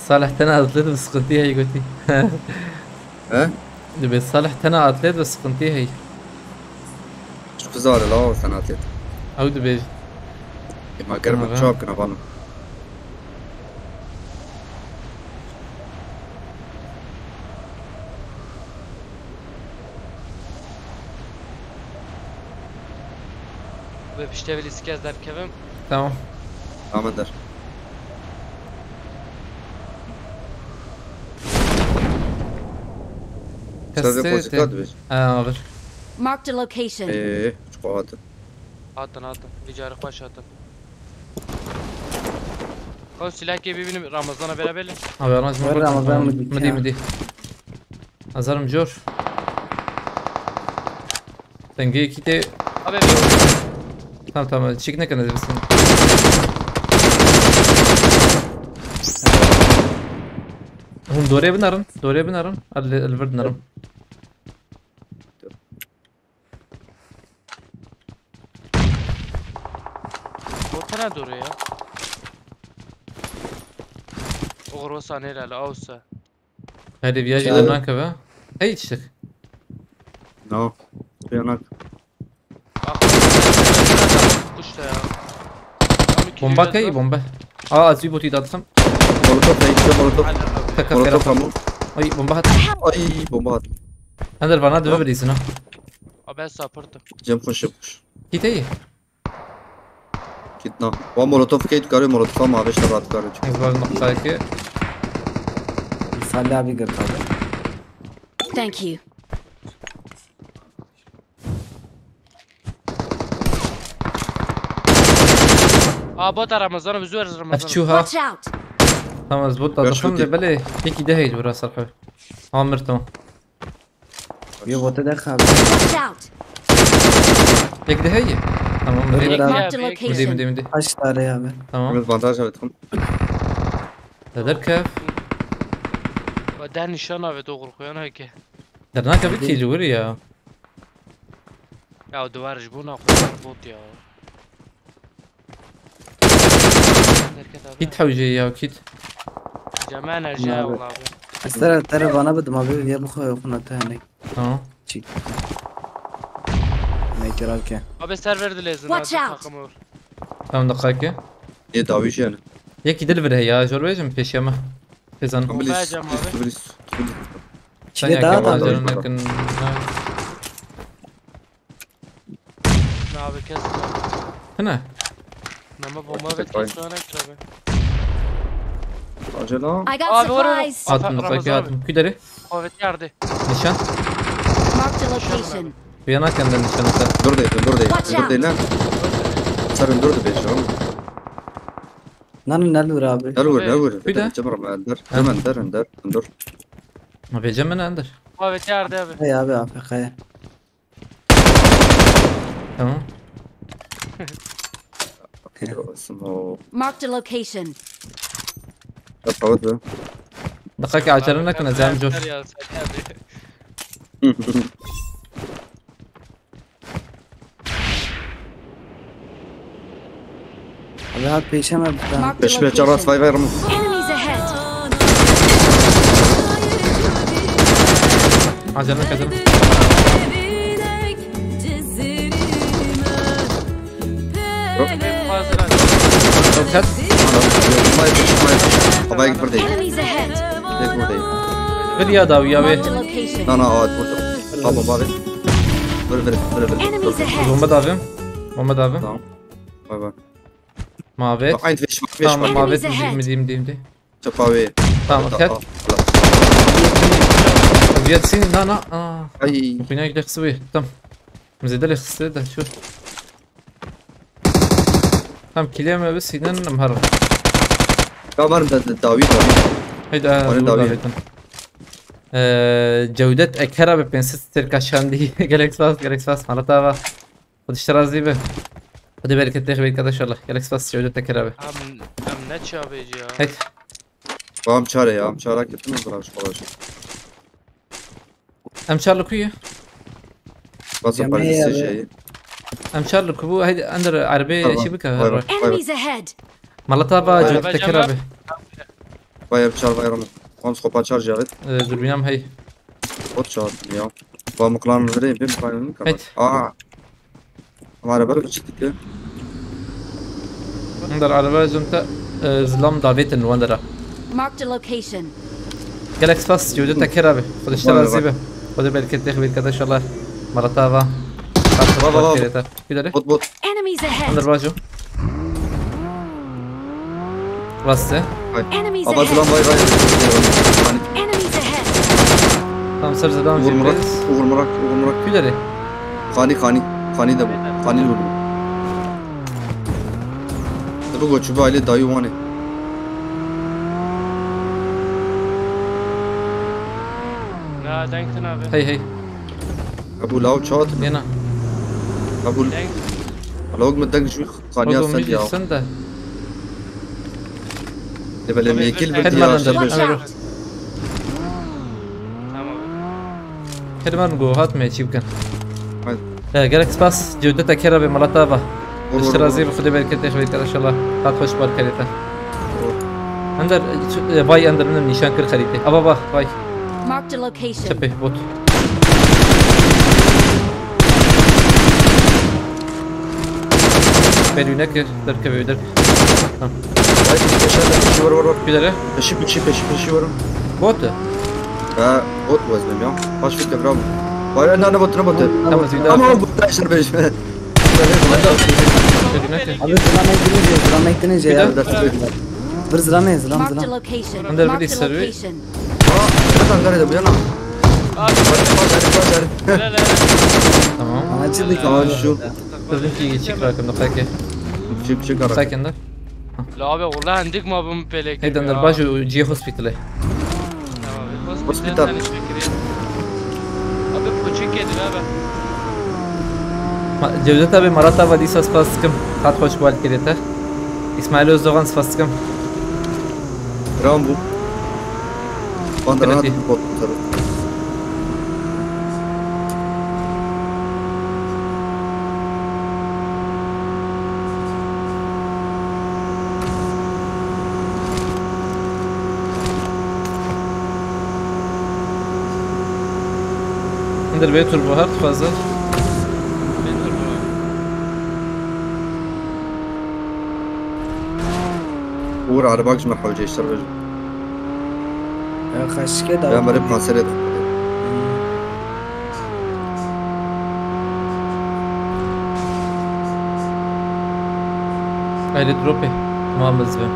Salih tena atlet bi sıkıntı hey gotî. He? Dibê Salih tena atlet bi sıkıntı hey. Şu kızarı la o sen atlet. Ew dibê. E, ma germe çap kına bana. Ve piştevî lîstikê ez derkevim. Tamam. Tamam der. Sen de Kastete. Pozika dibêj. Ha, alır. Marked a location. Ee, çukur hatin. Hatin, hatin. Vî carî xweş hatin. Xwe silahkê bibînim Ramazan'a beraber. Abi Ramazan Ver burada. Ramazan Tamam. mı Midi, midi. Azarım cor. Dengê iki tê. Abi. Tamam, tamam, çek ne kadar dersin. Hûn dorê binarin, dorê binarin. El, el vir dinarim. Orta ne doğru ya? Oğur o saniye ilerle, Ausa. Hadi bir Ya. Yayın nakı be. Hey, işte. No. Uyanık. Bak. Kuş da ya. Tam iki Bomba yüz kay, lan. Bomba. Aa, az bir botu dağıtsam. Molotof, hey, işte molotof. Hadi abi. Kaka Molotof kara. Tamam. Ay, bomba at. Ay, bomba at. Hadi bana döve Tamam. bir izin ha. Abi ben supportum. Cem koş yapmış. Git iyi. Kitna. Wan molotof key tu karê molotofa ma beşte rahat karê. Ez var noktayı ki. Salih abi girdi abi. Thank you. Aa, bot Ramazan, bi zor Ramazan. F çû ha. Watch out. Tamam, ez bot da Ver dixim şuti. De belê yekî de heyl bira Serhat. Amir tamam. Yo, bote de xabi. Watch out. Yek de heye. Tamam, Dur, midi. Dur abi. Marked a Midi, location. Midi, midi. Kaç tane abi? Tamam. Biraz bandaj evet. Te derkev. Ve der nişan abi doğru koyan hake. Dernaka bir Hadi. Kill vur ya. Ya duvar ji bu nakhoş bot ya. Derket abi. Kit hewce ya, kit. Cem enerji Ne ya abi? Abi. Ez tere, tere bana bidim abi, ya bu xo-, xuna te ne. Tamam. Çek. Ne kira ki? Abi server dilezin Watch abi out. Takımı vur. Tamam, dakika ki. Yê dawî jî hene. Yekî dil vir heye ya, jor bêjim pêşiya me. Pêzan. Bomba Bilis, yiyeceğim bilis, abi. Bilis, bilis. Çile Sen daha yakın da var, abi. Canın yakın. Ne abi kes. Hına. Nama bomba ve Bekle. Kes şu an ekranı. Acele. I got Abi, oraya supplies. Attım, Ramazan dakika abi. Attım. Küderi. Kuvvet yardı. Nişan. Marked a location. Bir yana kendin nişan atar. Dur de, dur de, Watch dur de out. Ne? Sarın dur de beş oğlum. Nanu ne dur abi? Ne vur, ne vur? Bir de. Cemre, dur. Ha. Hemen dur, dur, dur. Abi Cemre ne dur? Kuvvet yardı abi. Hey abi A F K'ya. Tamam. Smoke. Marked a location. Kapalı. Dakika ki acele nakın, Azam cor. Abi, hat pêşe me bir tane. Marked a Peşime çaras location. Vay vay Ramon. Enemies ahead. Acele, acele. Yok. Yok, kaç? Vay, vay, vay. Havaya git buradayım. Enemies ahead. Direkt buradayım. Bir ya dawiya wê. Marked a location. Na, na, awa, burada. Tamam, abi. Böyle, böyle, böyle, böyle. Enemies ahead. Bomba davim. Bomba davim. Tamam. Bay bay. Mavet. Aynı beş, beş. Tamam, var. Mavet. Enemies ahead. Midi, midi, midi. Çapa wê. Tamam, ket. Viet sin, na, na. Aa. Ay. Bina gidelim sıvı. Tamam. Zêde lê xistê de şu. Tam kilê me bi sînin em her. Ya var da, da, dawi, dawi. Heydi, ha, Var dur dawi. Davetin. Ee, Cewdet Eker abi pênc sed sterka şandî. Gelek spas, gelek spas. Mala te ava. Xwedî ji te razî be. Xwedê bereketê xwe bike inşallah. Gelek spas Cewdet Eker abi. Em, em ne çavêjî ya? Heydi. Am çare ya, am çara ketin mi bırak şu kadar? Em çar li ku ye? Basa Yemeğe parçası yarıyor. Şeyi. Em çar li ku bû, heydi, ender erebê Tamam, şey bike, tamam. Her. Enemies ahead! Mala te ava Cewdet Eker abi. Vay, em çar, vay, Ramo. Wan xwe pa çar Cavit. Ee, dürbünam hey. Ot çar ya. Ba mıklan vereyim, bir mıklan vereyim. Heydi. Aa. Ama araba da çıktı ki. Ender araba zunta, e, zilam davetin wandera. Marked a location. Gelek spas, Cewdet Eker abi. Xwedê ji te razî be. Xwedê bereketê xwe bike inşallah. Mala te ava. Bak, bak, bak. Bot, bot. Enemies ahead. Ender bajo. Raste. Enemies ahead. Ava zilam vay vay. Enemies ahead. Tam ser zilam. Uğur Murat, Uğur Murat, Uğur Murat. Kudere. Xanî, Xanî. Xanî de bû. Xanî li bû. Dibi goçû bi ailê dayî wan ê. Na, deng tune be. Hey, hey. Ebu law çat. Yena. Ebu. Deng. Lawk min deng ji xaniya Oğlum, sen ya. Sen de. Debele mekil bir Hadi diya lan, sen hadi. Watch out! Tamam. Hadi lan, go, hat me çî bikin. Hadi. Ee, gelek spas, Cewdet Eker abi, Mala te ava. Olur, olur. Ji te razî be, Xwedê bereketê xwe bike inşallah. Hat xweş bar kerê te. Olur. Ender, e, vay Ender, min nîşan kir xerîtê. Ava va, vay. Marked a location. Çepê, bot. Belü ne ki? Derkeve, derk. Ha. Vay, peşe de peşi vur, vur, vur. Gidere. Peşi, peşi, peşi, peşi vurun. Bot. Ha, bot bu ezbem ya. Baş fikir, bravo. Vay, ne, ne bot, ne bot. Tamam, tamam. Ama bu taşını peşime. Belü ne ki? Abi, zılamet dinince, zılamet dinince ya. Bir zılamet, zılam, zılam. Marked a location. Ender bir Marked a servi. Location. Aa, bir tane daha bu yana. Abi. Bak, bak, bak, bak. Helal, helal. Tamam. Ama çıktık Tamam, ama. Şu. Dur, dur, ki çık rakım da peki. Çık, çık ara. Sakin dur. La abi, vallahi indik ma bim pelek. Hey, Ender, baş o G hospital'e. Tamam, Hospital. Hospital. Abi, poçuk yedi abi. Ma-, Cevdet abi, Marat abi, dîsa spas dikim. Hat xweş bal kirê te. İsmail Özdoğan spas dikim. Ram bu. Bandırana Belediye. Bot tabii. Ender bê turbo hat fazla. Bê turbo. Uğur arabak jime hewce işler verin. Ya, xeşike da. Ya, merê panserê de. Aile dropê. Tamam, ez ben.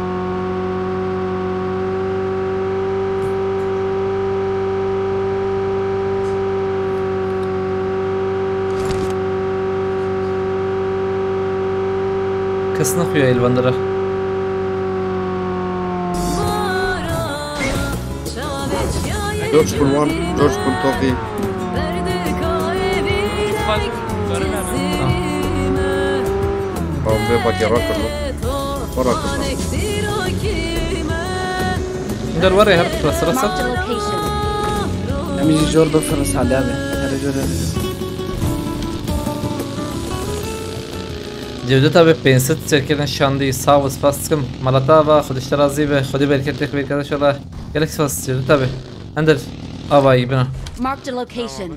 Kes nexuya elbendere. George Kurwan, George Kurtoki. Tamam. Tamam, ve bak ya, rakırlı. O rakırlı. Ender var ya, her sırası. Marked a location. Em jî jor bifirins Halî abi. Her jor. Cevdet abi, pênc sed serkirin şandî, sağ ol, spas dikim. Mala te ava, Xwedê ji te razî be, Xwedê bereketê xwe bike inşallah. Gelek spas Cevdet abi. Ender avayî bina. Marked a location.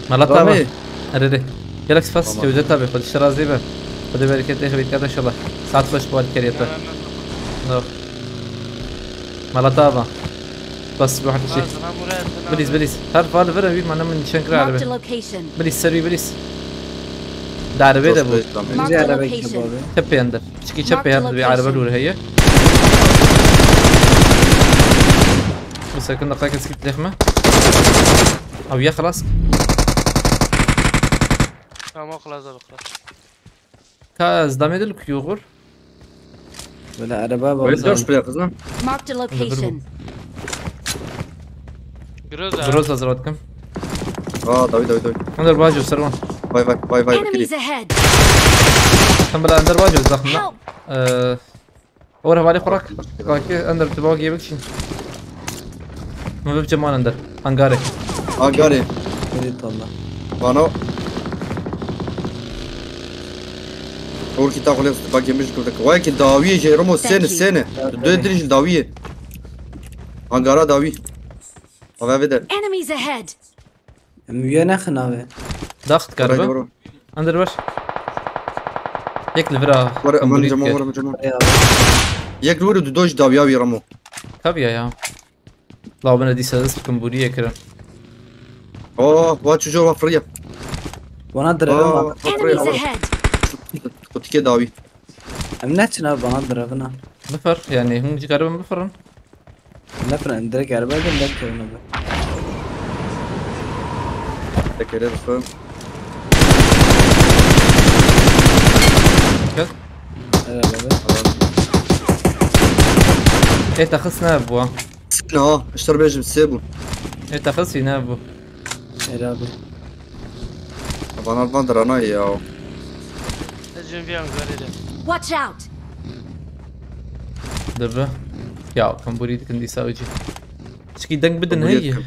Mala te ava. Ramî. Erê, erê. Gelek spas Tamam. Cevdet abi, Xwedê ji te razî be. Xwedê bereketê xwe bike inşallah. Saet xweş bal kerê te. Tamam. Mala te ava. Bas, bir hafta şey. Biriz, biriz. Her fal vere bir mana min nişan kira araba. Biriz, ser bir biriz. Darbe de bu. Çepê ender. Çiki çepê ender bir araba lûr heye. Bir sakın dakika kesik lehme. Abi ya xelas. Tamam, xelas abi, xelas. Ka ez damê dil kuyu gur. Wele araba baba. Wele dört bile kızım. Marked a location. Groza. Groza hazır atkim. Aa, David, David, David. Ender bajo servan. Vay, vay, vay, vay. Enemies ahead. Sen bela ender bajo zaxmına. Help. Ee, Ora vale kurak. Kaki ender tu bagi bikşin. Mı bibce man ender. Hangare. Hangare. Beni tanla. Bana. Orki ta xulef bagi miş kurdek. Vay ki dawiye je Romo seni seni. Dö dirij dawiye. Hangara dawi. Ava veder. Enemies ahead. Em wiya nexin navê. Daxt karibe. Ender ver. Yek li vira. Were, aman cemo, were, cemo. Yek li wir û du doj dawiya wî Ramo. Kaviya ya. La bine dîsa ez bikim bûriyê kirin. Oh, wa çû jor wa firiye. Wana direvin. Enemies ahead. Kutikê dawî. Em neçin abi, bana direvin ha. Bifir, yani hûn jî karibin bifirin. Ne fren, direkt araba edin, ben kevin abi. Tekere bifir. Gel. Evet abi. E, taxis ne bu? Ne o? Iştir bejim se bu. E, taxis ne bu? Helal abi. Bana van dirana ya. Ecin bir an garide. Watch out! Dibi. Ya, kamburi dikin dîsa wî jî. Çikî deng bidin. Kamburi hey. Dikin.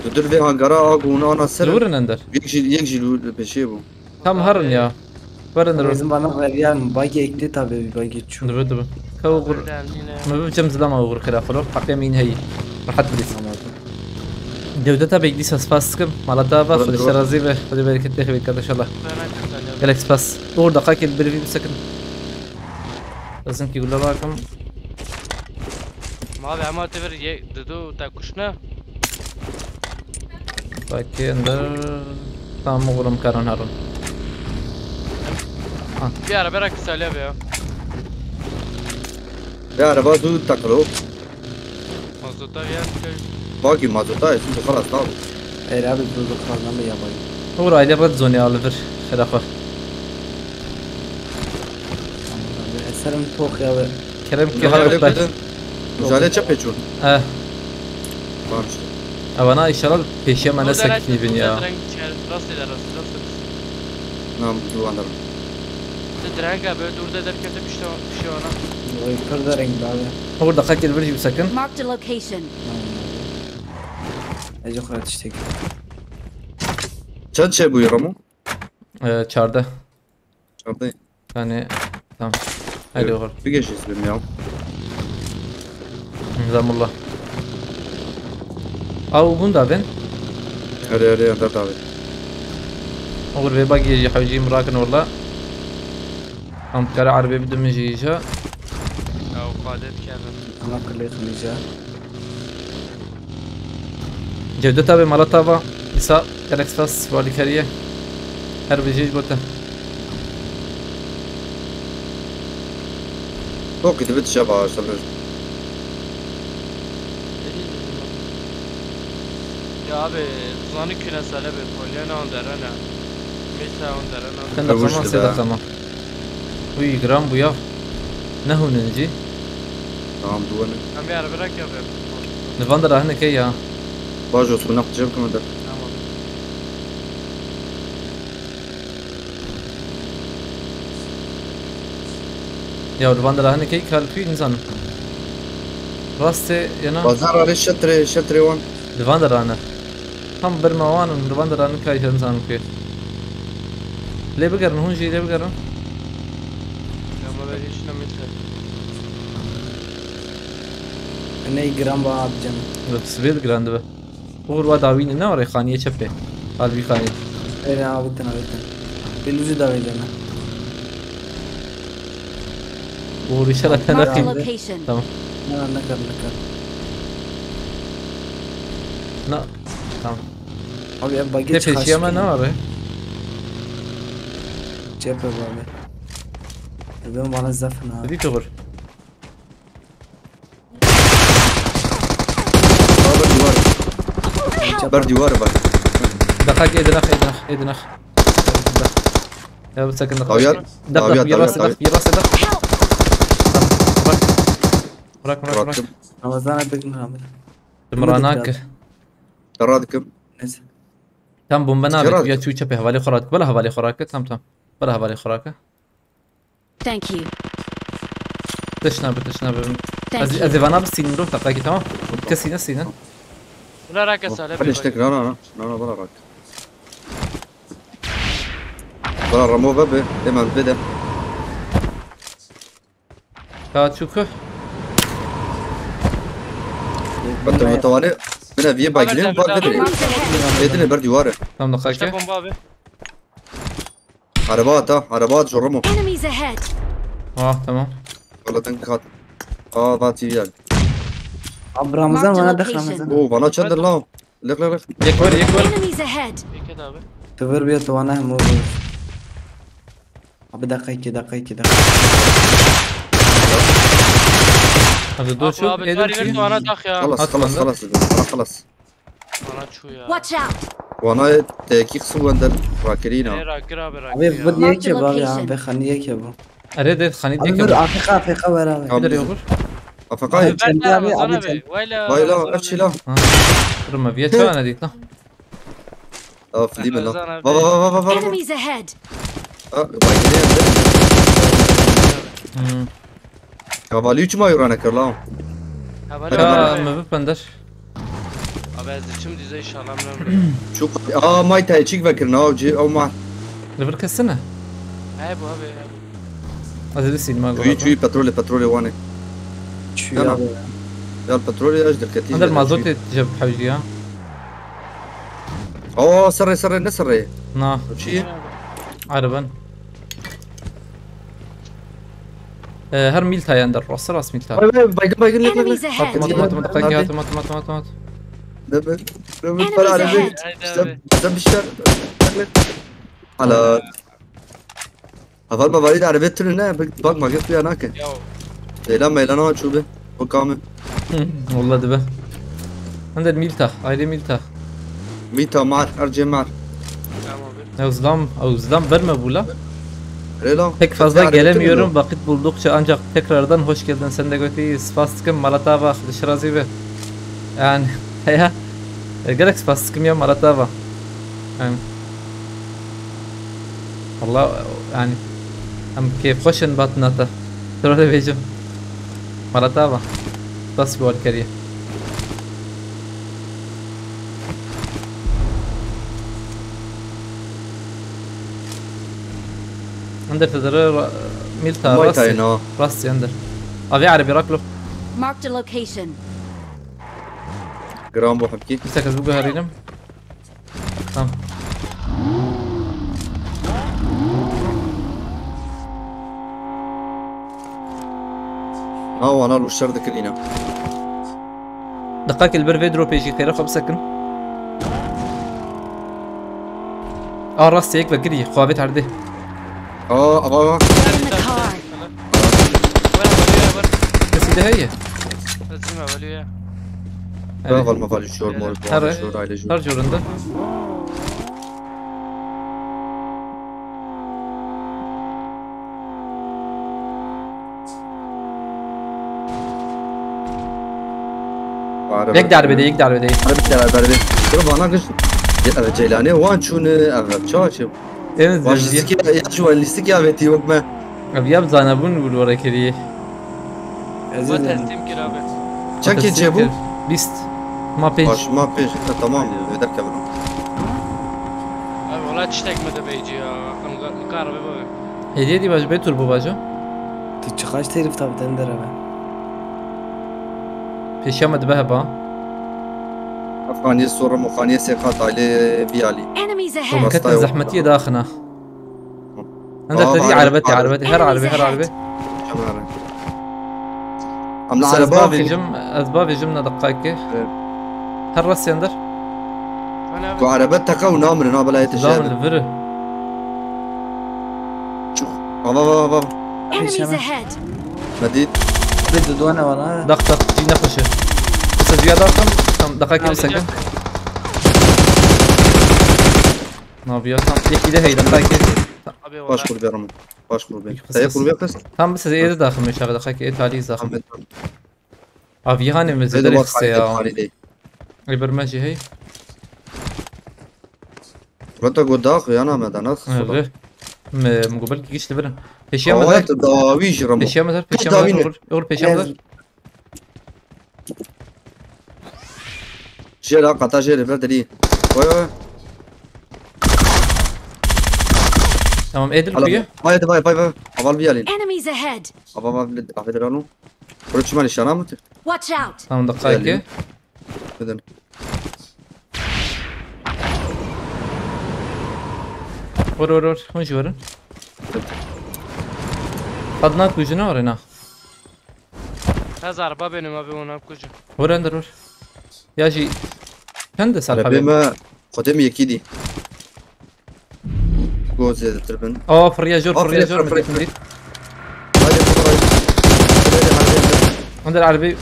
Tu dur vê hangara a gûna ana ser. Li wir in ender. Yek jî, yek jî li pêşê bû. Tam herin ya. Werin ro. Bizim bana veryan bagi ekti tabi, bir bagi çû. Dibi, dibi. Ka ugur. Mi bi cem zilama ugur kira xolo. Haqê min heyî. Rahat bidî. Cewdeta Bey dîsa spas dikim. Mala te ava, Xwedê te razî be. Xwedê bereketê xwe bike inşallah. Gelek spas. Ugur daqa kel bir bir sekin. Lazım ki gula bakım. Ma be, ama te ver ye, didu ta kuşna. Belki ender tam uğrum karan harun. Bir araba rak salya be ya. Ya araba du takılı. Mazota ya. Bagi mazota, şimdi xalas tamam. Ey abi, dur dur, xalas lan bir yapayım. Uğur aile red zone ya, alır. Xerafa. Eserim tok ya be. Kerem ki. Jale çe peçûn. Eh. Tamam işte. Evana inşallah peşe mene sekini bin ya. Rast eder, rast eder. Nam duandarım. Te direnge böyle durda derken de pişte, pişte ona. Oy, kırda renk abi. Orada kaç yıl bir gibi sakın. Marked a location. Ece kurat işte. Çend şey buyur ama? Ee, çarda. Çarda. Yani, tamam. Hadi oğlum. Bir geç izledim ya. Nizamullah. Aw, hûn da bin. Erê, erê, erê, da bin. Oğur vê bagiyê jî hewcî min rakin orla. Em dikare erbê bidin min jî îja. Ew qadê dikevin. Ama kulê xemîja. Cevdet abi, mala tava. Îsa, Alex Tas, walîkariye. Her bijî ji bo te. Tokî divê tu şeva sabir. Ya abi, tu zanî kune sele be, poliyana on derene. Mesa on derene. Sen de tamam, sen de tamam. Uy, gram bu ya. Ne hûn in jî? Tamam, duwene. Em bir araba rak ya be. Li van de rahine ke ya. Bajo, sunak cem kime de. Tamam. Ya, li van de rahine ke kal kuy insan. Rastê yana. Bazar arê şetrê, şetrê wan. Li van de rahine. Tam berma wan in, li van de rahine kay insan kuy. Lê bigerin, hûn jî lê bigerin. Ama ben hiç namit. Ney gram ba abicim. Yok, sivil giran dibe. Uğur wa dawî ne, ne orê xaniyê çepê. Al bir xaniyê. Ere avitin, avitin. Belûzî dawî dene. Uğur inşallah te Marked a neqîn. Location. Tamam. Ne, ne kar, ne kar. Na. Tamam. Abi ev bagi Ne çıkar. peşiye me ne var? Cephe abi. Dedim bana zafın ha. Hadi kıvır. Ber dîwar. Ber dîwar bak. Dakika edin ah edin ah edin ah. Ya bu sakın dakika. Tawiyat. Dak dak bir rastı dak bir rastı dak. Bırak. Bırak bırak bırak. Bıraktım. Ramazan abi bin Ramazan. Mıranak. Biraz. Tara dikim. Neyse. Tam bomba Yarar. nabe. Ya çu çepe havale xorak. Bala havale xorak. Tam tam. Bala havale xorak. Thank you. Tişna be tişna be. Thank Ez you. ez vana bir sinin ruh dakika tamam. Kesine sinin. Buna rake sale Hadi bir işte bak. rana rana. Rana bana rak. Bana Ramo be be. Hemen be de. Ya çuku. Bak tabii tavane. Bine viye Abi, bagine tabii, bak tabii. de. Edine ber dîwar. Tam dakika İşte ki. Bomba abi. Araba ata, araba at şu Ramo. Enemies ahead. Ah tamam. Valla tank kat. Aa bak T V geldi. Abi Ramazan Marked bana a da location. Ramazan. Oo bana çadır lan. Lek lek lek. Yek var yek var. Enemies ahead. Peki abi. Tıvır bir yatı bana hem oldu. Abi dakika iki dakika iki dakika. Hadi dur Abi, şu abi edin tarih ki. Bana tak ya. Halas halas Atmadı. halas dedim. Halas halas. Bana çu ya. Watch out. Wana teki kısmı wender rakirina. Ee, Rakir abi Rakir Abi ya. bu niye Mark the ki abi ya location. Be hani niye ki bu? Are de hani Abi diye dur ki. A F K A F K ver abi. Tamam. Bir de yok. Afakay. Abi, kendi Ver abi, Ramazan abi, abi. kendi- Vay la. Vay la Ramazan abi. Erçila. Ha. Durma bir çağına dik lan. Af değil mi lan? Ramazan abi. Va va va va va. Enemies ahead. Ha, bak ne yaptı? Hmm. Kavalî çima yû rane kir lan? Ha Ya abi. me bipender. Abi ez diçim dize inşallah bilmiyorum. Çok. Aa may tayçik vekir ne avcı o ma. Li vir kesine. He bu abi. He bu. Aziz sinema Çuyu çuyu petrolü petrolü wane. Şu Yana. ya. Ya petrolü ya işte keti. Ander mazot cep hewji ya. Aa sarı sarı ne sarı? Na. Çi? Araban. Ee, her mîl tayender. Rast rast mîl tay. Vay vay baygın baygın lek lek Enemies lek. ahead. Atım atım atım atım atım atım atım. Ne be? Ne be? Enemies Para ne be? ahead. Haydi İşte abi. Sen bir şeyler. Hala. Haval ma valî de arabet tunu ne? Bak ma git ya nake. Ya Leyla meylana çû be. O kame. Wallah dibe. Ander mîl tay. Ayrı mîl tay. Mîta mar, ercê mar. tamam abi. Ew zilam, ew zilam verme bula. Leyla. Pek fazla gelemiyorum vakit buldukça ancak tekrardan hoş geldin sen de götü spas dikim mala te ava dişirazî be. Yani heya. E, gelek spas dikim ya mala te ava. Yani. Valla yani. Em keyfxweş in batina te. Tira de bêjim. Mala te ava. Spas bi we kiriye. Ender te dere ra- mîl tay May rastî. tay no. Rastî ender. Avê erebî rak lo. Marked a location. Gram bu hepki. Bir sekez biguherînim. Tamam. Ha wana rûşer dikirîne. Diqak li ber vê dropê jî xêra xwe bisekin. A rastî yek vekirî, xwe avêt erdê. Aa ava ava. Get in the car. Ver abi ver ver. Kesî de heye. Ezim abi ya. Ben valma valî şor mor. Her- Şor aile şor. Her corinde. Yek darbede, yek darbede. Harbi karar verdi. Dur bana kız. Ya evet Ceylan'e wan çûne evet çaçı. Deniz Wan deniz. lîstik ya ya şu wan lîstik ya veti yok me. Abi ya zana bun vur vara kiriye. Aziz Ma yani. teslim kir abi. Çekê çê bu? Bîst. Ma pênc. Baş ma pênc. Ha, tamam. Eder kevin. Abi valla tiştek me de beyci ya. Em ga- kar be baba. Hediye dî baş be turbo bajo. Tu çıkaç terif tabi dendere be. Pêşiya me dibe heba. Afganiye sorra muxaniye sekat aile biyali. Enemies ahead. Basta Ketin yok. Zehmetiye daxina. Ender Aa, tedî var, erebetê, var. erebetê, her erebê, her erebê. Çamara. Em li Ser ez ereba bavêjim, ez bavêjim ne deqayekê. Evet. Her rastiyên der. Ku erebe teqe û namirin, ha, bila yê tijê Dam bin. Li vir. Çu-, ava, ava, ava. Enemies ahead. Me dît. Bir de duane var ha. Daq, daq, cî nexweşe. Kısa cîya daqim, tam deqayekê bisekin. Naviya tam. Yekî de hey, deqayekê. Abi, Baş valla. Kur bir ama. Baş kur bir. Kısa, Teye kur kısa. Bir kız. Tam bir size êde daxim meşağı deqayekê, ê talî daxim. Tamam. Avihanê me zêde rê xiste ya. Ê bir me jî hey. Rota go dax ya na me da nas. Evet. Me, me go belkî giş li vir. Peşiya me der. Dawî ji ramo. Peşiya me der, peşiya me der. Olur, olur, peşiya me der. Jêr ha, qata jêr, ver derî. Vay, vay. Tamam, Edil kuyu. Vay, vay, vay, vay. Aval bir alayım. Enemies ahead. Aval, aval, aval, aval. Burası çimen işe anamı? Watch out. Tamam, dakika iki. Geldim. Neden? Vur, vur, vur. Hûn jî werin. Qad nakujine were na. Ez araba benim abi, ona kucu. Vur, ender vur. Ya jî çend de sal Arabê xebê? Me Xwedê min yekî dî. Go zêdetir bin. Aa, firya jor, Aa, firya firya, jor, firya, min firya. Dît. Haydi, haydi. Haydi, haydi, haydi. Under erbî.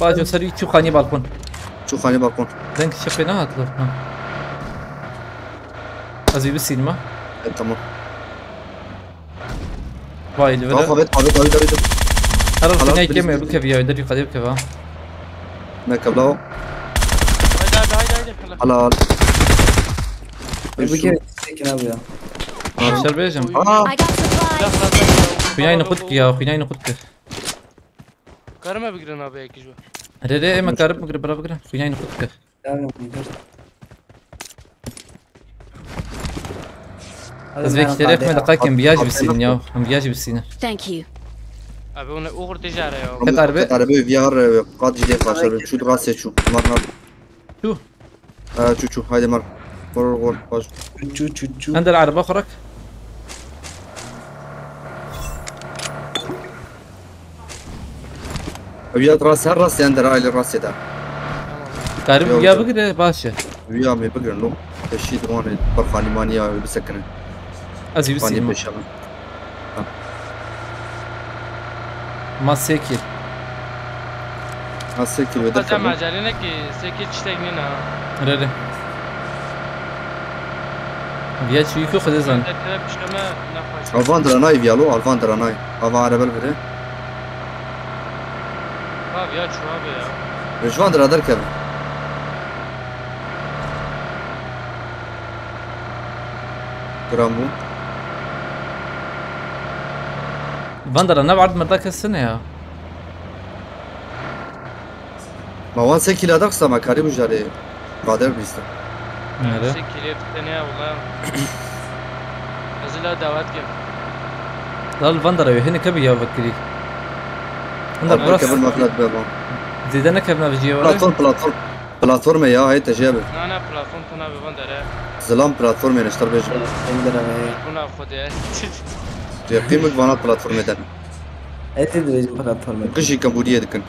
Baco serî çû xanî balkon. Çû xanî balkon. Deng şefê nehat lo. Ha. Ez ê bisînim ha. E, tamam. Vay, li Tamam, vere. David, David, David, David. Her Halal, hafta ne please, keme please. Bikev ya, derî qadê bikev ha. Ne kabla o. Haydi, haydi, haydi, haydi. Halal. Halal. E, bu kere sekin abi ya. Şer bêjim. Aa. I got supplies. Xwînayê xwe qut ki ya, xwînayê xwe qut ki. Karime bigirin abi, eki ju. Re re, eme karib bigire, bira bigire. Xwînayê xwe qut ki. Tamam, dur. Ez vê kî teref me deqayekên biya jî bisînin ya. Em biya jî bisînin. Thank you. Abi, onu uğur tijare ya. Qet arbe. Qet arbe viyar, e, qat jî dê qaşar be. Çû rastê çû. Mar mar. Çû. Ha, çû çû. Haydi mar. Vur vur vur. Baş. Çû çû çû. Ender araba xwe rak. Ew ya rast, her rast yan der aile rast da. Karim Yok, ya yok. Bigire baş e. Wiya me bigire no. Teşhîd wan e, bir xanîmaniya bisekine. Ez ê Xanî bisînim. Peşa min. Ha. Ma sê kî. Ha, sê kî ve Hocam derkevin. Acele ne ki, sê kî çitek nîna. Re re. Viya çi yükü xwedê zan. Alvan diranay viyalo, alvan diranay. Ava erebel vire. Abi ya, çuha be ya. Rejvan dira derkevin. Gram bû. Van dira ne ard mirda kesine ya. Ma wan sê kîla daxsa ma karî mijarê. Qader bîste. Nere? Sê kîlê biste ne ya wala. Ez ila davet kim. Dal van dara hinek bi ya vekirî. Hindar Abi, biraz kevin maflat be ban. Zêde nekevin abi ciye wala. Platform, platform. Platform ya, hey tecrübe. Na, na, platform tana be van dara. Zilam platform yani, ştar bejim. Buna xwedê. Yaqîn min vana platformê de. Eti dirêjin platformê. Qijî kembûriyê dikin.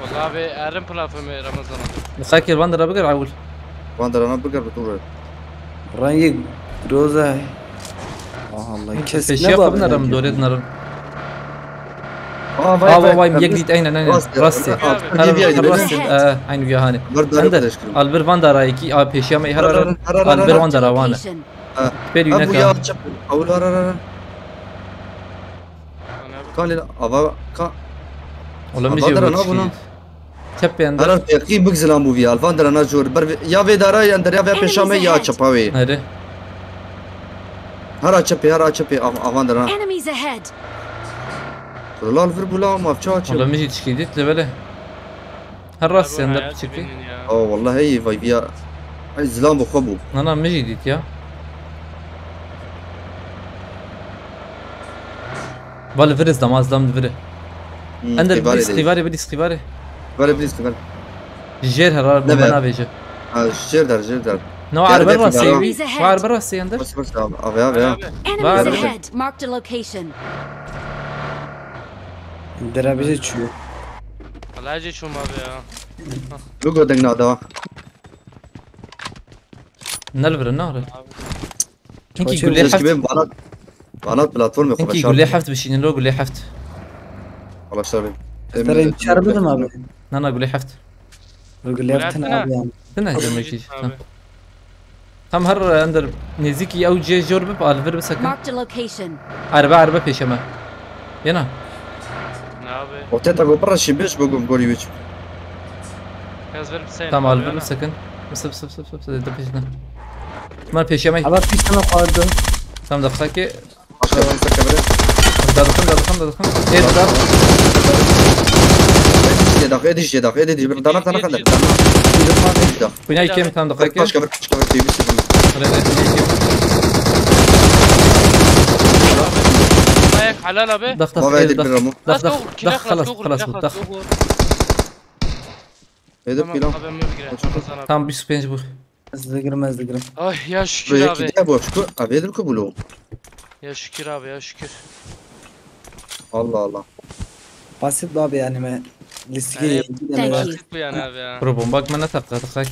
Wala be, erin platformê Ramazan abi. Misakir van dara bigir awil. Van dara na bigir bi tûre. Rengê roza. Ah Allah. Kes peşiya ne xwe binarim, dorê dinarim. Aa, vay, vay, vay, yek dît, aynen, aynen. Rastê. Rastê. Her rastê. Enemies ahead. Aynı bir hanî. Ender, al bir van dara iki, a, peşiya me her, al bir van dara wane. Marked a location. Ha. Pêlî ha, bu neka. Ya çep. Awul ara ara. Kalê ava ka. Oğlum, bir şey yok. Çep yanında. Ara peki big zilam bu viya. Alvan dara na jor. Ber ya vê dara ya der ya vê peşa me ya çepa wê. Hadi. Hara çepê, hara çepê av-, avan dara. Enemies ahead. Lal vir bula ma çawa çe. Oğlum, bir şey çıkıydı, böyle. Her rast sende piçekî. Aa, wallahi hey vay viya. Ay zilam bu xwe bû. Na, na, min jî dît ya. Val vir ez dama, ez dam vir. Hmm, ender, please, qîvarê, please, qîvarê. Qîvarê, please, qîvarê. Jêr herar bi me navêje. Ha, jêr der, jêr der. No, arbe rastê wî. Arbe rastê ender. Bas, bas, abi, abi, abi. Enemies ahead. Marked a location. Dera bize çiyo. Lacê çûm abi ya. Lugo deng nada. Ne li vir e, ne li vir e. Abi. Hinki Koçum, gulê heft. Keşke ben bana bana platform yok. Hinki gulê heft bişînin lo gulê heft. Arkadaşlar ben. Serê çar bidim abi. Na na gulê heft. Gulê heft ne abi yani. Dine Abi. demek ki. Tam her ender nêzîkî ew cê jor bib, a li vir bisekin. Marked a location. Erbe erbe pêşe me. Yena. Ne abi? Ortaya takı para şimbeş bugün gol üç. Biraz ver bir sayın. Tam a li vir bisekin. Mısır mısır mısır mısır de pêşine. Bunlar pêşe me. Ama piştine koydu. Tam dakika ki. Başka bir sakın biri. Dadıkın dadıkın dadıkın. Evet da. Ediş yedak, ediş yedak, ediş bir dana dana kadar. Ediş yedak. Bina iki tam dakika ki. Başka bir başka bir tebrik ederim. Öyle de bina iki. Ayak halal abi. Dak dak Baba evet edip bir dak. ramu. Dak dak. Doğru, Dak kilah خلاص doğru, خلاص kilah dak. doğru. Edip Tamam bir ramu. abi, ben bir gireyim. Ramazan abi. Tam bir spence bu. Ez digirim ez digirim. Ay ya şükür Buraya abi. gidiyor bu. Şu abi edip ki bunu. Ya şükür abi ya şükür. Allah Allah. Basit abi yani me. Listigi Yani iki Thank tane. you. Basit bu yani abi ya. Bro bomba bak bana tak tak tak.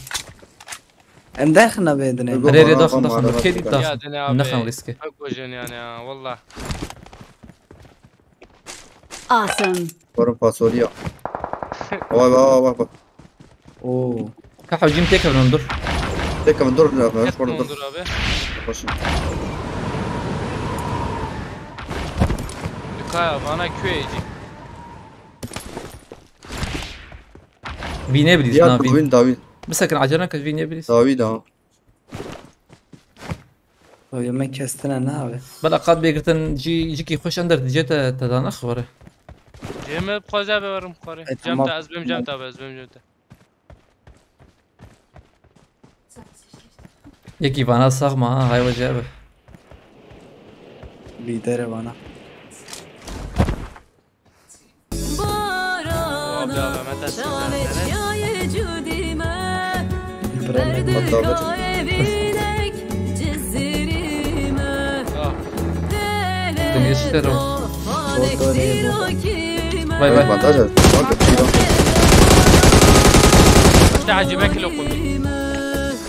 Em daxin abi edine. Ego Rê rê bana daxin bana daxin bana dur kê dît bana. daxin. Ya dene abi. Nexin riske. Çok kocan yani ya valla. Awesome. Varım fasulye. Vay vay vay vay. Oo. Ka hewcîm têkevin dur. Tek ama dur dur abi. Hep Şurada dur. Dur abi. Başım. Lukaya bana Q A G. Vînê bilîz Ya na vîn. Dawin Dawin. Bisekin acele neke vînê bilîz. Dawin daha. Yemek kestine ne abi? Bela qat bêgirtin jî jikî xweş ender dicê te te dana xware. Cem hep koza be varım kore. E, Cem tamam. ta ez bim Cem ta ez bim Cem ta. Yekî vana sax ma ha hay wece be. Lidere bana. Abi abi Mehmet Asil. Bırak. Ah. Dönüyor işte o. Foto ne bu? Vay vay. Bandaj at. Bak bir İşte acı bekle okul.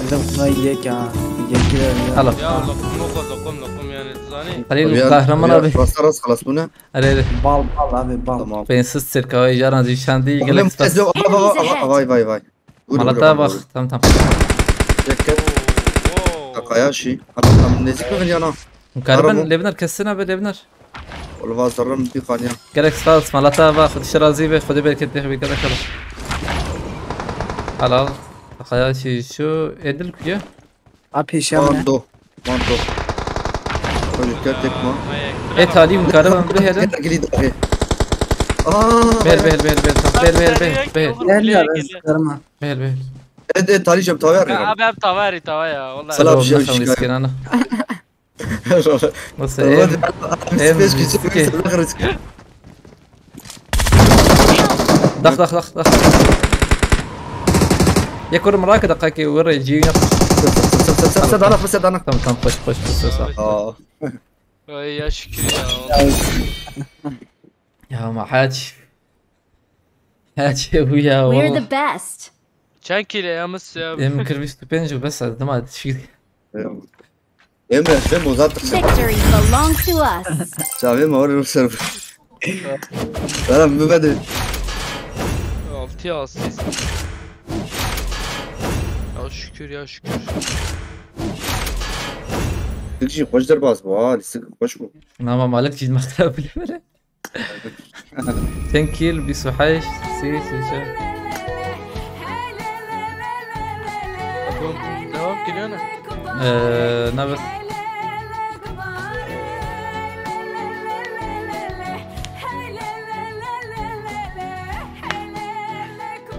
Bizim buna yek ha. Yek gidelim ya. Hala. Ya lokum lokum lokum lokum yani zani. Halil kahraman abi. Rasta rast halas bu ne? Hadi hadi. Bal bal abi bal. Tamam. Beyinsiz sirkavayı jaran zî şandî gelek spas. Bak bak bak bak vay vay vay. Vur, vur, Malata vur, bak. Vur. Tamam tamam. Çek gel. Oo. Takaya şey. Adam tam nezik mi yana? Gariban Araba. Levner kessene be Levner. Oğlum hazırım bir kanya. Gerek spas Malata bak. Xwedî şirazî be. Xwedî bereketê xwe bî kere kere. Halal. Takaya şey şu edil kuye. A pêşiya min e. Mando. Mando. Hadi gel tek ma. Ayak. E talî hûn kariban bihêlin. Gel gel gel. Aa. Bihêl bihêl bihêl bihêl. Bihêl bihêl bihêl bihêl. Gel ya ben sıkarım ha. Bihêl bihêl. Evet evet Talişim taver. Abi hep tavari tava ya vallahi. Selam, Oğlum, şey, nasıl şey, miskin ana. Nasıl Evet. em em Space zî küçük sikê. bir sınır risk. Dax dax dax dax. Yek oğlum rake daxakê were cî yap. Sep sep sep sep sep danak sep danak. Tamam tamam koş koş koş koş. Aa. Ay ya şükür ya. Ya ma haç. Haç bu ya We're valla. The best. Çend kilo ya mıs ya? Em kir bîst û pênc û bes ez dima dişî. Emre sen bu zaten. Victory belongs to us. Çavê me orê ser. Selam bu bedi. Altı ya asist. Ya şükür ya şükür. Dik jî xweş derbas bû ha, lîstik xweş bû. Nama malik jî makra bile bile. Ten kill, bîst û heşt, sî, sî, sî. Devam, devam geliyor ne? Ee, ne bes.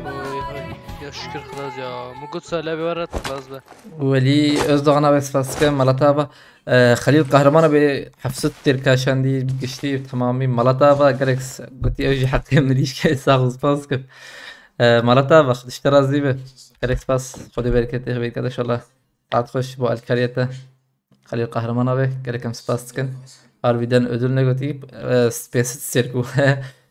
Oy, oy. Ya şükür xlas ya. Mukut sa lebi var at xlas be. Welî Özdoğan'a ve spas dikim, Malata ba. Ee, Xelîl Qehreman abi heft sed têrka şandî giştî temamî Malata ba gerek s-, gotî ew jî heqê min îşke sax û spas dikim. Ee, Malata ba, Xwedê ji te razî be. Gerek spas, Xwedê bereketê xwe bêke inşallah. Saet xweş bo alîkariya te. Xelîl Qehreman abi, gerek em spas dikin. Harbiden ödül ne gotî, e, pênc sed sêr ku.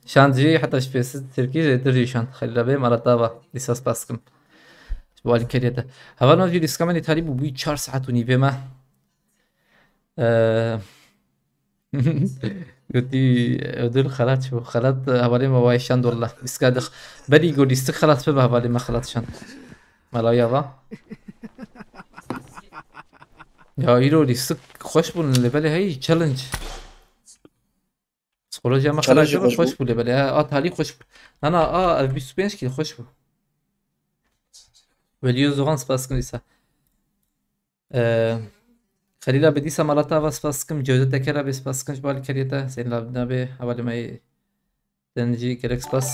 Şand jî heta ji pênc sed Tirkî zêdetir jî şand. Xelîla bê mala te ava. Dîsa spas dikim. Ji bo alîkariya te. Hevalno jî lîstika me nîtalî bû, bûyî çar saet û nîvê me. Eee, gotî, ödül xelat çû. Xelat, e, hevalê me wayê şand walla. Lîstika dix. Berî got lîstik xelat bibe, hevalê me xelat şand. Mala ya va. Ya îro lîstik xweş bûn, lê belê hey challenge. Psikolojiya me Challenge xelat xweş xweş bû. Bû lê belê. Ha, a talî xweş bû. Na, na, a ev bîst û pênc kî xweş bû. Welîyo Zoxan spas kim dîsa. Ee, Xelîla Bedîsa mala te ava spas kim. Cewdet Ekera bê spas kim ji bo alîkariya te. Zeynel Abdina bê hevalê me yê Dencî gelek spas.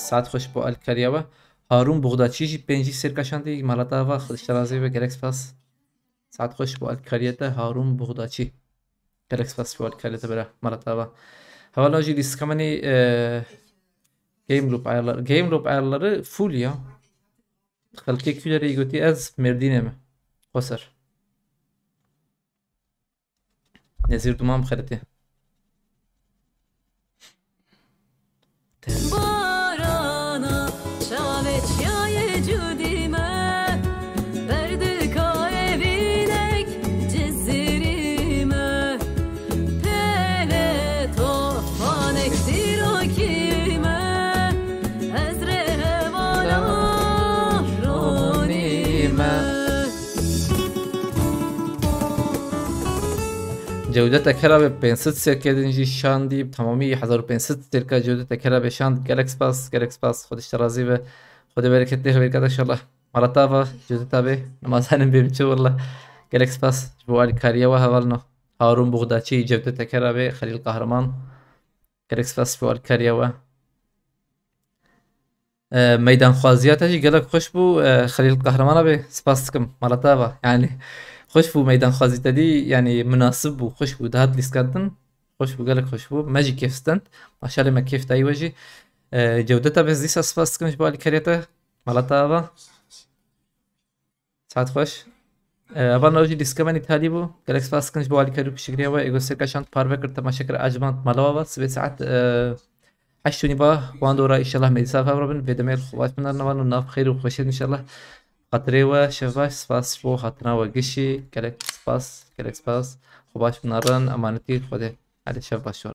Saet xweş bo alîkariya we. Harûn Buxdaçî jî pêncî sêrka şandî mala te ava. Xwedî ji te razî be, gelek spas. Saet xweş bo alîkariya te Harûn Buxdaçî. Gelek spas bo alîkariya te bira mala te ava. Hevalno jî lîstika me nî, e, Game Loop ayarları. Game Loop ayarları full ya. Xelkê Külerê gotî ez Mêrdînê me. Xweser. Nezîr Duman bi xeletê. Barana çavê çiyayê cudî me, berdika evînek cizîrî me, pêlê tofanek dîrokî me, ez rê hevala ronî me. Cewdet Ekera ve pênc sed sêrkê din jî şandî, bi temamî hezar û pênc sed sêrka Cewdet Ekera ve şand. Gelek spas, gelek spas. Xwedî ji te razî be. Xwedê bereketê xwe bêrkete inşallah. Mala te ava, Cewdet abi, nimazanim bêm çi walla. Gelek spas ji bo alîkariya we hevalno. Harûn Buxdaçî, Cewdet Ekera ve Xelîl Kahraman. Gelek spas ji bo alîkariya we. E, meydanxwaziya te jî gelek xweş bû. E, Xelîl Qehreman abi, spas dikim. Mala te ava. Yani, xweş bû meydanxwazî te dî, yani, minasib bû, xweş bû. Dihat lîskantin. Xweş bû, gelek xweş bû. Me jî kêf stend. Maşallah me kêf dayî we jî. E, Cewdet abi, ez dîsa spas dikim ji bo alîkariya te. Mala te ava. Saet xweş. E, hevalno, ew jî lîstika me nîtalî bû. Gelek spas dikim ji bo alîkarî û piştgiriya we. Êgo sêrka şand parve kir, temaşe kir, ecmand mala we va. Sibê saet, e, heşt û nîva wan dora, înşallah me dîsa hev re bin. Vê demê xwe baş binarin hevalno, nav xêr û xweşê inşallah. Xatirê we şev baş, spas ji bo hatina we gişî. Gelek spas, gelek spas. Xwe baş binarin, emanetî Xwedê. Hadi şev baş we.